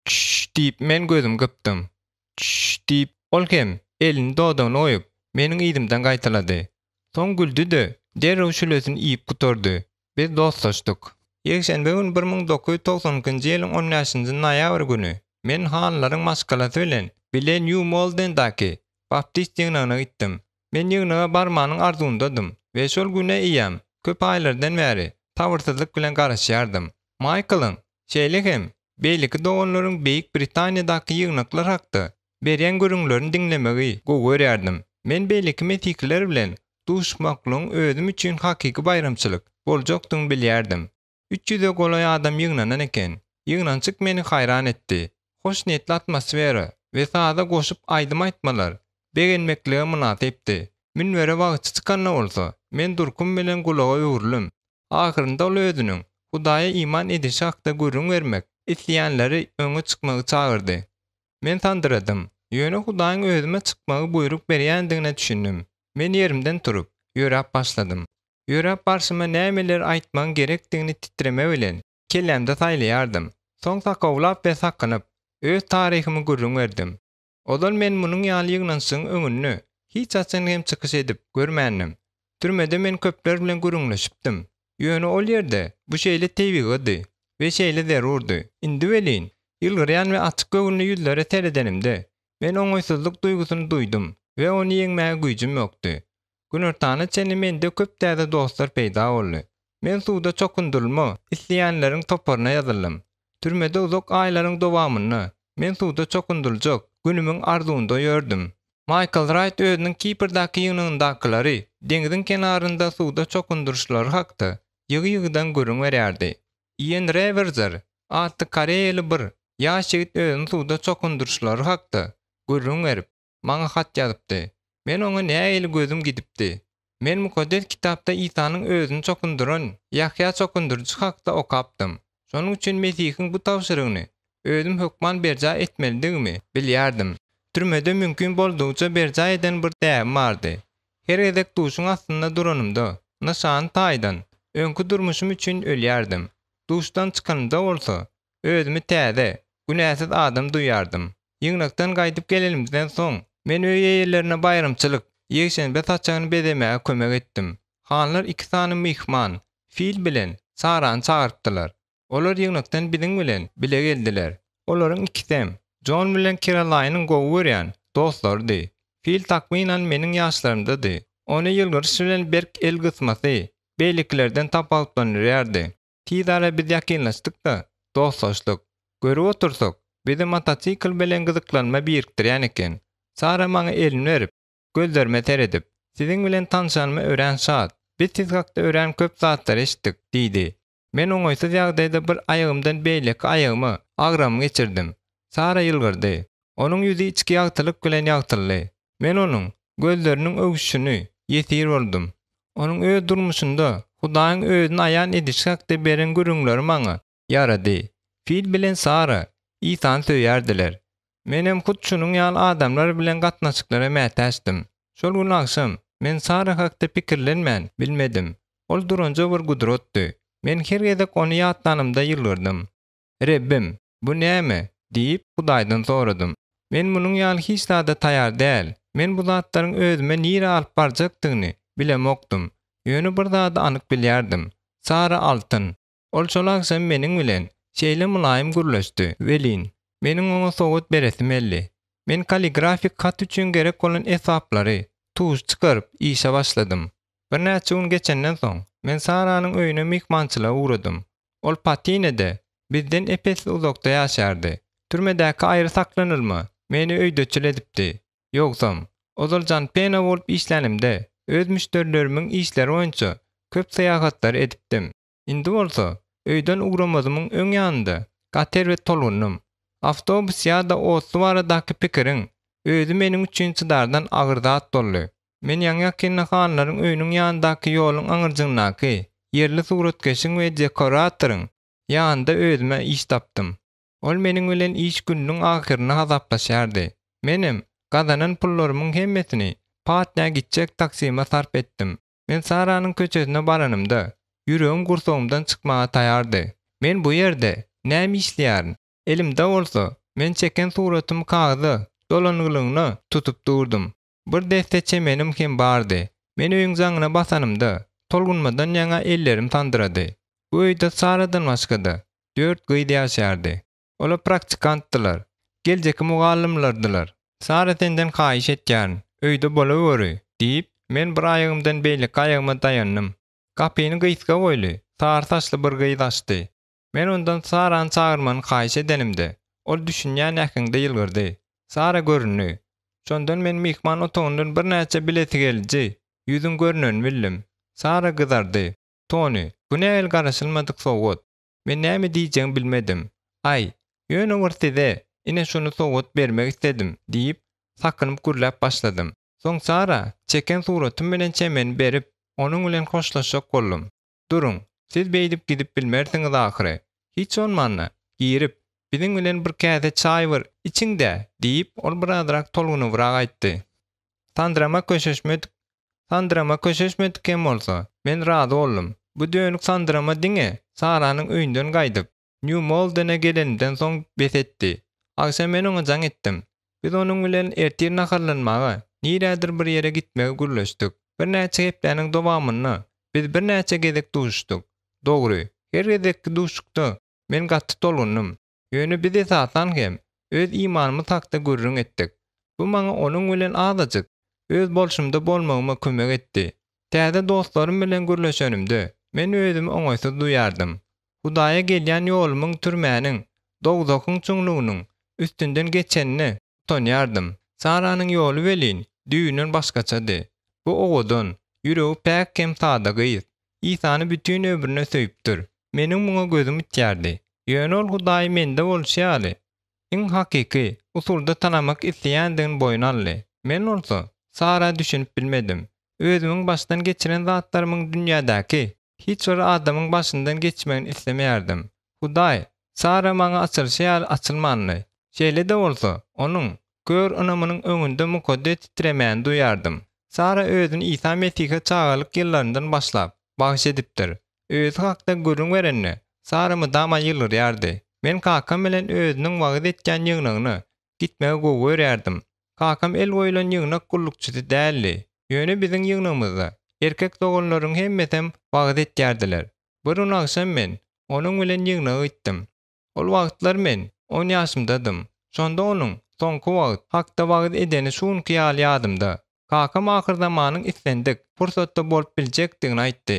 S1: Çşş diýip, men gözümi gypdym. Çşş diýip, ol hem elini dodagyna goýup, meniň yzymdan gaýtalady. Soň güldi-de, derrew şülesini iýip gutardy. Biz dostlaşdyk. Ýekşenbe güni 1992-nji ýylyň on bäşinji noýabr güni men Hanlaryň maşgalasy bilen bile Nýu-Moldendäki baptist ýygnagyna gitdim. Men ýygnaga barmanyň arzuwyndadym we şol güne eýýäm köp aýlardan bäri sabyrsyzlyk bilen garaşýardym. Maýklyň, şeýle hem beýleki doganlaryň Beýik Britaniýadaky ýygnaklar hakda berýän gürrüňlerini diňlemegi gowy görýärdim. Men beýleki mesihiler bilen duşuşmaklygyň özüm üçin hakyky baýramçylyk boljakdygyny bilýärdim. Üç ýüze golaý adam ýygnanan eken. Ýygnanyşyk meni haýran etdi. Hoşniýetli atmosfera we saza goşup aýdym aýtmalar begenmeklige mynasypdy. Münbere wagyzçy çykanda bolsa, men durkum bilen gulaga öwrüldim. Ahyrynda ol özüniň Hudaýa iman edişi hakda gürrüň bermek isleýänleri öňe çykmagy çagyrdy. Men sandyradym. Ýöne Hudaýyň özüme çykmagy buýruk berýändigine düşündim. Men ýerimden turup, ýöräp başladym. Ýöräp barşyma nämeler aýtmagyň gerekdigini titreme bilen kellämde saýlaýardym. Soň sakawlap we sakynyp, öz taryhymy gürrüň berdim. Ozal men munuň ýaly ýygnanyşygyň öňünde hiç haçan hem çykyş edip görmändim. Türmede men köpler bilen gürrüňleşipdim. Ýöne ol ýerde bu şeýle tebigydy we şeýle zerurdy. Indi welin, ýylgyrýan we açyk göwünli ýüzlere seredenimde, men oňaýsyzlyk duýgusyny duýdum we ony ýeňmäge güýjüm ýokdy. Günortana çenli mende köp täze dostlar peýda boldy. Men suwda çokundyrylma isleýänleriň toparyna ýazyldym. Türmede uzak aýlaryň dowamynda men suwda çokundyryljak günümiň arzuwynda ýördüm. Maýkl Raýt özüniň Kiprdäki ýygnagyndakylary deňziň kenarynda suwda çokundyryşlary hakda ýygy-ýygydan gürrüň berýärdi. Iýen Rewerzer atly koreýaly bir ýaş ýigit özüni suwda çokundyryşlary hakda gürrüň berip, maňa hat ýazypdy. Men oňa nähili gözüm gidipdi. Men Mukaddes Kitapda Isanyň özüni çokundyran Ýahýa çokundyryjy hakda okapdym. Şonuň üçin Mesihiň bu tabşyrygyny özüm hökman berjaý etmelidigimi bilýärdim. Türmede mümkin boldugyça berjaý eden bir däbim bardy. Her gezek duşuň astynda duranymda, nyşany taýdan, öňki durmuşym üçin ölýärdim. Duşdan çykanymda bolsa, özümi täze, günäsiz adam duýýardym. Ýygnakdan gaýdyp gelenimizden soň, men öý eýelerine baýramçylyk, ýekşenbe saçagyny bezemäge kömek etdim. Hanlar iki sany myhman, Fil bilen Sarany çagyrypdylar. Olar ýygnakdan biziň bilen bile geldiler. Olaryň ikisem Jon bilen Kerolaýnyň gowy görýän dostlarydy. Fil takmynan meniň ýaşlarymdady. Ony ýylgyryş bilen berk el gysmasy beýlekilerden tapawutlandyrýardy. Tizara biz ýakynlaşdyk-da, dostlaşdyk. Görüp otursak, bizi motosikl bilen gyzyklanma birikdirýän eken. Sara maňa elini berip, gözlerime seredip, Siziň bilen tanşanyma örän şat. Biz siz hakda örän köp zatlary eşitdik, diýdi. Men oňaýsyz ýagdaýda bir aýagymdan beýleki aýagyma agramymy geçirdim. Sara ýylgyrdy. Onuň ýüzi içki ýagtylyk bilen ýagtyldy. Men onuň gözleriniň öwüşini ýesir boldum. Onuň öz durmuşynda Hudaýyň özüni aýan edişi hakda beren gürrüňleri maňa ýarady. Fil bilen Sara Isany söýýärdiler. Menem hut şunuň ýaly adamlar bilen gatnaşyklara mätäçdim. Şol gün agşam men Sara hakda pikirlenmän bilmedim. Ol duranja bir gudratdy. Men her gezek ony ýatlanymda ýylgyrdym. Rebbim, bu näme? diýip, Hudaýdan soradym. Men munuň ýaly hiç zada taýar däl. Men bu zatlaryň özüme nirä alyp barjakdygyny bilemokdym. Ýöne bir zady anyk bilýärdim. Sara altyn. Ol şol agşam meniň bilen şeýle mylaýym gürleşdi welin, meniň oňa sowgat beresim geldi. Men kalligrafik hat üçin gerek bolan esbaplary, tuş çykaryp, işe başladym. Birnäçe gün geçenden soň, men Saranyň öýüne myhmançylyga ugradym. Ol Patinede, bizden ep-esli uzakda ýaşaýardy. Türmedäki aýry saklanylma meni öýdeçil edipdi. Ýogsam, ozal janpena bolup işlänimde, öz müşderilerimiň işleri boýunça köp syýahatlary edipdim. Indi bolsa, öýden ugramazymyň öň ýanynda gaty erbet tolgundym. Awtobus ýa-da otly baradaky pikiriň özi meniň üçin çydardan agyr zat boldy. Men ýaňy-ýakynda hanlaryň öýüniň ýanyndaky ýoluň aňyrjygyndaky ýerli suratkeşiň we dekoratoryň ýanynda özüme iş tapdym. Ol meniň bilen iş gününiň ahyryny hasaplaşýardy. Menem gazanan pullarymyň hemmesini Patnä gitjek taksime sarp etdim. Men Saranyň köçesine baranymda, ýüregim gursagymdan çykmaga taýardy. Men bu ýerde näme işleýärin? Elimde bolsa, men çeken suratymy kagyza dolangylygyna tutup durdum. Bir desse çemenim hem bardy. Men öýüň jaňyna basanymda, tolgunmadan ýaňa ellerim sandyrady. Bu öýde Saradan başga-da, dört gyz ýaşaýardy. Olar praktikantdylar. Geljekki mugallymlardylar. Sara senden haýyş etýärin, öýde bolaweri, diýip, men bir aýagymdan beýleki aýagyma daýandym. Gapyny gysga boýly, sary saçly bir gyz açdy. Men ondan Sarany çagyrmagyny haýyş edenimde, ol düşünýän äheňde ýylgyrdy. Sara göründi. Şondan men myhman otagyndan birnäçe bilesigeliji ýüzüň görnenini bildim. Sara gyzardy. Toni, bu nähili garaşylmadyk sowgat? Men näme diýjegimi bilmedim. Aý, ýöne bir size, ine şuny sowgat bermek isledim, diýip, sakynyp gürläp başladym. Soň Sara çeken suratym bilen çemeni berip, onuň bilen hoşlaşjak boldum. Duruň, siz beýdip gidip bilmersiňiz ahyry. Hiç bolmanda, girip, biziň bilen bir käse çaý bir içiň-dä, diýip, ol birazrak tolgunybrak aýtdy. Sandyrama köşeşmedik Sandyrama köşeşmedik hem bolsa, men razy boldum. Bu dönük sandyrama diňe Saranyň öýünden gaýdyp, Nýu-Moldene gelenimden soň bes etdi. Agşam men oňa jaň etdim. Biz onuň bilen ertir naharlanmaga, nirädir bir ýere gitmegi gürleşdik. Birnäçe hepdäniň dowamynda biz birnäçe gezek duşuşdyk. Dogry, her gezekki duşuşykda men gaty tolgundym. Ýöne biz esasan hem öz imanymyz hakda gürrüň etdik. Bu maňa onuň bilen azajyk öz bolşumda bolmagyma kömek etdi. Täze dostlarym bilen gürleşenimde, men özümi oňaýsyz duýardym. Hudaýa gelýän ýolumyň türmäniň, dowzahyň çuňlugynyň üstünden geçenine utanýardym. Saranyň ýoly welin, düýbünden başgaçady. Bu owadan, ýüregi päk hem sada gyz. Isany bütin ömrüne söýüpdir. Meniň muňa gözüm bitýärdi. Ýöne ol Hudaýy mende bolşy ýaly, iň hakyky usulda tanamak isleýändigini boýun aldy. Men bolsa, Sara düşünip bilmedim. Özümiň başdan geçiren zatlarymyň dünýädäki hiç bir adamyň başyndan geçmegini islemeýärdim. Hudaý, Sara maňa açylyşy ýaly açylmandy. Şeýle-de bolsa, onuň kör ynamynyň öňünde mukaddes titremäni duýardym. Sara özüni Isa Mesihe çagalyk ýyllaryndan başlap, bagyş edipdir. Özi hakda gürrüň berende, Sara mydama ýylgyrýardy. Men kakam bilen özüniň wagyz etýän ýygnagyna gitmegi gowy görýärdim. Kakam el goýlan ýygnak gullukçysy däldi, ýöne biziň ýygnagymyzda erkek doganlaryň hemmesem wagyz etýärdiler. Bir gün agşam men onuň bilen ýygnaga gitdim. Ol wagtlar men on ýaşymdadym. Şonda onuň soňky wagt hakda wagyz edeni şu günki ýaly ýadymda. Kakam ahyrzamanyň islendik pursatda bolup biljekdigini aýtdy.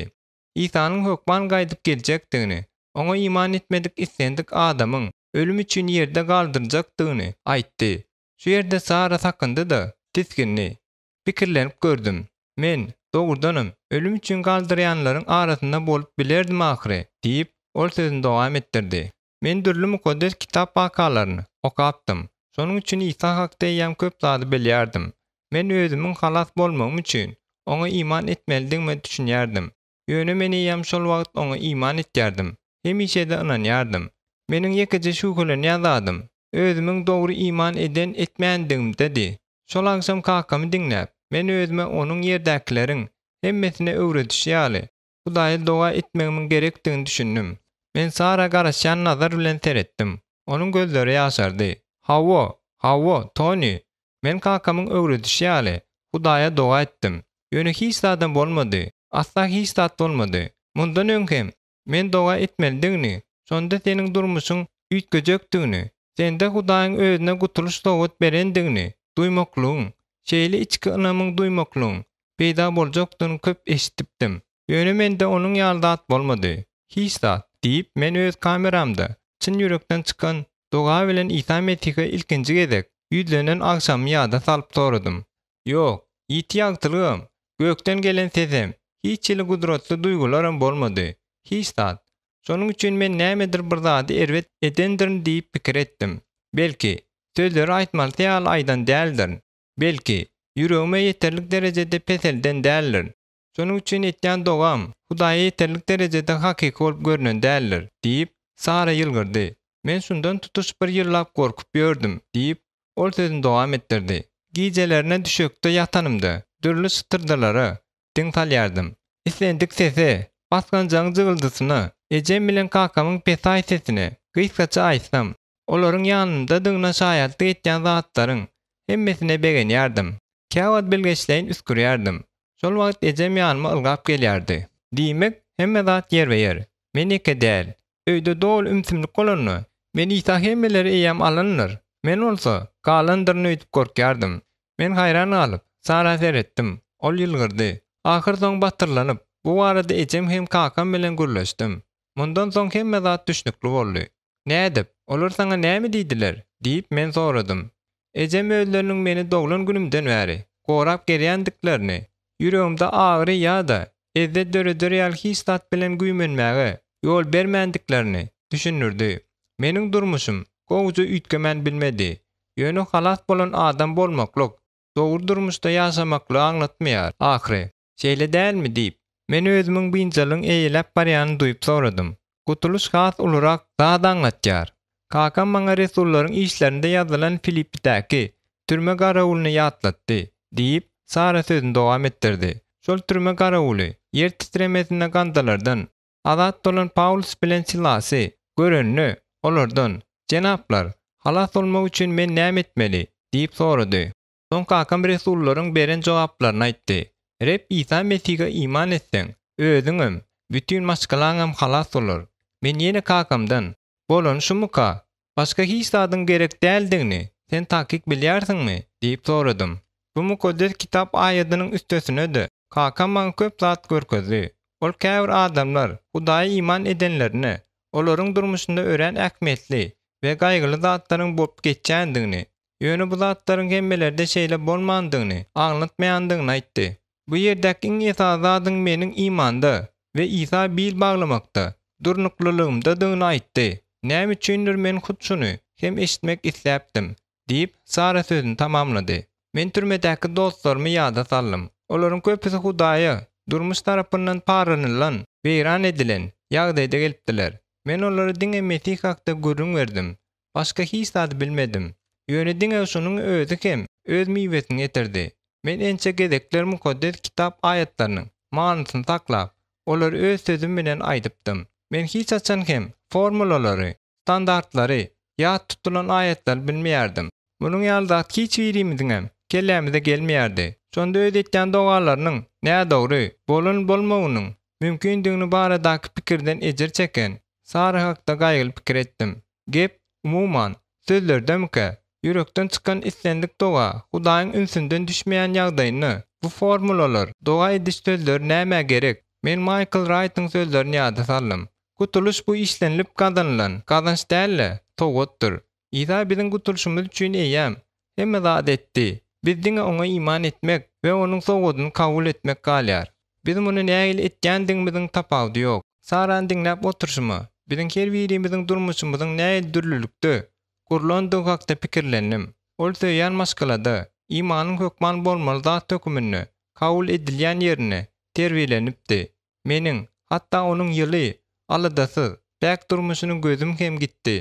S1: Isanyň hökman gaýdyp geljekdigini, oňa iman etmedik islendik adamyň ölüm üçin ýerde galdyrjakdygyny aýtdy. Şu ýerde Sara sakyndy-da, tisgindi. Pikirlenip gördüm. Men, dogrudanam, ölüm üçin galdyrýanlaryň arasynda bolup bilerdim ahyry, diýip, ol sözüni dowam etdirdi. Men dürli Mukaddes Kitap wakalaryny okapdym. Şonuň üçin Isa hakda eýýäm köp zady bilýärdim. Men özümiň halas bolmagym üçin Oňa iman etmelidigime düşünýärdim. Ýöne men eýýäm şol wagt Oňa iman etýärdim, hemişe-de ynanýardym. Meniň ýekeje şübhelenýän zadym, özümiň dogry iman eden-etmändigimdedi. Şol agşam kakamy diňläp, men özüme onuň ýerdäkileriň hemmesine öwredişi ýaly, Hudaýa doga etmegimiň gerekdigini düşündim. Men Sara garaşýan nazar bilen seretdim. Onuň gözleri ýaşardy. Hawa, hawa, Toni, men kakamyň öwredişi ýaly, Hudaýa doga etdim. Ýöne hiç zadam bolmady, asla hiç zat bolmady. Mundan öň hem men doga etmelidigini, şonda seniň durmuşyň üýtgejekdigini, sende Hudaýyň özüne gutulyş sowgat berendigini duýmaklygyň, şeýle içki ynamyň duýmaklygyň peýda boljakdygyny köp eşidipdim. Ýöne mende onuň ýaly zat bolmady. Hiç zat. Diýip, men öz kameramda çyn ýürekden çykan doga bilen Isa Mesihe ilkinji gezek ýüzlenen agşamy ýada salyp soradym. Ýok, ýiti ýagtylygam, gökden gelen sesem, hiç hili gudratly duýgularam bolmady. Hiç zat. Şonuň üçin men nämedir bir zady erbet edendirin diýip pikir etdim. Belki, sözleri aýtmalysy ýaly aýdan däldirin. Belki, ýüregime ýeterlik derejede peselden däldirin. Şonuň üçin etýän dogam Hudaýa ýeterlik derejede hakyky bolup görnen däldir, diýip, Sara ýylgyrdy. Men şundan tutuş bir ýyllap gorkup ýördüm, diýip, ol sözüni dowam etdirdi. Gijelerine düşekde ýatanymda, dürli şytyrdylara diň salýardym. Islendik sese, basganjagyň jygyldysyna, ejem bilen kakamyň pessaý sesine, gysgaça aýtsam, olaryň ýanymdadygyna şaýatlyk etýän zatlaryň hemmesine begenýärdim. Käwagt bilgeşleýin üsgürýärdim. Şol wagt ejem ýanyma ylgap gelýärdi. Diýmek, hemme zat ýerbe-ýer. Men ýeke däl. Öýde doly ümsümlik bolanda, men Isa hemmeleri eýýäm alandyr, men bolsa, galandyryn öýdüp gorkýardym. Men haýran galyp, Sara seretdim. Ol ýylgyrdy. Ahyrsoňy batyrlanyp, bu barada ejem hem kakam bilen gürleşdim. Mundan soň hemme zat düşnükli boldy. Nädip? Olar saňa näme diýdiler? diýip, men soradym. Ejem özleriniň meni doglan günümden bäri gorap gelýändiklerini, ýüregimde agyry ýa-da ezzet döreder ýaly hiç zat bilen güýmenmäge ýol bermändiklerini düşündirdi. Meniň durmuşym gowuja üýtgemän bilmedi. Ýöne halas bolan adam bolmaklyk, dogry durmuşda ýaşamaklygy aňlatmaýar ahyry. Şeýle dälmi? diýip, men özümiň biynjalygyň eýeläp barýanyny duýup soradym. Gutulyş has ulurak zat aňlatýar. Kakam maňa Resullaryň işlerinde ýazylan Filipidäki türme garawulyny ýatlatdy, diýip, Sara sözüni dowam etdirdi. Şol türme garawuly ýer titremesinde gandalardan azat bolan Pawlus bilen Silasy görende, olardan, Jenaplar, halas bolmak üçin men näme etmeli? diýip sorady. Soň kakam resullaryň beren jogaplaryny aýtdy, Reb Isa Mesihe iman etseň, özüňem, bütin maşgalaňam halas bolar. Men ýene kakamdan, Bolany şumuka? Başga hiç zadyň gerek däldigini sen takyk bilýärsiňmi? diýip soradym. Bu Mukaddes Kitap aýadynyň üstesine-de, kakam maňa köp zat görkezdi. Ol käbir adamlar Hudaýa iman edenlerinde, olaryň durmuşynda örän ähmiýetli we gaýgyly zatlaryň bolup geçýändigini, Ýöne bu zatlaryň hemmelerde şeýle bolmandygyny aňlatmaýandygyny aýtdy. Bu ýerdäki iň esasy zadyň meniň imanda we Isa bil baglamakda durnuklylygymdadygyny aýtdy. Näme üçindir men hut şuny hem eşitmek isläpdim, diýip, Sara sözüni tamamlady. Men türmedäki dostlarymy ýada saldym. Olaryň köpüsi Hudaýa durmuş tarapyndan parlanylan, weýran edilen ýagdaýda gelipdiler. Men olara diňe Mesih hakda gürrüň berdim. Başga hiç zady bilmedim. Ýöne diňe şunuň özi hem öz miwesini getirdi. Men ençe gezekler Mukaddes Kitap aýatlarynyň manysyny saklap, olary öz sözüm bilen aýdypdym. Men hiç haçan hem formulalary, standartlary, ýat tutulan aýatlary bilmeýärdim. Munuň ýaly zat hiç birimiziňem kellämize gelmeýärdi. Şonda öz etýän dogalarynyň nädogry bolan-bolmagynyň mümkindigini baradaky pikirden ejir çeken Sara hakda gaýgyly pikir etdim. Gep, umuman, sözlerdemikä? Ýürekden çykan islendik doga Hudaýyň ünsünden düşmeýän ýagdaýynda, bu formulalar, doga ediş sözleri nämä gerek? Men Maýkl Raýtyň sözlerini ýada saldym. Gutulyş bu işlenilip gazanylan gazanç däl-de, sowgatdyr. Isa biziň gutulyşymyz üçin eýýäm hemme zady etdi. Biz diňe Oňa iman etmek we Onuň sowgadyny kabul etmek galýar. Biz muny nähili etýändigimiziň tapawudy ýok. Sarany diňläp oturyşyma, biziň her birimiziň durmuşymyzyň nähili dürlülikde gurlandygy hakda pikirlendim. Ol söýýän maşgalada, imanyň hökman bolmaly zat höküminde kabul edilýän ýerinde terbiýelenipdi. Meniň, hatda onuň ýyly, aladasyz, päk durmuşyny gözüm hem gitdi.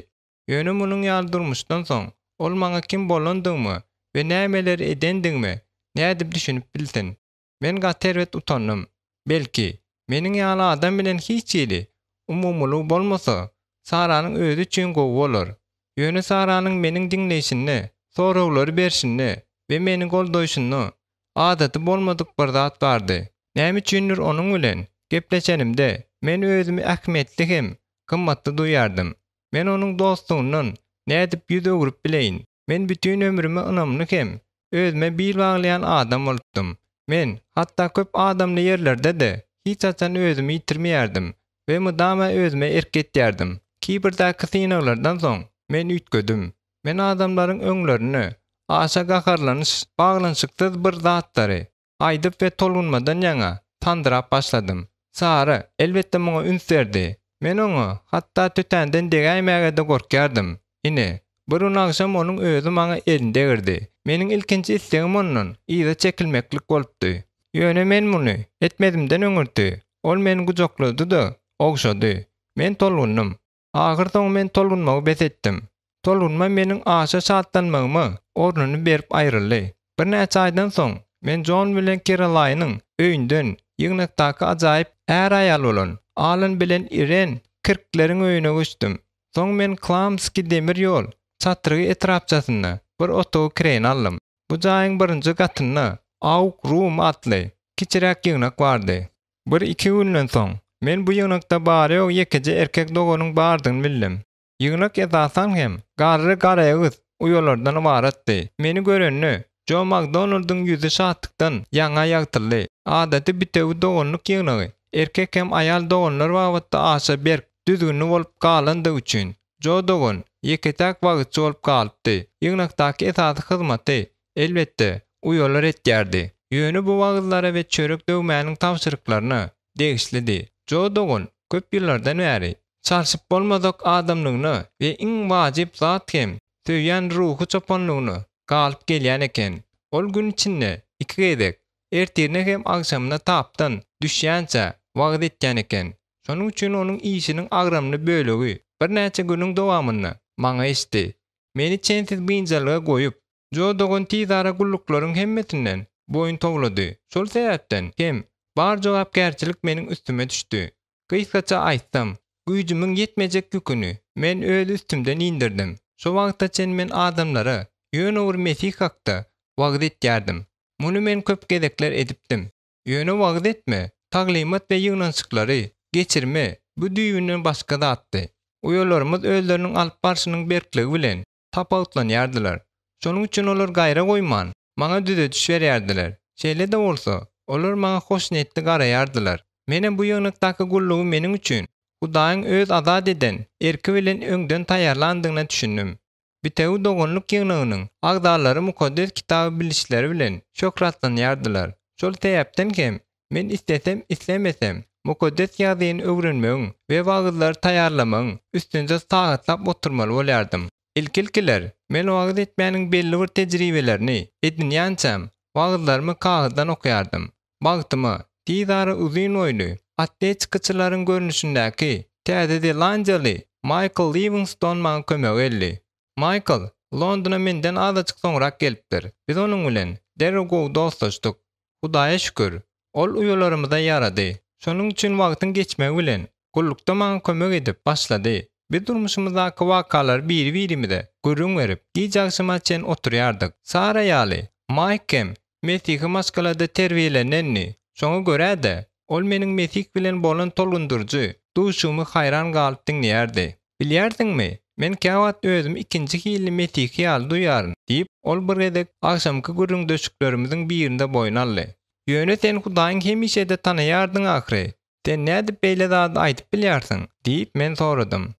S1: Ýöne munuň ýaly durmuşdan soň, ol maňa kim bolandygyma we nämeleri edendigime nädip düşünip bilsin? Men gaty erbet utandym. Belki, meniň ýaly adam bilen hiç hili umumylygy bolmasa, Saranyň özi üçin gowy bolar. Ýöne Saranyň meniň diňleýşinde, soraglary berşinde we meni goldaýşynda adaty bolmadyk bir zat bardy. Näme üçindir onuň bilen gepleşenimde men özümi ähmiýetli hem gymmatly duýýardym. Men onuň dostlugyndan nädip ýüz öwrüp bileýin? Men bütin ömrümi ynamly hem özüme bil baglaýan adam bolupdym. Men, hatda köp adamly ýerlerde-de, hiç haçan özümi ýitirmeýärdim. we mydama özüme erk etýärdim. Kiprdäki synaglardan soň men üýtgedim. Men adamlaryň öňlerinde aşa gaharlanyş baglanyşyksyz bir zatlary aýdyp we tolgunmadan ýaňa sandyrap başladym. Sara, elbetde muňa üns berdi. Men oňa hatda tötänden degäýmäge-de gorkýardym. Ine, bir gün agşam onuň özi maňa elini degirdi. Meniň ilkinji islegim ondan yza çekilmeklik bolupdy. Ýöne men muny etmezimden öňürti, ol meni gujaklady-da, ogşady. Men tolgundym. Ahyrsoňy men tolgunmagy bes etdim. Tolgunma meniň aşa şatlanmagyma ornuny berip aýryldy. Birnäçe aýdan soň, men Jon bilen Kerolaýnyň öýünden ýygnakdaky ajaýyp är-aýal bolan Alan bilen Iren Kirkleriň öýüne göçdüm. Soň men Klamski demir ýol çatrygy etrapçasynda bir otagy kireýine aldym. Bu jaýyň birinji gatynda Auk Rum atly kiçiräk ýygnak bardy. Bir-iki günden soň, men bu ýygnakda bary-ýogy ýekeje erkek doganyň bardygyny bildim. Ýygnak esasan hem garry garaýagyz uýalardan ybaratdy. Meni görende, Jo Makdonaldyň ýüzi şatlykdan ýaňa ýagtyldy. Adaty bitewi doganlyk ýygnagy erkek hem aýal doganlar babatda aşa berk, düzgünli bolup galandygy üçin, Jo dogan ýeke-täk wagyzçy bolup galypdy. Ýygnakdaky esasy hyzmaty, elbetde, uýalar etýärdi. Ýöne bu wagyzlara we çörek döwmäniň tabşyryklaryna degişlidi. Jo dogan köp ýyllardan bäri çalşyp bolmazak adamlygyna we iň wajyp zat hem söýýän ruhy çopanlygyna galyp gelýän eken. Ol gün içinde iki gezek, ertirine hem agşamyna tapdan düşýänçä wagyz etýän eken. Şonuň üçin onuň işiniň agramly bölegi birnäçe günüň dowamynda maňa geçdi. Meni çensiz biynjalyga goýup, Jo dogan tizara gulluklaryň hemmesinden boýun towlady. Şol sebäpden hem bar jogapkärçilik meniň üstüme düşdi. Gysgaça aýtsam, güýjümiň ýetmejek ýüküni men öz üstümden indirdim. Şo wagta çen men adamlara ýöne bir Mesih hakda wagyz etýärdim. Muny men köp gezekler edipdim. Ýöne wagyz etme, taglymat we ýygnanyşyklary geçirme bu düýbünden başga zatdy. Uýalarymyz özleriniň alyp barşynyň berkligi bilen tapawutlanýardylar. Şonuň üçin olar gaýra goýman, maňa düzediş berýärdiler. Şeýle-de bolsa, olar maňa hoşniýetli garaýardylar. Menem bu ýygnakdaky gullugy meniň üçin Hudaýyň Öz azat eden erki bilen öňden taýýarlandygyna düşündim. Bitewi doganlyk ýygnagynyň agzalary Mukaddes Kitaby bilişleri bilen şöhratlanýardylar. Şol sebäpden hem, men islesem, islemesem, Mukaddes Ýazgyny öwrenmegiň we wagyzlary taýýarlamagyň üstünde sagatlap oturmaly bolýardym. Ilki-ilkiler men wagyz etmäniň belli bir tejribelerini edinýänçäm, wagyzlarymy kagyzdan okaýardym. Bagtyma, tizara uzyn boýly, atletikaçylaryň görnüşindäki Täze Zelandiýaly Maýkl Liwingston maňa kömege geldi. Maýkl Londona menden azajyk soňrak gelipdir. Biz onuň bilen derrew gowy dostlaşdyk. Hudaýa şükür, ol uýalarymyza ýarady. Şonuň üçin wagtyň geçmegi bilen, gullukda maňa kömek edip başlady. Biz durmuşymyzdaky wakalary biri-birimize gürrüň berip, giç agşama çen oturýardyk. Sara ýaly, Maýk hem mesihi maşgalada terbiýelenendi. Şoňa görä-de, ol meniň Mesih bilen bolan tolgundyryjy duşugymy haýran galyp diňleýärdi. Bilýärsiňmi, men käwagt özümi ikinji hilli mesihi ýaly duýýaryn, diýip, ol bir gezek agşamky gürrüňdeşliklerimiziň birinde boýun aldy. Ýöne sen Hudaýyň hemişe-de tanaýardyň ahyry. Sen nädip beýle zady aýdyp bilýärsiň? diýip, men soradym.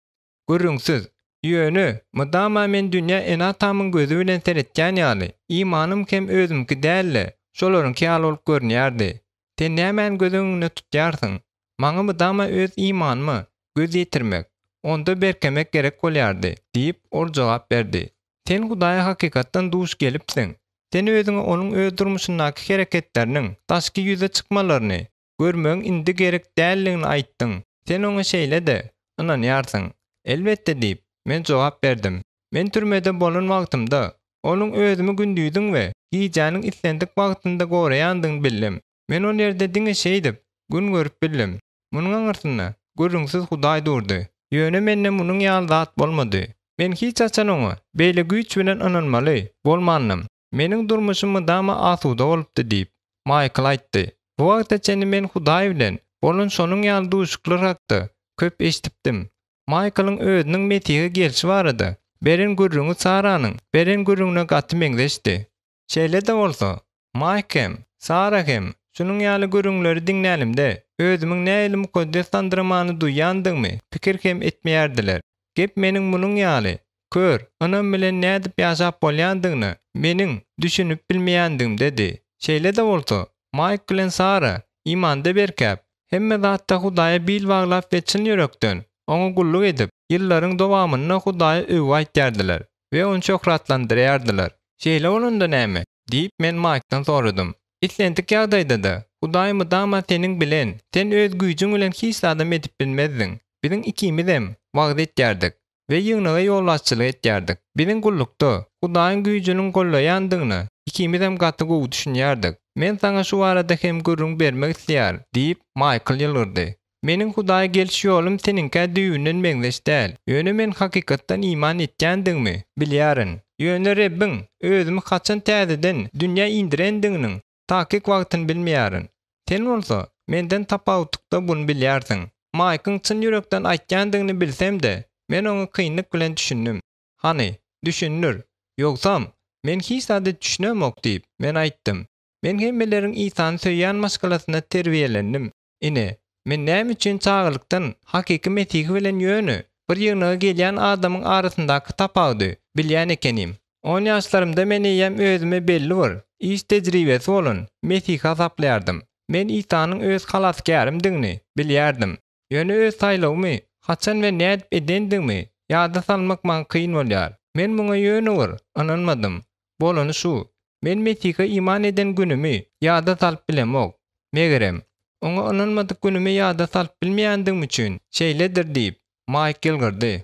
S1: Gürrüňsiz. Ýöne, mydama men dünýä ene-atamyň gözi bilen seretýän ýaly, imanym hem özümiňki däl-de, şolaryňky ýaly bolup görünýärdi. Sen nämäni göz öňünde tutýarsyň? Maňa mydama öz imanyma göz ýetirmek, onda berkemek gerek bolýardy, diýip, ol jogap berdi. Sen Hudaýa hakykatdan duş gelipsiň. Sen özüňe Onuň öz durmuşyndaky hereketleriniň daşky ýüze çykmalaryny görmegiň indi gerek däldigini aýtdyň. Sen oňa şeýle-de ynanýarsyň. Elbetde diýip, men jogap berdim. Men türmede bolan wagtymda, Onuň özümi gündiziň we gijäniň islendik wagtynda goraýandygyny bildim. Men ol ýerde diňe şeýdip, gün görüp bildim. Munuň aňyrsynda, gürrüňsiz Hudaý durdy. Ýöne mende munuň ýaly zat bolmady. Men hiç haçan oňa beýle güýç bilen ynanmaly bolmandym. Meniň durmuşym mydama asuda bolupdy diýip, Maýkl aýtdy. Bu wagta çenli men Hudaý bilen bolan şonuň ýaly duşuşyklar hakda köp eşidipdim. Maýklyň özüniň Mesihe gelşi barada beren gürrüňi Saranyň beren gürrüňine gaty meňzeşdi. Şeýle-de bolsa, Maýk hem, Sara hem şunuň ýaly gürrüňleri diňlänimde, özümiň nähili mukaddes sandyramany duýýandygymy pikir hem etmeýärdiler. Gep meniň munuň ýaly, kör, ynam bilen nädip ýaşap bolýandygyna meniň düşünip bilmeýändigimdedi. Şeýle-de bolsa, Maýk bilen Sara imanda berkäp, hemme zatda Hudaýa bil baglap we çyn ýürekden Oňa gulluk edip, ýyllaryň dowamynda Hudaýa öwgi aýtýardylar we Ony şöhratlandyrýardylar. Şeýle bolanda näme? diýip, men Maýkdan soradym. Islendik ýagdaýda-da, Hudaý mydama seniň bilen, sen öz güýjüň bilen hiç zadam edip bilmezdiň. Biziň ikimizem wagyz etýärdik we ýygnaga ýolbaşçylyk etýärdik. Biziň gullukda Hudaýyň güýjüniň gollaýandygyna ikimizem gaty gowy düşünýärdik. Men saňa şu barada hem gürrüň bermek isleýärin, diýip, Maýkl ýylgyrdy. Meniň Hudaýa geliş ýolum seniňkä düýbünden meňzeş däl, ýöne men hakykatdan iman etýändigimi bilýärin. Ýöne Rebbiň özümi haçan täzeden dünýä indirendiginiň takyk wagtyny bilmeýärin. Sen bolsa, menden tapawutlykda buny bilýärsiň. Maýkyň çyn ýürekden aýtýandygyny bilsem-de, men oňa kynlyk bilen düşündim. Hany, düşündir. Ýogsam, men hiç zada düşünemok diýip, men aýtdym. Men hemmeleriň Isany söýýän maşgalasynda terbiýelendim. Ine, men näme üçin çagalykdan hakyky mesihi bilen ýöne bir ýygnaga gelýän adamyň arasyndaky tapawudy bilýän ekenim. On ýaşlarymda men eýýäm özüme belli bir iş tejribesi bolan mesihi hasaplaýardym. Men Isanyň öz Halasgärimdigini bilýärdim. Ýöne öz saýlawymy haçan we nädip edendigimi ýada salmak maňa kyn bolýar. Men muňa ýöne bir ynanmadym. Bolany şu, men Mesihe iman eden günümi ýada salyp bilemok. Megerem, Oňa ynanmadyk günümi ýada salyp bilmeýändigim üçin şeýledir diýip, Maýk ýylgyrdy.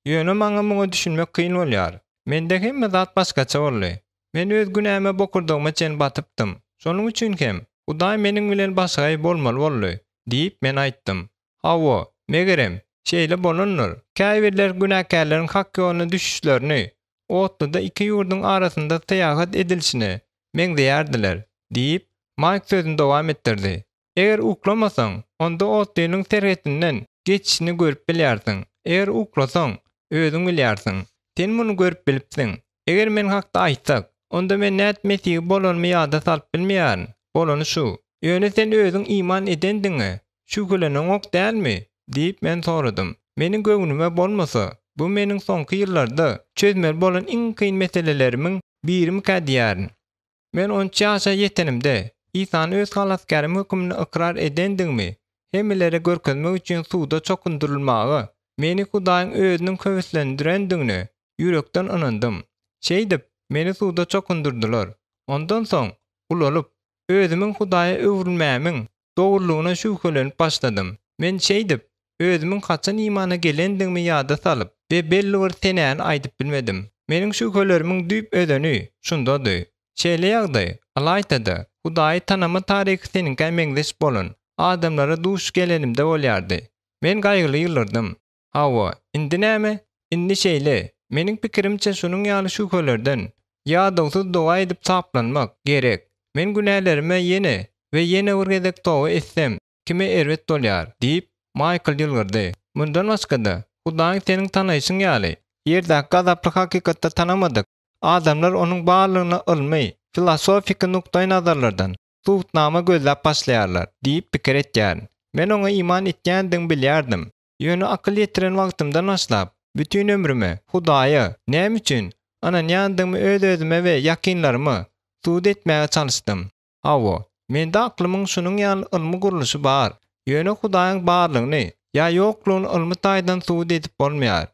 S1: Ýöne maňa muňa düşünmek kyn bolýar. Mende hemme zat başgaça boldy. Men öz günäme bokurdagyma çen batypdym. Şonuň üçin hem, Hudaý meniň bilen başagaý bolmaly boldy, diýip, men aýtdym. Hawa, megerem, şeýle bolandyr. Käbirler günäkärleriň hak ýoluna düşüşlerini otluda iki ýurduň arasynda syýahat edilişine meňzeýärdiler, diýip, Maýk sözüni dowam etdirdi. Eger uklamasaň, onda otlynyň serhetinden geçişini görüp bilýärsiň. Eger uklasaň, özüň bilýärsiň. Sen muny görüp bilipsiň. Eger men hakda aýtsak, onda men nädip mesihi bolanymy ýada salyp bilmeýärin. Bolany şu. Ýöne sen özüň iman edendigiňe şübheleneňok dälmi? diýip, men soradym. Meniň göwnüme bolmasa, bu meniň soňky ýyllarda çözmeli bolan iň kyn meselelerimiň birimikä diýýärin. Men on üç ýaşa ýetenimde, Isany öz Halasgärim hökmünde ykrar edendigimi hemmelere görkezmek üçin suwda çokundyrylmaga meni Hudaýyň Özüniň höweslendirendigine ýürekden ynandym. Şeýdip, meni suwda çokundyrdylar. Ondan soň, ulalyp, özümiň Hudaýa öwrülmämiň dogrulygyna şübhelenip başladym. Men şeýdip, özümiň haçan imana gelendigimi ýada salyp we belli bir senäni aýdyp bilmedim. Meniň şübhelerimiň düýp özeni şundady. Şeýle ýagdaý, ylaýta-da, Hudaýy tanama taryhy seniňkä meňzeş bolan adamlara duş gelenimde bolýardy. Men gaýgyly ýylgyrdym. Hawa, indi näme? Indi şeýle, meniň pikirimçe şunuň ýaly şübhelerden ýadawsyz doga edip saplanmak gerek. Men günälerime ýene we ýene bir gezek toba etsem, kime erbet bolýar? diýip, Maýkl ýylgyrdy. Mundan başga-da, Hudaýyň seniň tanaýşyň ýaly, ýerdäki gazaply hakykatda tanamadyk adamlar onuň barlygyna ylmy, filosofiki nukdaýnazarlardan subutnama gözläp başlaýarlar diýip pikir etýärin. Men oňa iman etýändigimi bilýärdim. Ýöne akyl ýetiren wagtymdan başlap, bütin ömrüme Hudaýa, näme üçin, ynanýandygymy öz-özüme we ýakynlaryma subut etmäge çalyşdym. Hawa, mende aklymyň şunuň ýaly ylmy gurluşy bar, ýöne Hudaýyň barlygyny ýa ýoklugyny ylmy taýdan subut edip bolmaýar.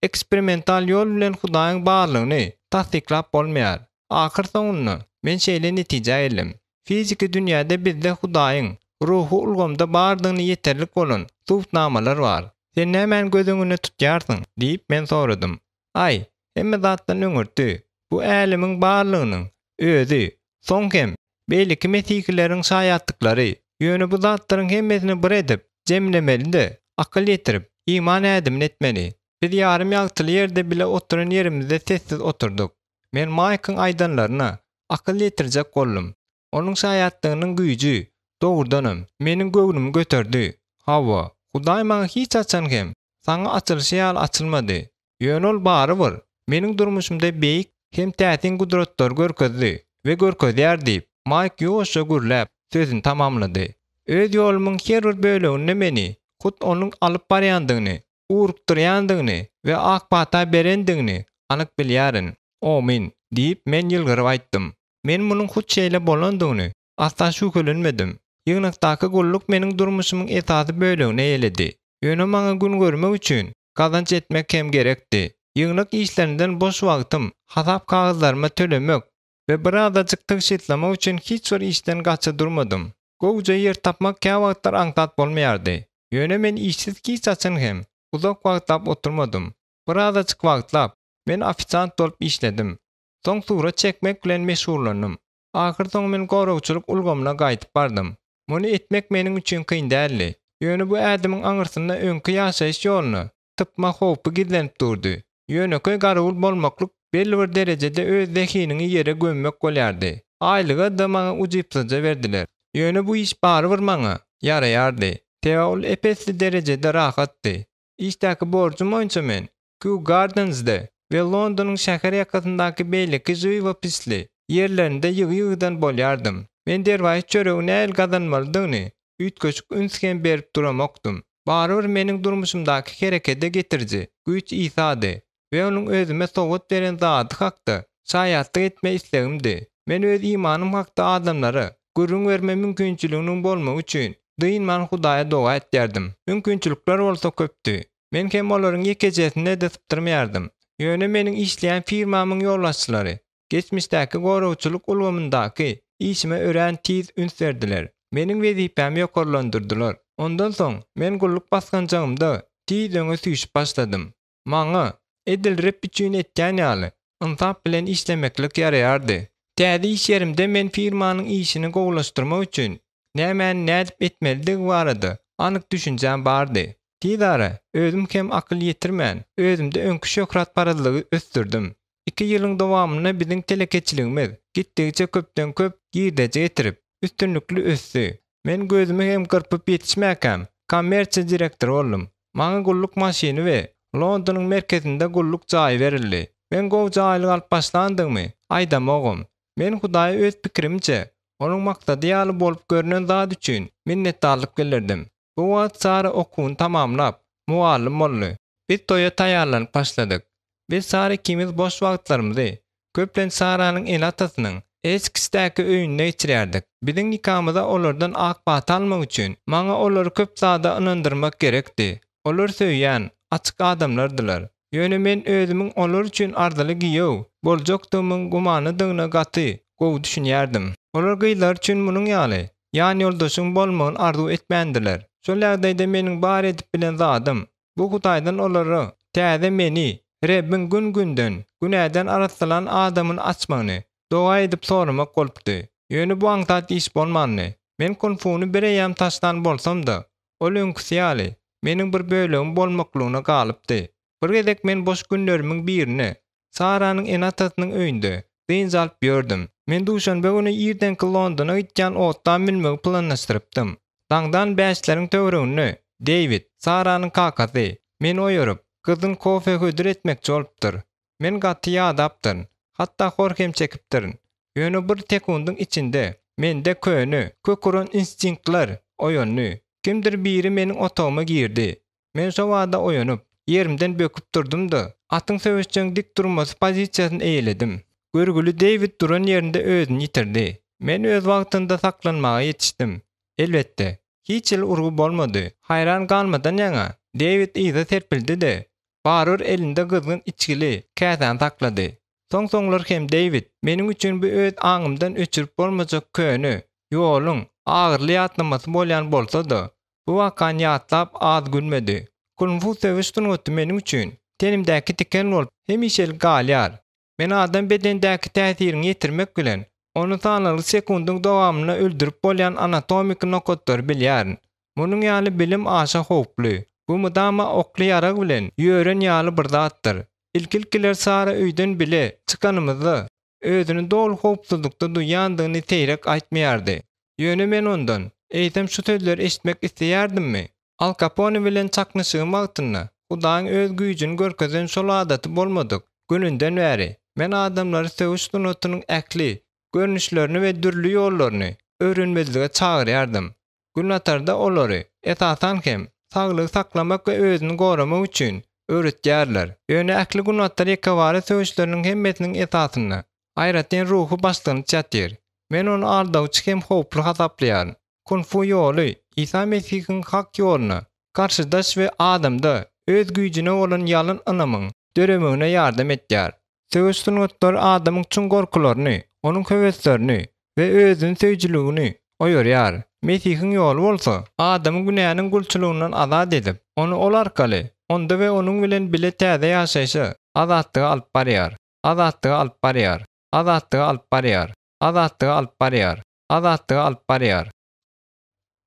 S1: Eksperimental ýol bilen Hudaýyň barlygyny tassyklap bolmaýar. Ahyrsoňunda, men şeýle netijä geldim, fiziki dünýäde bizde Hudaýyň ruhy ulgamda bardygyny ýeterlik bolan subutnamalar bar. Sen nämäni göz öňünde tutýarsyň? diýip, men soradym. Aý, hemme zatdan öňürti, bu älemiň barlygynyň özi, soň hem, beýleki mesihileriň şaýatlyklary. Ýöne bu zatlaryň hemmesini bir edip, jemlemeli-de, akyl ýetirip, iman ädimini etmeli. Biz ýarym ýagtyly ýerde bile oturan ýerimizde sessiz oturdyk. Men Maýkyň aýdanlaryna akyl ýetirjek boldum. Onuň şaýatlygynyň güýji, dogrudanam, meniň göwnümi göterdi. Hawa, Hudaý maňa hiç haçan hem saňa açylyşy ýaly açylmady. Ýöne ol barybir meniň durmuşymda beýik hem täsin gudratlary görkezdi we görkezýär diýip, Maýk ýuwaşja gürläp, sözüni tamamlady. Öz ýolumyň her bir böleginde meni hut Onuň alyp barýandygyny, ugrukdyrýandygyny we ak pata berendigini anyk bilýärin. Omyn, diýip, men ýylgyryp aýtdym. Men munuň hut şeýle bolandygyny asla şübhelenmedim. Ýygnakdaky gulluk meniň durmuşymyň esasy bölegini eýeledi. Ýöne maňa gün görmek üçin gazanç etmek hem gerekdi. Ýygnak işlerinden boş wagtym hasap kagyzlaryma tölemek we birazajyk tygşytlamak üçin hiç bir işden gaça durmadym. Gowuja ýer tapmak käwagtlar aňsat bolmaýardy. Ýöne men işsiz hiç haçan hem uzak wagtlap oturmadym. Birazajyk wagtlap, men ofisiant bolup işledim. Soň surat çekmek bilen meşgullandym. Ahyrsoňy men goragçylyk ulgamyna gaýdyp bardym. Muny etmek meniň üçin kyn däldi. Ýöne bu ädimiň aňyrsynda öňki ýaşaýyş ýoluna typma howpy gizlenip durdy. Ýönekeý garawul bolmaklyk belli bir derejede öz zehiniňi ýere gömmek bolýardy. Aýlyga-da maňa ujypsyzja berdiler. Ýöne bu iş barybir maňa ýaraýardy. Sebäbi ol ep-esli derejede rahatdy. Işdäki borjum boýunça men Kew Gardensde we Londonyň şäher ýakasyndaky beýleki žiwopisli ýerlerinde ýygy-ýygydan bolýardym. Men derwaýys çöregi nähili gazanmalydygyny üýtgeşik üns hem berip duramokdym. Barybir meniň durmuşymdaky herekete getiriji güýç Isady we Onuň özüme sowgat beren zady hakda şaýatlyk etme islegimdi. Men öz imanym hakda adamlara gürrüň berme mümkinçiliginiň bolmagy üçin dynman Hudaýa doga etýärdim. Mümkinçilikler bolsa köpdi. Men hem olaryň ýekejesini-de sypdyrmaýardym. Ýöne meniň işleýän firmamyň ýolbaşçylary geçmişdäki goragçylyk ulgamyndaky işime örän tiz üns berdiler. Meniň wezipämi ýokarlandyrdylar. Ondan soň men gulluk basgançagymda tiz öňe süýşüp başladym. Maňa, edil Reb üçin etýän ýaly, ynsap bilen işlemeklik ýaraýardy. Täze iş ýerimde men firmanyň işini gowulaşdyrmak üçin nämäni nädip etmelidigi barada anyk düşünjäm bardy. Tizara, özüm hem akyl ýetirmän, özümde öňki şöhratparazlygy ösdürdim. Iki ýylyň dowamynda biziň telekeçiligimiz gitdigiçe köpden-köp girdeji getirip, üstünlikli ösdi. Men gözümi hem gyrpyp ýetişmäkäm, kommersiýa direktory boldum. Maňa gulluk maşyny we Londonyň merkezinde gulluk jaýy berildi. Men gowja aýlyk alyp başlandygymy aýdamogam. Men Hudaýa öz pikirimçe, Onuň maksady ýaly bolup görnen zat üçin minnetdarlyk bildirdim. Bu wagt Sara okuwyny tamamlap, mugallym boldy. Biz toýa taýýarlanyp başladyk. Biz Sara ikimiz boş wagtlarymyzy, köplenç Saranyň ene-atasynyň Esseksdäki öýünde geçirýärdik. Biziň nikamyza olardan ak pata almak üçin, maňa olary köp zada ynandyrmak gerekdi. Olar söýýän, açyk adamlardylar. Ýöne men özümiň olar üçin arzyly giýew boljakdygymyň gumanydygyna gaty gowy düşünýärdim. Olar gyzlary üçin munuň ýaly ýanýoldaşyň bolmagyny arzuw etmändirler. Şol ýagdaýda meniň bar edip bilen zadym, bu Hudaýdan olara täze meni, Rebbiň gün-günden günäden arassalan adamyny açmagyny doga edip soramak bolupdy. Ýöne bu aňsat iş bolmandy. Men kung-funy bireýýäm taşlan bolsam-da, Ol öňküsi ýaly, meniň bir bölegim bolmaklygyna galypdy. Bir gezek men boş günlerimiň birinde Saranyň ene-atasynyň öýünde dynç alyp ýördüm. Men duşenbe güni irdenki Londona gitýän otla münmegi planlaşdyrypdym. Daňdan bäşleriň töwereginde Deýwid, Saranyň kakasy, meni oýaryp, gyzgyn kofe hödür etmekçi bolupdyr. Men gaty ýadapdyryn, hatda hor hem çekipdirin. Ýöne bir sekundyň içinde mende köne, kök uran instinktler oýandy. Kimdir biri meniň otagyma girdi. Men şo bada oýanyp, ýerimden böküp turdum-da, atyň söweşjeň dik durmasy pozisiýasyny eýeledim. Görgüli Deýwid duran ýerinde özüni ýitirdi. Men öz wagtynda saklanmaga ýetişdim. Elbetde, hiç hili urgy bolmady. Haýran galmadan ýaňa, Deýwid yza serpildi-de, Barybir elinde gyzgyn içgili käsäni saklady. Soň-soňlar hem Deýwid meniň üçin bu öz aňymdan öçürip bolmajak köne ýoluň agyryly ýatlamasy bolýan bolsa-da, bu wakany ýatlap az gülmedi. Kung-fu söweş sungaty meniň üçin tenimdäki tiken bolup hemişelik galýar. Men adam bedenindäki täsiriňi ýetirmek bilen, ony sanalgy sekundyň dowamynda öldürip bolýan anatomiki nokatlary bilýärin. Munuň ýaly bilim aşa howply. Bu mydama okly ýarag bilen ýören ýaly bir zatdyr. Ilki-ilkiler Sara öýden bile çykanymyzda, özüni doly howpsuzlykda duýýandygyny seýrek aýtmaýardy. Ýöne men ondan, Eýsem şu sözleri eşitmek isleýärdimmi? Al Kapone bilen çaknyşygym wagtynda Hudaýyň öz güýjüni görkezen şol adaty bolmadyk gününden bäri, men adamlary söweş sungatynyň ähli görnüşlerini we dürli ýollaryny öwrenmezlige çagyrýardym. Günbatarda olary, esasan hem, saglygy saklamak we özüni goramak üçin öwretýärler. Ýöne ähli günbatar ýekebara söweşleriniň hemmesiniň esasynda aýratyn ruhy başlangyç ýatyr. Men ony aldawçy hem howply hasaplaýaryn. Kung-fu ýoly Isa Mesihiň hak ýoluna garşydaş we adamda öz güýjüne bolan ýalan ynamyň döremegine ýardam etýär. Söweş sungatlary adamyň çuň gorkularyny, onuň höweslerini we özüni söýüjiligini oýarýar. Mesihiň ýoly bolsa, adamy günäniň gulçulygyndan azat edip, ony ol arkaly, onda we onuň bilen bile täze ýaşaýşa, azatlyga alyp barýar. Azatlyga alyp barýar. Azatlyga alyp barýar. Azatlyga alyp barýar. Azatlyga alyp barýar.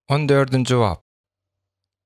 S1: On dördünji bap.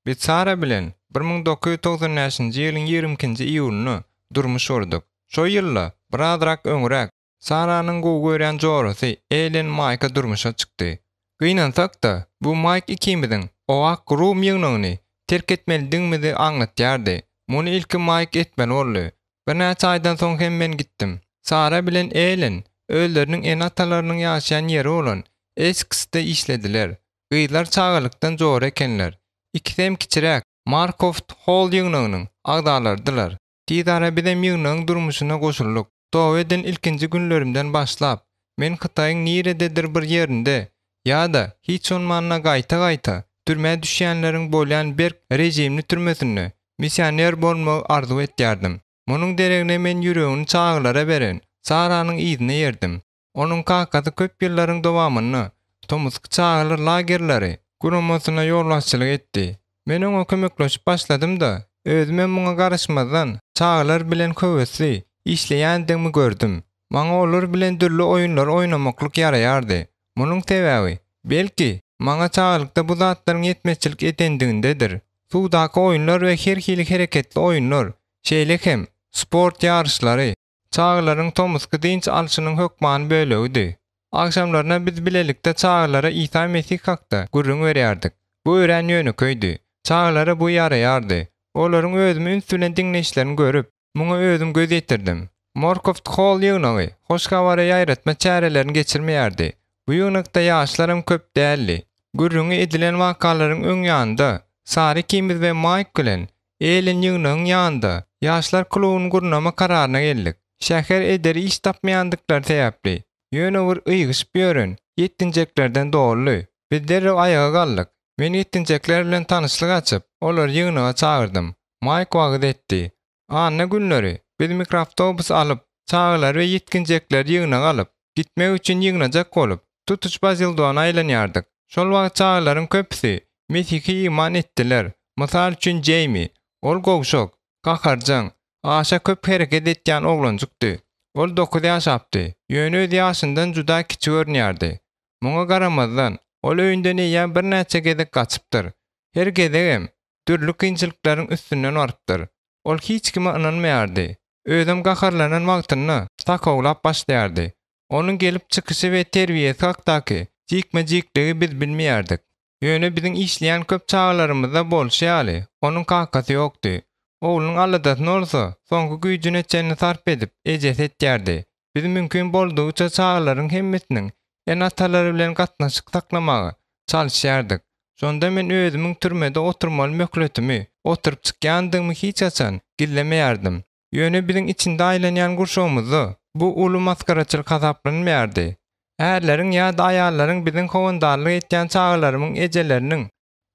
S1: Biz Sara bilen 1995-nji ýylyň 22-nji iýulynda durmuş gurduk. Şo ýylda, birazrak öňräk, Saranyň gowy görýän jorasy Ellen Maýka durmuşa çykdy. Gynansak-da, bu Maýk ikimiziň Oak Rum ýygnagyny terk etmelidigimizi aňlatýardy. Muny ilki Maýk etmeli boldy. Birnäçe aýdan soň hem men gitdim. Sara bilen Ellen özleriniň ene-atalarynyň ýaşaýan ýeri bolan Esksde işlediler. Gyzlar çagalykdan jora ekenler. Ikisi hem kiçiräk Markoft Holl ýygnagynyň agzalarydylar. Tizara bizem ýygnagyň durmuşyna goşuldyk. Toba eden ilkinji günlerimden başlap, men Hytaýyň nirededir bir ýerinde ýa-da hiç bolmanda gaýta-gaýta türmä düşýänleriň bolýan berk režimli türmesinde missioner bolmagy arzuw etýärdim. Munuň deregine men ýüregini çagalara beren Saranyň yzyna ýerdim. Onuň kakasy köp ýyllaryň dowamynda tomusky çagalar lagerleri guramasyna ýolbaşçylyk etdi. Men oňa kömekleşip başladym-da, özümem muňa garaşmazdan, çagalar bilen höwesli işleýändigimi gördüm. Maňa olar bilen dürli oýunlary oýnamaklyk ýaraýardy. Munuň sebäbi, belki, maňa çagalykda bu zatlaryň ýetmezçilik edendigindedir. Suwdaky oýunlar we her hili hereketli oýunlar, şeýle hem, sport ýaryşlary çagalaryň tomusky dynç alşynyň hökmany bölegidi. Agşamlaryna biz bilelikde çagalara Isa Mesih hakda gürrüň berýärdik. Bu örän ýönekeýdi. Çagalara bu ýaraýardy. Olaryň özümi üns bilen diňleýişlerini görüp, muňa özüm göz ýetirdim. Morkoft Holl ýygnagy Hoş Habary ýaýratma çärelerini geçirmeýärdi. Bu ýygnakda ýaşlaram köp däldi. Gürrüňi edilen wakalaryň öň ýanynda Sary ikimiz we Maýk bilen Ellen ýygnagyň ýanynda ýaşlar klubuny gurnama kararyna geldik. Şäher edere iş tapmaýandyklary sebäpli, ýöne bir ýygyşyp ýören ýetginjeklerden doldy. Biz derrew aýaga galdyk. Men ýetginjekler bilen tanyşlyk açyp, olary ýygnaga çagyrdym. Maýk wagyz etdi. Anna günleri biz mikroawtobus alyp, çagalary we ýetginjekleri ýygnaga alyp, gitmek üçin ýygnajak bolup, tutuş Bazildona aýlanýardyk. Şol wagt çagalaryň köpüsi Mesihe iman etdiler. Mysal üçin Jeými. Ol gowşak, gaharjaň, aşa köp hereket etýän oglanjykdy. Ol dokuz ýaşapdy, ýöne öz ýaşyndan juda kiçi görünýärdi. Muňa garamazdan, ol öýünden eýýäm birnäçe gezek gaçypdyr. Her gezegem dürli kynçylyklaryň üstünden barypdyr. Ol hiç kime ynanmaýardy. Özem gaharlanan wagtynda sakawlap başlaýardy. Onuň gelip çykyşy we terbiýesi hakdaky jikme-jikligi biz bilmeýärdik. Ýöne biziň işleýän köp çagalarymyzda bolşy ýaly, onuň kakasy ýokdy. Oglunyň aladasyny bolsa, soňky güýjüne çenli sarp edip, ejesi etýärdi. Biz mümkin boldugyça çagalaryň hemmesiniň ene-atalary bilen gatnaşyk saklamaga çalyşýardyk. Şonda men özümiň türmede oturmaly möhletimi oturyp çykýandygymy hiç haçan gizlemeýärdim. Ýöne biziň içinde aýlanýan gurşawymyzda bu uly masgaraçylyk hasaplanmaýardy. Ärleriň ýa-da aýallaryň biziň howandarlyk etýän çagalarymyň ejeleriniň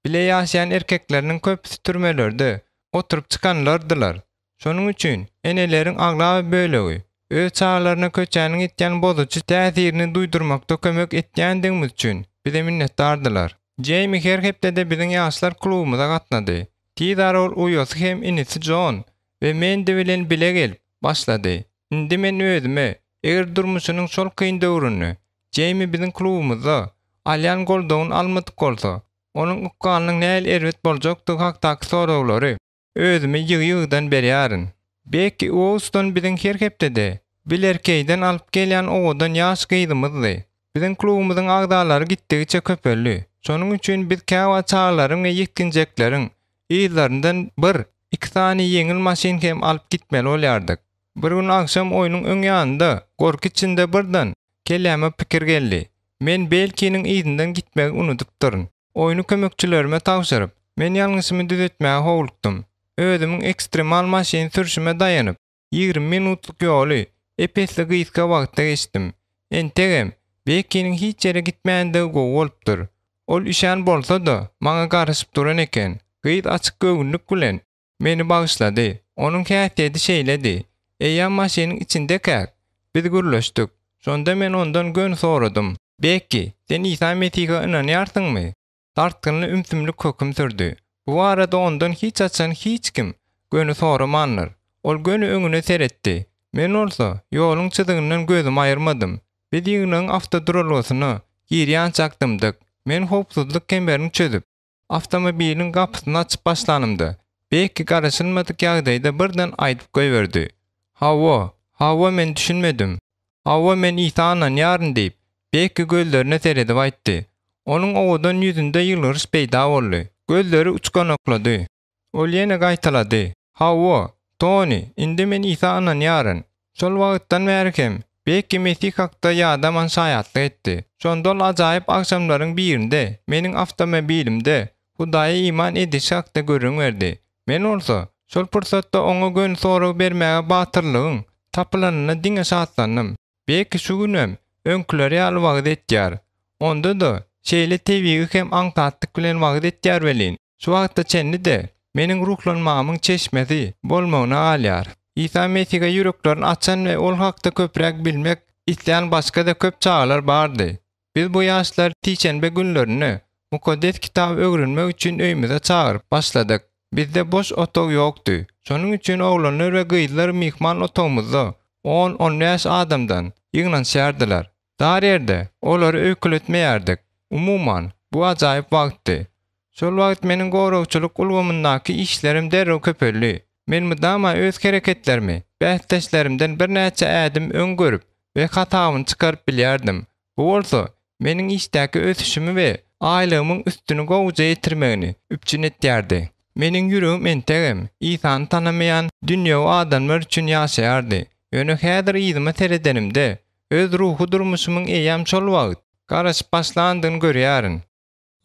S1: bile ýaşaýan erkekleriniň köpüsi türmelerde oturyp çykanlardylar. Şonuň üçin eneleriň aglaba bölegi öz çagalaryna köçäniň etýän bozujy täsirini duýdurmakda kömek etýändigimiz üçin bize minnetdardylar. Jeými her hepdede biziň ýaşlar klubymyza gatnady. Tizara ol uýasy hem inisi Jon we Mendi bilen bile gelip başlady. Indi men özüme, eger durmuşynyň şol kyn döwründe Jeými biziň klubymyzda alýan goldawyny almadyk bolsa, onuň ykbalynyň nähili erbet boljakdygy hakdaky soraglary özüme ýygy-ýygydan berýärin. Bekki Uouston biziň her hepdede Bilerkeýden alyp gelýän owadan ýaş gyzymyzdy. Biziň klubymyzyň agzalary gitdigiçe köpeldi. Şonuň üçin biz käwagt çagalaryň we ýetginjekleriň yzlaryndan bir, iki sany ýeňil maşyn hem alyp gitmeli bolýardyk. Bir gün agşam oýnuň öň ýanynda gorky içinde birden kelläme pikir geldi. Men Belkiniň yzyndan gitmegi unudypdyryn. Oýny kömekçilerime tabşyryp, men ýalňyşymy düzetmäge howlukdym. Özümiň ekstremal maşyn sürşüme daýanyp, 20 minutlyk ýoly ep-esli gysga wagtda geçdim. Entegem, Bekkiniň hiç ýere gitmändigi gowy bolupdyr. Ol üşän bolsa-da, maňa garaşyp duran eken. Gyz açyk göwünlik bilen meni bagyşlady. Onuň häsiýeti şeýledi. Eýýäm maşynyň içindekäk, biz gürleşdik. Şonda men ondan göni soradym, Bekki, sen Isa Mesihe ynanýarsyňmy? Dartgynly ümsümlik höküm sürdi. Bu barada ondan hiç haçan hiç kim göni soramandyr. Ol göni öňüne seretdi. Men bolsa, ýoluň çyzygyndan gözümi aýyrmadym. Biz ýygnagyň awtoduralgasyna girýänçäk dymdyk. Men howpsuzlyk kemerini çözüp, awtomobiliň gapysyny açyp başlanymda, Bekki garaşylmadyk ýagdaýda birden aýdyp goýberdi. Hawa, hawa men düşünmedim. Hawa men Isa ynanýaryn diýip, Bekki gözlerine seredip aýtdy. Onuň owadan ýüzünde ýylgyryş peýda boldy. Gözleri uçganaklady. Ol ýene gaýtalady, Hawa, Toni, indi men Isa ynanýaryn. Şol wagtdan bäri hem Bekki Mesih hakda ýadaman şaýatlyk etdi. Şonda ol ajaýyp agşamlaryň birinde meniň awtomobilimde Hudaýa iman edişi hakda gürrüň berdi. Men bolsa, şol pursatda oňa göni sorag bermäge batyrlygyň tapylanyna diňe şatlandym. Belki şu günem öňküleri ýaly wagyz etýär. Onda-da, şeýle tebigy hem aňsatlyk bilen wagyz etýär welin, şu wagta çenli-de meniň ruhlanmagymyň çeşmesi bolmagyna galýar. Isa Mesihe ýüreklerini açan we Ol hakda köpräk bilmek islän başga-da köp çagalar bardy. Biz bu ýaşlary sişenbe günlerinde Mukaddes Kitaby öwrenmek üçin öýümize çagyryp başladyk. Bizde boş otag ýokdy. Şonuň üçin oglanlar we gyzlar myhman otagymyzda on-on bäş adamdan ýygnanyşýardylar. Dar ýerde olary öýkeletmeýärdik. Umuman, bu ajaýyp wagtdy. Şol wagt meniň goragçylyk ulgamyndaky işlerim derrew köpeldi. Men mydama öz hereketlerimi bäsdeşlerimden birnäçe ädim öň görüp we hasabyny çykaryp bilýärdim. Bu bolsa, meniň işdäki ösüşimi we aýlygymyň üstüni gowuja ýetirmegini üpjün etýärdi. Meniň ýüregim entegem Isany tanamaýan dünýewi adamlar üçin ýaşaýardy. Ýöne häzir yzyma seredenimde, öz ruhy durmuşymyň eýýäm şol wagt garaşyp başlandygyny görýärin.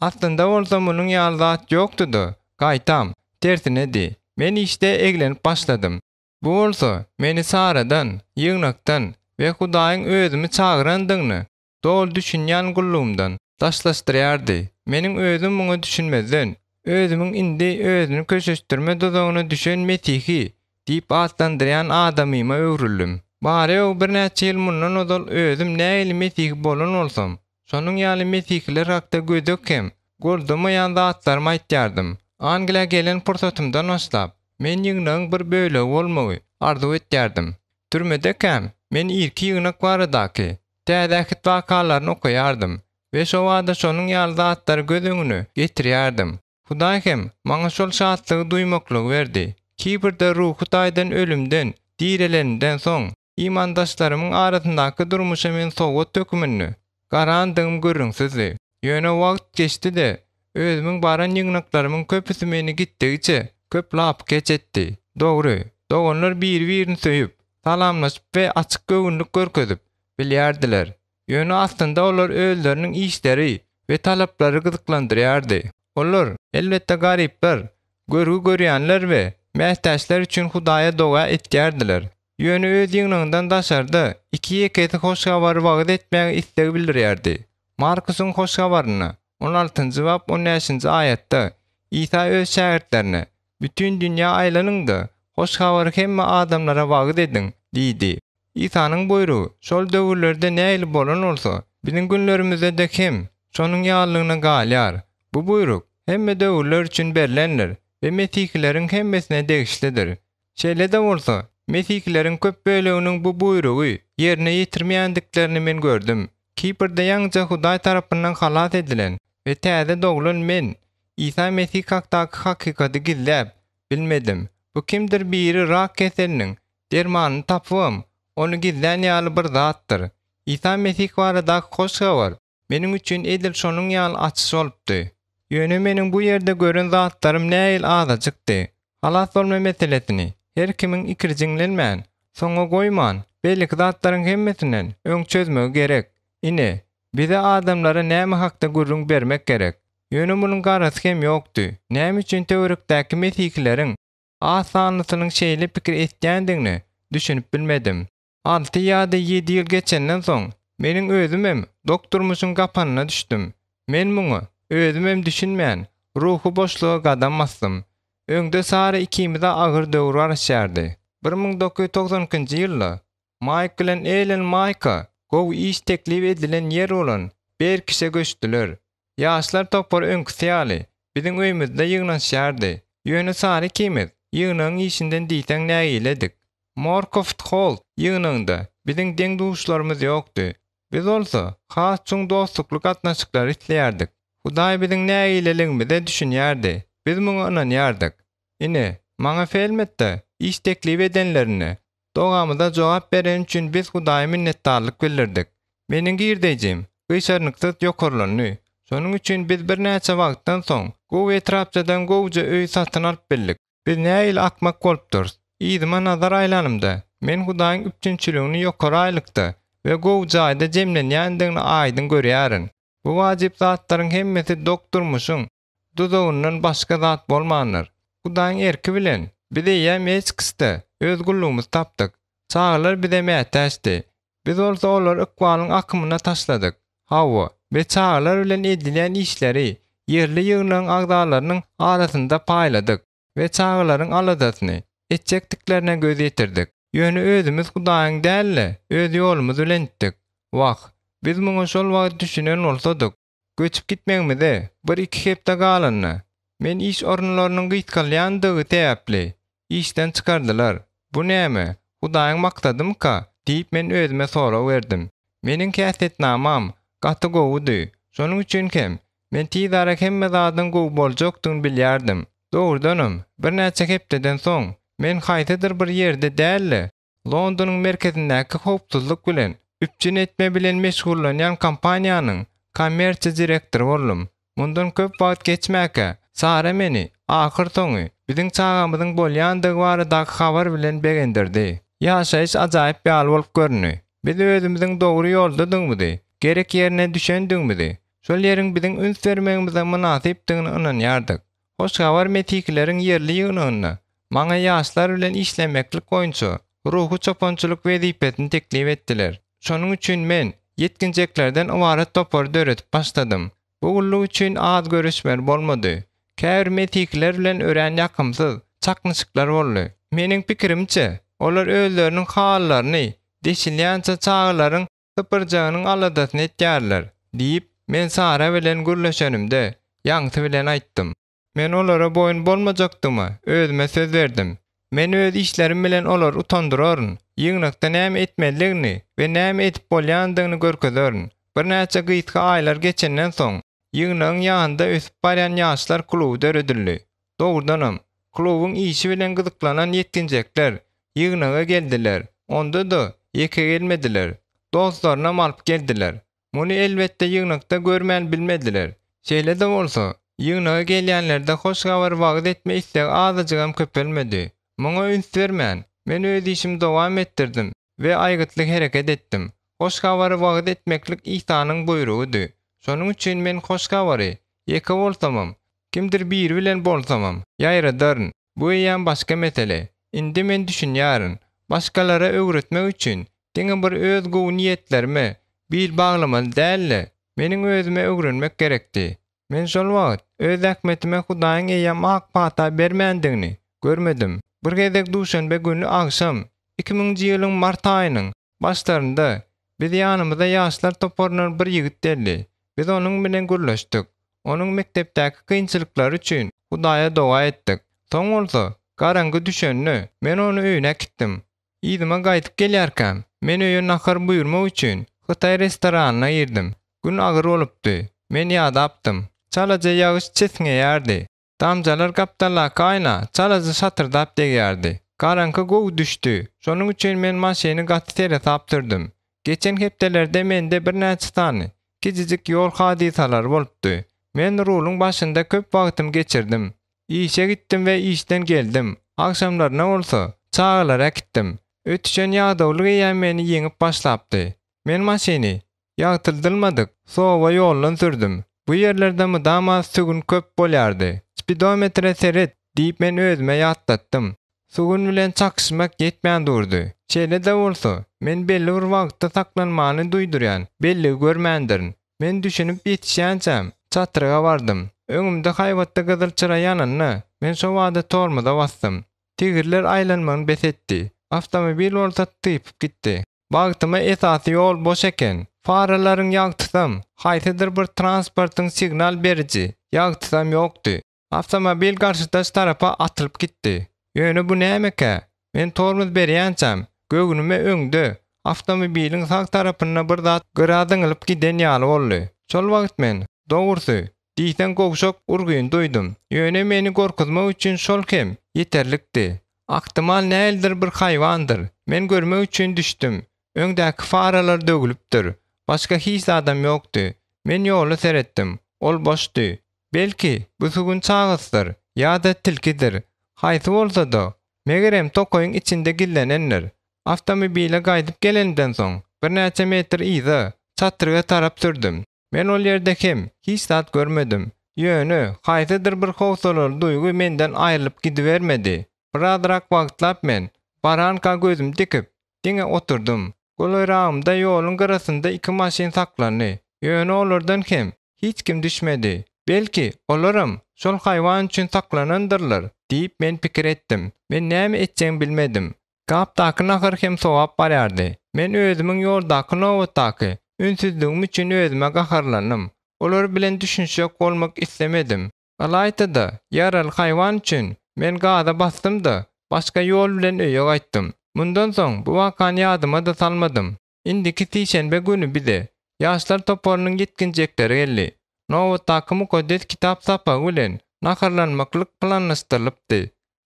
S1: Aslynda bolsa munuň ýaly zat ýokdy-da, gaýtam, tersinedi. Men işde eglenip başladym. Bu bolsa meni Saradan, ýygnakdan we Hudaýyň özümi çagyrandygyna doly düşünýän gullugymdan daşlaşdyrýardy. Meniň özüm muňa düşünmezden, özümiň indi özüni köşeşdirme duzagyna düşen mesihi diýip atlandyrýan adamyma öwrüldim. Bary-ýogy birnäçe ýyl mundan ozal özüm nähili mesihi bolan bolsam, Şonuň ýaly mesihiler hakda gödek hem goldamaýan zatlarymy aýtýardym. Angliýa gelen pursatymdan başlap, men ýygnagyň bir bölegi bolmagy arzuw etýärdim. Türmedekäm, men irki ýygnak baradaky Täze Ähit wakalaryny okaýardym we şobada şonuň ýaly zatlary göz öňüne getirýärdim. Hudaý hem maňa şol şatlygy duýmaklygy berdi. Kiprde ruhy taýdan ölümden direlenimden soň, Imandaşlarymyň arasyndaky durmuşa men sowgat hökmünde garandygym gürrüňsizdi. Ýöne wagt geçdi-de, özümiň baran ýygnaklarymyň köpüsi meni gitdigiçe köp lapykeç etdi. Dogry, doganlar biri-birini söýüp, salamlaşyp we açyk göwünlik görkezip bilýärdiler. Ýöne aslynda olar özleriniň işleri we talaplary gyzyklandyrýardy. Olar, elbetde, garyplar, görgi görýänler we mätäçler üçin Hudaýa doga etýärdiler. Ýöne öz ýygnagyňdan daşarda iki-ýekesi hoş habary wagyz etmäge isleg bildirýärdi. Markusyň Hoş Habarynda, on altynjy bap on bäşinji aýatda Isa öz şägirtlerine, Bütin dünýä aýlanyň-da, Hoş Habary hemme adamlara wagyz ediň diýdi. Isanyň buýrugy şol döwürlerde nähili bolan bolsa, biziň günlerimizde-de hem şonuň ýalylygyna galýar. Bu buýruk hemme döwürler üçin berlendir we mesihileriň hemmesine degişlidir. Şeýle-de bolsa, mesihileriň köp böleginiň bu buýrugy ýerine ýetirmeýändiklerini men gördüm. Kiprde ýaňyja Hudaý tarapyndan halas edilen we täze doglan men Isa Mesih hakdaky hakykaty gizläp bilmedim. Bu kimdir biri rak keseliniň dermanyny tapybam, ony gizlän ýaly bir zatdyr. Isa Mesih baradaky hoş habar Meniň üçin edil şonuň ýaly açyş bolupdy. Ýöne meniň bu ýerde gören zatlarym nähili azajykdy. Halas bolma meselesini her kimiň ikirjiňlenmän, soňa goýman, beýleki zatlaryň hemmesinden öň çözmegi gerek. Ine, bize adamlara näme hakda gürrüň bermek gerek. Ýöne munuň garasy hem ýokdy. Näme üçin töwerekdäki mesihileriň az sanlysynyň şeýle pikir etýändigine düşünip bilmedim. Alty ýa-da ýedi ýyl geçenden soň, meniň özümem dok durmuşyň gapanyna düşdüm. Men muňa özümem düşünmän, ruhy boşluga gadam basdym. Öňde Sara ikimize agyr döwür garaşýardy. 1992-nji ýylda Maýk bilen Ellen Maýka gowy iş teklip edilen ýer bolan Berkişe göçdüler. Ýaşlar topary öňküsi ýaly, biziň öýümizde ýygnanyşýardy. Ýöne Sara ikimiz ýygnagyň işinden diýseň nägiledik. Morkoft Holl ýygnagynda biziň deň-duşlarymyz ýokdy. Biz bolsa has çuň dostlukly gatnaşyklary isleýärdik. Hudaý biziň nägileligimize düşünýärdi, biz muňa ynanýardyk. Ine, maňa Felmetde iş teklip edenlerinde, dogamyza jogap bereni üçin biz Hudaýa minnetdarlyk bildirdik. Meniň girdejim gyşarnyksyz ýokarlandy. Şonuň üçin biz birnäçe wagtdan soň gowy etrapçadan gowuja öý satyn alyp bildik. Biz nähili akmak bolupdyrys? Yzyma nazar aýlanymda, men Hudaýyň üpjünçiligini ýokary aýlykda we gowy jaýda jemlenýändigini aýdyň görýärin. Bu wajyp zatlaryň hemmesi dok durmuşyň duzagyndan başga zat bolmandyr. Hudaýyň erki bilen, biz eýýäm Esksde öz gullugymyzy tapdyk. Çagalar bize mätäçdi. Biz bolsa olary ykbalyň akymyna taşladyk. Hawa, biz çagalar bilen edilýän işleri ýerli ýygnagyň agzalarynyň arasynda paýladyk we çagalaryň aladasyny etjekdiklerine göz ýetirdik. Ýöne özümiz Hudaýyň däl-de, öz ýolumyz bilen gitdik. Wah, biz muňa şol wagt düşünen bolsadyk! Göçüp gitmegimize bir-iki hepde galanda, men iş orunlarynyň gysgalýandygy sebäpli, işden çykardylar. Bu näme, Hudaýyň maksadymyka? diýip men özüme sorag berdim. Meniň häsiýetnamam gaty gowudy, şonuň üçin hem men tizara hemme zadyň gowy boljakdygyny bilýärdim. Dogrudanam, birnäçe hepdeden soň men haýsydyr bir ýerde däl-de, Londonyň merkezindäki howpsuzlyk bilen üpjün etme bilen meşgullanýan kompaniýanyň kommersiýa direktory boldum. Mundan köp wagt geçmäkä, Sara meni, ahyrsoňy, biziň çagamyzyň bolýandygy baradaky habar bilen begendirdi. Ýaşaýyş ajaýyp ýaly bolup göründi. Biz özümiziň dogry ýoldadygymyzy, gerek ýerine düşendigimizi, şol ýeriň biziň üns bermegimize mynasypdygyny ynanýardyk. Hoş Habar mesihileriň ýerli ýygnagynda maňa ýaşlar bilen işlemeklik boýunça ruhy çopançylyk wezipesini teklip etdiler. Şonuň üçin men ýetginjeklerden ybarat topary döredip başladym. Bu gulluk üçin az göreşmeli bolmady. Käbir mesihiler bilen örän ýakymsyz çaknyşyklar boldy. Meniň pikirimçe, olar özleriniň halylaryny deşilýänçä çagalaryň sypyrjagynyň aladasyny etýärler, diýip, men Sara bilen gürleşenimde, ýaňsy bilen aýtdym. Men olara boýun bolmajakdygyma özüme söz berdim. Men öz işlerim bilen olary utandyraryn, ýygnakda näme etmelidigini we näme edip bolýandygyny görkezerin. Birnäçe gysga aýlar geçenden soň, ýygnagyň ýanynda ösüp barýan ýaşlar kluby döredildi. Dogrudanam, klubuň işi bilen gyzyklanan ýetginjekler ýygnaga geldiler, onda-da ýeke gelmediler, dostlarynam alyp geldiler. Muny elbetde ýygnakda görmän bilmediler. Şeýle-de bolsa, ýygnaga gelýänlerde hoş habary wagyz etme islegi azajygam köpelmedi. Muňa üns bermän, men öz işimi dowam etdirdim we aýgytly hereket etdim. Hoş Habary wagyz etmeklik Isanyň buýrugydy. Şonuň üçin men Hoş Habary, ýeke bolsamam, kimdir biri bilen bolsamam, ýaýradaryn. Bu eýýäm başga mesele. Indi men düşünýärin, başgalara öwretmek üçin diňe bir öz gowy niýetlerime bil baglamaly däl-de, meniň özüme öwrenmek gerekdi. Men şol wagt öz zähmetime Hudaýyň eýýäm ak pata bermändigini görmedim. Bir gezek duşenbe güni agşam, iki müňünji ýylyň mart aýynyň başlarynda biz ýanymyza ýaşlar toparyndan bir ýigit geldi. Biz onuň bilen gürleşdik. Onuň mekdepdäki kynçylyklary üçin Hudaýa doga etdik. Soň bolsa, garaňky düşende, men ony öýüne äkitdim. Yzyma gaýdyp gelýärkäm, men öýe nahar buýurmak üçin hytaý restoranyna girdim. Gün agyr bolupdy. Men ýadapdym. Çalaja ýagyş çisňeýärdi. Damjalar gapdaldaky aýna çalaja şatyrdap degýärdi. Garaňky gowy düşdi. Şonuň üçin men maşyny gaty seresap sürdüm. Geçen hepdelerde mende birnäçe sany kiçijik ýol hadysalary bolupdy. Men ruluň başynda köp wagtymy geçirdim. Işe gitdim we işden geldim. Agşamlaryna bolsa, çagalary äkitdim. Ötüşen ýadawlyk eýýäm meni ýeňip başlapdy. Men maşyny, ýagtyldylmadyk, sowa ýoldan sürdüm. Bu ýerlerde mydama sugun köp bolýardy. Spidometre seret, diýip men özüme ýatlatdym. Sugun bilen çakyşmak ýetmän durdy. Şeýle-de bolsa, men belli bir wagtda saklanmany duýdurýan belligi görmändirin. Men düşünip ýetişýänçäm, çatryga bardym. Öňümde haýbatly gyzyl çyra ýananda, men şo bada tormoza basdym. Tigirler aýlanmagyny bes etdi. Awtomobil bolsa typyp gitdi. Bagtyma esasy ýol boş eken. Faralaryň ýagtysam, haýsydyr bir transportyň signal beriji ýagtysam ýokdy. Awtomobil garşydaş tarapa atylyp gitdi. Ýöne bu nämekä? Men tormoz berýänçäm, göwnüme öňde, awtomobiliň sag tarapynda bir zat gyra zyňylyp giden ýaly boldy. Şol wagt men, dogrusy, diýseň gowşak urgyny duýdum. Ýöne meni gorkuzmak üçin şol hem ýeterlikdi. Ahtimal nähilidir bir haýwandyr. Men görmek üçin düşdüm. Öňdäki faralar döwlüpdir. Başga hiç zadam ýokdy. Men ýola seretdim. Ol boşdy. Belki, bu sugun çagasydyr ýa-da tilkidir. Haýsy bolsa-da, megerem tokaýyň içinde gizlenendir. Awtomobile gaýdyp gelenimden soň, birnäçe metr yza, çatryga tarap sürdüm. Men ol ýerde hem hiç zat görmedim. Ýöne, haýsydyr bir howsalaly duýgy menden aýrylyp gidibermedi. Birazrak wagtlap men, baranka gözümi dikip, diňe oturdym. Golaýragymda ýoluň gyrasynda iki maşyn saklandy. Ýöne olardan hem hiç kim düşmedi. Belki, olaram şol haýwan üçin saklanandyrlar diýip men pikir etdim. Men näme etjegimi bilmedim. Gapdaky nahar hem sowap barýardy. Men özümiň ýoldaky nobatdaky ünsüzligim üçin özüme gaharlandym. Olar bilen düşünişjek bolmak islemedim. Ylaýta-da, ýaraly haýwan üçin men gaza basdym-da, başga ýol bilen öýe gaýtdym. Mundan soň bu wakany ýadyma-da salmadym. Indiki sişenbe güni bize ýaşlar toparynyň ýetginjekleri geldi. Nobatdaky Mukaddes Kitap sapagy bilen naharlanmaklyk planlaşdyrylypdy.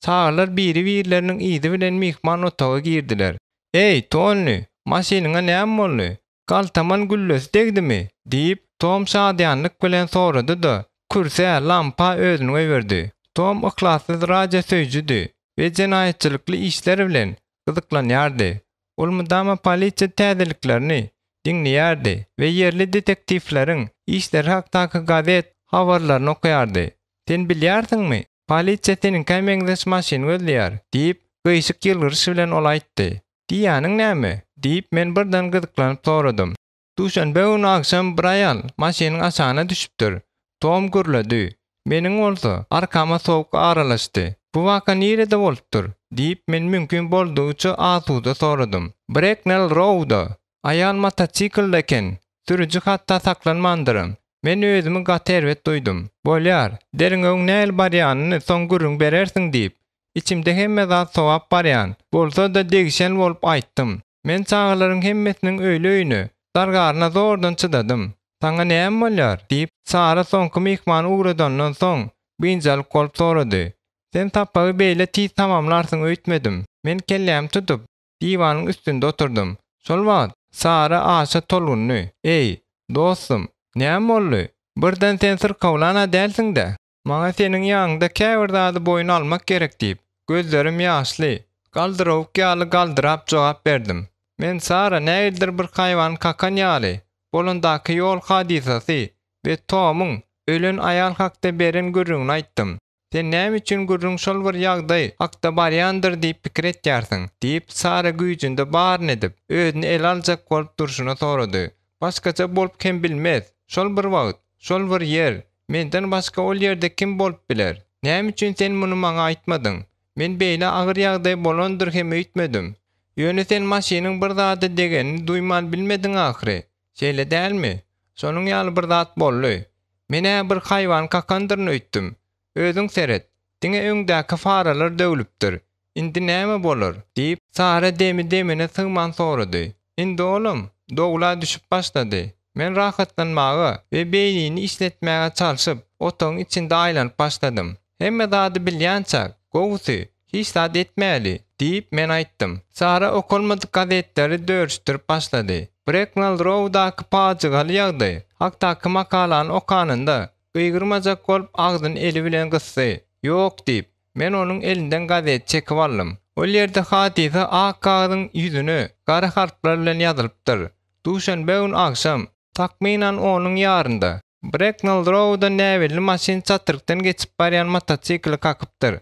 S1: Çagalar biri-birleriniň yzy bilen myhman otaga girdiler. Eý, Tonni, maşynyňa näme boldy? Galtaman güllesi degdimi? diýip, Tom şadyýanlyk bilen sorady-da, kürsä, lampa özüni goýberdi. Tom yhlassyz radio söýüjidi we jenaýatçylykly işler bilen gyzyklanýardy. Ol mydama polisiýa täzeliklerini diňleýärdi we ýerli detektiwleriň işleri hakdaky gazet habarlaryny okaýardy. Sen bilýärsiňmi, polisiýa seniňkä meňzeş maşyn gözleýär, diýip, gyşyk ýylgyryş bilen ol aýtdy. Diýýäniň näme? diýip, men birden gyzyklanyp soradym. Duşenbe güni agşam bir aýal maşynyň aşagyna düşüpdir. Tom gürledi. Meniň bolsa, arkama sowuk aralaşdy. Bu waka nirede bolupdyr? diýip, men mümkin boldugyça asuda soradym. Breknell Rouda. Aýal motosiklde eken. Sürüji hatda saklanmandyram. Men özümi gaty erbet duýdum. Bolýar, derňewiň nähili barýanyny soň gürrüň berersiň diýip, Içimde hemme zat sowap barýan bolsa-da degişen bolup aýtdym. Men çagalaryň hemmesiniň öýli-öýüne, dargaryna zordan çydadym. Saňa näme bolýar? diýip, Sara soňky myhmany ugradandan soň, biynjalyk bolup sorady. Sen sapagy beýle tiz tamamlarsyň öýtmedim. Men kellämi tutup, diwanyň üstünde oturdym. Şol wagt Sara aşa tolgundy. Eý, dostum, näme boldy? Birden sen syrkawlan-a dälsiň-dä? Maňa seniň ýanyňda käbir zady boýun almak gerek diýip, gözlerim ýaşly, galdyrawuk ýaly galdyrap jogap berdim. Men Sara nähilidir bir haýwan kakan ýaly bolandaky ýol hadysasy we Tomuň ölen aýal hakda beren gürrüňini aýtdym. Sen näme üçin gürrüň şol bir ýagdaý hakda barýandyr diýip pikir etýärsiň? diýip, Sara güýjünde baryny edip, özüni ele aljak bolup durşuna sorady. Başgaça bolup hem bilmez. Şol bir wagt, şol bir ýer, menden başga ol ýerde kim bolup biler? Näme üçin sen muny maňa aýtmadyň? Men beýle agyr ýagdaý bolandyr hem öýtmedim. Ýöne sen maşynyň bir zada degenini duýman bilmediň ahyry, şeýle dälmi? Şonuň ýaly bir zat boldy. Men-ä bir haýwan kakandyryn öýtdüm. Özüň seret, diňe öňdäki faralar döwlüpdir. Indi näme bolar? diýip, Sara demi-demine sygman sorady. Indi olam dowla düşüp başlady. Men rahatlanmaga we beýnini işletmäge çalşyp, otagyň içinde aýlanyp başladym. Hemme zady bilýänçäk, gowusy, hiç zat etmäli, diýip, men aýtdym. Sara okalmadyk gazetleri dörüşdirip başlady. Breknal Rowdaky pajygaly ýagdaý hakdaky makalany okanynda, gygyrmajak bolup agzyny eli bilen gysdy. Ýok, diýip, men onuň elinden gazeti çekip aldym. Ol ýerde hadysa ak kagyzyň ýüzüne gara harplar bilen ýazylypdyr. Duşenbe gün agşam, takmynan onuň ýarynda. Breknell Row-da näbelli maşyn çatrykdan geçip barýan motosikli kakypdyr.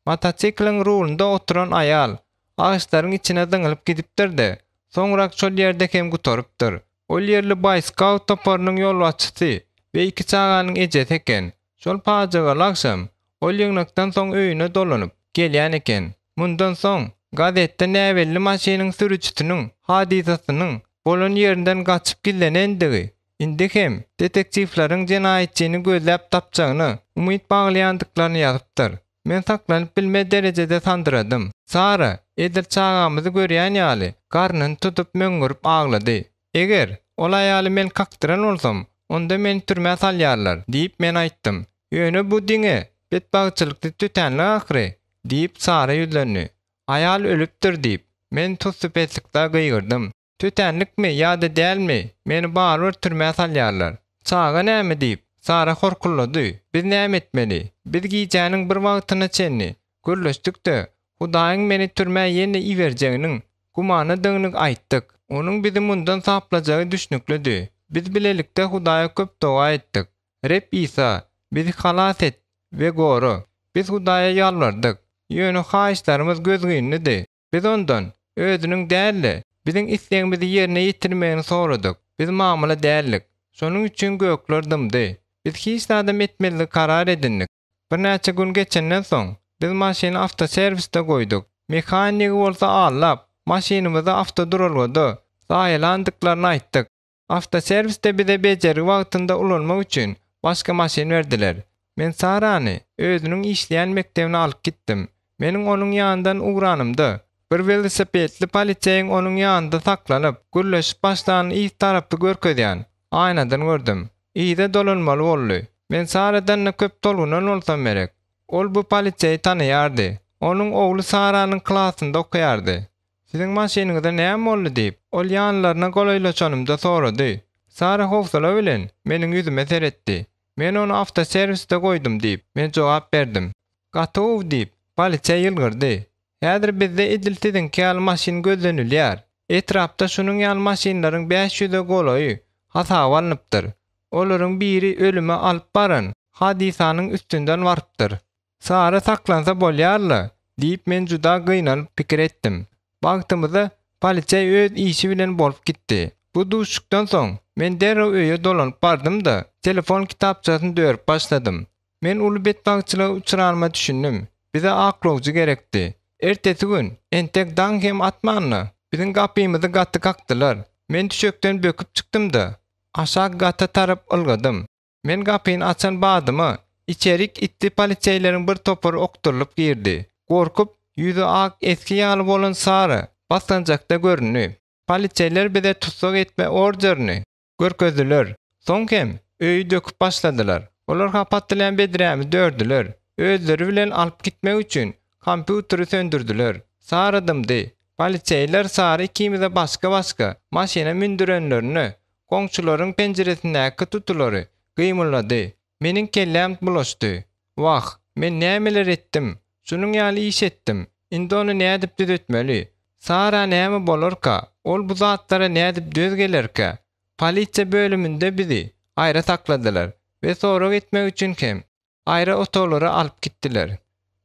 S1: Motosikliň rulunda oturan aýal agaçlaryň içine zyňylyp gidipdir-de, soňrak şol ýerde hem gutarypdyr. Ol ýerli baýskaut toparynyň ýolbaşçysy we iki çaganyň ejesi eken. Şol pajygaly agşam ol ýygnakdan soň öýüne dolanyp gelýän eken. Mundan soň gazetde näbelli maşynyň sürüjisiniň hadysasynyň bolan ýerinden gaçyp gizlenendigi, indi hem detektiwleriň jenaýatçyny gözläp tapjagyna umyt baglaýandyklaryny ýazypdyr. Men saklanyp bilmez derejede sandyradym. Sara, edil çagamyzy görýän ýaly, garnyny tutup möňňürip aglady. Eger, ol aýaly men kakdyran bolsam, onda meni türmä salýarlar, diýip men aýtdym. Ýöne bu diňe betbagtçylykly tötänlik ahyry, diýip Sara ýüzlendi. Aýal ölüpdir, diýip, men sussupeslikde gygyrdym. Tötänlikmi ýa-da dälmi, meni barybir türmä salýarlar. Çaga näme diýip, Sara horkullady. Biz näme etmeli? Biz gijäniň bir wagtyna çenli gürleşdik-de, Hudaýyň meni türmä ýene iberjeginiň gümanadygyny aýtdyk. Onuň bizi mundan saplajagy düşnüklidi. Biz bilelikde Hudaýa köp doga etdik. Reb Isa, bizi halas et we gora. Biz Hudaýa ýalbardyk. Ýöne haýyşlarymyz gözgynydy. Biz ondan, özüniň däl-de, biziň islegimizi ýerine ýetirmegini soradyk. Biz mamla däldik. Şonuň üçin gökler dymdy. Biz hiç zadam etmezligi karar edindik. Birnäçe gün geçenden soň, biz maşyny awtoserwisde goýduk. Mehanigi bolsa aldap, maşynymyzy awtoduralgada zaýalandyklaryny aýtdyk. Awtoserwisde bize bejergi wagtynda ulanmak üçin başga maşyn berdiler. Men Sarany özüniň işleýän mekdebine alyp gitdim. Meniň onuň ýanyndan ugranymda, bir welosipedli poliseýiň onuň ýanynda saklanyp, gürleşip başlanyny yz tarapy görkezýän aýnadan gördüm. Yza dolanmaly boldy. Men Saradan-da köp tolgunan bolsam gerek. Ol bu poliseýi tanaýardy. Onuň ogly Saranyň klasynda okaýardy. Siziň maşynyňyza näme boldy diýip, ol ýanlaryna golaýlaşanymda sorady. Sara howsala bilen meniň ýüzüme seretdi. Men ony awtoserwisde goýdum diýip, men jogap berdim. Gaty gowy diýip, poliseý ýylgyrdy. Häzir bizde edil siziňki ýaly maşyn gözlenilýär. Etrapda şunuň ýaly maşynlaryň bäş ýüze golaýy hasaba alnypdyr. Olaryň biri ölüme alyp baran hadysanyň üstünden barypdyr. Sary saklansa bolýar-la, diýip men juda gynanyp pikir etdim. Bagtymyza, poliseý öz işi bilen bolup gitdi. Bu duşuşykdan soň, men derrew öýe dolanyp bardym-da, telefon kitapçasyny dörüp başladym. Men uly betbagtçylyga uçranyma düşündim. Bize aklawjy gerekdi. Ertesi gün, entek daň hem atmanda, biziň gapymyzy gaty kakdylar. Men düşekden böküp çykdym-da, aşak gata tarap ylgadym. Men gapyny açan badyma, içerik itli poliseýleriň bir topary okdurylyp girdi. Gorkup, ýüzi ak esgi ýaly bolan Sara basgançakda göründi. Poliseýler bize tussag etme orderini görkezdiler. Soň hem öýi döküp başladylar. Olar hapa atylýan bedrämi dördüler. Özleri bilen alyp gitmek üçin kompýuteri söndürdiler. Sara dymdy. Poliseýler Sara ikimize başga-başga maşyna mündürenlerinde, Goňşularyň penjiresindäki tutulary gymyldady. Meniň kelläm bulaşdy. Wah, men nämeler etdim? Şunuň ýaly iş etdim. Indi ony nädip düzetmeli? Sara näme bolarka? Ol bu zatlara nädip döz gelerkä? Polisiýa bölüminde bizi aýra sakladylar we sorag etmek üçin hem aýry otaglara alyp gitdiler.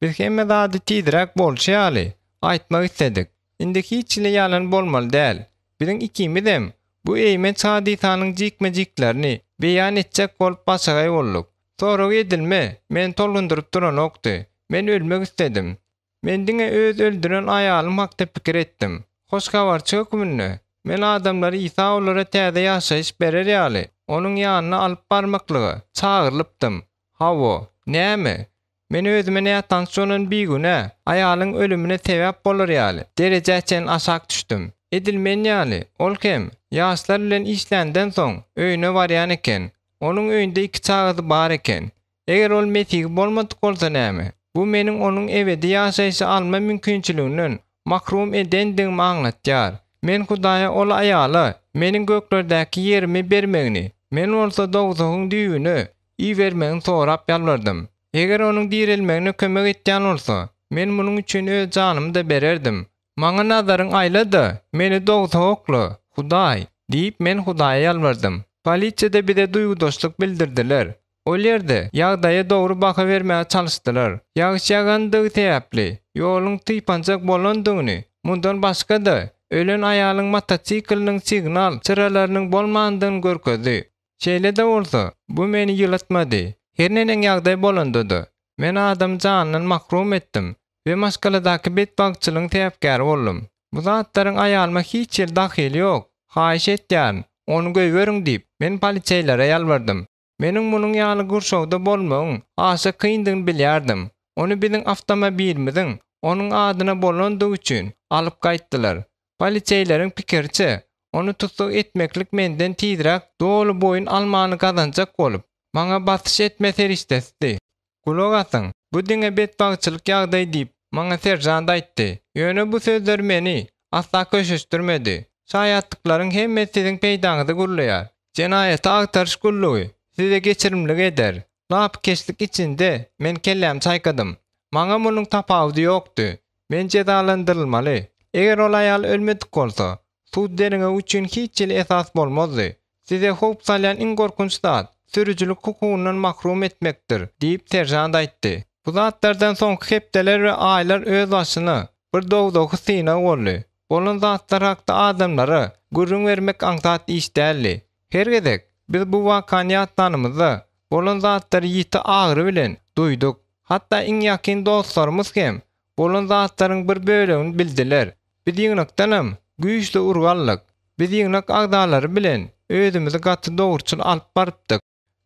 S1: Biz hemme zady tizräk bolşy ýaly aýtmak isledik. Indi hiç hili ýalan bolmaly däl. Biziň ikimizem bu eýmenç hadysanyň jikme-jiklerini beýan etjek bolup başagaý bolduk. Sorag edilme meni tolgundyryp duranokdy. Men ölmek isledim. Men diňe öz öldüren aýalym hakda pikir etdim. Hoş habarçy hökmünde, men adamlary Isa olara täze ýaşaýyş berer ýaly, Onuň ýanyna alyp barmaklyga çagyrylypdym. Hawa, näme? Men özüme nätanyş bolan bigünä aýalyň ölümine sebäp bolar ýaly derejä çenli aşak düşdüm. Edil men ýaly, ol hem, ýaşlar bilen işländen soň, öýüne barýan eken. Onuň öýünde iki çagasy bar eken. Eger ol mesihi bolmadyk bolsa näme? Bu meniň onuň ebedi ýaşaýşy alma mümkinçiliginden mahrum edendigimi aňlatýar. Men Hudaýa ol aýala meniň göklerdäki ýerimi bermegini, men bolsa dowzahyň düýbüne ibermegini sorap ýalbardym. Eger onuň direlmegine kömek etýän bolsa, men munuň üçin öz janymy-da bererdim. Maňa nazaryň aýla-da, meni dowzaha okla, Hudaý! diýip, men Hudaýa ýalbardym. Polisiýada bize duýgudaşlyk bildirdiler. Ol ýerde ýagdaýa dogry baha bermäge çalyşdylar. Ýagyş ýagandygy sebäpli, ýoluň typanjak bolandygyny, mundan başga-da, ölen aýalyň motosikliniň signal çyralarynyň bolmandygyny görkezdi. Şeýle-de bolsa, bu meni ýylatmady. Her neneň ýagdaý bolanda-da, men adamy janyndan mahrum etdim we maşgaladaky betbagtçylygyň sebäpkäri boldum. Bu zatlaryň aýalyma hiç hili dahyly ýok. Haýyş etýärin, ony goýberiň diýip, men poliseýlere ýalbardym. Meniň munuň ýaly gurşawda bolmagyň aşa kyndygyny bilýärdim. Ony biziň awtomobilimiziň onuň adyna bolandygy üçin alyp gaýtdylar. Poliseýleriň pikiriçe, ony tussag etmeklik menden tizräk doly boýun almany gazanjak bolup, maňa basyş etme serişdesidi. Gulak asyň, bu diňe betbagtçylyk ýagdaý diýip, maňa seržant aýtdy. Ýöne bu sözler meni asla köşeşdirmedi. Şaýatlyklaryň hemmesi siziň peýdaňyza gürleýär. Jenaýaty agtaryş gullugy size geçirimlik eder. Lapykeçlik içinde men kellämi çaýkadym. Maňa munuň tapawudy ýokdy. Men jezalandyrylmaly. Eger ol aýal ölmedik bolsa, Sud derňewi üçin hiç hili esas bolmazdy. Size howp salýan iň gorkunç zat, sürüjilik hukugyndan mahrum etmekdir, diýip, seržant aýtdy. Bu zatlardan soňky hepdeler we aýlar özbaşyna bir dowzahy synag boldy. Bolan zatlar hakda adamlara gürrüň bermek aňsat iş däldi. Her gezek biz bu wakany ýatlanymyzda, bolan zatlary ýiti agyry bilen duýduk. Hatda iň ýakyn dostlarymyz hem bolan zatlaryň bir bölegini bildiler. Biz ýygnakdanam güýçli urgy aldyk. Biz ýygnak agzalary bilen özümizi gaty dogruçyl alyp barypdyk.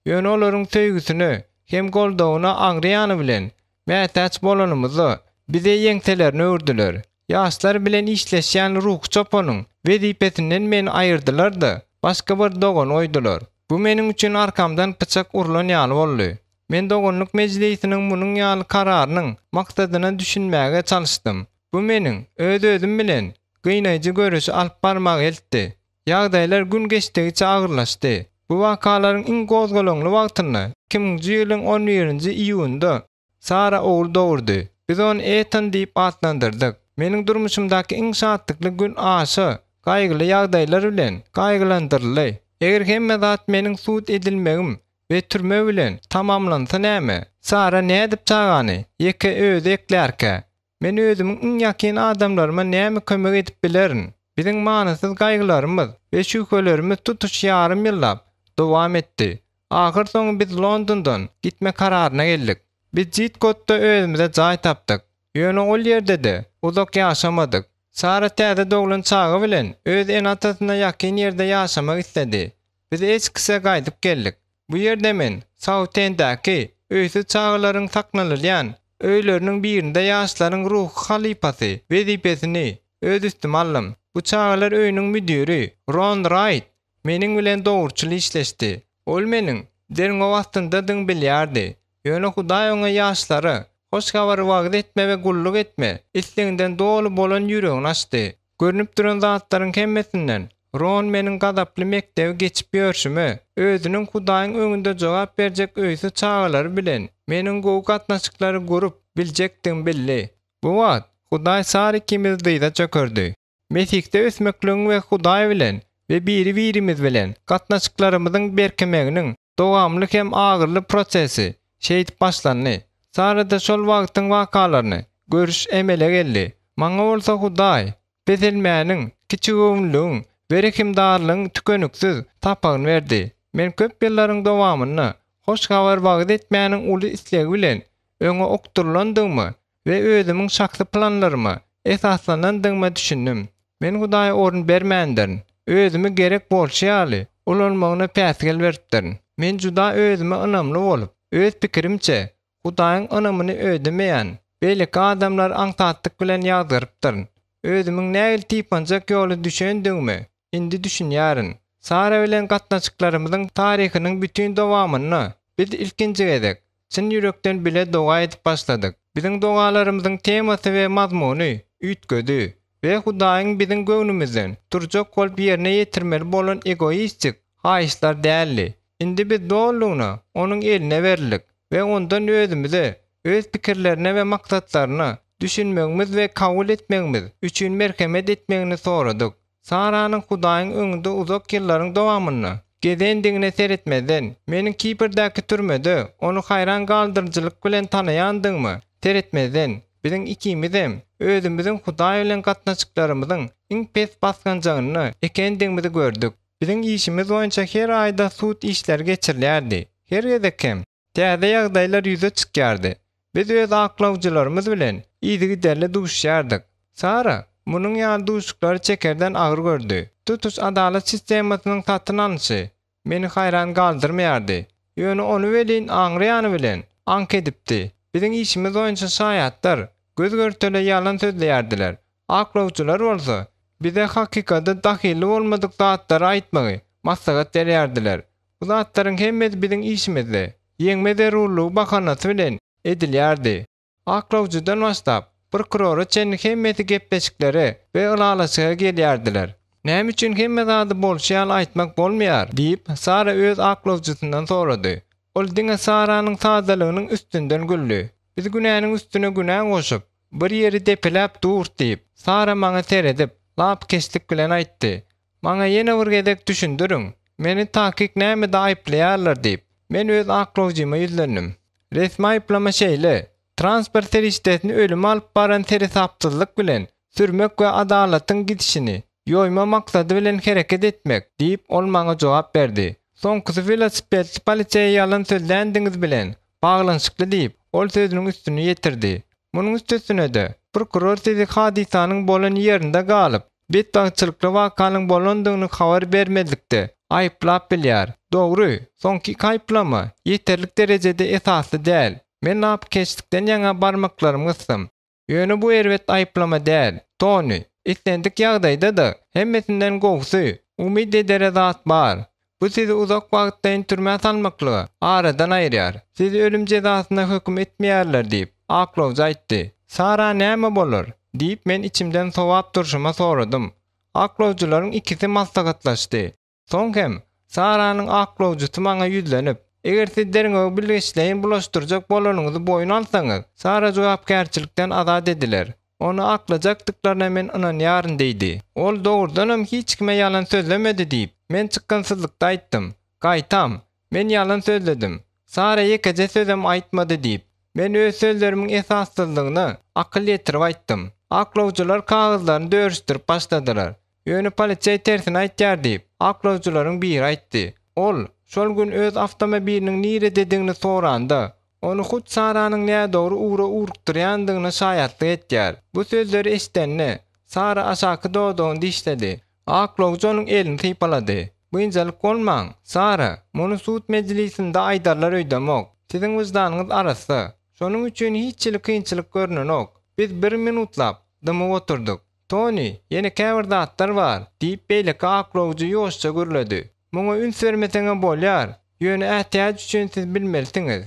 S1: Ýöne olaryň söýgüsine hem goldawyna aňry ýany bilen mätäç bolanymyzda, bize ýeňselerini öwürdiler. Ýaşlar bilen işleşýän ruhy çopanyň wezipesinden meni aýyrdylar-da, başga bir dogany goýdular. Bu meniň üçin arkamdan pyçak urlan ýaly boldy. Men doganlyk mejlisiniň munuň ýaly kararynyň maksadyna düşünmäge çalyşdym. Bu meniň öz-özüm bilen gynaýjy göreşi alyp barmaga eltdi. Ýagdaýlar gün geçdigiçe agyrlaşdy. Bu wakalaryň iň gozgalaňly wagtynda, iki müňünji ýylyň on birinji iýunynda Sara ogul dogurdy. Biz ony Etan diýip atlandyrdyk. Meniň durmuşymdaky iň şatlykly gün aşa gaýgyly ýagdaýlar bilen gaýgylandyryldy. Eger hemme zat meniň sud edilmegim we türme bilen tamamlansa näme? Sara nädip çagany ýeke özi eklärkä? Men özümiň iň ýakyn adamlaryma näme kömek edip bilerin? Biziň manysyz gaýgylarymyz we şübhelerimiz tutuş ýarym ýyllap dowam etdi. Ahyrsoňy biz Londondan gitme kararyna geldik. Biz Jidkotda özümize jaý tapdyk. Ýöne ol ýerde-de uzak ýaşamadyk. Sara täze doglan çaga bilen öz ene-atasyna ýakyn ýerde ýaşamak isledi. Biz Eskse gaýdyp geldik. Bu ýerde men Sautendäki öýsüz çagalaryň saklanylýan öýleriniň birinde ýaşlaryň ruhy halypasy wezipesini öz üstüme aldym. Bu çagalar öýüniň müdiri Ron Raýt meniň bilen dogruçyl işleşdi. Ol meniň derňew astyndadygymy bilýärdi. Ýöne Hudaý oňa ýaşlara Hoş Habary wagyz etme we gulluk etme isleginden doly bolan ýüregini açdy. Görnüp duran zatlaryň hemmesinden Ron meniň gazaply mekdebi geçip ýörşüme, özüniň Hudaýyň öňünde jogap berjek öýsüz çagalary bilen meniň gowy gatnaşyklary gurup biljekdigimi bildi. Bu wagt Hudaý Sara ikimizi dyza çökerdi. Mesihde ösmekligiň we Hudaý bilen we biri-birimiz bilen gatnaşyklarymyzyň berkemeginiň dowamly hem agyrly prosesi şeýdip başlandy. Sarada şol wagtyň wakalaryny görüş emele geldi. Maňa bolsa Hudaý peselmäniň, kiçigöwünligiň we rehimdarlygyň tükeniksiz sapagyny berdi. Men köp ýyllaryň dowamynda Hoş Habary wagyz etmäniň uly islegi bilen öňe okdurylandygyma we özümiň şahsy planlaryma esaslanandygyma düşündim. Men Hudaýa orun bermändirin. Özümi gerek bolşy ýaly ulanmagyna päsgel beripdirin. Men juda özüme ynamly bolup, öz pikirimçe, Hudaýyň ynamyny ödemeýän beýleki adamlary aňsatlyk bilen ýazgarypdyryn. Özümiň nähili typanjak ýola düşendigime indi düşünýärin. Sara bilen gatnaşyklarymyzyň taryhynyň bütin dowamynda biz ilkinji gezek çyn ýürekden bile doga edip başladyk. Biziň dogalarymyzyň temasy we mazmuny üýtgedi we Hudaýyň biziň göwnümizden turjak bolup ýerine ýetirmeli bolan egoistik haýyşlar däldi. Indi biz dolulygyna Onuň eline berildik we Ondan özümize, Öz pikirlerine we maksatlaryna düşünmegimiz we kabul etmegimiz üçin merhemet etmegini soradyk. Saranyň Hudaýyň öňünde uzak ýyllaryň dowamynda. Gezendigine seretmezden, meniň Kiprdäki türmede ony haýran galdyryjylyk bilen tanaýandygyma seretmezden, biziň ikimizem özümiziň Hudaý bilen gatnaşyklarymyzyň iň pes basgançagynda ekendigimizi gördük. Biziň işimiz boýunça her aýda sud işleri geçirilýärdi. Her gezek hem Täze ýagdaýlar ýüze çykýardy. Biz öz aklawjylarymyz bilen yzygiderli duşýardyk. Sara munuň ýaly duşuklary çekerden agyr gördi. Tutuş adalat sistemasynyň satyn alnyşy meni haýran galdyrmaýardy. Ýöne ony welin aňry ýany bilen aňk edipdi. Biziň işimiz boýunça şaýatlar göz-görtele ýalan sözleýärdiler. Aklawjylar bolsa bize hakykata dahylly bolmadyk zatlary aýtmagy maslahat berýärdiler. Bu zatlaryň hemmesi biziň işimizde, ýeňme zerurlygy bahanasy bilen edilýärdi. Aklawjydan başlap, prokurora çenli hemmesi gepleşiklere we ylalaşyga gelýärdiler. Näme üçin hemme zady bolşy ýaly aýtmak bolmaýar? diýip, Sara öz aklawjysyndan sorady. Ol diňe Saranyň sadalygynyň üstünden güldi. Biz günäniň üstüne günä goşup, bir ýeri depeläp durus diýip, Sara maňa seredip, lapykeçlik bilen aýtdy. Maňa ýene bir gezek düşündiriň, meni takyk nämede aýyplaýarlar diýip, men öz aklawjyma ýüzlendim. Resmi aýyplama şeýle, transport serişdesini ölüme alyp baran seresapsyzlyk bilen sürmek we adalatyň gidişini ýoýma maksady bilen hereket etmek, diýip, ol maňa jogap berdi. Soňkusy welosipedli poliseýe ýalan sözländigiňiz bilen baglanyşykly diýip, ol sözüniň üstüni ýetirdi. Munuň üstesine-de, prokuror sizi hadysanyň bolan ýerinde galyp, betbagtçylykly wakanyň bolandygyny habar bermezlikde aýyplap bilýär. Dogry, soňky iki aýyplama ýeterlik derejede esasly däl. Men lapykeçlikden ýaňa barmaklarymy gysdym. Ýöne bu erbet aýyplama däl, Toni. Islendik ýagdaýda-da, hemmesinden gowusy, umyt edere zat bar. Bu sizi uzak wagtlaýyn türmä salmaklyga aradan aýyrýar. Sizi ölüm jezasyna höküm etmeýärler diýip, aklawjy aýtdy. Sara näme bolar? diýip, men içimden sowap durşuma soradym. Aklawjylaryň ikisi maslahatlaşdy. Soň hem, Saranyň aklawjysy maňa ýüzlenip, Eger siz derňewi bilgeşleýin bulaşdyrjak bolanyňyzy boýun alsaňyz, Sara jogapkärçilikden azat ediler. Ony aklajakdyklaryna men ynanýaryn diýdi. Ol dogrudanam hiç kime ýalan sözlemedi diýip, men çykgynsyzlykda aýtdym. Gaýtam, men ýalan sözledim. Sara ýekeje sözem aýtmady diýip, men öz sözlerimiň esassyzlygyna akyl ýetirip aýtdym. Aklawjylar kagyzlaryny dörüşdirip başladylar. Ýöne poliseý tersini aýtýar diýip, aklawjylaryň biri aýtdy. Ol, şol gün öz awtomobiliniň nirededigini soranda, ony hut Saranyň nädogry ugra ugrukdyrýandygyna şaýatlyk etýär. Bu sözleri eşidende, Sara aşaky dodagyny dişledi. Aklawjy onuň elini sypalady. Biynjalyk bolmaň, Sara, muny sud mejlisinde aýdarlar öýdemok. Siziň wyždanyňyz arassa. Şonuň üçin hiç hili kynçylyk görnenok. Biz bir minutlap dymyp oturdyk. Toni, ýene käbir zatlar bar, diýip, beýleki aklawjy ýuwaşja gürledi. Muňa üns bermeseňem bolýar, ýöne ätiýaç üçin siz bilmelisiňiz.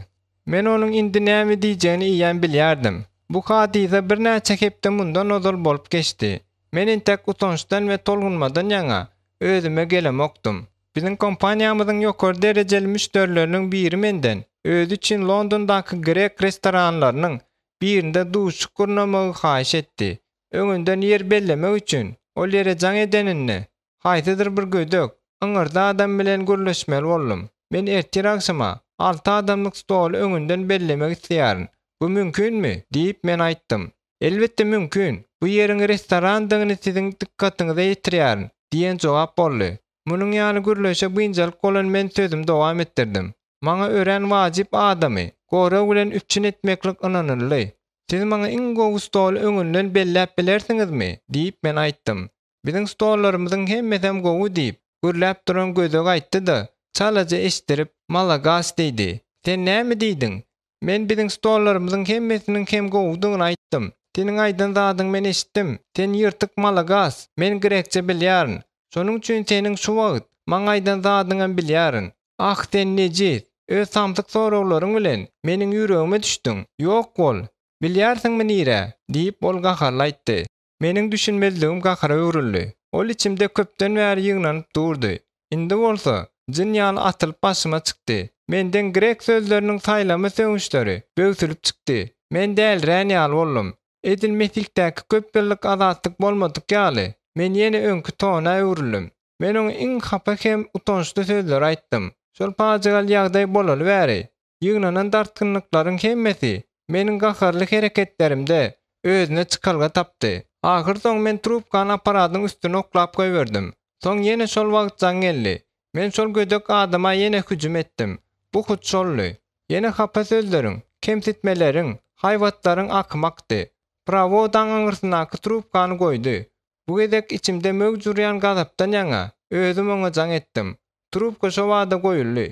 S1: Men onuň indi näme diýjegini eýýäm bilýärdim. Bu hadysa birnäçe hepde mundan ozal bolup geçdi. Men entek utançdan we tolgunmadan ýaňa özüme gelemokdym. Biziň kompaniýamyzyň ýokary derejeli müşderileriniň biri menden özi üçin Londondaky grek restoranlarynyň birinde duşuşyk gurnamagy haýyş etdi. Öňünden ýer bellemek üçin ol ýere jaň edeninde, haýsydyr bir gödek, yňyrdy adam bilen gürleşmeli boldum. Men ertir agşama alty adamlyk stoly öňünden bellemek isleýärin. Bu mümkinmi? diýip, men aýtdym. Elbetde mümkin. Bu ýeriň restorandygyny siziň dykgatyňyza ýetirýärin, diýen jogap boldy. Munuň ýaly gürleşe biynjalyk bolan men sözümi dowam etdirdim. Maňa örän wajyp adamy gorag bilen üpjün etmeklik ynanyldy. Siz maňa iň gowy stoly öňünden belläp bilersiňizmi? diýip, men aýtdym. Biziň stollarymyzyň hemmesem gowy diýip, gürläp duran gödek aýtdy-da, çalaja eşitdirip, Malagas diýdi. Sen näme diýdiň? Men biziň stollarymyzyň hemmesiniň hem gowudygyny aýtdym. Seniň aýdan zadyňy men eşitdim. Sen ýyrtyk malagas, men grekçe bilýärin. Şonuň üçin seniň şu wagt maňa aýdan zadyňam bilýärin. Ah, sen nejis! Öz samsyk soraglaryň bilen meniň ýüregime düşdüň. Ýok bol! Bilýärsiňmi nirä? diýip, ol gaharly aýtdy. Meniň düşünmezligim gahara öwrüldi. Ol içimde köpden bäri ýygnanyp durdy. Indi bolsa, jyn ýaly atylyp başyma çykdy. Menden grek sözleriniň saýlama sögünçleri böwsülip çykdy. Men dälirän ýaly boldum. Edil Mesihde köp ýyllyk azatlyk bolmadyk ýaly, men ýene öňki Tonä öwrüldim. Men oňa iň hapa hem utançly sözleri aýtdym. Şol pajygaly ýagdaý bolaly bäri, ýygnanan dartgynlyklaryň hemmesi meniň gaharly hereketlerimde özüne çykalga tapdy. Ahyrsoňy men trubkany apparatyň üstüne oklap goýberdim. Soň ýene şol wagt jaň geldi. Men şol gödek adama ýene hüjüm etdim. Bu hut şoldy. Ýene hapa sözleriň, kemsitmeleriň, haýbatlaryň akymy akdy. Prowodaň aňyrsyndaky trubkany goýdy. Bu gezek içimde möwç urýan gazapdan ýaňa özüm oňa jaň etdim. Trubka şo bada goýuldy.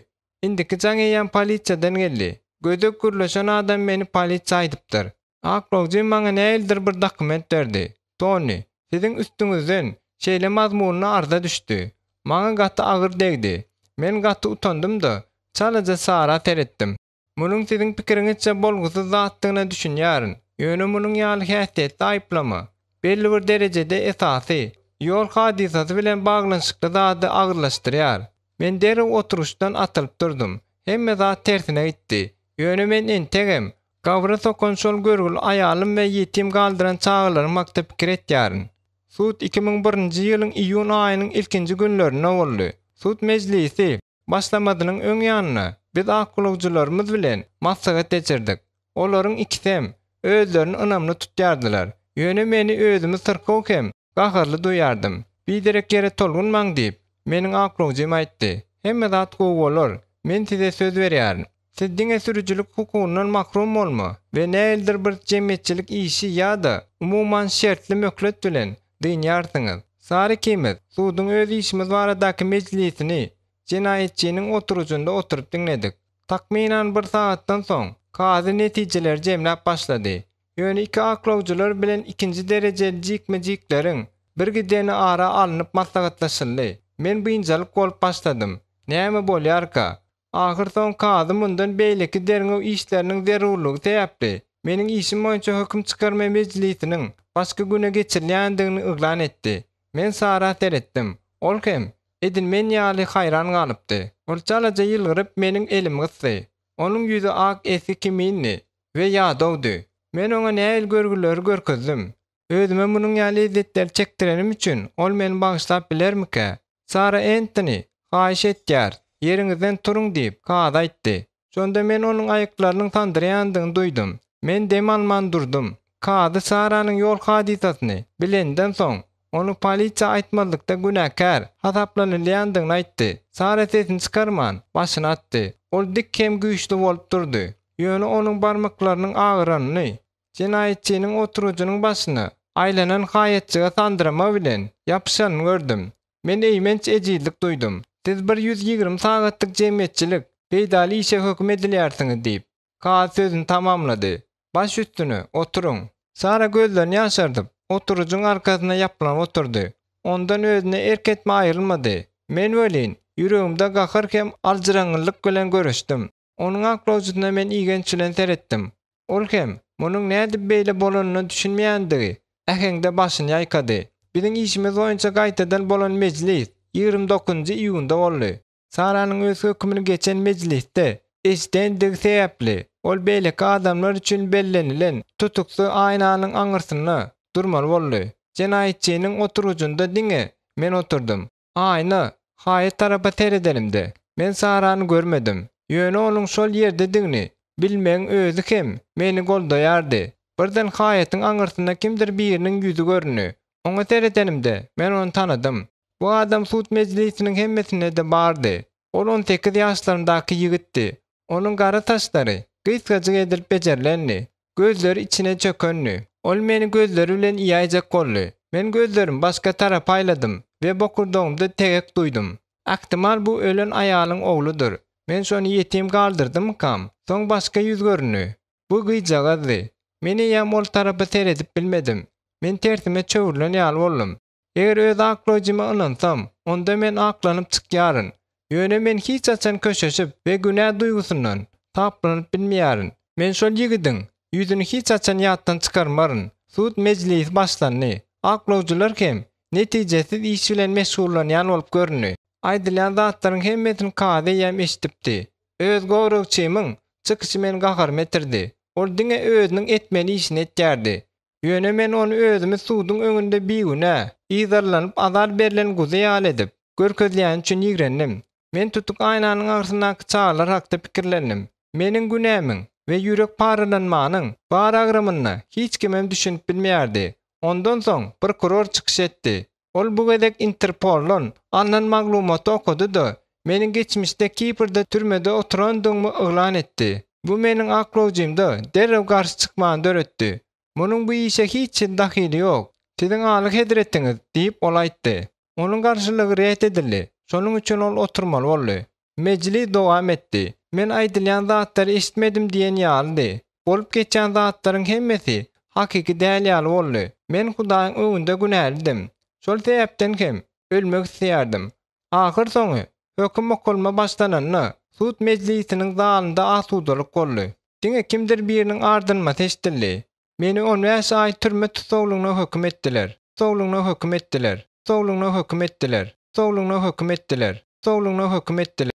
S1: Indiki jaň eýýäm polisiýadan geldi. Gödek gürleşen adam meni polisiýa aýdypdyr. Aklawjy maňa nähilidir bir dokument berdi. Toni, siziň üstüňizden şeýle mazmunly arza düşdi. Maňa gaty agyr degdi. Men gaty utandym-da, çalaja Sara seretdim. Munuň siziň pikiriňizçe bolgusyz zatdygyna düşünýärin, ýöne munuň ýaly häsiýetli aýyplama, belli bir derejede esasy, ýol hadysasy bilen baglanyşykly zady agyrlaşdyrýar. Men derrew oturyşdan atylyp durdum. Hemme zat tersine gitdi. Ýöne men entegem, gabra sokan şol görgüli aýalym we ýetim galdyran çagalarym hakda pikir etýärin. Sud 2001-nji ýylyň iýun aýynyň ilkinji günlerinde boldy. Sud mejlisi Başlamazynyň öň ýanynda biz aklawjylarymyz bilen maslahat geçirdik. Olaryň ikisem özlerini ynamly tutýardylar. Ýöne meni özümi syrkaw hem gaharly duýýardym. Biderek ýere tolgunmaň diýip, meniň aklawjym aýtdy. Hemme zat gowy bolar. Men size söz berýärin. Siz diňe sürüjilik hukugyndan mahrum bolma we nähilidir bir jemgyýetçilik işi ýa-da umuman şertli möhlet bilen dynýarsyňyz. Sary ikimiz suduň öz işimiz baradaky mejlisini jenaýatçynyň oturgyjynda oturyp diňledik. Takmynan bir sagatdan soň kazy netijeleri jemläp başlady. Ýöne iki aklawjylar bilen ikinji derejeli jikme-jikleriň birgideni ara alnyp maslahatlaşyldy. Men biynjalyk bolup başladym. Näme bolýarka? Ahyrsoňy kazy mundan beýleki derňew işleriniň zerurlygy sebäpli, meniň işim boýunça höküm çykarma mejlisiniň başga güne geçirilýändigini yglan etdi. Men Sara seretdim. Ol hem, edil men ýaly haýran galypdy. Ol çalaja ýylgyryp meniň elimi gysdy. Onuň ýüzi ak esgi kimindi we ýadawdy. Men oňa nähili görgüleri görkezdim. Özüme munuň ýaly ezýetleri çekdirenim üçin ol meni bagyşlap bilermikä? Sara Entoni, haýyş etýär, ýeriňizden turuň diýip, kazy aýtdy. Şonda men onuň aýaklarynyň sandyraýandygyny duýdum. Men dem alman durdum. Kazy Saranyň ýol hadysasyny bilenden soň, ony polisiýa aýtmazlykda günäkär hasaplanylýandygyny aýtdy. Sara sesini çykarman, başyny atdy. Ol dik hem güýçli bolup durdy. Ýöne onuň barmaklarynyň agyranyny Jenaýatçynyň oturgyjynyň başyna aýlanan haýatjyga sandyrama bilen ýapyşanyny gördüm. Men eýmenç ejizlik duýdum. Siz bir 120 sagatlyk jemgyýetçilik peýdaly işe höküm edilýärsiňiz diýip, kazy sözüni tamamlady. Baş üstüne, oturyň. Sara gözlerini ýaşardyp, oturgyjyň arkasyna ýaplanyp oturdy. Ondan özüne erk etme aýrylmady. Men welin, ýüregimde gahar hem aljyraňňylyk bilen göreşdim. Onuň aklawjysyna men igenç bilen seretdim. Ol hem, munuň nädip beýle bolanyna düşünmeýändigi äheňde başyny ýaýkady. Biziň işimiz boýunça gaýtadan bolan mejlis 29-njy iýunda boldy. Saranyň öz hökümini geçen mejlisde eşidendigi sebäpli, ol beýleki adamlar üçin bellenilen tutuksy aýnanyň aňyrsynda durmaly boldy. Jenaýatçynyň oturgyjynda diňe men oturdym. Aýna, haýat tarapa seredenimde, men Sarany görmedim. Ýöne onuň şol ýerdedigini bilmegiň özi hem meni goldaýardy. Birden haýatyň aňyrsynda kimdir biriniň ýüzi göründi. Oňa seredenimde, men ony tanadym. Bu adam sud mejlisiniň hemmesinde-de bardy. Ol on sekiz ýaşlaryndaky ýigitdi. Onuň gara saçlary gysgajyk edilip bejerilendi. Gözleri içine çökendi. Ol meni gözleri bilen iýäýjek boldy. Men gözlerimi başga tarapa aýladym we bokurdagymda tegek duýdum. Ähtimal bu ölen aýalyň ogludyr. Men şony ýetim galdyrdymykam? Soň başga ýüz göründi. Bu gyzjagazdy. Men eýýäm ol tarapa seredip bilmedim. Men tersime çöwrülen ýaly boldum. Eger öz aklaýjyma ynansam, onda men aklanyp çykýaryn. Ýöne men hiç haçan köşeşip we günä duýgusyndan saplanyp bilmeýärin. Men şol ýigidiň ýüzüni hiç haçan ýatdan çykarmaryn. Sud mejlisi başlandy. Aklawjylar hem netijesiz iş bilen meşgullanýan bolup göründi. Aýdylýan zatlaryň hemmesini kazy eýýäm eşidipdi. Öz goragçymyň çykyşy meni gaharyma getirdi. Ol diňe özüniň etmeli işini etýärdi. Ýöne men ony özümi suduň öňünde bigünä, yzarlanyp azar berlen guzy ýaly edip. Görkezilýäni üçin ýigrendim. Men tutuk aýnanyň aňyrsyndaky çagalar hakda pikirlendim. Meniň günämiň we ýürek paralanmanyň bar agramyna hiç kimem düşünip bilmeýärdi. Ondan soň prokuror çykyş etdi. Ol bu gezek Interpoldan alnan maglumaty okady-da, meniň geçmişde Kiprde türmede oturandygymy yglan etdi. Bu meniň aklawjymda derrew garşy çykmany döretdi. Munuň bu işe hiç hili dahyly ýok, siziň aly hezretiňiz, diýip, ol aýtdy. Onuň garşylygy ret edildi, şonuň üçin ol oturmaly boldy. Mejlis dowam etdi. Men aýdylýan zatlary eşitmedim diýen ýalydy. Bolup geçýän zatlaryň hemmesi hakyky däl ýaly boldy. Men Hudaýyň öňünde günälidim. Şol sebäpden hem ölmek isleýärdim. Ahyrsoňy, höküm okalma başlananda, sud mejlisiniň zalynda asudalyk boldy. Diňe kimdir biriniň ardynmasy eşidildi. Meni on bäş aý türme tussaglygyna höküm etdiler. Tussaglygyna höküm etdiler. Tussaglygyna höküm etdiler. Tussaglygyna höküm etdiler. Tussaglygyna höküm etdiler.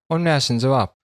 S2: On bäşinji bap.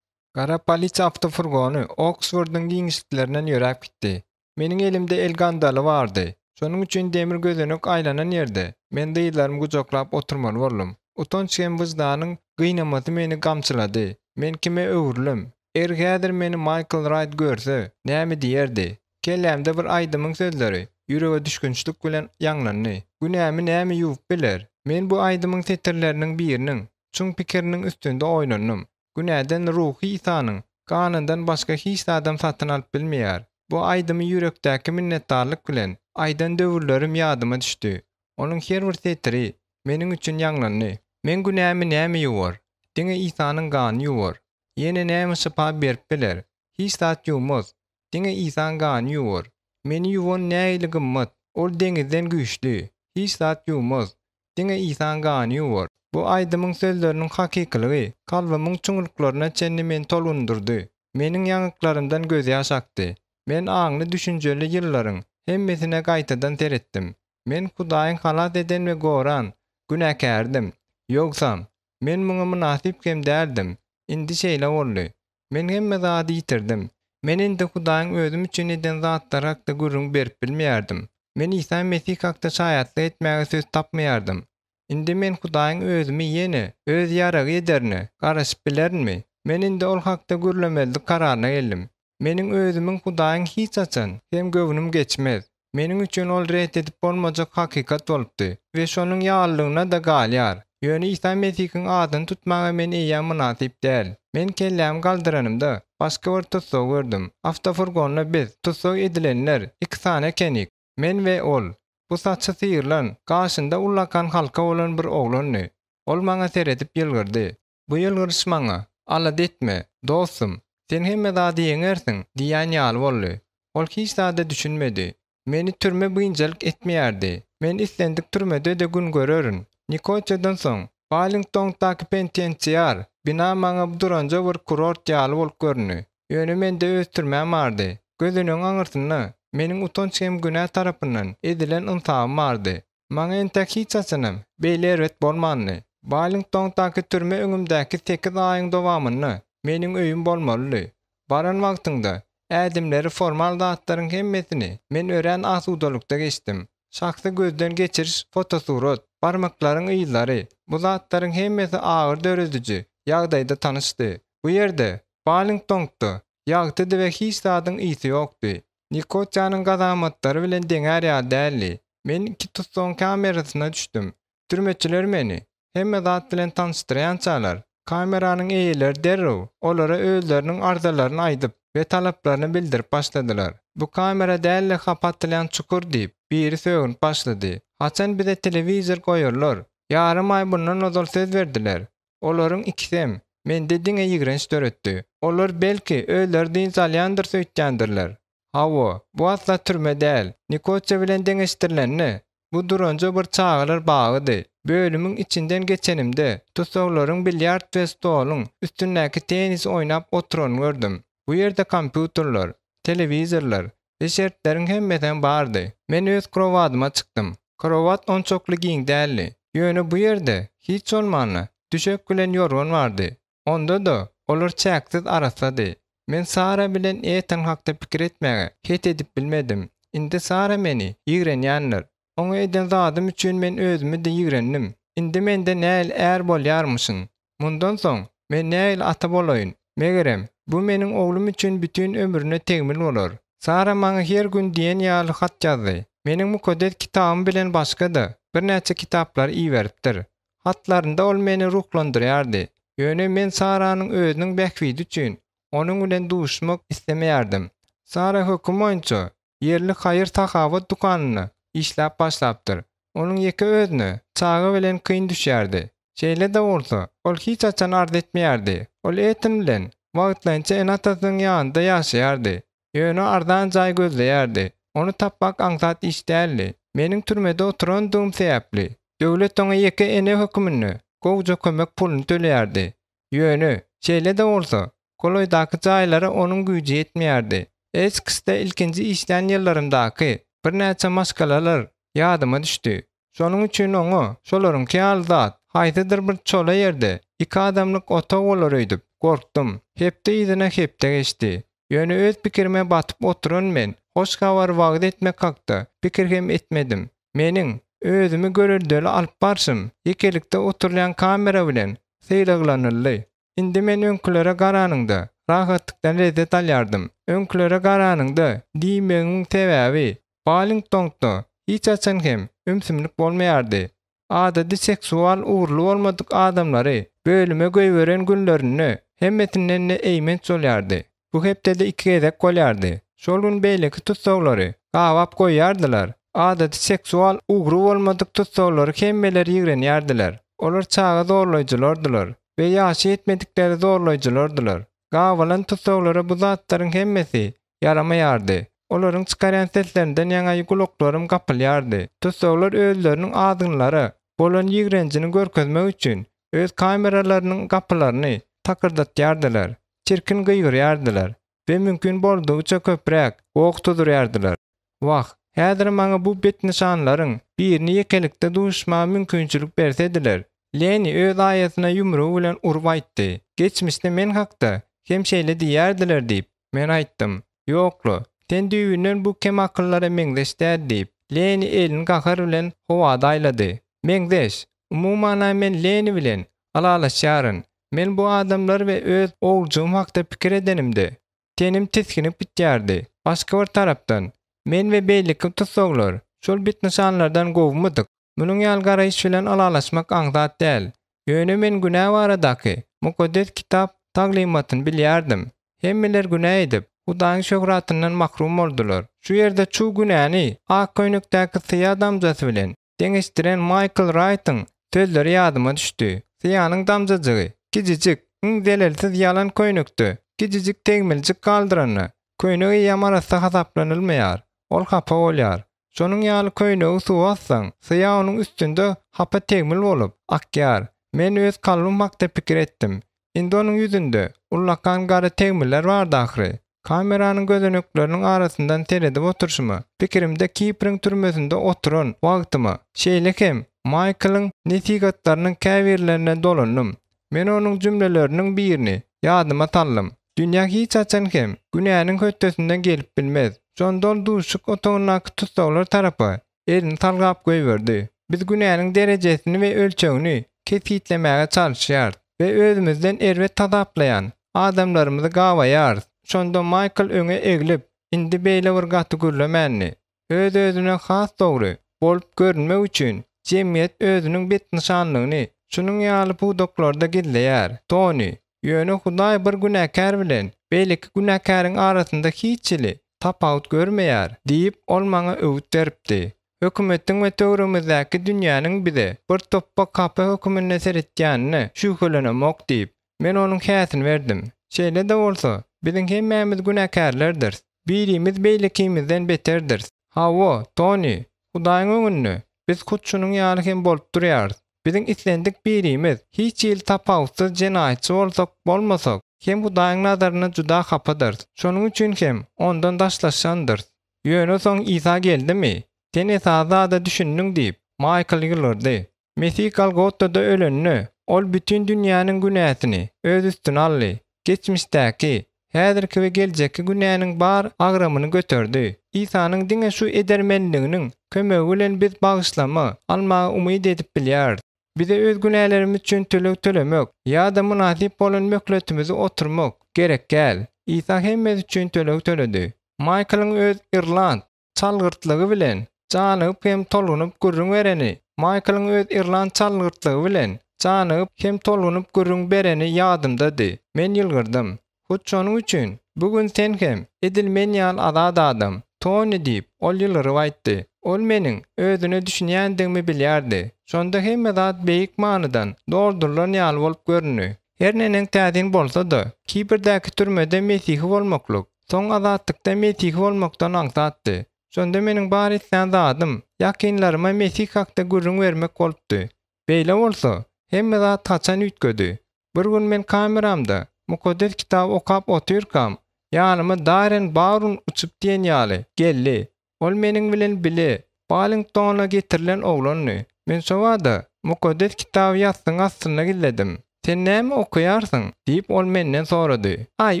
S2: Gara polisiýa awtofurgony Oksfordyň giňişliklerinden ýöräp gitdi. Meniň elimde el gandaly bardy. Şonuň üçin demir gözenek aýlanan ýerde men dyzlarymy gujaklap oturmaly boldum. Utanç hem wyždanyň gynamasy meni gamçylady. Men kime öwrülim? Eger häzir meni Maýkl Raýt görse, näme diýerdi? Kellämde bir aýdymyň sözleri ýürege düşgünçlik bilen ýaňlandy. Günämi näme ýuwup biler? Men bu aýdymyň setirleriniň biriniň çuň pikiriniň üstünde oýlandym. Günäden Ruhy Isanyň ganyndan başga hiç zadam satyn alyp bilmeýär. Bu aýdymy ýürekdäki minnetdarlyk bilen aýdan döwürlerim ýadyma düşdi. Onuň her bir setiri meniň üçin ýaňlandy. Meň günämi näme ýuwar? Diňe Isanyň gany ýuwar. Ýene näme şypa berip biler? Hiç zat ýuwmaz. Diňe Isaň gany ýuwar. Meni ýuwan nähili gymmat, ol deňizden güýçli. Hiç zat ýuwmaz. Diňe Isaň gany ýuwar. Bu aýdymyň sözleriniň hakykylygy kalbymyň çuňluklaryna çenli meni tolgundyrdy. Meniň ýaňaklarymdan gözýaş akdy. Men aňly-düşünjeli ýyllaryň hemmesine gaýtadan seretdim. Men Hudaýyň halas eden we goran günäkärdim. Ýogsam, men muňa mynasyp hem däldim. Indi şeýle boldy. Men hemme zady ýitirdim. Men indi Hudaýyň özüm üçin eden zatlary hakda gürrüň berip bilmeýärdim. Men Isa Mesih hakda şaýatlyk etmäge söz tapmaýardym. Indi men Hudaýyň özümi ýene Öz ýaragy ederine garaşyp bilerinmi? Men indi ol hakda gürlemezlik kararyna geldim. Meniň özümiň Hudaýyň hiç haçan hem göwnüm geçmez. Meniň üçin ol ret edip bolmajak hakykat bolupdy we şonuň ýalylygyna-da galýar. Ýöne Isa Mesihiň adyny tutmaga men eýýäm mynasyp däl. Men kellämi galdyranymda, başga bir tussagy gördüm. Awtofurgonda biz, tussag edilenler, iki sany ekenik, men we ol. Bu saçy syrylan, gaşynda ullakan halka bolan bir oglandy. Ol maňa seredip ýylgyrdy. Bu ýylgyryş maňa, Alada etme, dostum, sen hemme zady ýeňersiň diýýän ýaly boldy. Ol hiç zada düşünmedi. Meni türme biynjalyk etmeýärdi. Men islendik türmede-de gün görerin. Nikosiýadan soň, Wallingtondaky penitensiar bina maňa duranja bir kurort ýaly bolup göründi. Ýöne mende öz türmäm bardy. Gözenegiň aňyrsynda meniň utanç hem günä tarapyndan ezilen ynsabym bardy. Maňa entek hiç haçanam beýle erbet bolmandy. Wallingtondaky türme öňümdäki sekiz aýyň dowamynda meniň öýüm bolmalydy. Baran wagtyňda ädimleri formal zatlaryň hemmesini men örän asudalykda geçdim. Şahsy gözden geçiriş fotosurat, barmaklaryň yzlary, bu zatlaryň hemmesi agyr dörediji ýagdaýda tanyşdy. Bu ýerde, Wallingtongda, ýagtydy we hiç zadyň ysy ýokdy. Nikosiýanyň gazamatlary bilen deňär ýaly däldi. Men iki tussagyň kamerasyna düşdüm. Türmeçiler meni hemme zat bilen tanyşdyrýançalar, kameranyň eýeleri derrew olara özleriniň arzalaryny aýdyp we talaplaryny bildirip başladylar. Bu kamera däl-de hapa atylýan çukur diýip, biri sögünip başlady. Haçan bize telewizor goýarlar? Ýarym aý bundan ozal söz berdiler. Olaryň ikisem mende diňe ýigrenç döretdi. Olar belki özleri dynç alýandyrys öýtýändirler. Hawa, bu asla türme däl. Nikosiýa bilen deňeşdirilende, bu duranja bir çagalar bagydy. Bölümiň içinden geçenimde, tussaglaryň bilýard we stoluň üstündäki tennis oýnap oturanyny gördüm. Bu ýerde kompýuterler, telewizorlar we şertleriň hemmesem bardy. Men öz krowadyma çykdym. Krowat onçakly giň däldi. Ýöne bu ýerde, hiç bolmanda, düşek bilen ýorgan bardy. Onda-da, olar çäksiz arassady. Men Sara bilen Etan hakda pikir etmäge het edip bilmedim. Indi Sara meni ýigrenýändir. Oňa eden zadym üçin men özümi-de ýigrendim.
S1: Indi mende nähili är bolýarmyşyn? Mundan soň men nähili ata bolaýyn? Megerem, bu meniň oglum üçin bütin ömrüne tegmil bolar. Sara maňa her gün diýen ýaly hat ýazdy. Meniň Mukaddes Kitabym bilen başga-da, birnäçe kitaplary iberipdir. Hatlarynda ol meni ruhlandyrýardy. Ýöne men Saranyň özüniň bähbidi üçin onuň bilen duşmak islemeýärdim. Sara höküm boýunça ýerli haýyr-sahawat dükanynda işläp başlapdyr. Onuň ýeke özüne çaga bilen kyn düşýärdi. Şeýle-de bolsa, ol hiç haçan arz etmeýärdi. Ol Etin bilen wagtlaýynça ene-atasynyň ýanynda ýaşaýardy. Ýöne arzan jaý gözleýärdi. Ony tapmak aňsat iş däldi. Meniň türmede oturandygym sebäpli, döwlet oňa ýeke ene höküminde gowuja kömek puluny töleýärdi. Ýöne, şeýle-de bolsa, golaýdaky jaýlara onuň güýji ýetmeýärdi. Esksde ilkinji işlän ýyllarymdaky birnäçe maşgalalar ýadyma düşdi. Şonuň üçin oňa şolaryňky ýaly zat, haýsydyr bir çola ýerde iki adamlyk otag bolar öýdüp, gorkdum. Hepde yzyna hepde geçdi. Ýöne öz pikirime batyp oturan men hoş habary wagyz etmek hakda pikir hem etmedim. Meniň özümi göreldeli alyp barşym ýekelikde oturylýan kamera bilen sylaglanyldy. Indi men öňkülere garanyňda, rahatlykdan lezzet alýardym. Öňkülere garanyňda diýmegimiň sebäbi, Wallingtonda hiç haçan hem ümsümlik bolmaýardy. Adaty seksual ugurly bolmadyk adamlary bölüme goýberen günlerinde hemmesinden-de eýmenç bolýardy. Bu hepdede iki gezek bolýardy. Şol gün beýleki tussaglary gabap goýýardylar. Adaty seksual ugry bolmadyk tussaglary hemmeler ýigrenýärdiler. Olar çaga zorlaýjylardylar we ýaşy ýetmedikleri zorlaýjylardylar. Gabalan tussaglara bu zatlaryň hemmesi ýaramaýardy. Olaryň çykarýan seslerinden ýaňa gulaklarym gapylýardy. Tussaglar özleriniň azgynlara bolan ýigrenjini görkezmek üçin öz kameralarynyň gapylaryny takyrdatýardylar, çirkin gygyrýardylar we mümkin boldugyça köpräk goh tuzurýardylar. Wah, häzir maňa bu betnyşanlaryň birini ýekelikde duşuşmaga mümkinçilik bersediler, Leni öz aýasyna ýumrugy bilen urup aýtdy. Geçmişde men hakda hem şeýle diýýärdiler diýip, men aýtdym. Ýok-la, sen düýbünden bu kemakyllara meňzeş däl diýip, Leni elini gahar bilen howada aýlady. Meňzeş! Umuman-a men Leni bilen ylalaşýaryn. Men bu adamlar we öz oguljygym hakda pikir edenimde, tenim tisginip gitýärdi. Başga bir tarapdan, men we beýleki tussaglar şol betnyşanlardan gowumydyk? Munuň ýaly garaýyş bilen ylalaşmak aňsat däl. Ýöne men günä baradaky Mukaddes Kitap taglymatyny bilýärdim. Hemmeler günä edip, Hudaýyň şöhratyndan mahrum boldular. Şu ýerde çuw günäni ak köýnekdäki syýa damjasy bilen deňeşdiren Maýkl Raýtyň sözleri ýadyma düşdi, Syýanyň damjajygy kijijik, iň zelelsiz ýalan köýnekde kijijik tegmiljik galdyranda, köýnek eýýäm arassa hasaplanylmaýar, ol hapa bolýar. Şonuň ýaly köýnegi suwa atsaň, syýa onuň üstünde hapa tegmil bolup, akýar. Men öz kalbym hakda pikir etdim. Indi onuň ýüzünde ullakan gara tegmiller bardy ahyry. Kameranyň gözenekleriniň arasyndan seredip oturyşyma, pikirimde Kipriň türmesinde oturan wagtyma, şeýle hem Maýklyň nesihatlarynyň käbirlerine dolandym. Men onuň jümleleriniň birini ýadyma saldym, Dünýä hiç haçan hem günäniň hötdesinden gelip bilmez. Şonda ol duşuşyk otagyndaky tussaglar tarapa elini salgap goýberdi. Biz günäniň derejesini we ölçegini kesgitlemäge çalyşýarys we özümizden erbet hasaplaýan adamlarymyzy gabaýarys. Şonda Maýkl öňe eglip, indi beýle bir gaty gürlemändi. Öz-özüne has dogry bolup görünmek üçin jemgyýet özüniň betnyşanlygyny şunuň ýaly pudaklarda gizleýär. Toni, Ýöne Hudaý bir günäkär bilen beýleki günäkäriň arasynda hiç hili tapawut görmeýär, diýip, ol maňa öwüt beripdi. Hökümetiň we töweregimizdäki dünýäniň bize bir topbak hapa höküminde seretýänine şübhelenemok diýip, men onuň häsini berdim. Şeýle-de bolsa, biziň hemmämiz günäkärlerdiris. Birimiz beýlekimizden beterdiris. Hawa, Toni, Hudaýyň öňünde biz hut şunuň ýaly hem bolup durýarys. Biziň islendik birimiz hiç hili tapawutsyz jenaýatçy bolsak, bolmasak hem Hudaýyň nazarynda juda hapadyrys. Şonuň üçin hem Ondan daşlaşandyrys. Ýöne soň Isa geldimi? Sen esasy zada düşündiň diýip, Maýkl ýylgyrdy. Mesih Golgotada ölende, Ol bütin dünýäniň günäsini Öz üstüne aldy. Geçmişdäki, häzirki we geljekki günäniň bar agramyny göterdi. Isanyň diňe şu edermenliginiň kömegi bilen biz bagyşlama almaga umyt edip bilýäris. Bize öz günälerimiz üçin töleg tölemek ýa-da mynasyp bolan möhletimizi oturmak gerek däl. Isa hemmesi üçin töleg töledi. Maýklyň öz irland çalgyrtlygy bilen janygyp hem tolgunyp gürrüň bereni Maýklyň öz irland çalgyrtlygy bilen janygyp hem tolgunyp gürrüň bereni ýadymdady. Men ýylgyrdym. Hut şonuň üçin, bu gün sen hem, edil men ýaly azat adam, Toni diýip, ol ýylgyryp aýtdy. Ol meniň özüne düşünýändigimi bilýärdi. Şonda hemme zat beýik manydan doldurylan ýaly bolup göründi. Her neneň täsin bolsa-da, Kiprdäki türmede mesihi bolmaklyk, soň azatlykda mesihi bolmakdan aňsatdy. Şonda meniň bar islän zadym, ýakynlaryma Mesih hakda gürrüň bermek bolupdy. Beýle bolsa, hemme zat haçan üýtgedi? Bir gün men kameramda Mukaddes Kitaby okap otyrkam, ýanyma Darren Baurun uçup diýen ýaly geldi. Ol meniň bilen bile Wallingtona getirilen oglandy. Men şobada Mukaddes Kitaby ýassygyň astynda gizledim. Sen näme okaýarsyň? diýip, ol menden sorady. Aý,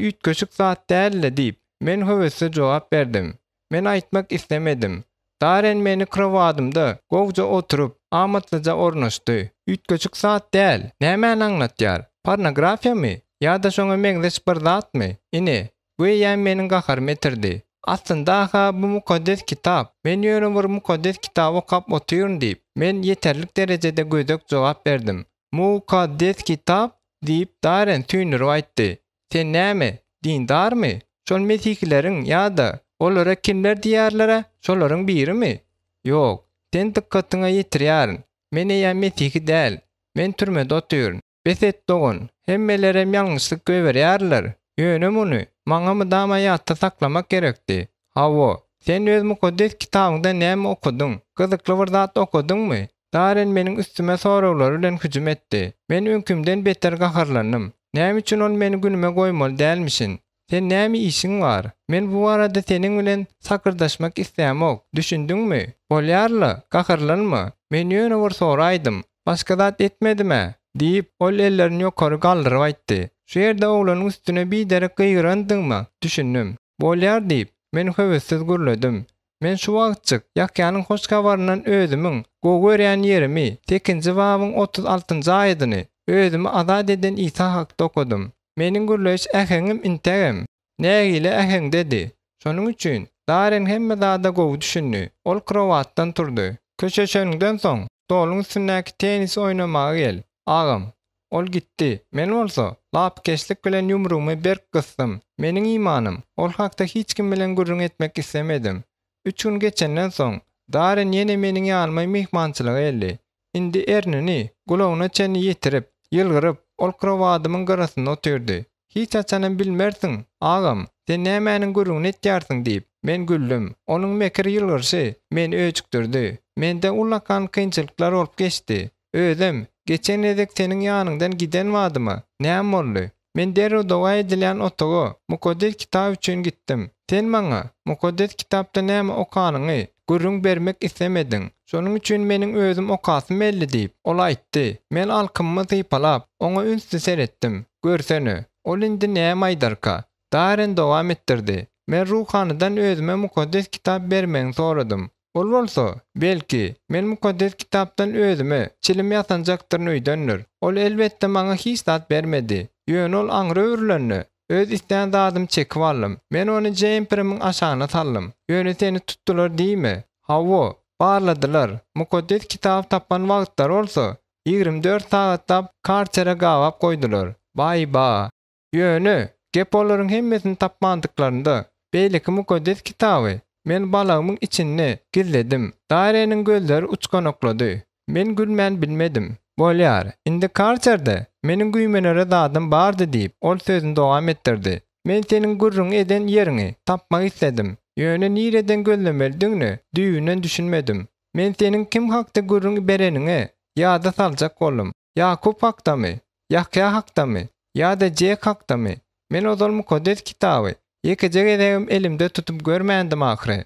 S1: üýtgeşik zat däl-le diýip, men höwessiz jogap berdim. Men aýtmak islemedim. Daren meni krowadymda gowja oturyp, amatlyja ornaşdy. Üýtgeşik zat däl. Nämäni aňlatýar? Pornografiýamy? Ýa-da şoňa meňzeş bir zatmy? Ine, bu eýýäm meniň gaharymy etirdi. Aslynda-ha bu mukaddes kitap. Men ýöne bir mukaddes kitaby okap otyryn diýip, men ýeterlik derejede gödek jogap berdim. Mukaddes kitap? diýip, Daren tüýnürip aýtdy. Sen näme, dindarmy? Şol mesihileriň ýa-da olara kimler diýýärler-ä, şolaryň birimi? Ýok, sen dykgatyňa ýetirýärin, men eýýäm mesihi däl, men türmede otyryn. Bes et, dogan, hemmelerem ýalňyşlyk goýberýärler, ýöne muny maňa mydama ýatda saklamak gerekdi. Hawa, sen öz Mukaddes Kitabyňda näme okadyň? Gyzykly bir zat okadyňmy? Daren meniň üstüme soraglary bilen hüjüm etdi. Men öňkimden beter gaharlandym. Näme üçin ol meni günüme goýmaly dälmişin? Sen näme işiň bar? Men bu barada seniň bilen sakyrdaşmak islämok, düşündiňmi? Bolýar-la, gaharlanma. Men ýöne bir soraýdym. Başga zat etmedim-ä! diýip, ol ellerini ýokary galdyryp aýtdy. Şu ýerde oglanyň üstüne biderek gygyrandygyma düşündim. Bolýar diýip, men höwessiz gürledim. Men şu wagtjyk Ýahýanyň hoş habaryndan özümiň gowy görýän ýerimi, sekizinji babyň 36-njy aýadyny, özümi azat eden Isa hakda okadym. Meniň gürleýiş äheňim intägem nägile äheňdedi. Şonuň üçin Daren hemme zada gowy düşündi. Ol krowatdan turdy. Köşeşeniňden soň, stoluň üstündäki tennis oýnamaga gel, agam. Ol gitdi, men bolsa, lapykeçlik bilen ýumrugymy berk gysdym. Meniň imanym, ol hakda hiç kim bilen gürrüň etmek islemedim. Üç gün geçenden soň, Daren ýene meniň ýanyma myhmançylyga geldi. Indi ernini gulagyna çenli ýetirip, ýylgyryp, ol krowadymyň gyrasynda otyrdy. Hiç haçanam bilmersiň, agam, sen nämäniň gürrüňini etýärsiň diýip, men güldüm. Onuň mekir ýylgyryşy meni öjükdirdi. Mende ullakan kynçylyklar bolup geçdi. Özem, geçen gezek seniň ýanyňdan giden badyma, näme boldy? Men derrew doga edilýän otaga, Mukaddes Kitap üçin gitdim. Sen maňa Mukaddes Kitapda näme okanyňy gürrüň bermek islemediň. Şonuň üçin meniň özüm okasym geldi diýip, ol aýtdy. Men alkymymy sypalap, oňa ünsli seretdim. Görsene, ol indi näme aýdarka? Darren dowam etdirdi. Men ruhanydan özüme Mukaddes Kitap bermegini soradym. Ol bolsa, belki, men Mukaddes Kitapdan özüme çilim ýasanjakdyryn öýdendir. Ol elbetde maňa hiç zat bermedi. Ýöne ol aňry öwrülende, öz islän zadymy çekip aldym. Men ony jemperimiň aşagyna saldym. Ýöne seni tutdular diýme. Hawa, barladylar. Mukaddes Kitaby tapan wagtlary bolsa, 24 sagatlap karçere gabap goýdular. Baý-ba! Ýöne, gep olaryň hemmesini tapmandyklarynda, beýleki mukaddes kitaby men balagymyň içinde gizledim. Dareniň gözleri uçganaklady. Men gülmän bilmedim. Bolýar, indi karçerde meniň güýmenere zadym bardy diýip, ol sözüni dowam etdirdi. Men seniň gürrüň eden ýeriňi tapmak isledim. Ýöne nireden gözlemelidigine düýbünden düşünmedim. Men seniň kim hakda gürrüň bereniňi ýada saljak boldum. Ýakup hakdamy? Ýahýa hakdamy? Ýa-da Jek hakdamy? Men ozal Mukaddes Kitaby ýekeje gezegem elimde tutup görmändim ahyry.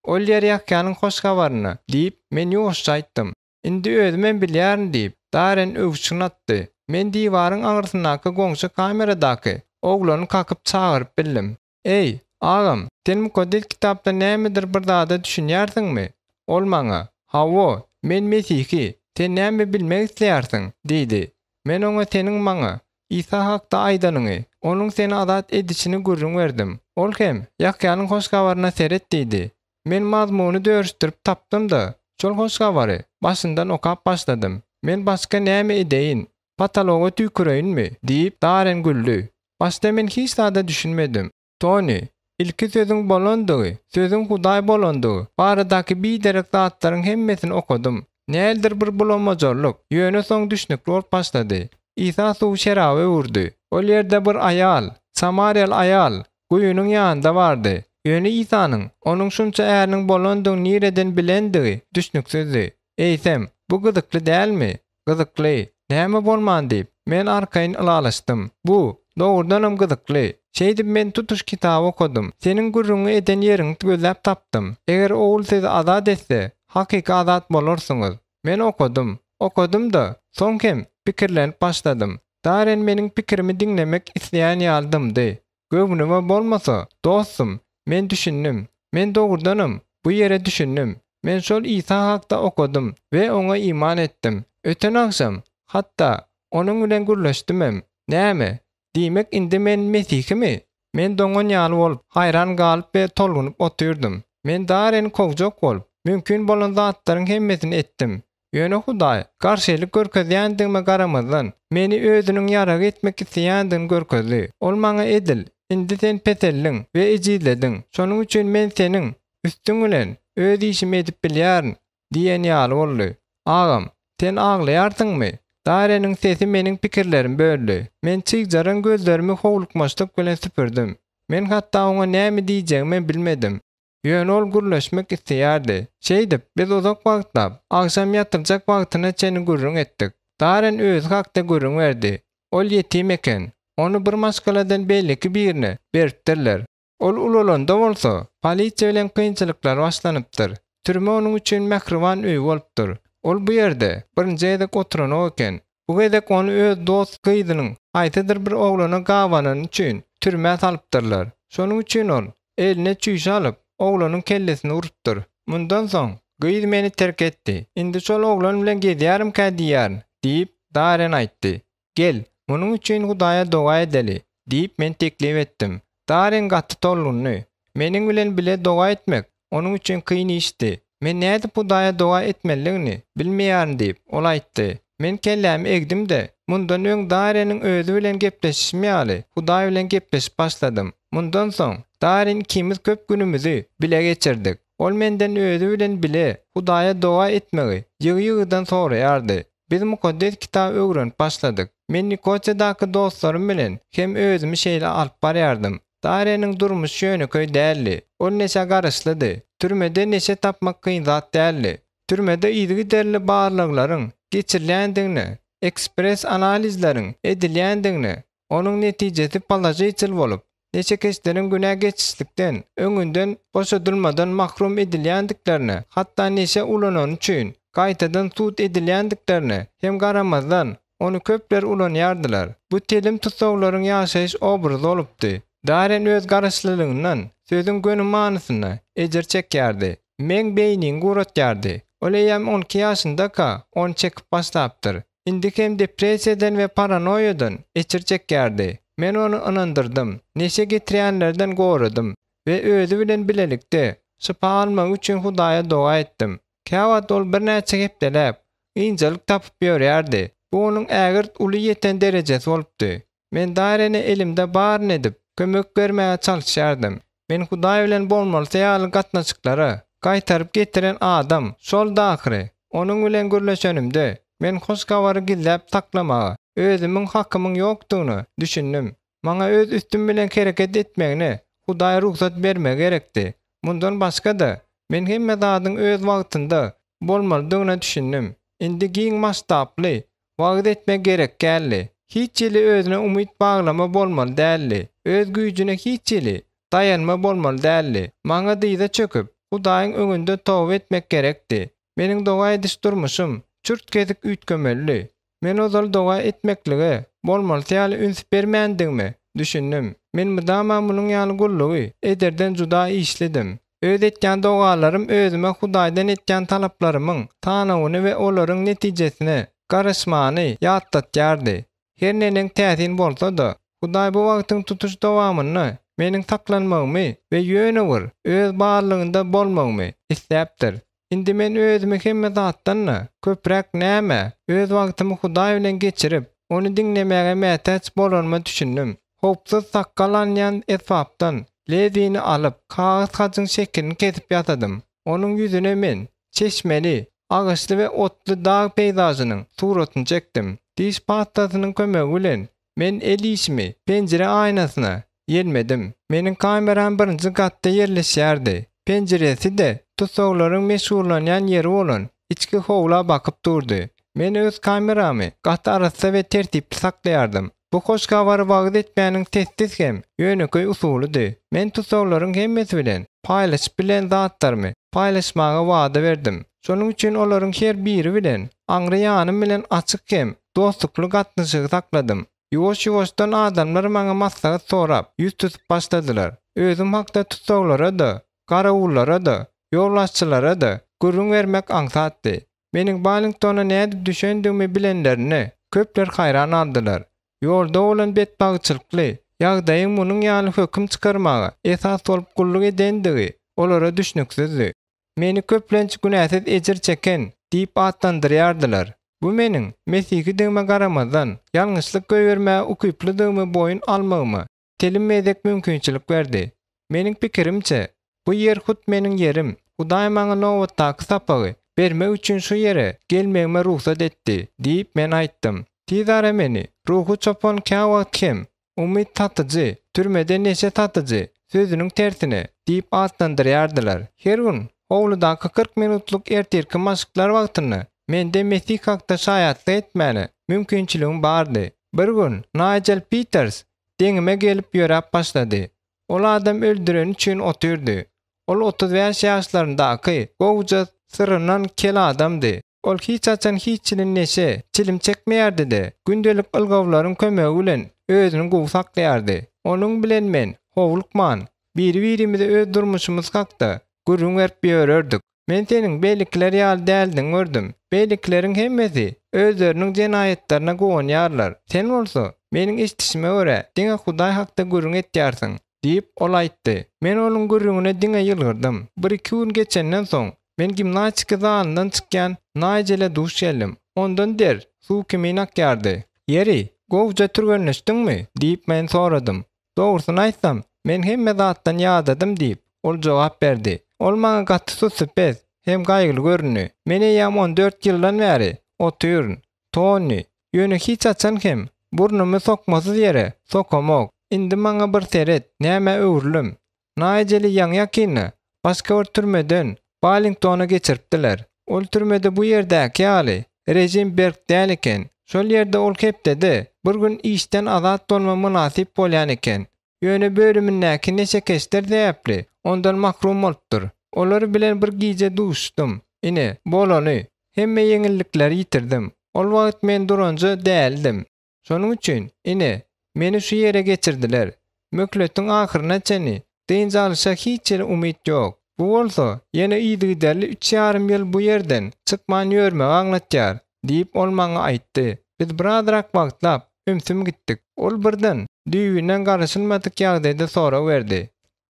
S1: Ol ýer Ýahýanyň Hoş Habarynda, diýip, men ýuwaşja aýtdym. Indi özümem bilýärin, diýip, Darren öwüşgin atdy. Men diwaryň aňyrsyndaky goňşy kameradaky oglany kakyp çagyryp bildim. Eý, agam, sen Mukaddes Kitapda nämedir bir zada düşünýärsiňmi? Ol maňa, Hawa, men mesihi. Sen näme bilmek isleýärsiň? diýdi. Men oňa seniň maňa Isa hakda aýdanyňy, Onuň seni azat edişini gürrüň berdim. Ol hem, Ýahýanyň Hoş Habaryna seret diýdi. Men mazmuny dörüşdirip tapdym-da, şol Hoş Habary başyndan okap başladym. Men başga näme edeýin? Potologa tüýküreýinmi? diýip, Darren güldi. Başda men hiç zada düşünmedim. Toni, ilki Sözüň bolandygy, Sözüň Hudaý bolandygy baradaky biderek zatlaryň hemmesini okadym. Näildir bir bulamajarlyk, ýöne soň düşnükli bolup başlady. Isa suwy şeraba öwürdi. Ol ýerde bir aýal, samariýaly aýal, guýynyň ýanynda bardy. Ýöne Isanyň onuň şunça äriniň bolandygyny nireden bilendigi düşnüksizdi. Eýsem, bu gyzykly dälmi? Gyzykly. Näme bolman diýip, men arkaýyn ylalaşdym. Bu, dogrudanam gyzykly. Şeýdip men tutuş kitaby okadym. Seniň gürrüňiňi eden ýeriňi gözläp tapdym. Eger Ogul sizi azat etse, hakyky azat bolarsyňyz. Men okadym. Okadym-da, soň hem pikirlenip başladym. Darren meniň pikirimi diňlemek isleýän ýaly dymdy. Göwnüme bolmasa, dostum, men düşündim. Men dogrudanam, bu ýere düşündim. Men şol Isa hakda okadym we Oňa iman etdim. Öten agşam, hatda, Onuň bilen gürleşdimem. Näme, diýmek indi men mesihimi? Men doňan ýaly bolup, haýran galyp we tolgunyp otyrdym. Men Dareni kowjak bolup, mümkin bolan zatlaryň hemmesini etdim. Ýöne Hudaý, garşylyk görkezýändigime garamazdan, meni Özüniň ýaragy etmek isleýändigini görkezdi. Ol maňa edil, Indi sen peseldiň we ejizlediň, şonuň üçin Men seniň üstüň bilen Öz işimi edip bilýärin diýen ýaly boldy. Agam, sen aglaýarsyňmy? Dareniň sesi meniň pikirlerimi böldi. Men çygjaran gözlerimi howlukmaçlyk bilen süpürdim. Men hatda oňa näme diýjegimem bilmedim. Ýöne ol gürleşmek isleýärdi. Şeýdip, biz uzak wagtlap, agşam ýatyljak wagtyna çenli gürrüň etdik. Darren özi hakda gürrüň berdi. Ol ýetim eken. Ony bir maşgaladan beýleki birine beripdirler. Ol ulalanda bolsa, polisiýa bilen kynçylyklar başlanypdyr. Türme onuň üçin mähriban öýi bolupdyr. Ol bu ýerde birinji gezek oturanok eken. Bu gezek ony öz dost gyzynyň haýsydyr bir oglana gabanany üçin türmä salypdyrlar. Şonuň üçin ol eline çüýşe alyp, oglanyň kellesine urupdyr. Mundan soň, gyz meni terk etdi. Indi şol oglan bilen gezýärimkä diýýärin, diýip, Darren aýtdy. Gel, munuň üçin Hudaýa doga edeli, diýip, men teklip etdim. Darren gaty tolgundy. Meniň bilen bile doga etmek onuň üçin kyn işdi. Men nädip Hudaýa doga etmelidigini bilmeýärin diýip, ol aýtdy. Men kellämi egdim-de, mundan öň Darreniň özi bilen gepleşişim ýaly, Hudaý bilen gepleşip başladym. Mundan soň, Darren ikimiz köp günümizi bile geçirdik. Ol menden özi bilen bile Hudaýa doga etmegi ýygy-ýygydan soraýardy. Biz Mukaddes Kitaby öwrenip başladyk. Men Nikosiýadaky dostlarym bilen hem özümi şeýle alyp barýardym. Dareniň durmuşy ýönekeý däldi. Ol neşä garaşlydy. Türmede neşe tapmak kyn zat däldi. Türmede yzygiderli barlaglaryň geçirilýändigine, ekspress analizleriň edilýändigine, onuň netijesi položitel bolup, neşekeşleriň günä geçişlikden, öňünden boşadylmadan mahrum edilýändiklerine, hatda neşe ulanany üçin gaýtadan sud edilýändiklerine hem garamazdan, ony köpler ulanýardylar. Bu telim tussaglaryň ýaşaýyş obrazy bolupdy. Darren öz garaşlylygyndan, sözüň göni manysynda, ejir çekýärdi. Meň beýniňi guratýardy. Ol eýýäm on iki ýaşyndaka ony çekip başlapdyr. Indi hem depressiýadan we paranoýadan ejir çekýärdi. Men ony ynandyrdym, neşe getirýänlerden goradym we özi bilen bilelikde şypa almagy üçin Hudaýa doga etdim. Käwagt ol birnäçe hepdeläp, ynjalyk tapyp ýörýärdi. Bu onuň ägirt uly ýeten derejesi bolupdy. Men Darene elimde baryny edip, kömek bermäge çalyşýardym. Men Hudaý bilen bolmalysy ýaly gatnaşyklara gaýtaryp getiren adam şoldy ahyry. Onuň bilen gürleşenimde, men hoş habary gizläp saklamaga özümiň hakymyň ýokdugyna düşündim. Maňa öz üstüm bilen hereket etmegine Hudaý rugsat bermegi gerekdi. Mundan başga-da, men hemme zadyň öz wagtynda bolmalydygyna düşündim. Indi giň masştably wagyz etmek gerek däldi. Hiç hili özüne umyt baglama bolmaly däldi. Öz güýjüne hiç hili daýanma bolmaly däldi. Maňa dyza çöküp, Hudaýyň öňünde toba etmek gerekdi. Meniň doga ediş durmuşym çürt-kesik üýtgemelidi. Men ozal doga etmeklige bolmalysy ýaly üns bermändigime düşündim. Men mydama munuň ýaly gullugy ederden juda işlidim. Öz etýän dogalarym özüme Hudaýdan etýän talaplarymyň sanawyny we olaryň netijesine garaşmany ýatlatýardy. Her neneň täsin bolsa-da, Hudaý bu wagtyň tutuş dowamynda meniň saklanmagymy we ýöne bir Öz barlygynda bolmagymy isläpdir. Indi men özümi hemme zatdan-da köpräk nämä, öz wagtymy Hudaý bilen geçirip, Ony diňlemäge mätäç bolanyma düşündim. Howpsuz sakgal alynýan esbapdan lezwini alyp, kagyz hajyň şekilini kesip ýasadym. Onuň ýüzüne men çeşmeli, agaçly we otly dag peýzažynyň suratyny çekdim. Diş pastasynyň kömegi bilen men el işimi penjire aýnasyna ýelmedim. Meniň kameram birinji gatda ýerleşýärdi. Penjiresi-de tussaglaryň meşgullanýan ýeri bolan içki howla bakyp durdy. Men öz kameramy gaty arassa we tertipli saklaýardym. Bu hoş habary wagyz etmäniň sessiz hem ýönekeý usulydy. Men tussaglaryň hemmesi bilen paýlaşyp bilen zatlarymy paýlaşmaga wada berdim. Şonuň üçin olaryň her biri bilen aňry ýanym bilen açyk hem dostlukly gatnaşygy sakladym. Ýuwaş-ýuwaşdan adamlar maňa maslahat sorap, ýüz tutup başladylar. Özüm hakda tussaglara-da, garawullara-da, ýolbaşçylara-da gürrüň bermek aňsatdy. Meniň Ballingtona nädip düşendigimi bilenlerinde, köpler haýran galdylar. Ýolda bolan betbagtçylykly ýagdaýyň munuň ýaly höküm çykarmaga esas bolup gulluk edendigi olara düşnüksizdi. Meni köplenç günäsiz ejir çeken diýip atlandyrýardylar. Bu meniň, mesihidigime garamazdan, ýalňyşlyk goýbermäge ukyplydygymy boýun almagyma telim gezek mümkinçilik berdi. Meniň pikirimçe, bu ýer hut meniň ýerim, Hudaý maňa nobatdaky sapagy bermek üçin şu ýere gelmegime rugsat etdi, diýip, men aýtdym. Tizara meni ruhy çopan käwagt hem umyt satyjy, türmede neşe satyjy, sözüniň tersine, diýip atlandyrýardylar. Her gün howludaky 40 minutlyk ertirki maşklar wagtynda mende Mesih hakda şaýatlyk etmäne mümkinçiligim bardy. Bir gün Naýjel Piters deňime gelip ýöräp başlady. Ol adam öldüreni üçin otyrdy. Ol 35 ýaşlaryndaky gowuja syrynan kel adamdy. Ol hiç haçan hiç hili neşe, çilim çekmeýärdi-de, gündelik ylgawlaryň kömegi bilen özüni gowy saklaýardy. Onuň bilen men, howlukman, biri-birimize öz durmuşymyz hakda gürrüň berip ýörerdik. Men seniň beýlekiler ýaly däldigiňi gördüm. Beýlekileriň hemmesi özleriniň jenaýatlaryna guwanýarlar. Sen bolsa, meniň eşidişime görä, diňe Hudaý hakda gürrüň etýärsiň, diýip, ol aýtdy. Men onuň gürrüňine diňe ýylgyrdym. Bir-iki gün geçenden soň, men gimnastika zalyndan çykýan Naýjele duş geldim. Ondan der suw kimin akýardy. Ýeri, gowuja türgenleşdiňmi? diýip, men soradym. Dogrusyny aýtsam, men hemme zatdan ýadadym diýip, ol jogap berdi. Ol maňa gaty sussupes hem gaýgyly göründi. Men eýýäm 14 ýyldan bäri otyryn, Toni, ýöne hiç haçan hem burnumy sokmasyz ýere sokamok. Indi maňa bir seret, nämä öwrüldim. Naýjeli ýaňy-ýakynda başga bir türmeden Ballingtona geçiripdiler. Ol türmede bu ýerdäki ýaly režim berk däl eken. Şol ýerde ol hepdede bir gün işden azat bolma mynasyp bolýan eken. Ýöne bölümindäki neşekeşler sebäpli ondan mahrum bolupdyr. Olar bilen bir gije duşuşdym. Ine, bolany. Hemme ýeňillikleri ýitirdim. Ol wagt men duranja däldim. Şonuň üçin, ine, meni şu ýere geçirdiler. Möhletiň ahyryna çenli dynç alyşa hiç hili umyt ýok. Bu bolsa, ýene yzygiderli üç ýarym ýyl bu ýerden çykman ýörmegi aňlatýar, diýip, ol maňa aýtdy. Biz birazrak wagtlap ümsüm gitdik. Ol birden, düýbünden garaşylmadyk ýagdaýda sorag berdi.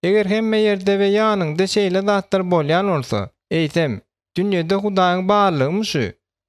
S1: Eger hemme ýerde we ýanyňda şeýle zatlar bolýan bolsa, eýsem, dünýede Hudaýyň barlygymy şu?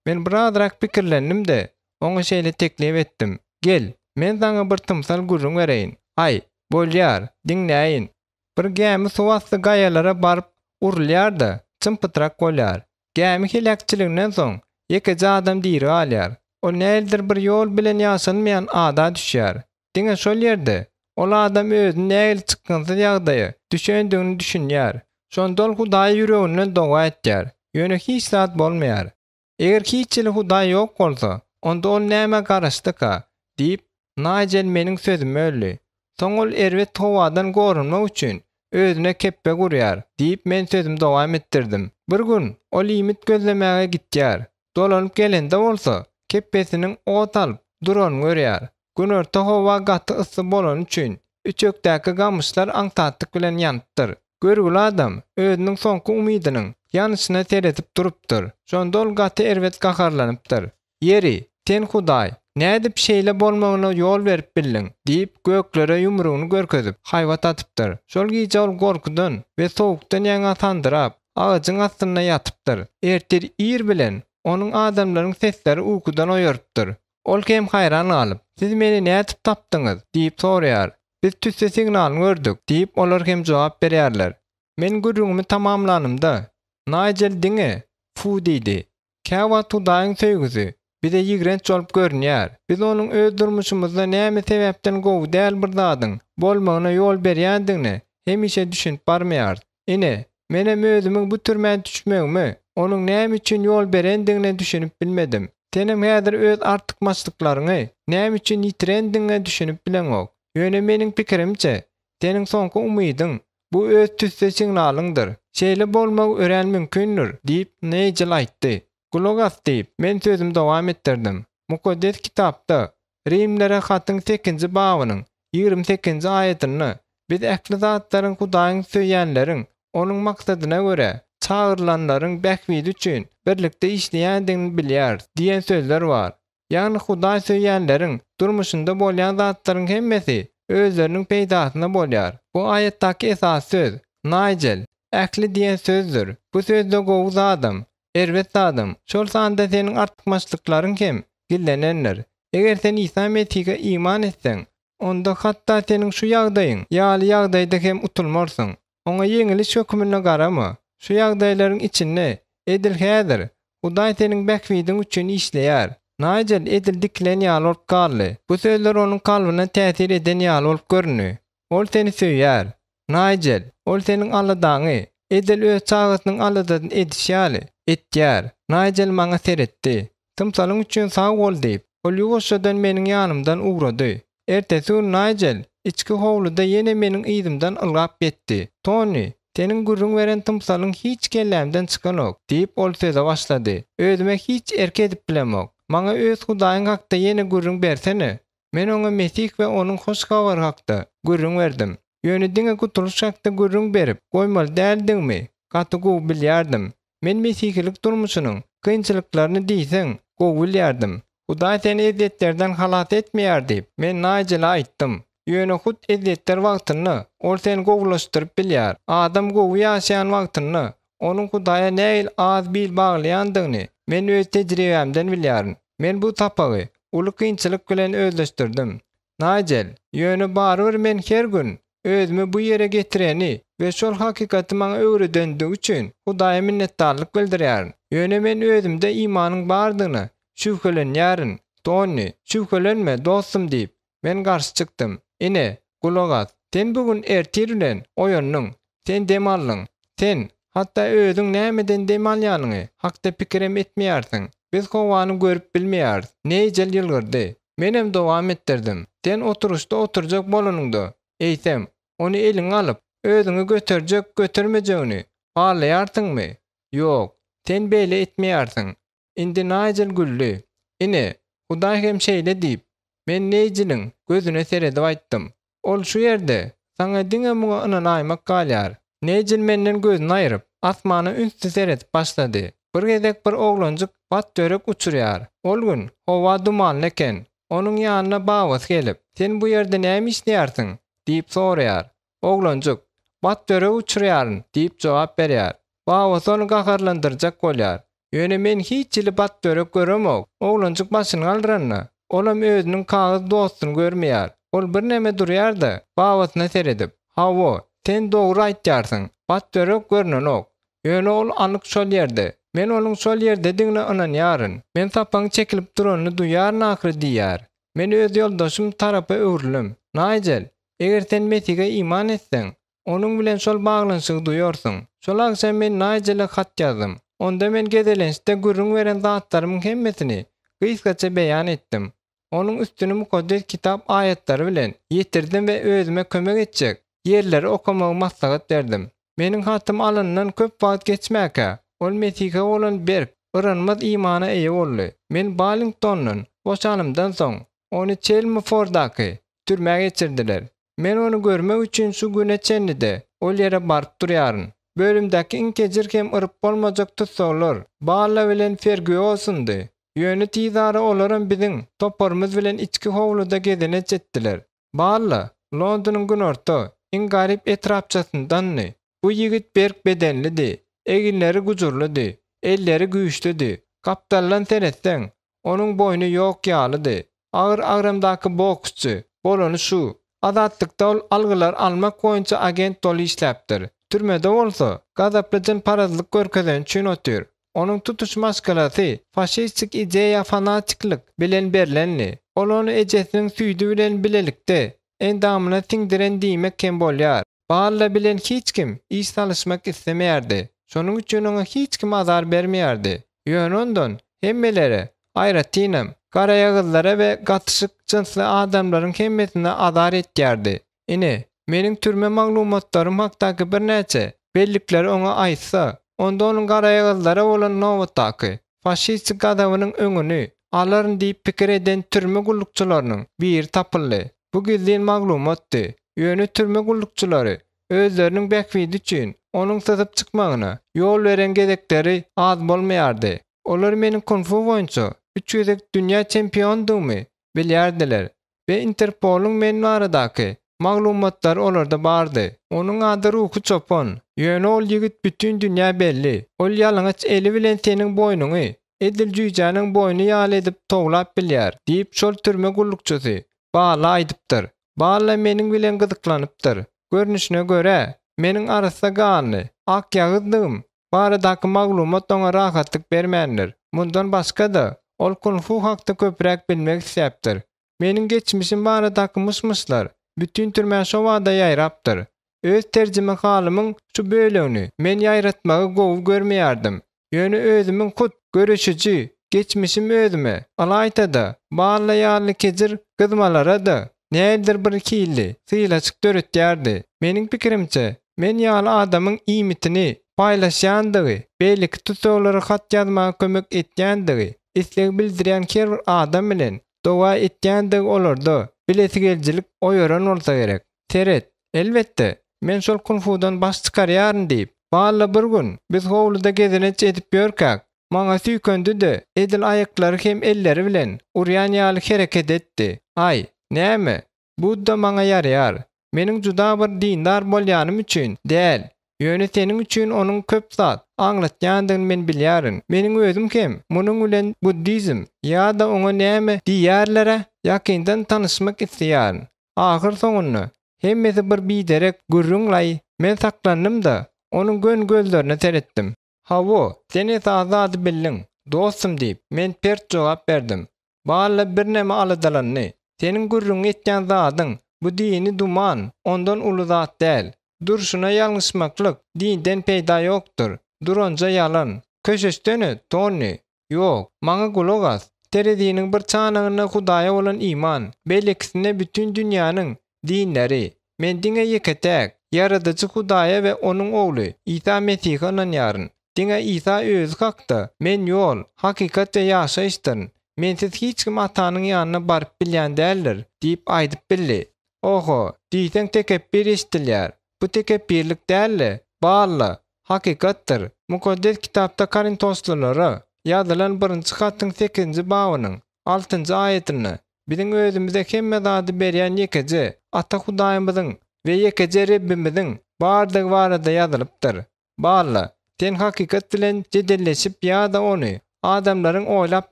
S1: Men birazrak pikirlendim-de, oňa şeýle teklip etdim, Gel, men saňa bir tymsal gürrüň bereýin. Aý, bolýar, diňläýin. Bir gämi suwasty gaýalara baryp urulýar-da, çym-pytrak bolýar. Gämi heläkçiliginden soň, ýekeje adam diri galýar. Ol nähilidir bir ýol bilen ýaşalmaýan ada düşýär. Diňe şol ýerde ol adam özüni nähili çykgynsyz ýagdaýa düşendigini düşünýär. Şonda ol Hudaýa ýüreginden doga etýär. Ýöne hiç zat bolmaýar. Eger hiç hili Hudaý ýok bolsa, onda ol nämä garaşdyka? diýip, Naýjel meniň sözümi böldi. Soň ol erbet howadan goranmak üçin özüne kepbe gurýar, diýip, men sözümi dowam etdirdim. Bir gün ol iýmit gözlemäge gitýär. Dolanyp gelende bolsa, kepbesiniň ot alyp duranyny görýär. Günorta howa gaty yssy bolany üçin, üçekdäki gamyşlar aňsatlyk bilen ýanypdyr. Görgüli adam özüniň soňky umydynyň ýanyşyna seredip durupdyr. Şonda ol gaty erbet gaharlanypdyr. Ýeri, sen Hudaý, nädip şeýle bolmagyna ýol berip bildiň? diýip, göklere ýumrugyny görkezip, haýbat atypdyr. Şol gije ol gorkudan we sowukdan ýaňa sandyrap, agajyň astynda ýatypdyr. Ertir ir bilen onuň adamlaryň sesleri ukudan oýarypdyr. Ol hem haýran galyp, Siz meni nädip tapdyňyz? diýip soraýar. Biz tüsse signalyny gördük, diýip, olar hem jogap berýärler. Men gürrüňimi tamamlanymda, Naýjel diňe, Fu diýdi. Käwagt Hudaýyň söýgüsi bize ýigrenç bolup görünýär. Biz Onuň öz durmuşymyzda näme sebäpden gowy däl bir zadyň bolmagyna ýol berýändigine hemişe düşünip barmaýarys. Ine, menem özümiň bu türmä düşmegime Onuň näme üçin ýol berendigine düşünip bilmedim. Senem häzir öz artykmaçlyklaryňy näme üçin ýitirendigiňe düşünip bileňok. Ýöne meniň pikirimçe, seniň soňky umydyň, bu öz tüsse signalyňdyr. Şeýle bolmagy örän mümkindir, diýip, Neýjel aýtdy. Gulak as, diýip, men sözümi dowam etdirdim. Mukaddes Kitapda, Rimlere hatyň sekizinji babynyň 28-nji aýatynda biz ähli zatlaryň Hudaýyň söýýänleriň, Onuň maksadyna görä, çagyrylanlaryň bähbidi üçin birlikde işleýändigini bilýäris diýen sözler bar. Ýagny Hudaý söýýänleriň durmuşynda bolýan zatlaryň hemmesi özleriniň peýdasyna bolýar. Bu aýatdaky esasy söz, naýjel, ähli diýen sözdür. Bu sözde gowy zadam, erbet zadam, şol sanda seniň artykmaçlyklaryň hem gizlenendir. Eger sen Isa Mesihe iman etseň, onda hatda seniň şu ýagdaýyň ýaly ýagdaýda hem utulmarsyň. Oňa ýeňiliş höküminde garama. Şu ýagdaýlaryň içinde, edil häzir, Hudaý seniň bähbidiň üçin işleýär. Naýjel edil dikilen ýaly bolup galdy. Bu sözler onuň kalbyna täsir eden ýaly bolup göründi. Ol seni söýýär. Naýjel, ol seniň aladaňy, edil öz çagasynyň aladasyny edişi ýaly, etýär. Naýjel maňa seretdi. Tymsalyň üçin sag bol diýip, ol ýuwaşjadan meniň ýanymdan ugrady. Ertesi gün Naýjel içki howluda ýene meniň yzymdan ylgap ýetdi. Toni, seniň gürrüň beren tymsalyň hiç kellämden çykanok, diýip, ol söze başlady. Özüme hiç erk edip bilemok. Maňa öz Hudaýyň hakda ýene gürrüň bersene. Men oňa Mesih we Onuň Hoş Habary hakda gürrüň berdim. Ýöne diňe gutulyş hakda gürrüň berip goýmaly däldigimi gaty gowy bilýärdim. Men mesihilik durmuşynyň kynçylyklaryny diýseň gowy bilýärdim. Hudaý seni ezýetlerden halas etmeýär diýip, men Naýjele aýtdym. Ýöne hut ezýetler wagtynda Ol seni gowulaşdyryp bilýär. Adam gowy ýaşaýan wagtynda onuň Hudaýa nähili az bil baglaýandygyny men öz tejribämden bilýärin. Men bu sapagy uly kynçylyk bilen özleşdirdim. Naýjel, ýöne barybir men her gün özümi bu ýere getireni we şol hakykaty maňa öwredendigi üçin Hudaýa minnetdarlyk bildirýärin. Ýöne men özümde imanyň bardygyna şübhelenýärin. Tonni, şübhelenme, dostum diýip, men garşy çykdym. Ine, gulak as. Sen bu gün ertir bilen oýandyň. Sen dem aldyň. Sen, hatda özüň nämeden dem alýanyňy hakda pikirem etmeýärsiň. Biz howany görüp bilmeýäris. Neýjel ýylgyrdy. Menem dowam etdirdim. Sen oturyşda oturjak bolanyňda, eýsem, ony eliňe alyp, özüňi göterjek-götermejegini barlaýarsyňmy? Ýok, sen beýle etmeýärsiň. Indi Naýjel güldi. Ine, Hudaý hem şeýle diýip, men Neýjeliň gözüne seredip aýtdym. Ol şu ýerde, saňa diňe muňa ynanaýmak galýar. Neýjel menden gözüni aýryp, asmana ünsli seredip başlady. Bir gezek bir oglanjyk batbörek uçurýar. Ol gün howa dumanly eken. Onuň ýanyna babasy gelip, Sen bu ýerde näme işleýärsiň? diýip soraýar. Oglanjyk, Batbörek uçurýaryn diýip jogap berýär. Babasy ony gaharlandyrjak bolýar. Ýöne men hiç hili batbörek göremok. Oglanjyk başyny galdyranda, olam özüniň kagyz dostuny görmeýär. Ol birneme durýar-da, babasyna seredip, Hawa, sen dogry aýtýarsyň, batbörek görnenok. Ýöne ol anyk şol ýerde. Men onuň şol ýerdedigine ynanýaryn. Men sapagyň çekilip duranyny duýýaryn ahyry diýýär. Men öz ýoldaşym tarapa öwrüldim. Naýjel, eger sen Mesihe iman etseň, Onuň bilen şol baglanyşygy duýarsyň. Şol agşam men Naýjele hat ýazdym. Onda men gezelençde gürrüň beren zatlarymyň hemmesini gysgaça beýan etdim. Onuň üstüni Mukaddes Kitap aýatlary bilen ýetirdim we özüme kömek etjek ýerleri okamagy maslahat berdim. Meniň hatymy alanyndan köp wagt geçmäkä, ol Mesihe bolan berk, yranmaz imana eýe boldy. Men Ballingtondan boşanymdan soň, ony Çelmfordaky türmä geçirdiler. Men ony görmek üçin şu güne çenli-de ol ýere baryp durýaryn. Bölümdäki iň kejir hem yryp bolmajak tussaglar Balla bilen Fergýosondy. Ýöne tizara olaram biziň toparymyz bilen içki howluda gezelenç etdiler. Balla, Londonyň günorta, iň garyp etrapçasyndandy. Bu ýigit berk bedenlidi, eginleri gujurlydy, elleri güýçlüdi. Gapdaldan seretseň, onuň boýny ýok ýalydy. Agyr agramdaky boksçy, bolany şu. Azatlykda ol algylar almak boýunça agent bolup işläpdir. Türmede bolsa, gazaply jynparazlyk görkezeni üçin otyr. Onuň tutuş maşgalasy faşistik ideýa fanatiklik bilen berlendi. Ol ony ejesiniň süýdi bilen bilelikde endamyna siňdiren diýmek hem bolýar. Balla bilen hiç kim iş salyşmak islemeýärdi. Şonuň üçin oňa hiç kim azar bermeýärdi. Ýöne ondan hemmelere, aýratynam, garaýagyzlara we gatyşyk jynsly adamlaryň hemmesine azar etýärdi. Ine, meniň türme maglumatlarym hakdaky birnäçe bellikleri oňa aýtsa, onda onuň garaýagyzlara bolan nobatdaky faşistik gazabynyň öňüni alaryn diýip pikir eden türme gullukçylarynyň biri tapyldy. Bu gizlin maglumatdy, ýöne türme gullukçylary özleriniň bähbidi üçin onuň syzyp çykmagyna ýol beren gezekleri az bolmaýardy. Olar meniň kung-fu boýunça üç gezek dünýä çempiondygymy bilýärdiler we Interpolyň men baradaky maglumatlary olarda bardy. Onuň ady Ruhy çopan, ýöne ol ýigit bütin dünýä belli. Ol ýalaňaç eli bilen seniň boýnuňy edil jüýjäniň boýny ýaly edip towlap bilýär, diýip, şol türme gullukçysy Bala aýdypdyr. Bala meniň bilen gyzyklanypdyr. Görnüşine görä, meniň arassa ganly, akýagyzdygym baradaky maglumat oňa rahatlyk bermändir. Mundan başga-da, ol kung-fu hakda köpräk bilmek isläpdir. Meniň geçmişim baradaky myş-myşlar bütin türmä şobada ýaýrapdyr. Öz terjimehalymyň şu bölegini men ýaýratmagy gowy görmeýärdim. Ýöne özümiň hut göreşiji geçmişim özüme, ylaýta-da, balla ýaly kejir gyzmalara-da nähilidir bir hilli sylaşyk döretýärdi. Meniň pikirimçe, men ýaly adamyň iýmitini paýlaşýandygy, beýleki tussaglara hat ýazmaga kömek etýändigi, isleg bildirýän her bir adam bilen doga etýändigi olarda bilesigelijilik oýaran bolsa gerek. Seret, elbetde, men şol kung-fudan baş çykarýaryn diýip, Bally bir gün biz howluda gezelenç edip ýörkäk, maňa süýkendi-de, edil aýaklary hem elleri bilen urýan ýaly hereket etdi. Aý, näme, Budda maňa ýaraýar. Meniň juda bir dindar bolýanym üçin däl, ýöne seniň üçin onuň köp zat aňlatýandygyny men bilýärin. Meniň özüm hem munuň bilen buddizm ýa-da oňa näme diýýärler-ä, ýakyndan tanyşmak isleýärin. Ahyrsoňunda, hemmesi bir biderek gürrüň-laý. Men saklandym-da, onuň göni gözlerine seretdim. Hawa, sen esasy zady bildiň, dostum diýip, men pert jogap berdim. Bally birneme aladalandy. Seniň gürrüňini etýän zadyň, bu dini duman, ondan uly zat däl. Durşuna ýalňyşmaklyk dinden peýda ýokdur. Duranja ýalan. Köşeşdene, Tonni. Ýok, maňa gulak as. Tereziniň bir çanagynda Hudaýa bolan iman, beýlekisinde bütin dünýäniň dinleri. Men diňe ýeke-täk, Ýaradyjy Hudaýa we Onuň Ogly, Isa Mesihe ynanýaryn. Diňe Isa Özi hakda, Men ýol, hakykat we ýaşaýyşdyryn. Mensiz hiç kim Atanyň ýanyna baryp bilýän däldir diýip aýdyp bildi. Oho, diýseň tekepbir eşidilýär. Bu tekepbirlik däl-de, balla, hakykatdyr. Mukaddes Kitapda Korintoslylara ýazylan birinji hatyň sekizinji babynyň altynjy aýatynda biziň özümize hemme zady berýän ýekeje Ata Hudaýymyzyň we ýekeje Rebbimiziň bardygy barada ýazylypdyr. Balla, sen hakykat bilen jedelleşip ýa-da ony adamlaryň oýlap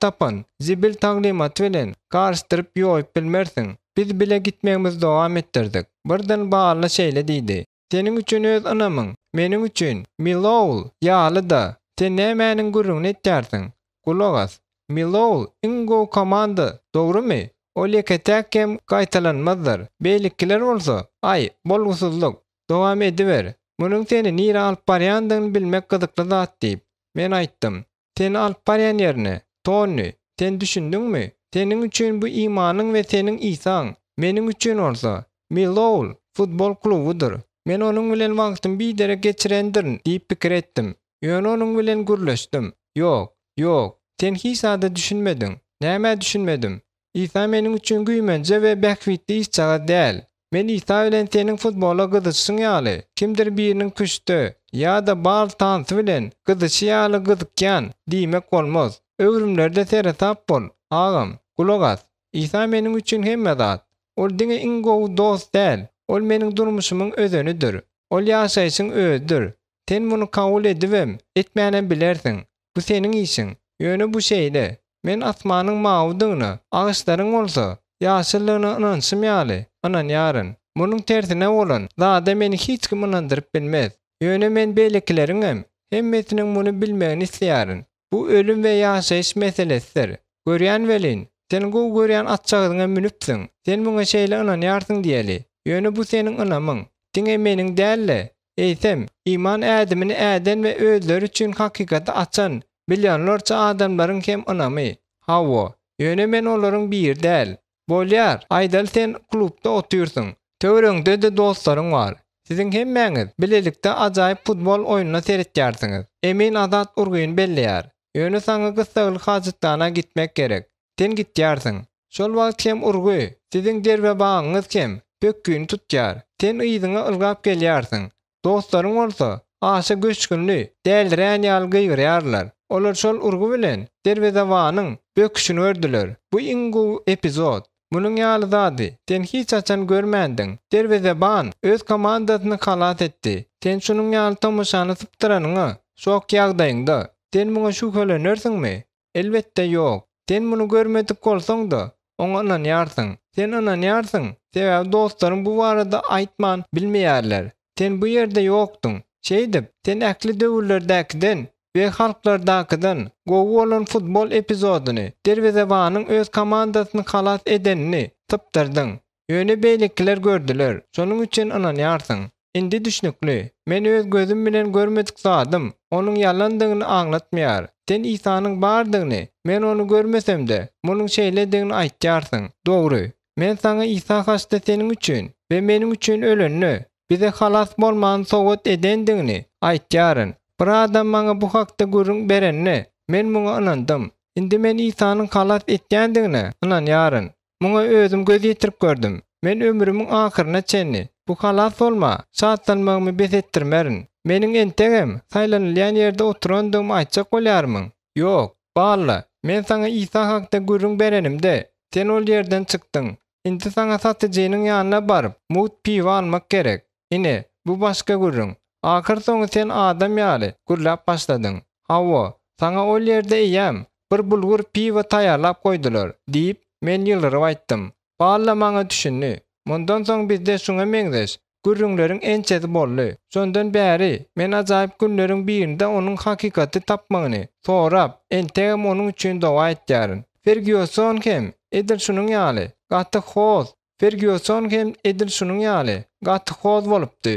S1: tapan zibil taglymaty bilen garyşdyryp ýoýup bilmersiň. Biz bile gitmegimizi dowam etdirdik. Birden Balla şeýle diýdi, Seniň üçin öz ynamyň, meniň üçin Miloul ýaly-da, sen nämäniň gürrüňini etýärsiň? Gulak as. Miloul iň gowy komanda, dogrumy? Ol ýeke-täk hem gaýtalanmazdyr. Beýlekiler bolsa, aý, bolgusyzlyk. Dowam ediber. Munuň seni nirä alyp barýandygyny bilmek gyzykly zat diýip, men aýtdym. Seni alyp barýan ýerine, Tonni, sen düşündiňmi? Seniň üçin bu imanyň we seniň Isaň, meniň üçin bolsa, Milloul futbol klubudyr. Men onuň bilen wagtymy biderek geçirendirin diýip pikir etdim. Ýöne onuň bilen gürleşdim. Ýok, ýok, sen hiç zada düşünmediň. Nämä düşünmedim? Isa meniň üçin güýmenje we bähbitli işjagaz däl. Men Isa bilen seniň futbola gyzyşyň ýaly, kimdir biriniň küştde ýa-da bal tansy bilen gyzyşy ýaly gyzykýan diýmek bolmaz. Öwrümlerde seresap bol, agam. Gulak as. Isa meniň üçin hemme zat. Ol diňe iň gowy dost däl, ol meniň durmuşymyň özenidir. Ol ýaşaýşyň özüdir. Sen muny kabul edibem, etmänem bilersiň. Bu seniň işiň. Ýöne bu şeýle. Men asmanyň mawydygyna, agaçlaryň bolsa, ýaşyldygyna ynanyşym ýaly, ynanýaryn. Munuň tersine bolan zada meni hiç kim ynandyryp bilmez. Ýöne men beýlekileriňem hemmesiniň muny bilmegini isleýärin. Bu ölüm we ýaşaýyş meselesidir. Görýän welin, sen gowy görýän atjagazyňa münüpsiň. Sen muňa şeýle ynanýarsyň diýeli. Ýöne bu seniň ynamyň. Diňe meniň däl-de, eýsem, iman ädimini äden we özleri üçin hakykaty açan millionlarça adamlaryň hem ynamy. Hawa, ýöne men olaryň biri däl. Bolýar, aýdaly sen klubda otyrsyň. Töweregiňde-de dostlaryň bar. Siziň hemmäňiz bilelikde ajaýyp futbol oýnuna seretýärsiňiz. Emin azat urgyny belleýär. Ýöne saňa gyssagly hajathana gitmek gerek. Sen gitýärsiň. Şol wagt hem urgy, siziň derwebagyňyz hem pökgini tutýar. Sen yzyňa ylgap gelýärsiň. Dostlaryň bolsa, aşa göçgünli, dälirän ýaly gygyrýarlar. Olar şol urgy bilen derwezebanyň böküşini gördüler. Bu iň gowy epizod. Munuň ýaly zady sen hiç haçan görmändiň. Derwezeban öz komandasyny halas etdi. Sen şunuň ýaly tomaşany sypdyranyňa şok ýagdaýyňda, sen muňa şübhelenersiňmi? Elbetde ýok. Sen muny görmedik bolsaň-da, oňa ynanýarsyň. Sen ynanýarsyň, sebäbi dostlaryň bu barada aýtman bilmeýärler. Sen bu ýerde ýokduň. Şeýdip, sen ähli döwürlerdäkiden we halklardakydan gowy bolan futbol epizodyny, derwezebanyň öz komandasyny halas edenini sypdyrdyň. Ýöne beýlekiler gördüler, şonuň üçin ynanýarsyň. Indi düşnükli. Men öz gözüm bilen görmedik zadym, onuň ýalandygyny aňlatmaýar. Sen Isanyň bardygyny, men ony görmesem-de, munuň şeýledigini aýtýarsyň. Dogry. Men saňa Isa haçda seniň üçin we meniň üçin ölende, bize halas bolmany sowgat edendigini aýtýaryn. Bir adam maňa bu hakda gürrüň berende, men muňa ynandym. Indi men Isanyň halas etýändigine ynanýaryn. Muňa özüm göz ýetirip gördüm. Men ömrümiň ahyryna çenli bu halas bolma şatlanmagymy bes etdirmerin. Meniň entegem saýlanylýan ýerde oturandygymy aýtjak bolýarmyň? Ýok, balla, men saňa Isa hakda gürrüň berenimde, sen ol ýerden çykdyň. Indi saňa satyjynyň ýanyna baryp, mugt piwo almak gerek. Ine, bu başga gürrüň. Ahyrsoňy sen adam ýaly gürläp başladyň. Hawa, saňa ol ýerde eýýäm bir bulgur piwo taýýarlap goýdular, diýip, men ýylgyryp aýtdym. Balla maňa düşündi. Mundan soň bizde şuňa meňzeş gürrüňleriň ençesi boldy. Şondan bäri men ajaýyp günleriň birinde onuň hakykaty tapmagyny sorap, entegem onuň üçin doga etýärin. Fergýuson hem edil şunuň ýaly gaty hoz Fergýuson hem edil şunuň ýaly gaty hoz bolupdy.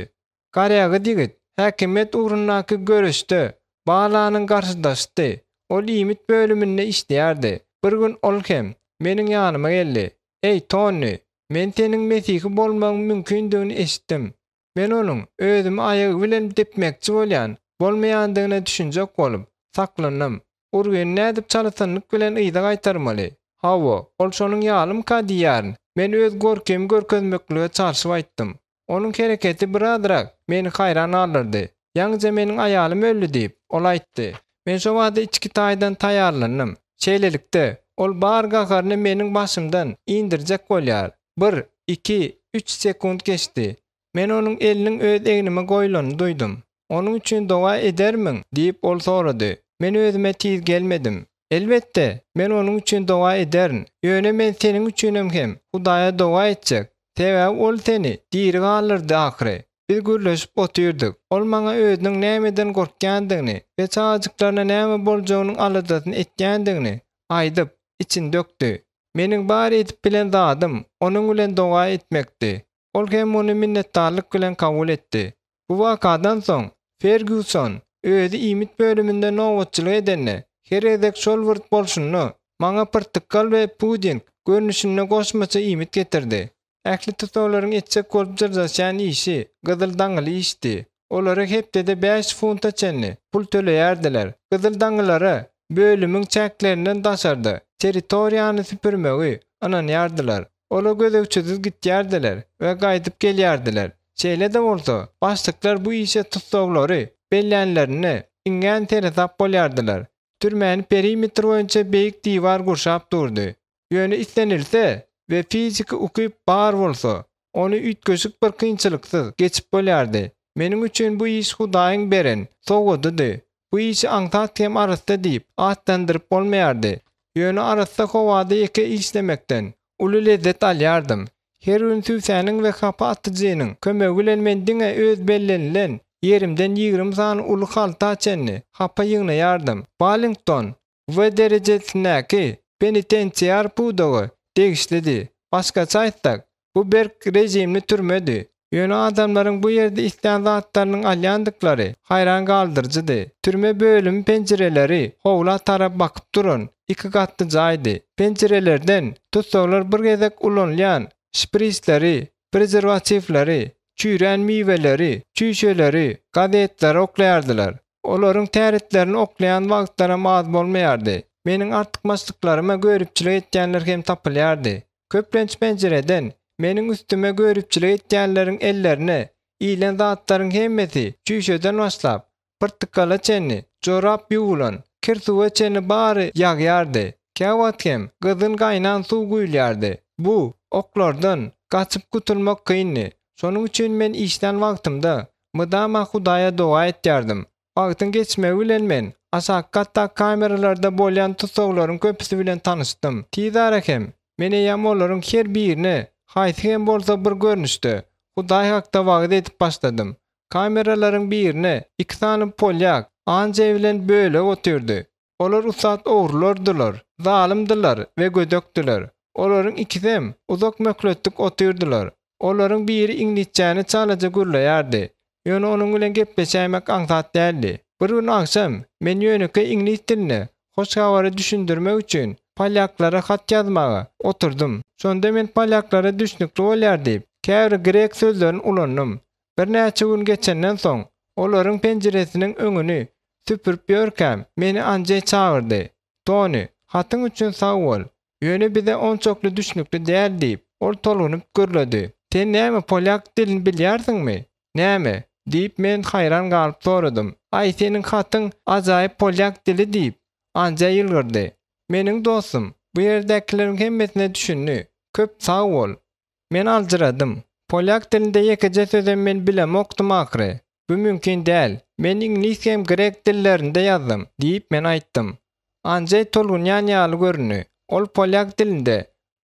S1: Garýagyz ýigit häkimiýet ugrundaky göreşde Balanyň garşydaşydy. Ol iýmit bölüminde işleýärdi. Bir gün ol hem meniň ýanyma geldi. Eý, Tonni, men seniň mesihi bolmagyň mümkindigini eşitdim. Men onuň özümi aýagy bilen depmekçi bolýan bolmaýandygyna düşünjek bolup, saklandym. Urgyny nädip çalasynlyk bilen yza gaýtarmaly? Hawa, ol şonuň ýalymyka diýýärin. Men öz gorkymy görkezmeklige çalşyp aýtdym. Onuň hereketi birazrak meni haýran galdyrdy. Ýaňyja meniň aýalym öldi diýip, ol aýtdy. Men şo bada içki taýdan taýýarlandym. Şeýlelikde, ol bar gaharyny meniň başymdan indirjek bolýar. Bir, iki, üç sekunt geçdi. Men onuň eliniň öz egnime goýlanyny duýdum. Onuň üçin doga edermiň? diýip, ol sorady. Men özüme tiz gelmedim. Elbetde, men onuň üçin doga ederin, ýöne men seniň üçinem hem Hudaýa doga etjek. Sebäbi ol seni diri galdyrdy ahyry. Biz gürleşip otyrdyk. Ol maňa özüniň nämeden gorkýandygyny we çagajyklaryna näme boljagynyň aladasyny etýändigini aýdyp, içini dökdi. Meniň bar edip bilen zadym, onuň bilen doga etmekdi. Ol hem muny minnetdarlyk bilen kabul etdi. Bu wakadan soň, Fergýuson özi iýmit bölüminde nobatçylyk edende, her gezek şol bir bolşunda, maňa pyrtykal we puding görnüşinde goşmaça iýmit getirdi. Ähli tussaglaryň etjek bolup jyrjaşýan işi gyzyl daňyly işdi. Olara hepdede bäş funta çenli pul töleýärdiler. Gyzyl daňylara bölümiň çäklerinden daşarda territoriýany süpürmegi ynanýardylar. Olar gözegçisiz gitýärdiler we gaýdyp gelýärdiler. Şeýle-de bolsa, başlyklar bu işe tussaglary bellänlerinde iňňän seresap bolýardylar. Türmäni perimetr boýunça beýik diwar gurşap durdy. Ýöne islenilse we fiziki ukyp bar bolsa, ony üýtgeşik bir kynçylyksyz geçip bolýardy. Meniň üçin bu iş Hudaýyň beren sowgadydy. Bu işi aňsat hem arassa diýip atlandyryp bolmaýardy. Ýöne arassa howada ýeke işlemekden uly lezzet alýardym. Her gün sübsäniň we hapa atyjynyň kömegi bilen men diňe öz bellenilen ýerimden 20 sany uly halta çenli hapa ýygnaýardym. Wallington W derejesindäki penitensiar pudagy degişlidi. Başgaça aýtsak, bu berk režimli türmedi. Ýöne adamlaryň bu ýerde islän zatlarynyň alýandyklary haýran galdyryjydy. Türme bölümi penjireleri howla tarap bakyp duran iki gatly jaýdy. Penjirelerden tussaglar bir gezek ulanylýan şprisleri, prezerwatiwleri, çüýrän miweleri, çüýşeleri, gazetleri oklaýardylar. Olaryň täretlerini oklaýan wagtlaram az bolmaýardy. Meniň artykmaçlyklaryma göripçilik etýänler hem tapylýardy. Köplenç penjireden meniň üstüme göripçilik etýänleriň ellerine ilen zatlaryň hemmesi çüýşeden başlap, pyrtykala çenli, jorap ýuwulan, kir suwa çenli bary ýagýardy. Käwagt hem gyzgyn gaýnan suw guýulýardy. Bu oklardan gaçyp gutulmak kyndy. Şonuň üçin men işlän wagtymda mydama Hudaýa doga etýärdim. Wagtyň geçmegi bilen men aşaky gatdaky kameralarda bolýan tussaglaryň köpüsi bilen tanyşdym. Tizara hem men eýýäm olaryň her birine haýsy hem bolsa bir görnüşde Hudaý hakda wagyz edip başladym. Kameralaryň birine iki sany polýak Anjeý bilen bölek otyrdy. Olar ussat ogrulardylar, zalymdylar we gödekdiler. Olaryň ikisem uzak möhletlik otyrdylar. Olaryň biri iňlisçäni çalaja gürleýärdi. Ýöne onuň bilen gepleşäýmek aňsat däldi. Bir gün agşam men ýönekeý iňlis dilinde hoş habary düşündirmek üçin polýaklara hat ýazmaga oturdym. Şonda men polýaklara düşnükli bolýar diýip, käbir grek sözlerini ulandym. Birnäçe gün geçenden soň, olaryň penjiresiniň öňüni süpürip ýörkäm, meni Anjeý çagyrdy. Toni, hatyň üçin sag bol. Ýöne bize onçakly düşnükli däl diýip, ol tolgunyp gürledi. Sen näme polýak dilini bilýärsiňmi? Näme? diýip, men haýran galyp soradym. Aý, seniň hatyň ajaýyp polýak dili diýip, Anjeý ýylgyrdy. Meniň dostum, bu ýerdäkileriň hemmesine düşündi. Köp sag bol. Men aljyradym. Polýak dilinde ýekeje sözem men bilemokdym ahyry. Bu mümkin däl. Men iňlis hem grek dillerinde ýazdym, diýip, men aýtdym. Anjeý tolgunýan ýaly göründi. Ol polýak dilinde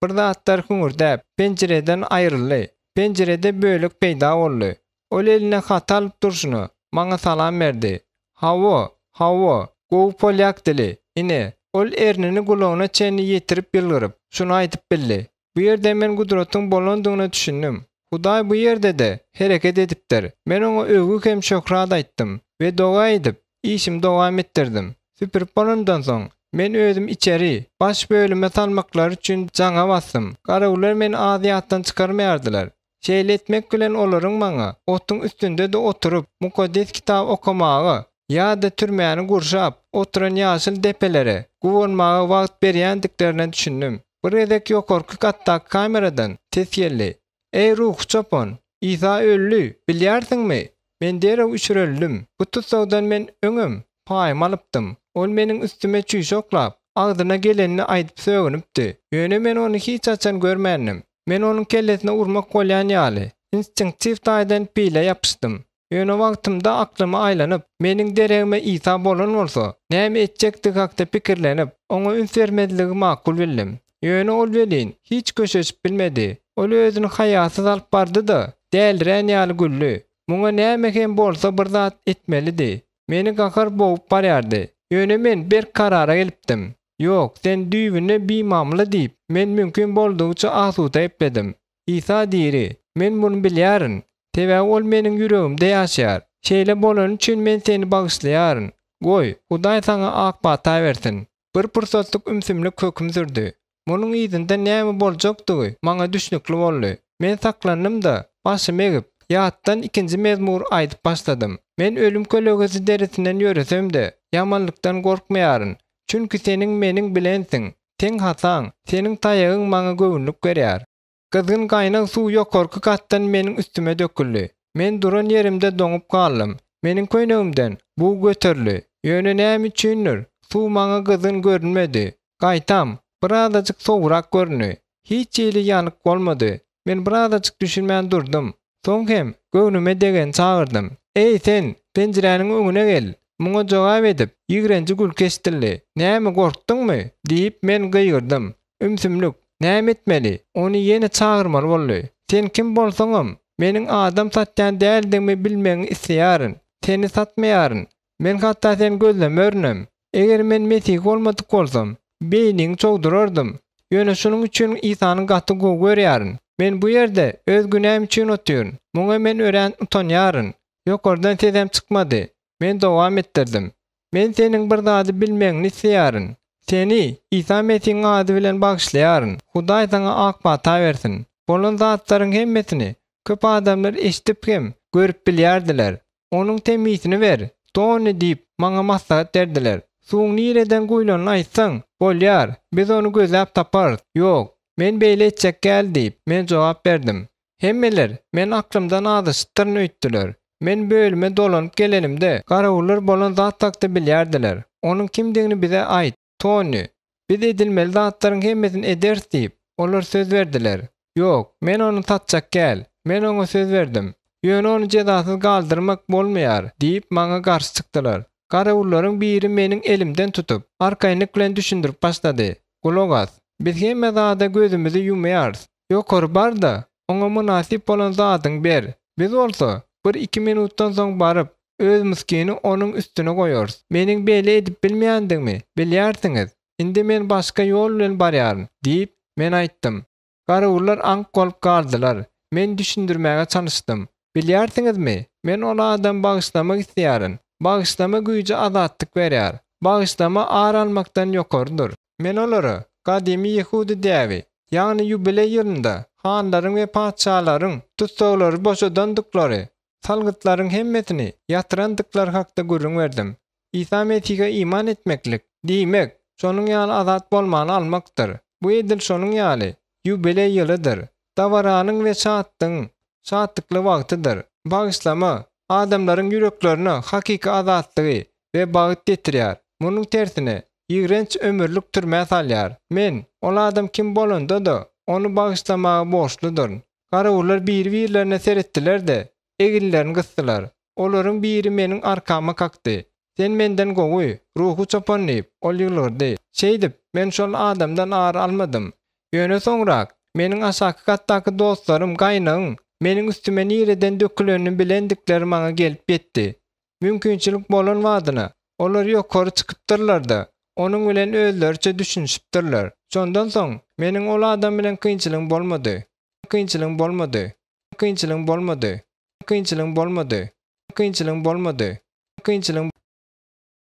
S1: bir zatlar hüňürdäp, penjireden aýryldy. Penjirede bölek peýda boldy. Ol eline haty alyp durşuna, maňa salam berdi. Hawa, hawa, gowy polýak dili. Ine, ol ernini gulagyna çenli ýetirip ýylgyryp, şuny aýdyp bildi. Bu ýerde men gudratyň bolandygyna düşündim. Hudaý bu ýerde-de hereket edipdir. Men oňa öwgi hem şöhrat aýtdym we doga edip, işimi dowam etdirdim. Süpürip bolanymdan soň, men özümi içeri, baş bölüme salmaklary üçin jaňa basdym. Garawullar meni az ýatdan çykarmaýardylar. Şeýle etmek bilen olaryň maňa otuň üstünde-de oturyp, Mukaddes Kitaby okamaga ýa-da türmäni gurşap oturan ýaşyl depelere guwanmaga wagt berýändiklerine düşündim. Bir gezek ýokarky gatdaky kameradan ses geldi. Eý, ruhy çopan, Isa öldi, bilýärsiňmi? Men derrew üşereldim. Bu tussagdan men öňem paýymy alypdym. Ol meniň üstüme çüýşe oklap, agzyna gelenini aýdyp sögünipdi. Ýöne men ony hiç haçan görmändim. Men onuň kellesine urmak bolýan ýaly, instinktiw taýdan pile ýapyşdym. Ýöne wagtymda aklyma aýlanyp, meniň deregime Isa bolan bolsa, näme etjekdigi hakda pikirlenip, oňa üns bermezligi makul bildim. Ýöne ol welin, hiç köşeşip bilmedi. Ol özüni haýasyz alyp bardy-da, dälirän ýaly güldi. Muňa näme hem bolsa bir zat etmelidi. Meni gahar bogup barýardy. Ýöne men berk karara gelipdim. Ýok, sen düýbünde bimamla diýip, men mümkin boldugyça asuda gepledim. Isa diri, men muny bilýärin, sebäbi ol meniň ýüregimde ýaşaýar. Şeýle bolany üçin men seni bagyşlaýaryn. Goý, Hudaý saňa ak pata bersin. Bir pursatlyk ümsümlik höküm sürdi. Munuň yzynda näme boljakdygy maňa düşnükli boldy. Men saklandym-da, başymy egip, ýatdan ikinji mezmury aýdyp başladym. Men ölüm kölegesi deresinden ýöresem-de, ýamanlykdan gorkmaýaryn. Çünki Seniň meniň bilensiň, Seň hasaň, Seniň taýagyň maňa göwünlik berýär. Gyzgyn gaýnag suw ýokarky gatdan meniň üstüme döküldi. Men duran ýerimde doňup galdym. Meniň köýnegimden bug göterildi. Ýöne näme üçindir, suw maňa gyzgyn görünmedi. Gaýtam, birazajyk sowugrak göründi. Hiç hili ýanyk bolmady. Men birazajyk düşünmän durdum. Soň hem göwnüme degeni çagyrdym. Eý, sen, penjiräniň öňüne gel! Muňa jogap edip, ýigrenji gülki eşidildi. Näme, gorkduňmy? diýip, men gygyrdym. Ümsümlik. Näme etmeli? Ony ýene çagyrmaly boldy. Sen kim bolsaňam, meniň adam satýan däldigimi bilmegiňi isleýärin. Seni satmaýaryn. Men hatda seni gözlemerinem. Eger men mesihi bolmadyk bolsam, beýniňi çogdurardym. Ýöne şunuň üçin Isany gaty gowy görýärin. Men bu ýerde öz günäm üçin otyryn. Muňa men örän utanýaryn. Ýokardan sesem çykmady. Men dowam etdirdim. Men seniň bir zady bilmegiňi isleýärin. Seni Isa Mesihiň ady bilen bagyşlaýaryn. Hudaý saňa ak pata bersin. Bolan zatlaryň hemmesini köp adamlar eşidip hem görüp bilýärdiler. Onuň temmisini ber, Toni diýip, maňa maslahat berdiler. Suwuň nireden guýlanyny aýtsaň, bolýar, biz ony gözläp taparys. Ýok, men beýle etjek däl diýip, men jogap berdim. Hemmeler men aklymdan azaşypdyryn öýtdüler. Men bölüme dolanyp gelenimde, garawullar bolan zat hakda bilýärdiler. Onuň kimdigini bize aýt, Toni. Biz edilmeli zatlaryň hemmesini ederis diýip, olar söz berdiler. Ýok, men ony satjak däl. Men oňa söz berdim. Ýöne ony jezasyz galdyrmak bolmaýar, diýip, maňa garşy çykdylar. Garawullaryň biri meniň elimden tutup, arkaýynlyk bilen düşündirip başlady, Gulak as, biz hemme zada gözümizi ýumýarys. Ýokary bar-da, oňa mynasyp bolan zadyňy ber. Biz bolsa, bir-iki minutdan soň baryp, özümiziňkini onuň üstüne goýarys. Meniň beýle edip bilmeýändigimi bilýärsiňiz. Indi men başga ýol bilen barýaryn, diýip, men aýtdym. Garawullar aňk bolup galdylar. Men düşündirmäge çalyşdym. Bilýärsiňizmi, men ol adamy bagyşlamak isleýärin. Bagyşlama güýji azatlyk berýär. Bagyşlama ar almakdan ýokarydyr. Men olara gadymy ýehudy däbi, ýagny ýubileý ýylynda hanlaryň we patyşalaryň tussaglary boşadandyklary, salgytlaryň hemmesini ýatyrandyklary hakda gürrüň berdim. Isa Mesihe iman etmeklik, diýmek, şonuň ýaly azat bolmany almakdyr. Bu edil şonuň ýaly ýubileý ýylydyr. Dabaranyň we şatlygyň şatlykly wagtydyr. Bagyşlama, adamlaryň ýüreklerine hakyky azatlygy we bagt getirýär. Munuň tersine, ýigrenç ömürlik türmä salýar. Men, ol adam kim bolanda-da, ony bagyşlamaga borçludyryn. Garawullar biri-birlerine seretdiler-de, eginlerini gysdylar. Olaryň biri meniň arkama kakdy. Sen menden gowy, ruhy çopan diýip, ol ýylgyrdy. Şeýdip, men şol adamdan ar almadym. Ýöne soňrak, meniň aşaky gatdaky dostlarym gaýnagyň meniň üstüme nireden dökülenini bilendikleri maňa gelip ýetdi. Mümkinçilik bolan badyna, olar ýokary çykypdyrlar-da, onuň bilen özleriçe düşünişipdirler. Şondan soň, meniň ol adam bilen kynçylygym bolmady. Kynçylygym bolmady. Kynçylygym bolmady. Kynçylygym bolmady. Kynçylygym bolmady. Kynçylygym.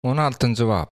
S2: On altynjy bap.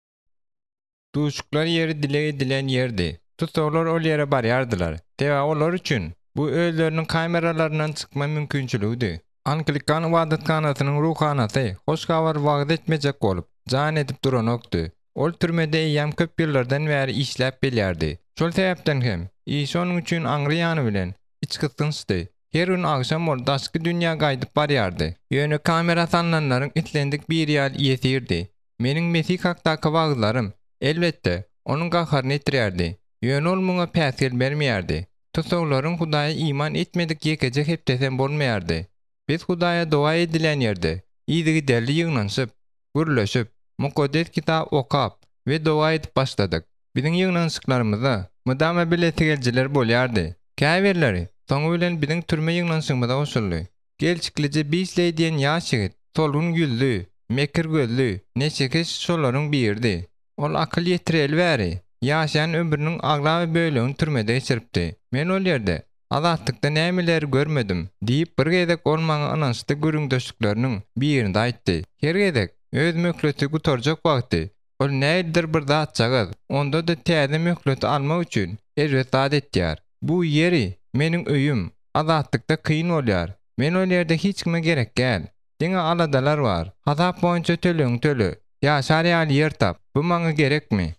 S2: Duşuşyklar ýeri dileg edilýän ýerdi. Tussaglar ol ýere barýardylar. Sebäbi olar üçin bu özleriniň kameralaryndan çykma mümkinçiligidi. Anglikan ybadathanasynyň ruhanasy hoş habary wagyz etmejek bolup, jan edip duranokdy. Ol türmede eýýäm köp ýyllardan bäri işläp gelýärdi. Şol sebäpden hem, işi onuň üçin aňry ýany bilen içgysgynçdy. Her gün agşam ol daşky dünýä gaýdyp barýardy. Ýöne kamera salnanlaryň islendik biri ýaly ýesirdi. Meniň Mesih hakdaky wagyzlarym, elbetde, onuň gaharyny getirýärdi. Ýöne ol muňa päsgel bermeýärdi. Tussaglaryň Hudaýa iman etmedik ýekeje hepdesem bolmaýardy. Biz Hudaýa doga edilýän ýerde yzygiderli ýygnanyşyp, gürleşip, Mukaddes Kitap okap we doga edip başladyk. Biziň ýygnanyşyklarymyzda mydama bilesigelijiler bolýardy. Käbirleri soňy bilen biziň türme ýygnanyşygymyza goşuldy. Gelşiklije Bisleý diýen ýaş ýigit, solgun ýüzli, mekir gözli, neşekeş şolaryň biridi. Ol akyl ýetireli bäri, ýaşaýan ömrüniň aglaba bölegini türmede geçiripdi. Men ol ýerde, Azatlykda nämeleri görmedim, diýip, bir gezek ol maňa ynançly gürrüňdeşlikleriniň birinde aýtdy. Her gezek, öz möhleti gutarjak wagty, ol nähilidir bir zatjagaz, onda-da täze möhleti almak üçin erbet zat etýär. Bu ýeri, meniň öýüm, Azatlykda kyn bolýar. Men ol ýerde hiç kime gerek däl. Diňe aladalar bar. Hasap boýunça tölegiňi töle. Ýaşar ýaly ýer tap. Bu maňa gerekmi?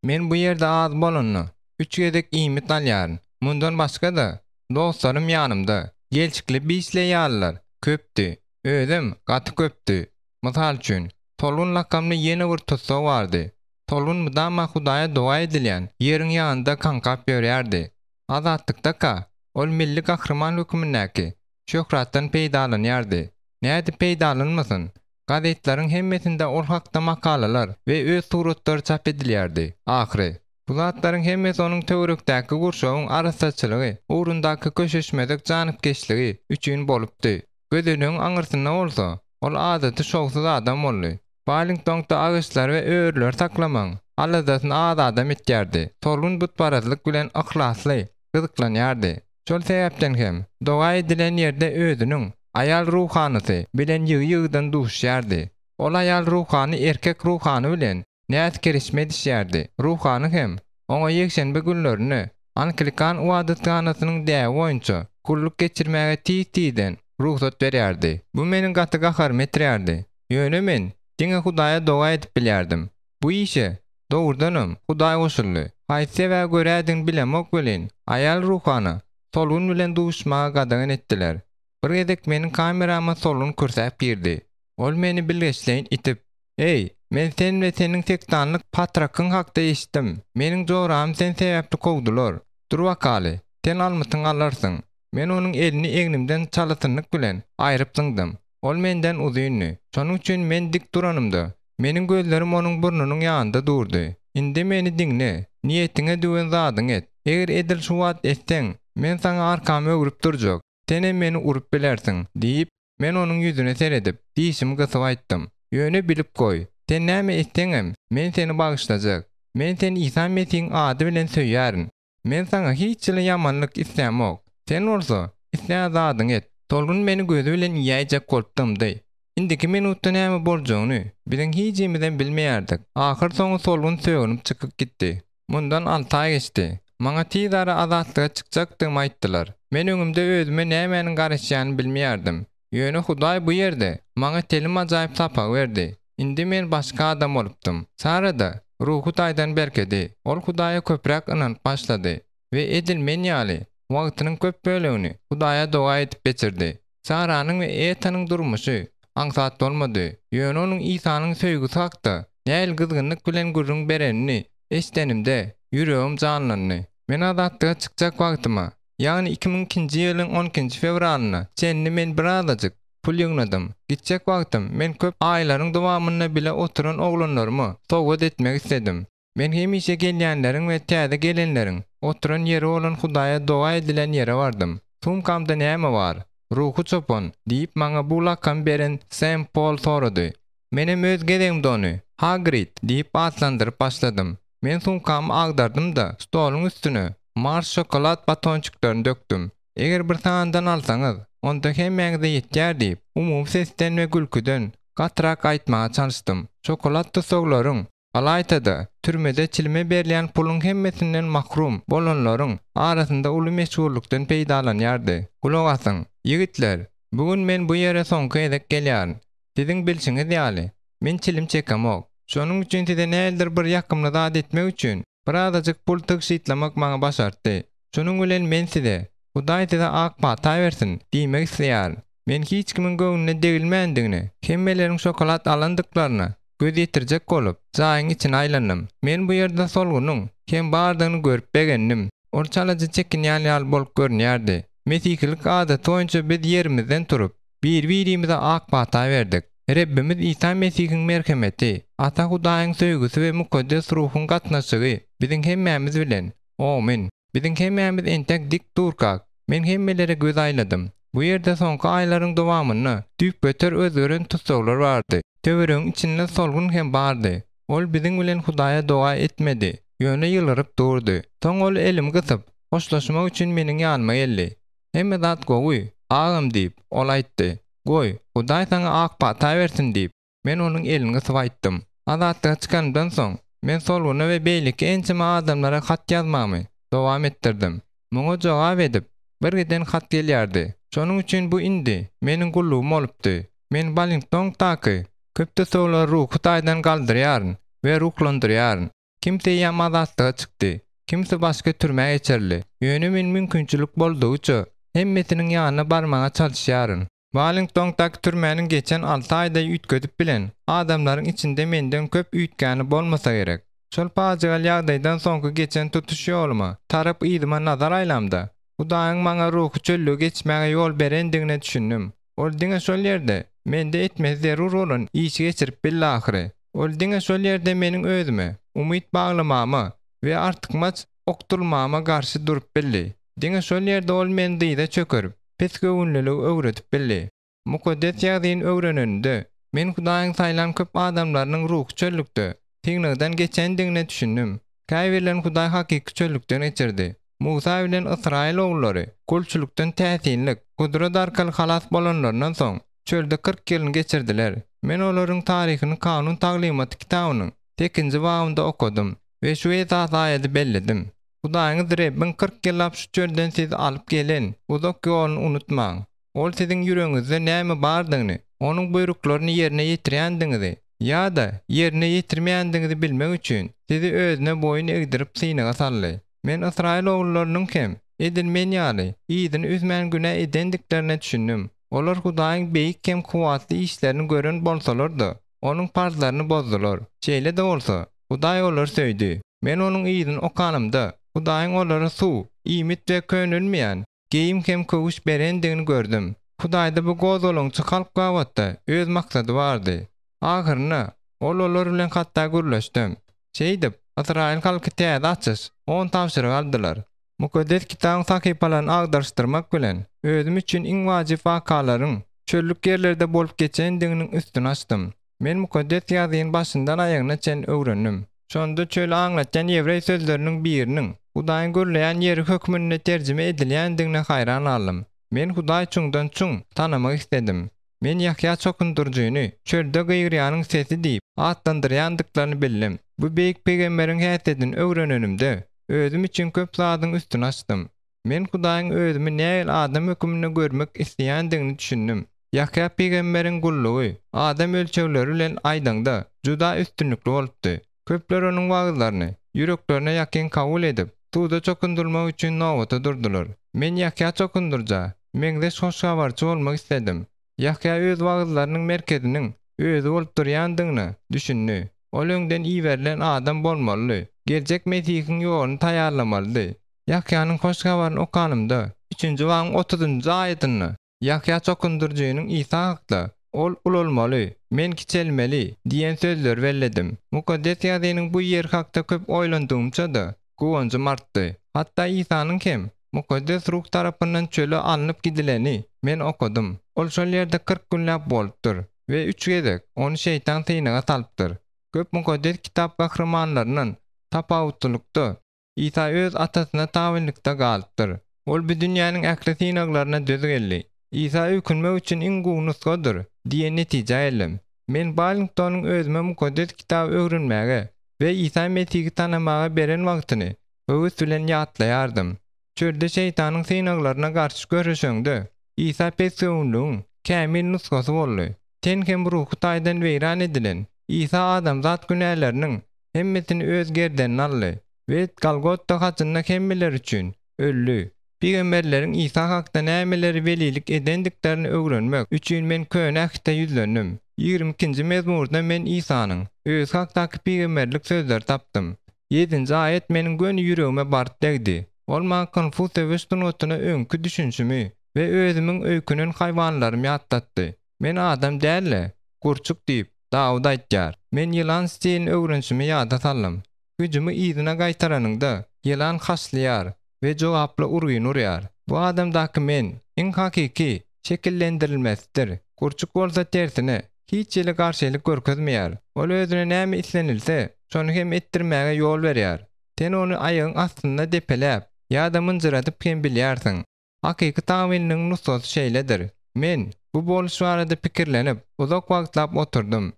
S2: Men bu ýerde az bolanda, üç gezek iýmit alýaryn. Mundan başga-da,
S1: Dostlarym ýanymda. Gelşikli Bisleý ýalylar köpdi. Özem gaty köpdi. Mysal üçin, Tolgun lakamly ýene bir tussag bardy. Tolgun mydama Hudaýa doga edilýän ýeriň ýanynda kaňkap ýörýärdi. Azatlykdaka, ol milli gahryman hökümindäki şöhratdan peýdalanýardy. Nädip peýdalanmasyn? Gazetleriň hemmesinde ol hakda makalalar we öz suratlary çap edilýärdi, ahyry. Bu zatlaryň hemmesi onuň töwerekdäki gurşawyň arassaçylygy ugrundaky köşeşmezek janypkeşligi üçin bolupdy. Gözelligiň aňyrsynda bolsa, ol adaty şowsuz adam boldy. Wallingtongda agaçlary we örüleri saklamagyň aladasyny az adam etýärdi. Solgun butparazlyk bilen yhlasly gyzyklanýardy. Şol sebäpden hem, doga edilen ýerde özüniň aýal ruhanysy bilen ýygy-ýygydan duşýardy. Ol aýal ruhany erkek ruhany bilen näz-kereşme edişýärdi. Ruhany hem oňa ýekşenbe günlerinde Anglikan ybadathanasynyň däbi boýunça gulluk geçirmäge tiz-tizden rugsat berýärdi. Bu meniň gaty gaharymy getirýärdi. Ýöne men diňe Hudaýa doga edip bilýärdim. Bu işe, dogrudanam, Hudaý goşuldy. Haýsy sebäbe görädigini bilemok welin, aýal ruhana Solgun bilen duşuşmaga gadagan etdiler. Bir gezek meniň kamerama Solgun kürsäp girdi. Ol meni bilgeşleýin itip, Eý, men sen we seniň sektanlyk patrakyň hakda eşitdim. Meniň joramy sen sebäpli kowdular. Dur bakaly, sen almytyňy alarsyň. Men onuň elini egnimden çalasynlyk bilen aýryp zyňdym. Ol menden uzyndy. Şonuň üçin men dik duranymda, meniň gözlerim onuň burnunyň ýanynda durdy. Indi meni diňle, niýetiňe düwen zadyňy et. Eger edil şu wagt etseň, men saňa arkamy öwrüp durjak, senem meni urup bilersiň, diýip, men onuň ýüzüne seredip, dişimi gysyp aýtdym. Ýöne bilip goý, sen näme etseňem, men seni bagyşlajak. Men seni Isa Mesihiň ady bilen söýýärin. Men saňa hiç hili ýamanlyk islämok. Sen bolsa, islän zadyňy et. Tolgun meni gözi bilen iýäýjek bolup dymdy. Indiki minutda näme boljagyny biziň hijimizem bilmeýärdik. Ahyrsoňy Solgun sögünip çykyp gitdi. Mundan alty aý geçdi. Maňa tizara azatlyga çykjakdygymy aýtdylar. Men öňümde özüme nämäniň garaşýanyny bilmeýärdim. Ýöne Hudaý bu ýerde maňa telim ajaýyp sapagy berdi. Indi men başga adam bolupdym. Sara-da ruhy taýdan berkedi. Ol Hudaýa köpräk ynanyp başlady we edil men ýaly, wagtynyň köp bölegini Hudaýa doga edip geçirdi. Saranyň we Etanyň durmuşy aňsat bolmady, ýöne onuň Isanyň söýgüsi hakda nähili gyzgynlyk bilen gürrüň berenini eşidenimde, ýüregim janlandy. Men azatlyga çykjak wagtyma, ýagny 2002-nji ýylyň on ikinji fewralyna çenli men birazajyk pul ýygnadym. Gitjek wagtym men köp aýlaryň dowamynda bile oturan oglanlaryma sowgat etmek isledim. Men hemişe gelýänleriň we täze gelenleriň oturan ýeri bolan Hudaýa doga edilen ýere bardym. Sumkamda näme bar? Ruhy çopan, diýip maňa bu lakamy beren Sem Pol sorady. Menem öz gezegimde ony, Hagrid, diýip atlandyryp başladym. Men sumkamy agdardym-da, stoluň üstüne Mars şokolad batonçiklerini dökdüm. Eger bir sanydan alsaňyz, onda hemmäňize ýetýär diýip, umumy sesden we gülküden gatyrak aýtmaga çalyşdym. Şokolad tussaglaryň Ylaýta-da, türmede çilime berilýän puluň hemmesinden mahrum bolanlaryň arasynda uly meşhurlykdan peýdalanýardy. Gulak asyň, ýigitler, bu gün men bu ýere soňky gezek gelýärin. Siziň bilşiňiz ýaly, men çilim çekemok. Şonuň üçin size nähilidir bir ýakymly zat etmek üçin birazajyk pul tygşytlamak maňa başartdy. Şunuň bilen men size, Hudaý size ak pata bersin diýmek isleýärin. Men hiç kimiň göwnüne degilmändigine, hemmeleriň şokolad alandyklaryna göz ýetirjek bolup, jaýyň içine aýlandym. Men bu ýerde Solgunyň hem bardygyny görüp begendim. Ol çalaja çekinýän ýaly bolup görünýärdi. Mesihilik adaty boýunça biz ýerimizden turup, bir-birimize ak pata berdik. Rebbimiz Isa Mesihiň merhemeti, Ata Hudaýyň söýgüsi we Mukaddes Ruhuň gatnaşygy biziň hemmämiz bilen. Omyn. Biziň hemmämiz entek dik durkak, men hemmelere göz aýladym. Bu ýerde soňky aýlaryň dowamynda düýpgöter özgeren tussaglar bardy. Töweregiň içinde Solgun hem bardy. Ol biziň bilen Hudaýa doga etmedi, ýöne ýylgyryp durdy. Soň ol elimi gysyp, hoşlaşmak üçin meniň ýanyma geldi. Hemme zat gowy, agam diýip, ol aýtdy. Goý, Hudaý saňa ak pata bersin diýip, Men onuň elini gysyp aýtdym. Azatlyga çykanymdan soň, men Solguna we beýleki ençeme adamlara hat ýazmagymy dowam etdirdim. Muňa jogap edip, birgiden hat gelýärdi. Şonuň üçin bu indi meniň gullugym bolupdy. Men Balingtongdaky köp tussaglary ruhy taýdan galdyrýaryn we ruhlandyrýaryn. Kim seýýäm azatlyga çykdy. Kimsi başga türmä geçirildi. Ýöne men mümkinçilik boldugyça, hemmesiniň ýanyna barmaga çalyşýaryn. Wallingtondaky türmäniň geçen alty aýda üýtgedip bilen adamlaryň içinde menden köp üýtgäni bolmasa gerek. Şol pajygaly ýagdaýdan soňky geçen tutuş ýoluma tarap yzyma nazar aýlamda, Hudaýyň maňa ruhy çöllügi geçmäge ýol berendigine düşündim. Ol diňe şol ýerde mende etmesi zerur bolan işi geçirip bildi ahyry. Ol diňe şol ýerde meniň özüme umyt baglamama we artykmaç okdurylmama garşy durup bildi. Diňe şol ýerde ol meni dyza çökerip, pesgöwünliligi öwredip bildi. Mukaddes Ýazgyny öwrenenimde, men Hudaýyň saýlan köp adamlarynyň ruhy çöllükde synagdan geçendigine düşündim. Käbirlerini Hudaý hakyky çöllükden geçirdi. Musa bilen Ysraýyl ogullary gulçulykdan täsinlik, gudrat arkaly halas bolanlaryndan soň, çölde 40 ýylyny geçirdiler. Men olaryň taryhyny Kanun taglymaty kitabynyň sekizinji babynda okadym we şu esasy aýady belledim. Hudaýyňyz Rebbiň 40 ýyllap şu çölden sizi alyp gelen uzak ýoluny unutmaň. Ol siziň ýüregiňizde näme bardygyny, Onuň buýruklaryny ýerine ýetirýändigiňizi ýa-da ýerine ýetirmeýändigiňizi bilmek üçin, sizi Özüne boýun egdirip synaga saldy. Men ysraýyl ogullarynyň hem, edil men ýaly, yzyny üzmän günä edendiklerine düşündim. Olar Hudaýyň beýik hem kuwwatly işlerini gören bolsalar-da, Onuň parzlaryny bozdular. Şeýle-de bolsa, Hudaý olary söýdi. Men onuň yzyny okanymda, Hudaýyň olara suw, iýmit we könelmeýän geýim hem köwüş berendigini gördüm. Hudaýda bu gozgalaňçy halk babatda öz maksady bardy. Ahyrynda, Ol olar bilen hatda gürleşdem. Şeýdip, ysraýyl halky täze açyş, on tabşyrygy aldylar. Mukaddes Kitabyň sahypalaryny agdaryşdyrmak bilen, özüm üçin iň wajyp wakalaryň çöllük ýerlerde bolup geçendiginiň üstüni açdym. Men Mukaddes Ýazgyny başyndan aýagyna çenli öwrendim. Şonda çöli aňlatýan ýewreý sözleriniň biriniň Hudaýyň gürleýän ýeri hökmünde terjime edilýändigine haýran galdym. Men Hudaý çuňdan çuň tanamak isledim. Men Ýahýa çokundyryjyny çölde gygyrýanyň sesi diýip atlandyrýandyklaryny bildim. Bu beýik pygamberiň häsiýetini öwrenenimde, özüm üçin köp zadyň üstüni açdym. Men Hudaýyň özümi nähili adam hökmünde görmek isleýändigini düşündim. Ýahýa pygamberiň gullugy, adam ölçegleri bilen aýdaňda, juda üstünlikli bolupdy. Köpler onuň wagyzlaryny ýüreklerine ýakyn kabul edip, suwda çokundyrylmak üçin nobata durdular. Men Ýahýa çokundyryja meňzeş hoş habarçy bolmak isledim. Ýahýa öz wagyzlarynyň merkeziniň özi bolup durýandygyna düşündi. Ol öňden iberilen adam bolmalydy, geljek Mesihiň ýoluny taýýarlamalydy. Ýahýanyň hoş habaryny okanymda, üçünji babyň otuzynjy aýatynda Ýahýa çokundyryjynyň Isa hakda, Ol ulalmaly, men kiçelmeli diýen sözleri belledim. Mukaddes Ýazgynyň bu ýeri hakda köp oýlandygymça-da, guwanjym artdy. Hatda Isanyň hem Mukaddes Ruh tarapyndan çöle alnyp gidileni men okadym. Ol şol ýerde 40 günläp bolupdyr we üç gezek ony şeýtan synaga salypdyr. Köp Mukaddes Kitap gahrymanlaryndan tapawutlylykda, Isa öz Atasyna tabynlykda galypdyr. Ol bu dünýäniň ähli synaglaryna döz geldi. Isa öýkünmek üçin iň gowy nusgadyr diýen netijä geldim. Men Ballingtonyň özüme Mukaddes Kitaby öwrenmäge we Isa Mesihi tanamaga beren wagtyny höwes bilen ýatlaýardym. Çölde şeýtanyň synaglaryna garşy göreşeňde, Isa pesgöwünligiň kämil nusgasy boldy. Ten hem ruhy taýdan weýran edilen Isa adamzat günäleriniň hemmesini öz gerdenine aldy we Golgota haçynda hemmeler üçin öldi. Pygamberleriň Isa hakda nämeleri welilik edendiklerini öwrenmek üçin men Köne Ähte ýüzlendim. 22-nji mezmurda men Isanyň Özi hakdaky pygamberlik sözleri tapdym. Ýedinji aýat meniň göni ýüregime baryp degdi. Ol maňa kung-fu söweş sungatyna öňki düşünişimi we özümiň öýkünen haýwanlarymy ýatlatdy. Men adam däl-de, gurçuk diýip, Dawut aýtýar. Men ýylan stilini öwrenişimi ýada saldym. Hüjümi yzyna gaýtaranyňda, ýylan haşlaýar we jogaply urgyny urýar. Bu adamdaky men, iň hakyky şekillendirilmesidir. Gurçuk bolsa tersine, hiç hili garşylyk görkezmeýär. Ol özüne näme islenilse, şony hem etdirmäge ýol berýär. Sen ony aýagyň astynda depeläp ýa-da mynjyradyp hem bilýärsiň. Hakyky tabynlygyň nusgasy şeýledir. Men, bu boluş barada pikirlenip, uzak wagtlap oturdym.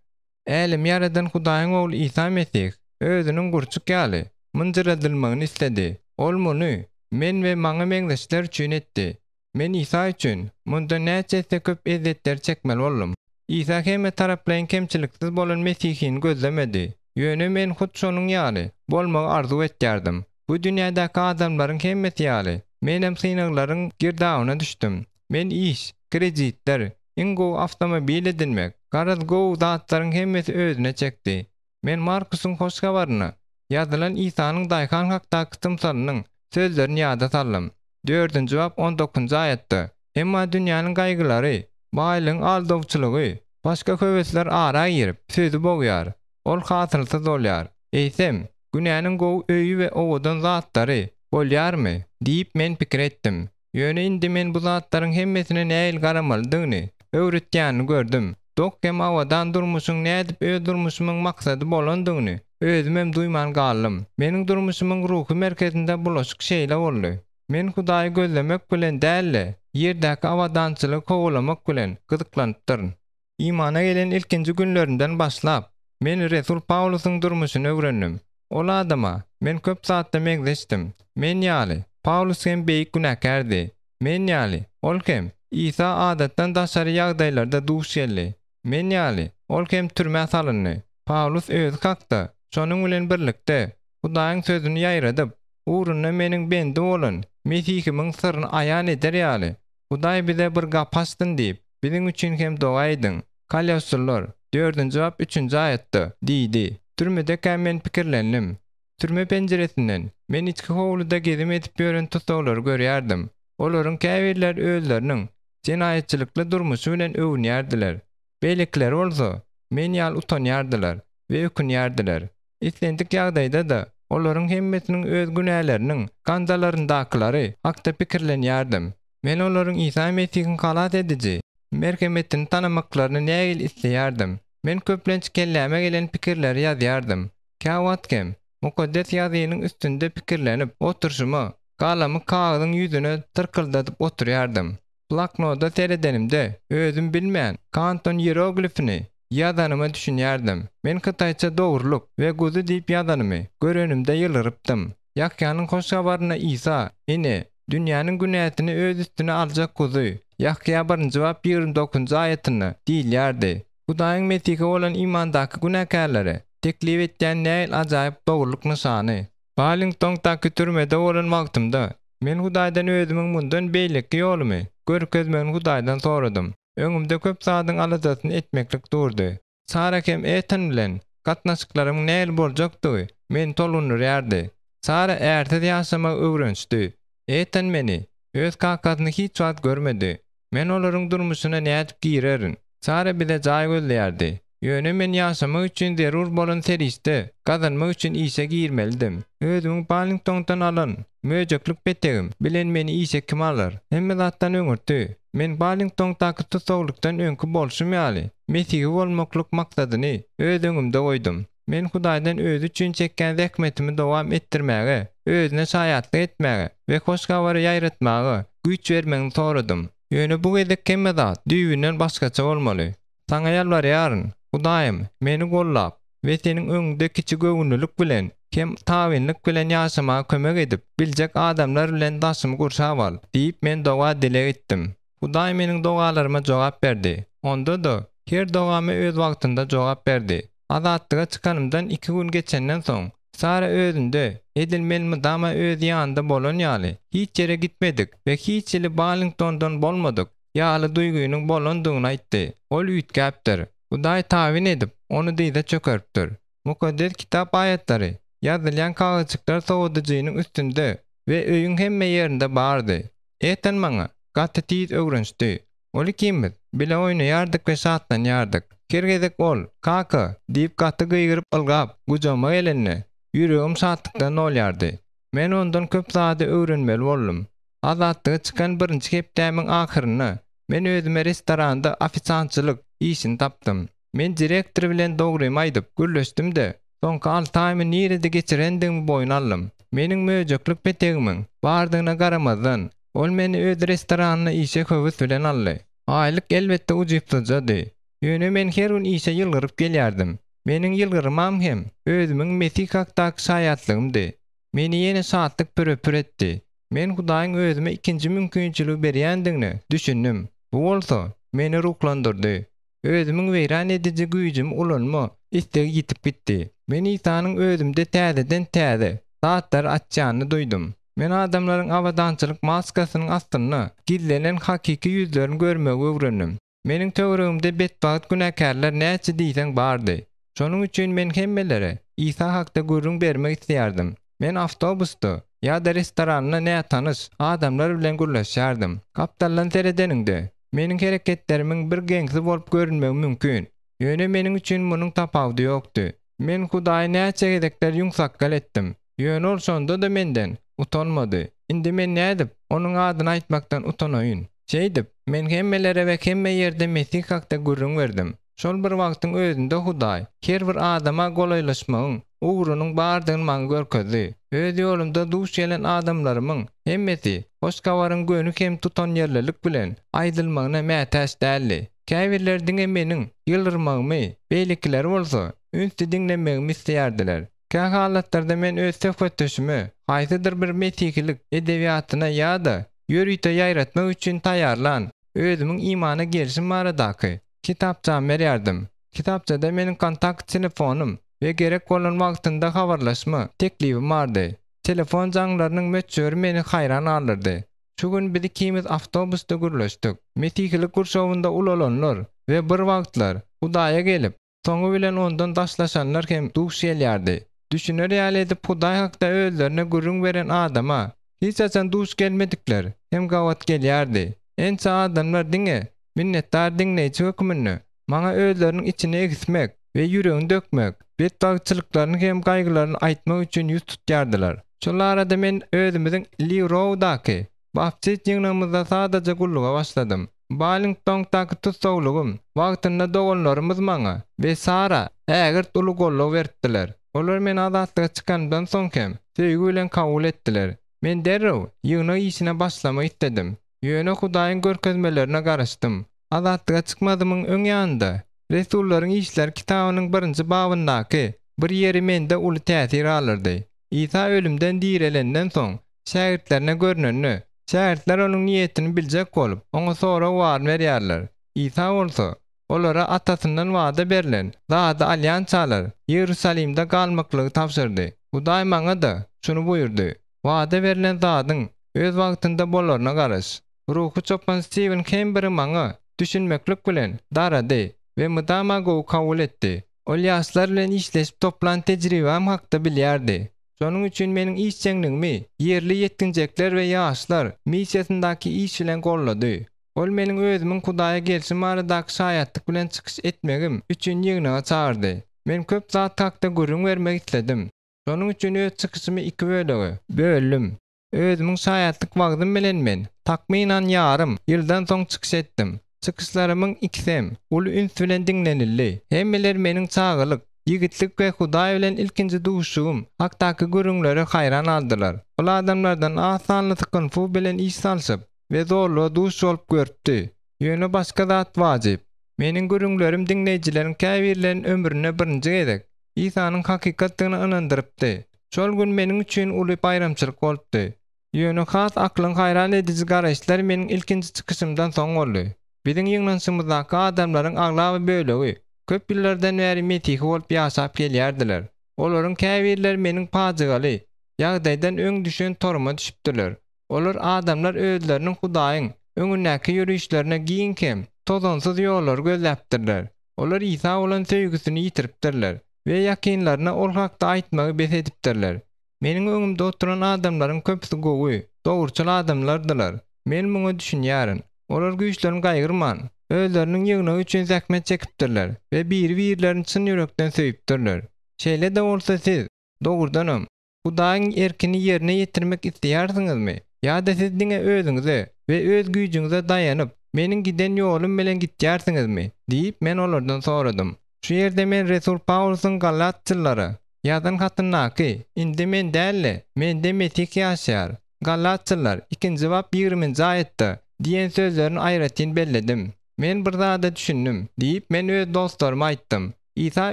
S1: Älemi ýaradan Hudaýyň Ogly Isa Mesih Özüniň gurçuk ýaly mynjyradylmagyny isledi. Ol muny men we maňa meňzeşler üçin etdi. Men Isa üçin mundan näçe esse köp ezýetleri çekmeli boldum. Isa hemme taraplaýyn kemçiliksiz bolan mesihini gözlemedi. Ýöne men hut şonuň ýaly bolmagy arzuw etýärdim. Bu dünýädäki adamlaryň hemmesi ýaly, menem synaglaryň girdabyna düşdüm. Men iş, kreditler, iň gowy awtomobil edinmek, garaz gowy zatlaryň hemmesi özüne çekdi. Men Markusyň Hoş Habarynda ýazylan Isanyň daýhan hakdaky tymsalynyň sözlerini ýada saldym. Dördünji bap on dokuzynjy aýatda, Emma dünýäniň gaýgylary, baýlygyň aldawçylygy, başga höwesler ara girip, sözi bogýar, ol hasylsyz bolýar. Eýsem, günäniň gowy öýi we owadan zatlary bolýarmy? Diýip men pikir etdim. Ýöne indi men bu zatlaryň hemmesine nähili garamalydygyny öwretýänini gördüm. Dok hem abadan durmuşyň nädip öz durmuşymyň maksady bolandygyny özümem duýman galdym. Meniň durmuşymyň ruhy merkezinde bulaşyk şeýle boldy. Men Hudaýy gözlemek bilen däl-de, ýerdäki abadançylygy kowalamak bilen gyzyklanypdyryn. Imana gelen ilkinji günlerimden başlap, men resul Pawlusyň durmuşyny öwrendim. Ol adama men köp zatda meňzeşdim. Men ýaly, Pawlus hem beýik günäkärdi. Men ýaly, ol hem Isa adatdan daşary ýagdaýlarda duş geldi. Men ýaly, ol hem türmä salyndy. Pawlus özi hakda, şonuň bilen birlikde, Hudaýyň sözüni ýaýradyp, ugrunda meniň bendi bolan Mesihimiň syryny aýan eder ýaly, Hudaý bize bir gapy açsyn diýip, biziň üçin hem doga ediň. Koloslylar, dördünji bap üçünji aýatda, diýdi. Türmedekäm men pikirlendim. Türme penjiresinden men içki howluda gezim edip ýören tussaglary görýärdim. Olaryň käbirleri özleriniň jenaýatçylykly durmuşy bilen öwünýärdiler. Beýlekileri bolsa, men ýaly utanýardylar we ökünýärdiler. Islendik ýagdaýda-da, olaryň hemmesiniň öz günäleriniň gandalaryndakylyary hakda pikirlenýärdim. Men olaryň Isa Mesihiň halas ediji merhemetini tanamaklaryny nähili isleýärdim. Men köplenç kelläme gelen pikirleri ýazýardym. Käwagt hem, Mukaddes Ýazgynyň üstünde pikirlenip oturyşyma, galamy kagyzyň ýüzüne tyrkyldadyp oturýardym. Bloknoda seredenimde, özüm bilmän, kanton ieroglifini ýazanyma düşünýärdim. Men hytaýça dogrulyk we guzy diýip ýazanymy görenimde ýylgyrypdym. Ýahýanyň Hoş Habarynda Isa, Ine, dünýäniň günäsini öz üstüne aljak guzy, Ýahýa birinji bap 29-njy aýatynda, diýilýärdi. Hudaýyň Mesihe bolan imandaky günäkärlere teklip etýän nähili ajaýyp dogrulyk nyşany! Wallingtondaky türmede bolan wagtymda, men Hudaýdan özümiň mundan beýlekki ýolumy görkezmegini Hudaýdan soradym. Öňümde köp zadyň aladasyny etmeklik durdy. Sara hem Etan bilen gatnaşyklarymyň nähili boljakdygy meni tolgundyrýardy. Sara ärsiz ýaşamagy öwrenişdi. Etan meni, öz kakasyny hiç wagt görmedi. Men olaryň durmuşyna nädip girerin? Sara bize jaý gözleýärdi. Ýöne men ýaşamak üçin zerur bolan serişde gazanmak üçin işe girmelidim. Özümiň Ballingtondan alan möjeklik petegim bilen meni işe kim alar? Hemme zatdan öňürti, men Ballingtondaky tussaglykdan öňki bolşum ýaly, mesihi bolmaklyk maksadyny öz öňümde goýdum. Men Hudaýdan Özi üçin çekýän zähmetimi dowam etdirmäge, Özüne şaýatlyk etmäge we Hoş Habary ýaýratmaga güýç bermegini soradym. Ýöne bu gezek hemme zat düýbünden başgaça bolmaly. Saňa ýalbarýaryn, Hudaýym, meni gollap we Seniň öňüňde kiçigöwünlilik bilen hem tabynlyk bilen ýaşamaga kömek edip biljek adamlar bilen daşymy gurşap al diýip men doga-dileg etdim. Hudaý meniň dogalaryma jogap berdi. Onda-da, her dogama öz wagtynda jogap berdi. Azatlyga çykanymdan iki gün geçenden soň, Sara özünde, edil men mydama öz ýanynda bolan ýaly, hiç ýere gitmedik we hiç hili Ballingtondan bolmadyk ýaly duýgynyň bolandygyny aýtdy. Ol üýtgäpdir. Hudaý tabyn edip, ony dyza çökeripdir. Mukaddes Kitap aýatlary ýazylýan kagyzjyklar sowadyjynyň üstünde we öýüň hemme ýerinde bardy. Etan maňa gaty tiz öwrenişdi. Ol ikimiz bile oýnaýardyk we şatlanýardyk. Her gezek ol, Kaka! diýip gaty gygyryp ylgap, gujagyma gelende, ýüregim şatlykdan dolýardy. Men ondan köp zady öwrenmeli boldum. Azatlyga çykan birinji hepdämiň ahyrynda men özüme restoranda ofisiantçylyk işini tapdym. Men direktor bilen dogrymy aýdyp, gürleşdim-de, soňky alty aýymy nirede geçirendigimi boýun aldym. Meniň möjeklik petegimiň bardygyna garamazdan, ol meni öz restoranyna işe höwes bilen aldy. Aýlyk elbetde ujypsyzjady. Ýöne men her gün işe ýylgyryp gelýärdim. Meniň ýylgyrmam hem özümiň Mesih hakdaky şaýatlygymdy. Meni ýene şatlyk püre-pür etdi. Men Hudaýyň özüme ikinji mümkinçiligi berýändigine düşündim. Bu bolsa, meni ruhlandyrdy. Özümiň weýran ediji güýjümi ulanma islegi ýitip gitdi. Men Isanyň özümde täzeden täze. zatlary açýanyny duýdum. Men adamlaryň abadançylyk maskasynyň astynda gizlenen hakyky ýüzlerini görmegi öwrendim. Meniň töweregimde betbagt günäkärler näçe diýseň bardy. Şonuň üçin men hemmelere Isa hakda gürrüň bermek isleýärdim. Men awtobusda ýa-da restoranda nätanyş adamlar bilen gürleşýärdim. Gapdaldan seredeniňde, meniň hereketlerimiň bir geňsi bolup görünmegi mümkin. Ýöne meniň üçin munuň tapawudy ýokdy. Men Hudaýy näçe gezekler ýüňsakgal etdim. Ýöne ol şonda-da menden utanmady. Indi men nädip Onuň adyny aýtmakdan utanaýyn? Şeýdip, men hemmelere we hemme ýerde Mesih hakda gürrüň berdim. Şol bir wagtyň özünde Hudaý her bir adama golaýlaşmagyň ugrunyň bardygyny maňa görkezdi. Öz ýolumda duş gelen adamlarymyň hemmesi Hoş Habaryň göni hem tutanýerlilik bilen aýdylmagyna mätäç däldi. Käbirleri diňe meniň ýylgyrmagymy, beýlekileri bolsa ünsli diňlemegimi isleýärdiler. Kä halatlarda men öz söhbetdeşime haýsydyr bir mesihilik edebiýatyna ýa-da ýörite ýaýratmak üçin taýýarlan özümiň imana gelşim baradaky kitapçamy berýärdim. Kitapçada meniň kontakt telefonym we gerek bolan wagtynda habarlaşma teklibim bardy. Telefon jaňlarynyň möçberi meni haýran galdyrdy. Şu gün biz ikimiz awtobusda gürleşdik. Mesihilik gurşawynda ulalanlar we bir wagtlar Hudaýa gelip, soňy bilen ondan daşlaşanlar hem duş gelýärdi. Düşüner ýaly edip Hudaý hakda özlerine gürrüň beren adama hiç haçan duş gelmedikler hem gabat gelýärdi. Ençe adamlar diňe minnetdar diňleýji hökmünde maňa özleriniň içini egismek we ýüregini dökmek, betbagtçylyklaryny hem gaýgylaryny aýtmak üçin ýüz tutýardylar. Şol arada men özümiziň Li-Roudaky Baptist ýygnagymyzda sadaja gulluga başladym. Balingtongdaky tussaglygym wagtynda doganlarymyz maňa we Sara ägirt uly goldaw beripdiler. Olar meni azatlyga çykanymdan soň hem söýgi bilen kabul etdiler. Men derrew ýygnak işine başlamak isledim. Ýöne Hudaýyň görkezmelerine garaşdym. Azatlyga çykmazymyň öň ýanynda Resullaryň işleri kitabynyň birinji babyndaky bir ýeri mende uly täsir galdyrdy. Isa ölümden direlenden soň, şägirtlerine görnende, şägirtler onuň niýetini biljek bolup, oňa sorag baryny berýärler. Isa bolsa, olara Atasyndan wada berlen zady alýançalar, Iýerusalimde galmaklygy tabşyrdy. Hudaý maňa-da şuny buýurdy, Wada berlen zadyň öz wagtynda bolaryna garaş. Ruhy çopan Stiwen Kemberi maňa düşünmeklik bilen darady we mydama gowy kabul etdi. Ol ýaşlar bilen işleşip toplan tejribäm hakda bilýärdi. Şonuň üçin meniň işjeňligimi ýerli ýetginjekler we ýaşlar missiýasyndaky iş bilen goldady. Ol meniň özümiň Hudaýa gelşim baradaky şaýatlyk bilen çykyş etmegim üçin ýygnaga çagyrdy. Men köp zat hakda gürrüň bermek isledim. Şonuň üçin öz çykyşymy iki bölege böldüm. Özümiň şaýatlyk wagzym bilen men, takmynan ýarym ýyldan soň çykyş etdim. Çykyşlarymyň ikisem uly üns bilen diňlenildi. Hemmeler meniň çagalyk, ýigitlik we Hudaý bilen ilkinji duşuşygym hakdaky gürrüňlere haýran galdylar. Ol adamlardan az sanlysy kung-fu bilen iş salşyp we zorluga duş bolup görüpdi. Ýöne başga zat wajyp. Meniň gürrüňlerim diňleýjileriň käbirleriniň ömründe birinji gezek Isanyň hakykatdygyna ynandyrypdy. Şol gün meniň üçin uly baýramçylyk bolupdy. Ýöne has aklyňy haýran ediji garaýyşlar meniň ilkinji çykyşymdan soň boldy. Biziň ýygnanyşygymyzdaky adamlaryň aglaba bölegi köp ýyllardan bäri mesihi bolup ýaşap gelýärdiler. Olaryň käbirleri meniň pajygaly ýagdaýdan öň düşen toruma düşüpdiler. Olar adamlar özleriniň Hudaýyň öňündäki ýörişlerine giň hem tozansyz ýollary gözläpdirler. Olar Isa bolan söýgüsini ýitiripdirler we ýakynlaryna ol hakda aýtmagy bes edipdirler. Meniň öňümde oturan adamlaryň köpüsi gowy, dogruçyl adamlardylar. Men muňa düşünýärin. Olar güýçlerini gaýgyrman, özleriniň ýygnagy üçin zähmet çekipdirler we biri-birlerini çyn ýürekden söýüpdirler. Şeýle-de bolsa siz, dogrudanam, Hudaýyň erkini ýerine ýetirmek isleýärsiňizmi? Ýa-da siz diňe özüňize we öz güýjüňize daýanyp, meniň giden ýolum bilen gitýärsiňizmi? diýip, men olardan soradym. Şu ýerde men resul Pawlusyň galatçylara ýazan hatyndaky, Indi men däl-de, mende Mesih ýaşaýar, Galatçylar, ikinji bap ýigriminji aýatda, diýen sözlerini aýratyn belledim. Men bir zada düşündim, diýip, men öz dostlaryma aýtdym. Isa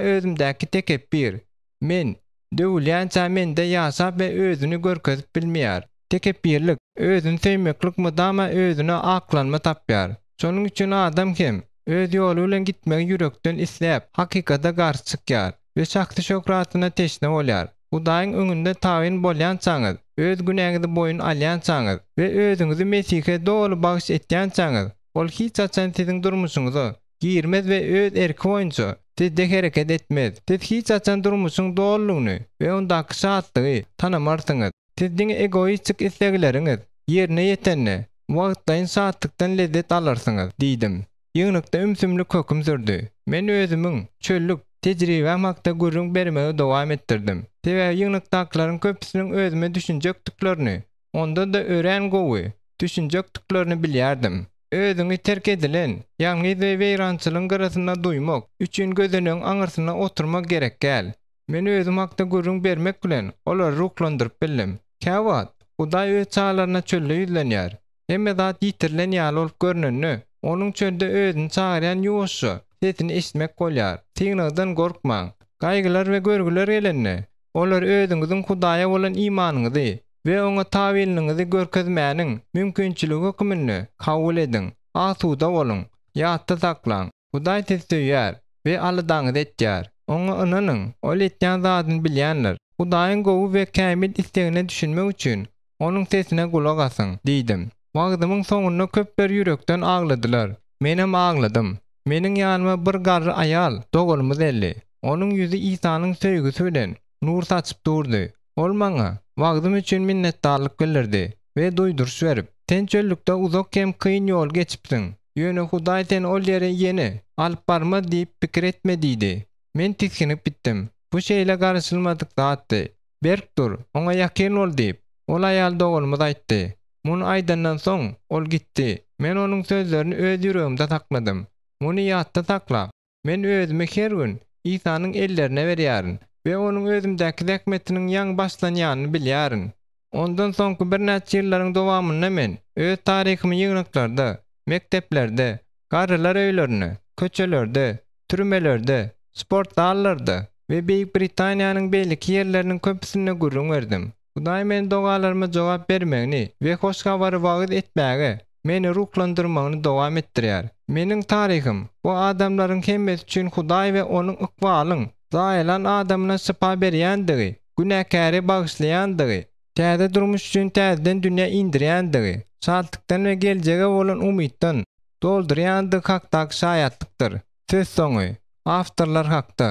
S1: özümdäki tekepbir, Men, döwülýänçä mende ýaşap we özüni görkezip bilmeýär. Tekepbirlik, özüni söýmeklik mydama özüne aklanma tapýar. Şonuň üçin adam hem öz ýoly bilen gitmegi ýürekden isläp, hakykata garşy çykýar we şahsy şöhratyna teşne bolýar. Hudaýyň öňünde tabyn bolýançaňyz, öz günäňizi boýun alýançaňyz we özüňizi Mesihe doly bagyş etýänçäňiz, Ol hiç haçan siziň durmuşyňyza girmez we öz erki boýunça sizde hereket etmez. Siz hiç haçan durmuşyň dolulygyny we ondaky şatlygy tanamarsyňyz. Siz diňe egoistik islegleriňiz ýerine ýetende, wagtlaýyn şatlykdan lezzet alarsyňyz, diýdim. Ýygnakda ümsümlik höküm sürdi. Men özümiň çöllük tejribäm hakda gürrüň bermegi dowam etdirdim. Sebäbi ýygnakdakylaryň köpüsiniň özüme düşünjekdiklerini, onda-da örän gowy düşünjekdiklerini bilýärdim. Özüňi terk edilen, ýalňyz we weýrançylygyň gyrasynda duýmak üçin gözenegiň aňyrsynda oturmak gerek däl. Men özüm hakda gürrüň bermek bilen olary ruhlandyryp bildim. Käwagt, Hudaý öz çagalaryna çölde ýüzlenýär. Hemme zat ýitirilen ýaly bolup görnende, Onuň çölde özüni çagyrýan ýuwaşja sesini eşitmek bolýar. Synagdan gorkmaň. Gaýgylar we görgüler gelende, olar özüňiziň Hudaýa bolan imanyňyzy we Oňa tabynlygyňyzy görkezmäniň mümkinçiligi höküminde kabul ediň. Asuda boluň. Ýatda saklaň, Hudaý sizi söýýär we aladaňyzy etýär. Oňa ynanyň, Ol etýän zadyny bilýändir. Hudaýyň gowy we kämil islegine düşünmek üçin, Onuň sesine gulak asyň, diýdim. Wagzymyň soňunda köpler ýürekden agladylar. Menem agladym. Meniň ýanyma bir garry aýal doganymyz geldi. Onuň ýüzi Isanyň söýgüsi bilen nur saçyp durdy. Ol maňa wagzym üçin minnetdarlyk bildirdi we duýduryş berip, Sen çöllükde uzak hem kyn ýol geçipsiň, ýöne Hudaý seni ol ýere ýene alyp barmaz diýip pikir etme diýdi. Men tisginip gitdim. Bu şeýle garaşylmadyk zatdy. Berk dur, oňa ýakyn bol diýip, ol aýal doganymyz aýtdy. Muny aýdandan soň, ol gitdi. Men onuň sözlerini öz ýüregimde sakladym. Muny ýatda saklap, men özümi her gün Isanyň ellerine berýärin we Onuň özümdäki zähmetiniň ýaňy başlanýanyny bilýärin. Ondan soňky birnäçe ýyllaryň dowamynda men öz taryhymy ýygnaklarda, mekdeplerde, garrylar öýlerinde, köçelerde, türmelerde, sport zallarda we Beýik Britaniýanyň beýleki ýerleriniň köpüsinde gürrüň berdim. Hudaý meniň dogalaryma jogap bermegini we hoş habary wagyz etmäge meni ruhlandyrmagyny dowam etdirýär. Meniň taryhym, bu adamlaryň hemmesi üçin Hudaý we Onuň ykbalyň zaýalan adamyna şypa berýändigi, günäkäri bagyşlaýandygy, täze durmuş üçin täzeden dünýä indirýändigi, şatlykdan we geljege bolan umytdan doldurýandygy hakdaky şaýatlykdyr. Sözsoňy, Awtorlar hakda.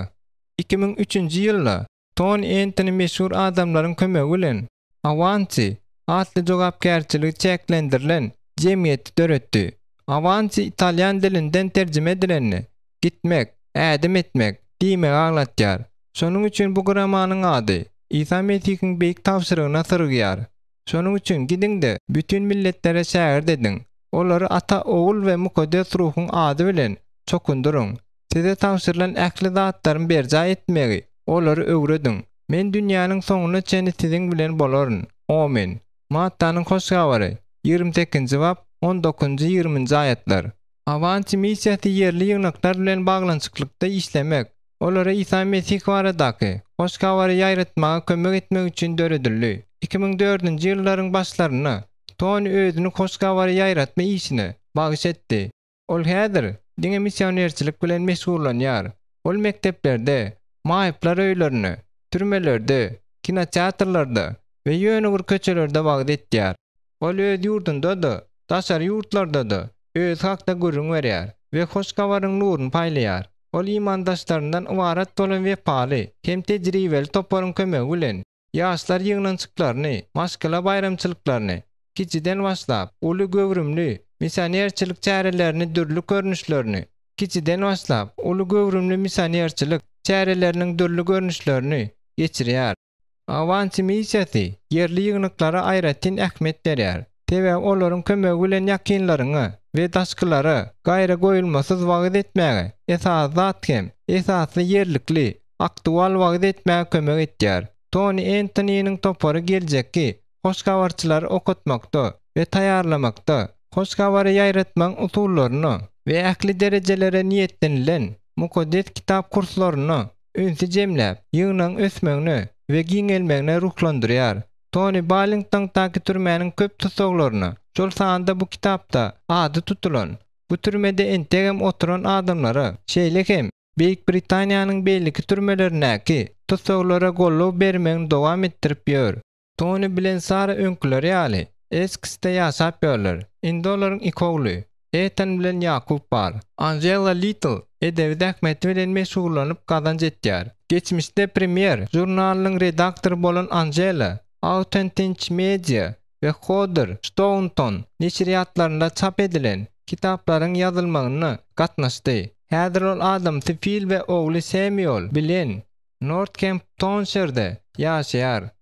S1: 2003-nji ýylda Toni Entoni meşhur adamlaryň kömegi bilen Avanti atly jogapkärçiligi çäklendirilen jemgyýeti döretdi. Avanti italýan dilinden terjime edilende, gitmek, ädim etmek diýmegi aňlatýar. Şonuň üçin bu guramanyň ady Isa Mesihiň beýik tabşyrygyna syrygýar. Şonuň üçin gidiň-de, bütin milletlere şägirt ediň. Olary Ata, Ogul we Mukaddes Ruhuň ady bilen çokundyryň. Size tabşyrylan ähli zatlarymy berjaý etmegi olary öwrediň. Men dünýäniň soňuna çenli siziň bilen bolaryn. Omyn. Mattanyň Hoş Habary, 28-nji bap, on dokuzynjy, ýigriminji aýatlar. Awanti missiýasy ýerli ýygnaklar bilen baglanyşyklykda işlemek, olara Isa Mesih baradaky Hoş Habary ýaýratmaga kömek etmek üçin döredildi. 2004-nji ýyllaryň başlarynda Toni özüni Hoş Habary ýaýratma işine bagyş etdi. Ol häzir diňe missionerçilik bilen meşgullanýar. Ol mekdeplerde, maýyplar öýlerinde, türmelerde, kinoteatrlarda we ýöne bir köçelerde wagyz etýär. Ol öz ýurdunda-da, daşary ýurtlarda-da özi hakda gürrüň berýär we hoş habaryň nuruny paýlaýar. Ol imandaşlaryndan ybarat bolan wepaly hem tejribeli toparyň kömegi bilen ýaşlar ýygnanyşyklaryny, maşgala baýramçylyklaryny, kiçiden başlap, uly göwrümli missionerçilik çärelerini dürli görnüşlerini, kiçiden başlap, uly göwrümli missionerçilik çäreleriniň dürli görnüşlerini geçirýär. Awanti missiýasy ýerli ýygnaklara aýratyn ähmiýet berýär, sebäbi olaryň kömegi bilen ýakynlaryňa we daşkylara gaýragoýulmasyz wagyz etmäge, esasy zat hem, esasy ýerlikli, aktual wagyz etmäge kömek etýär. Toni Entoniniň topary geljekki hoş habarçylary okatmakda we taýýarlamakda, hoş habary ýaýratmagyň usullaryna we ähli derejelere niýetlenilen Mukaddes Kitap kurslaryna ünsi jemläp, ýygnagyň ösmegine we giňelmegine ruhlandyrýar. Toni Ballingtondaky türmäniň köp tussaglaryna, şol sanda bu kitapda ady tutulan, bu türmede entegem oturan adamlara, şeýle hem Beýik Britaniýanyň beýleki türmelerindäki. tussaglara goldaw bermegini dowam etdirip ýör. Toni bilen Sara öňküleri ýaly, Esseksde ýaşap ýörler. Indi olaryň iki ogly, Etan bilen Ýakup bar. Anžela Litl edebi zähmeti bilen meşgullanyp gazanç etýär. Geçmişde Premier žurnalynyň redaktory bolan Anžela Authentic Media we Hodder Staunton neşirýatlarynda çap edilen kitaplaryň ýazylmagyna gatnaşdy. Häzir ol adamsy Fil we ogly Semýuel bilen Northemptonşirde ýaşaýar.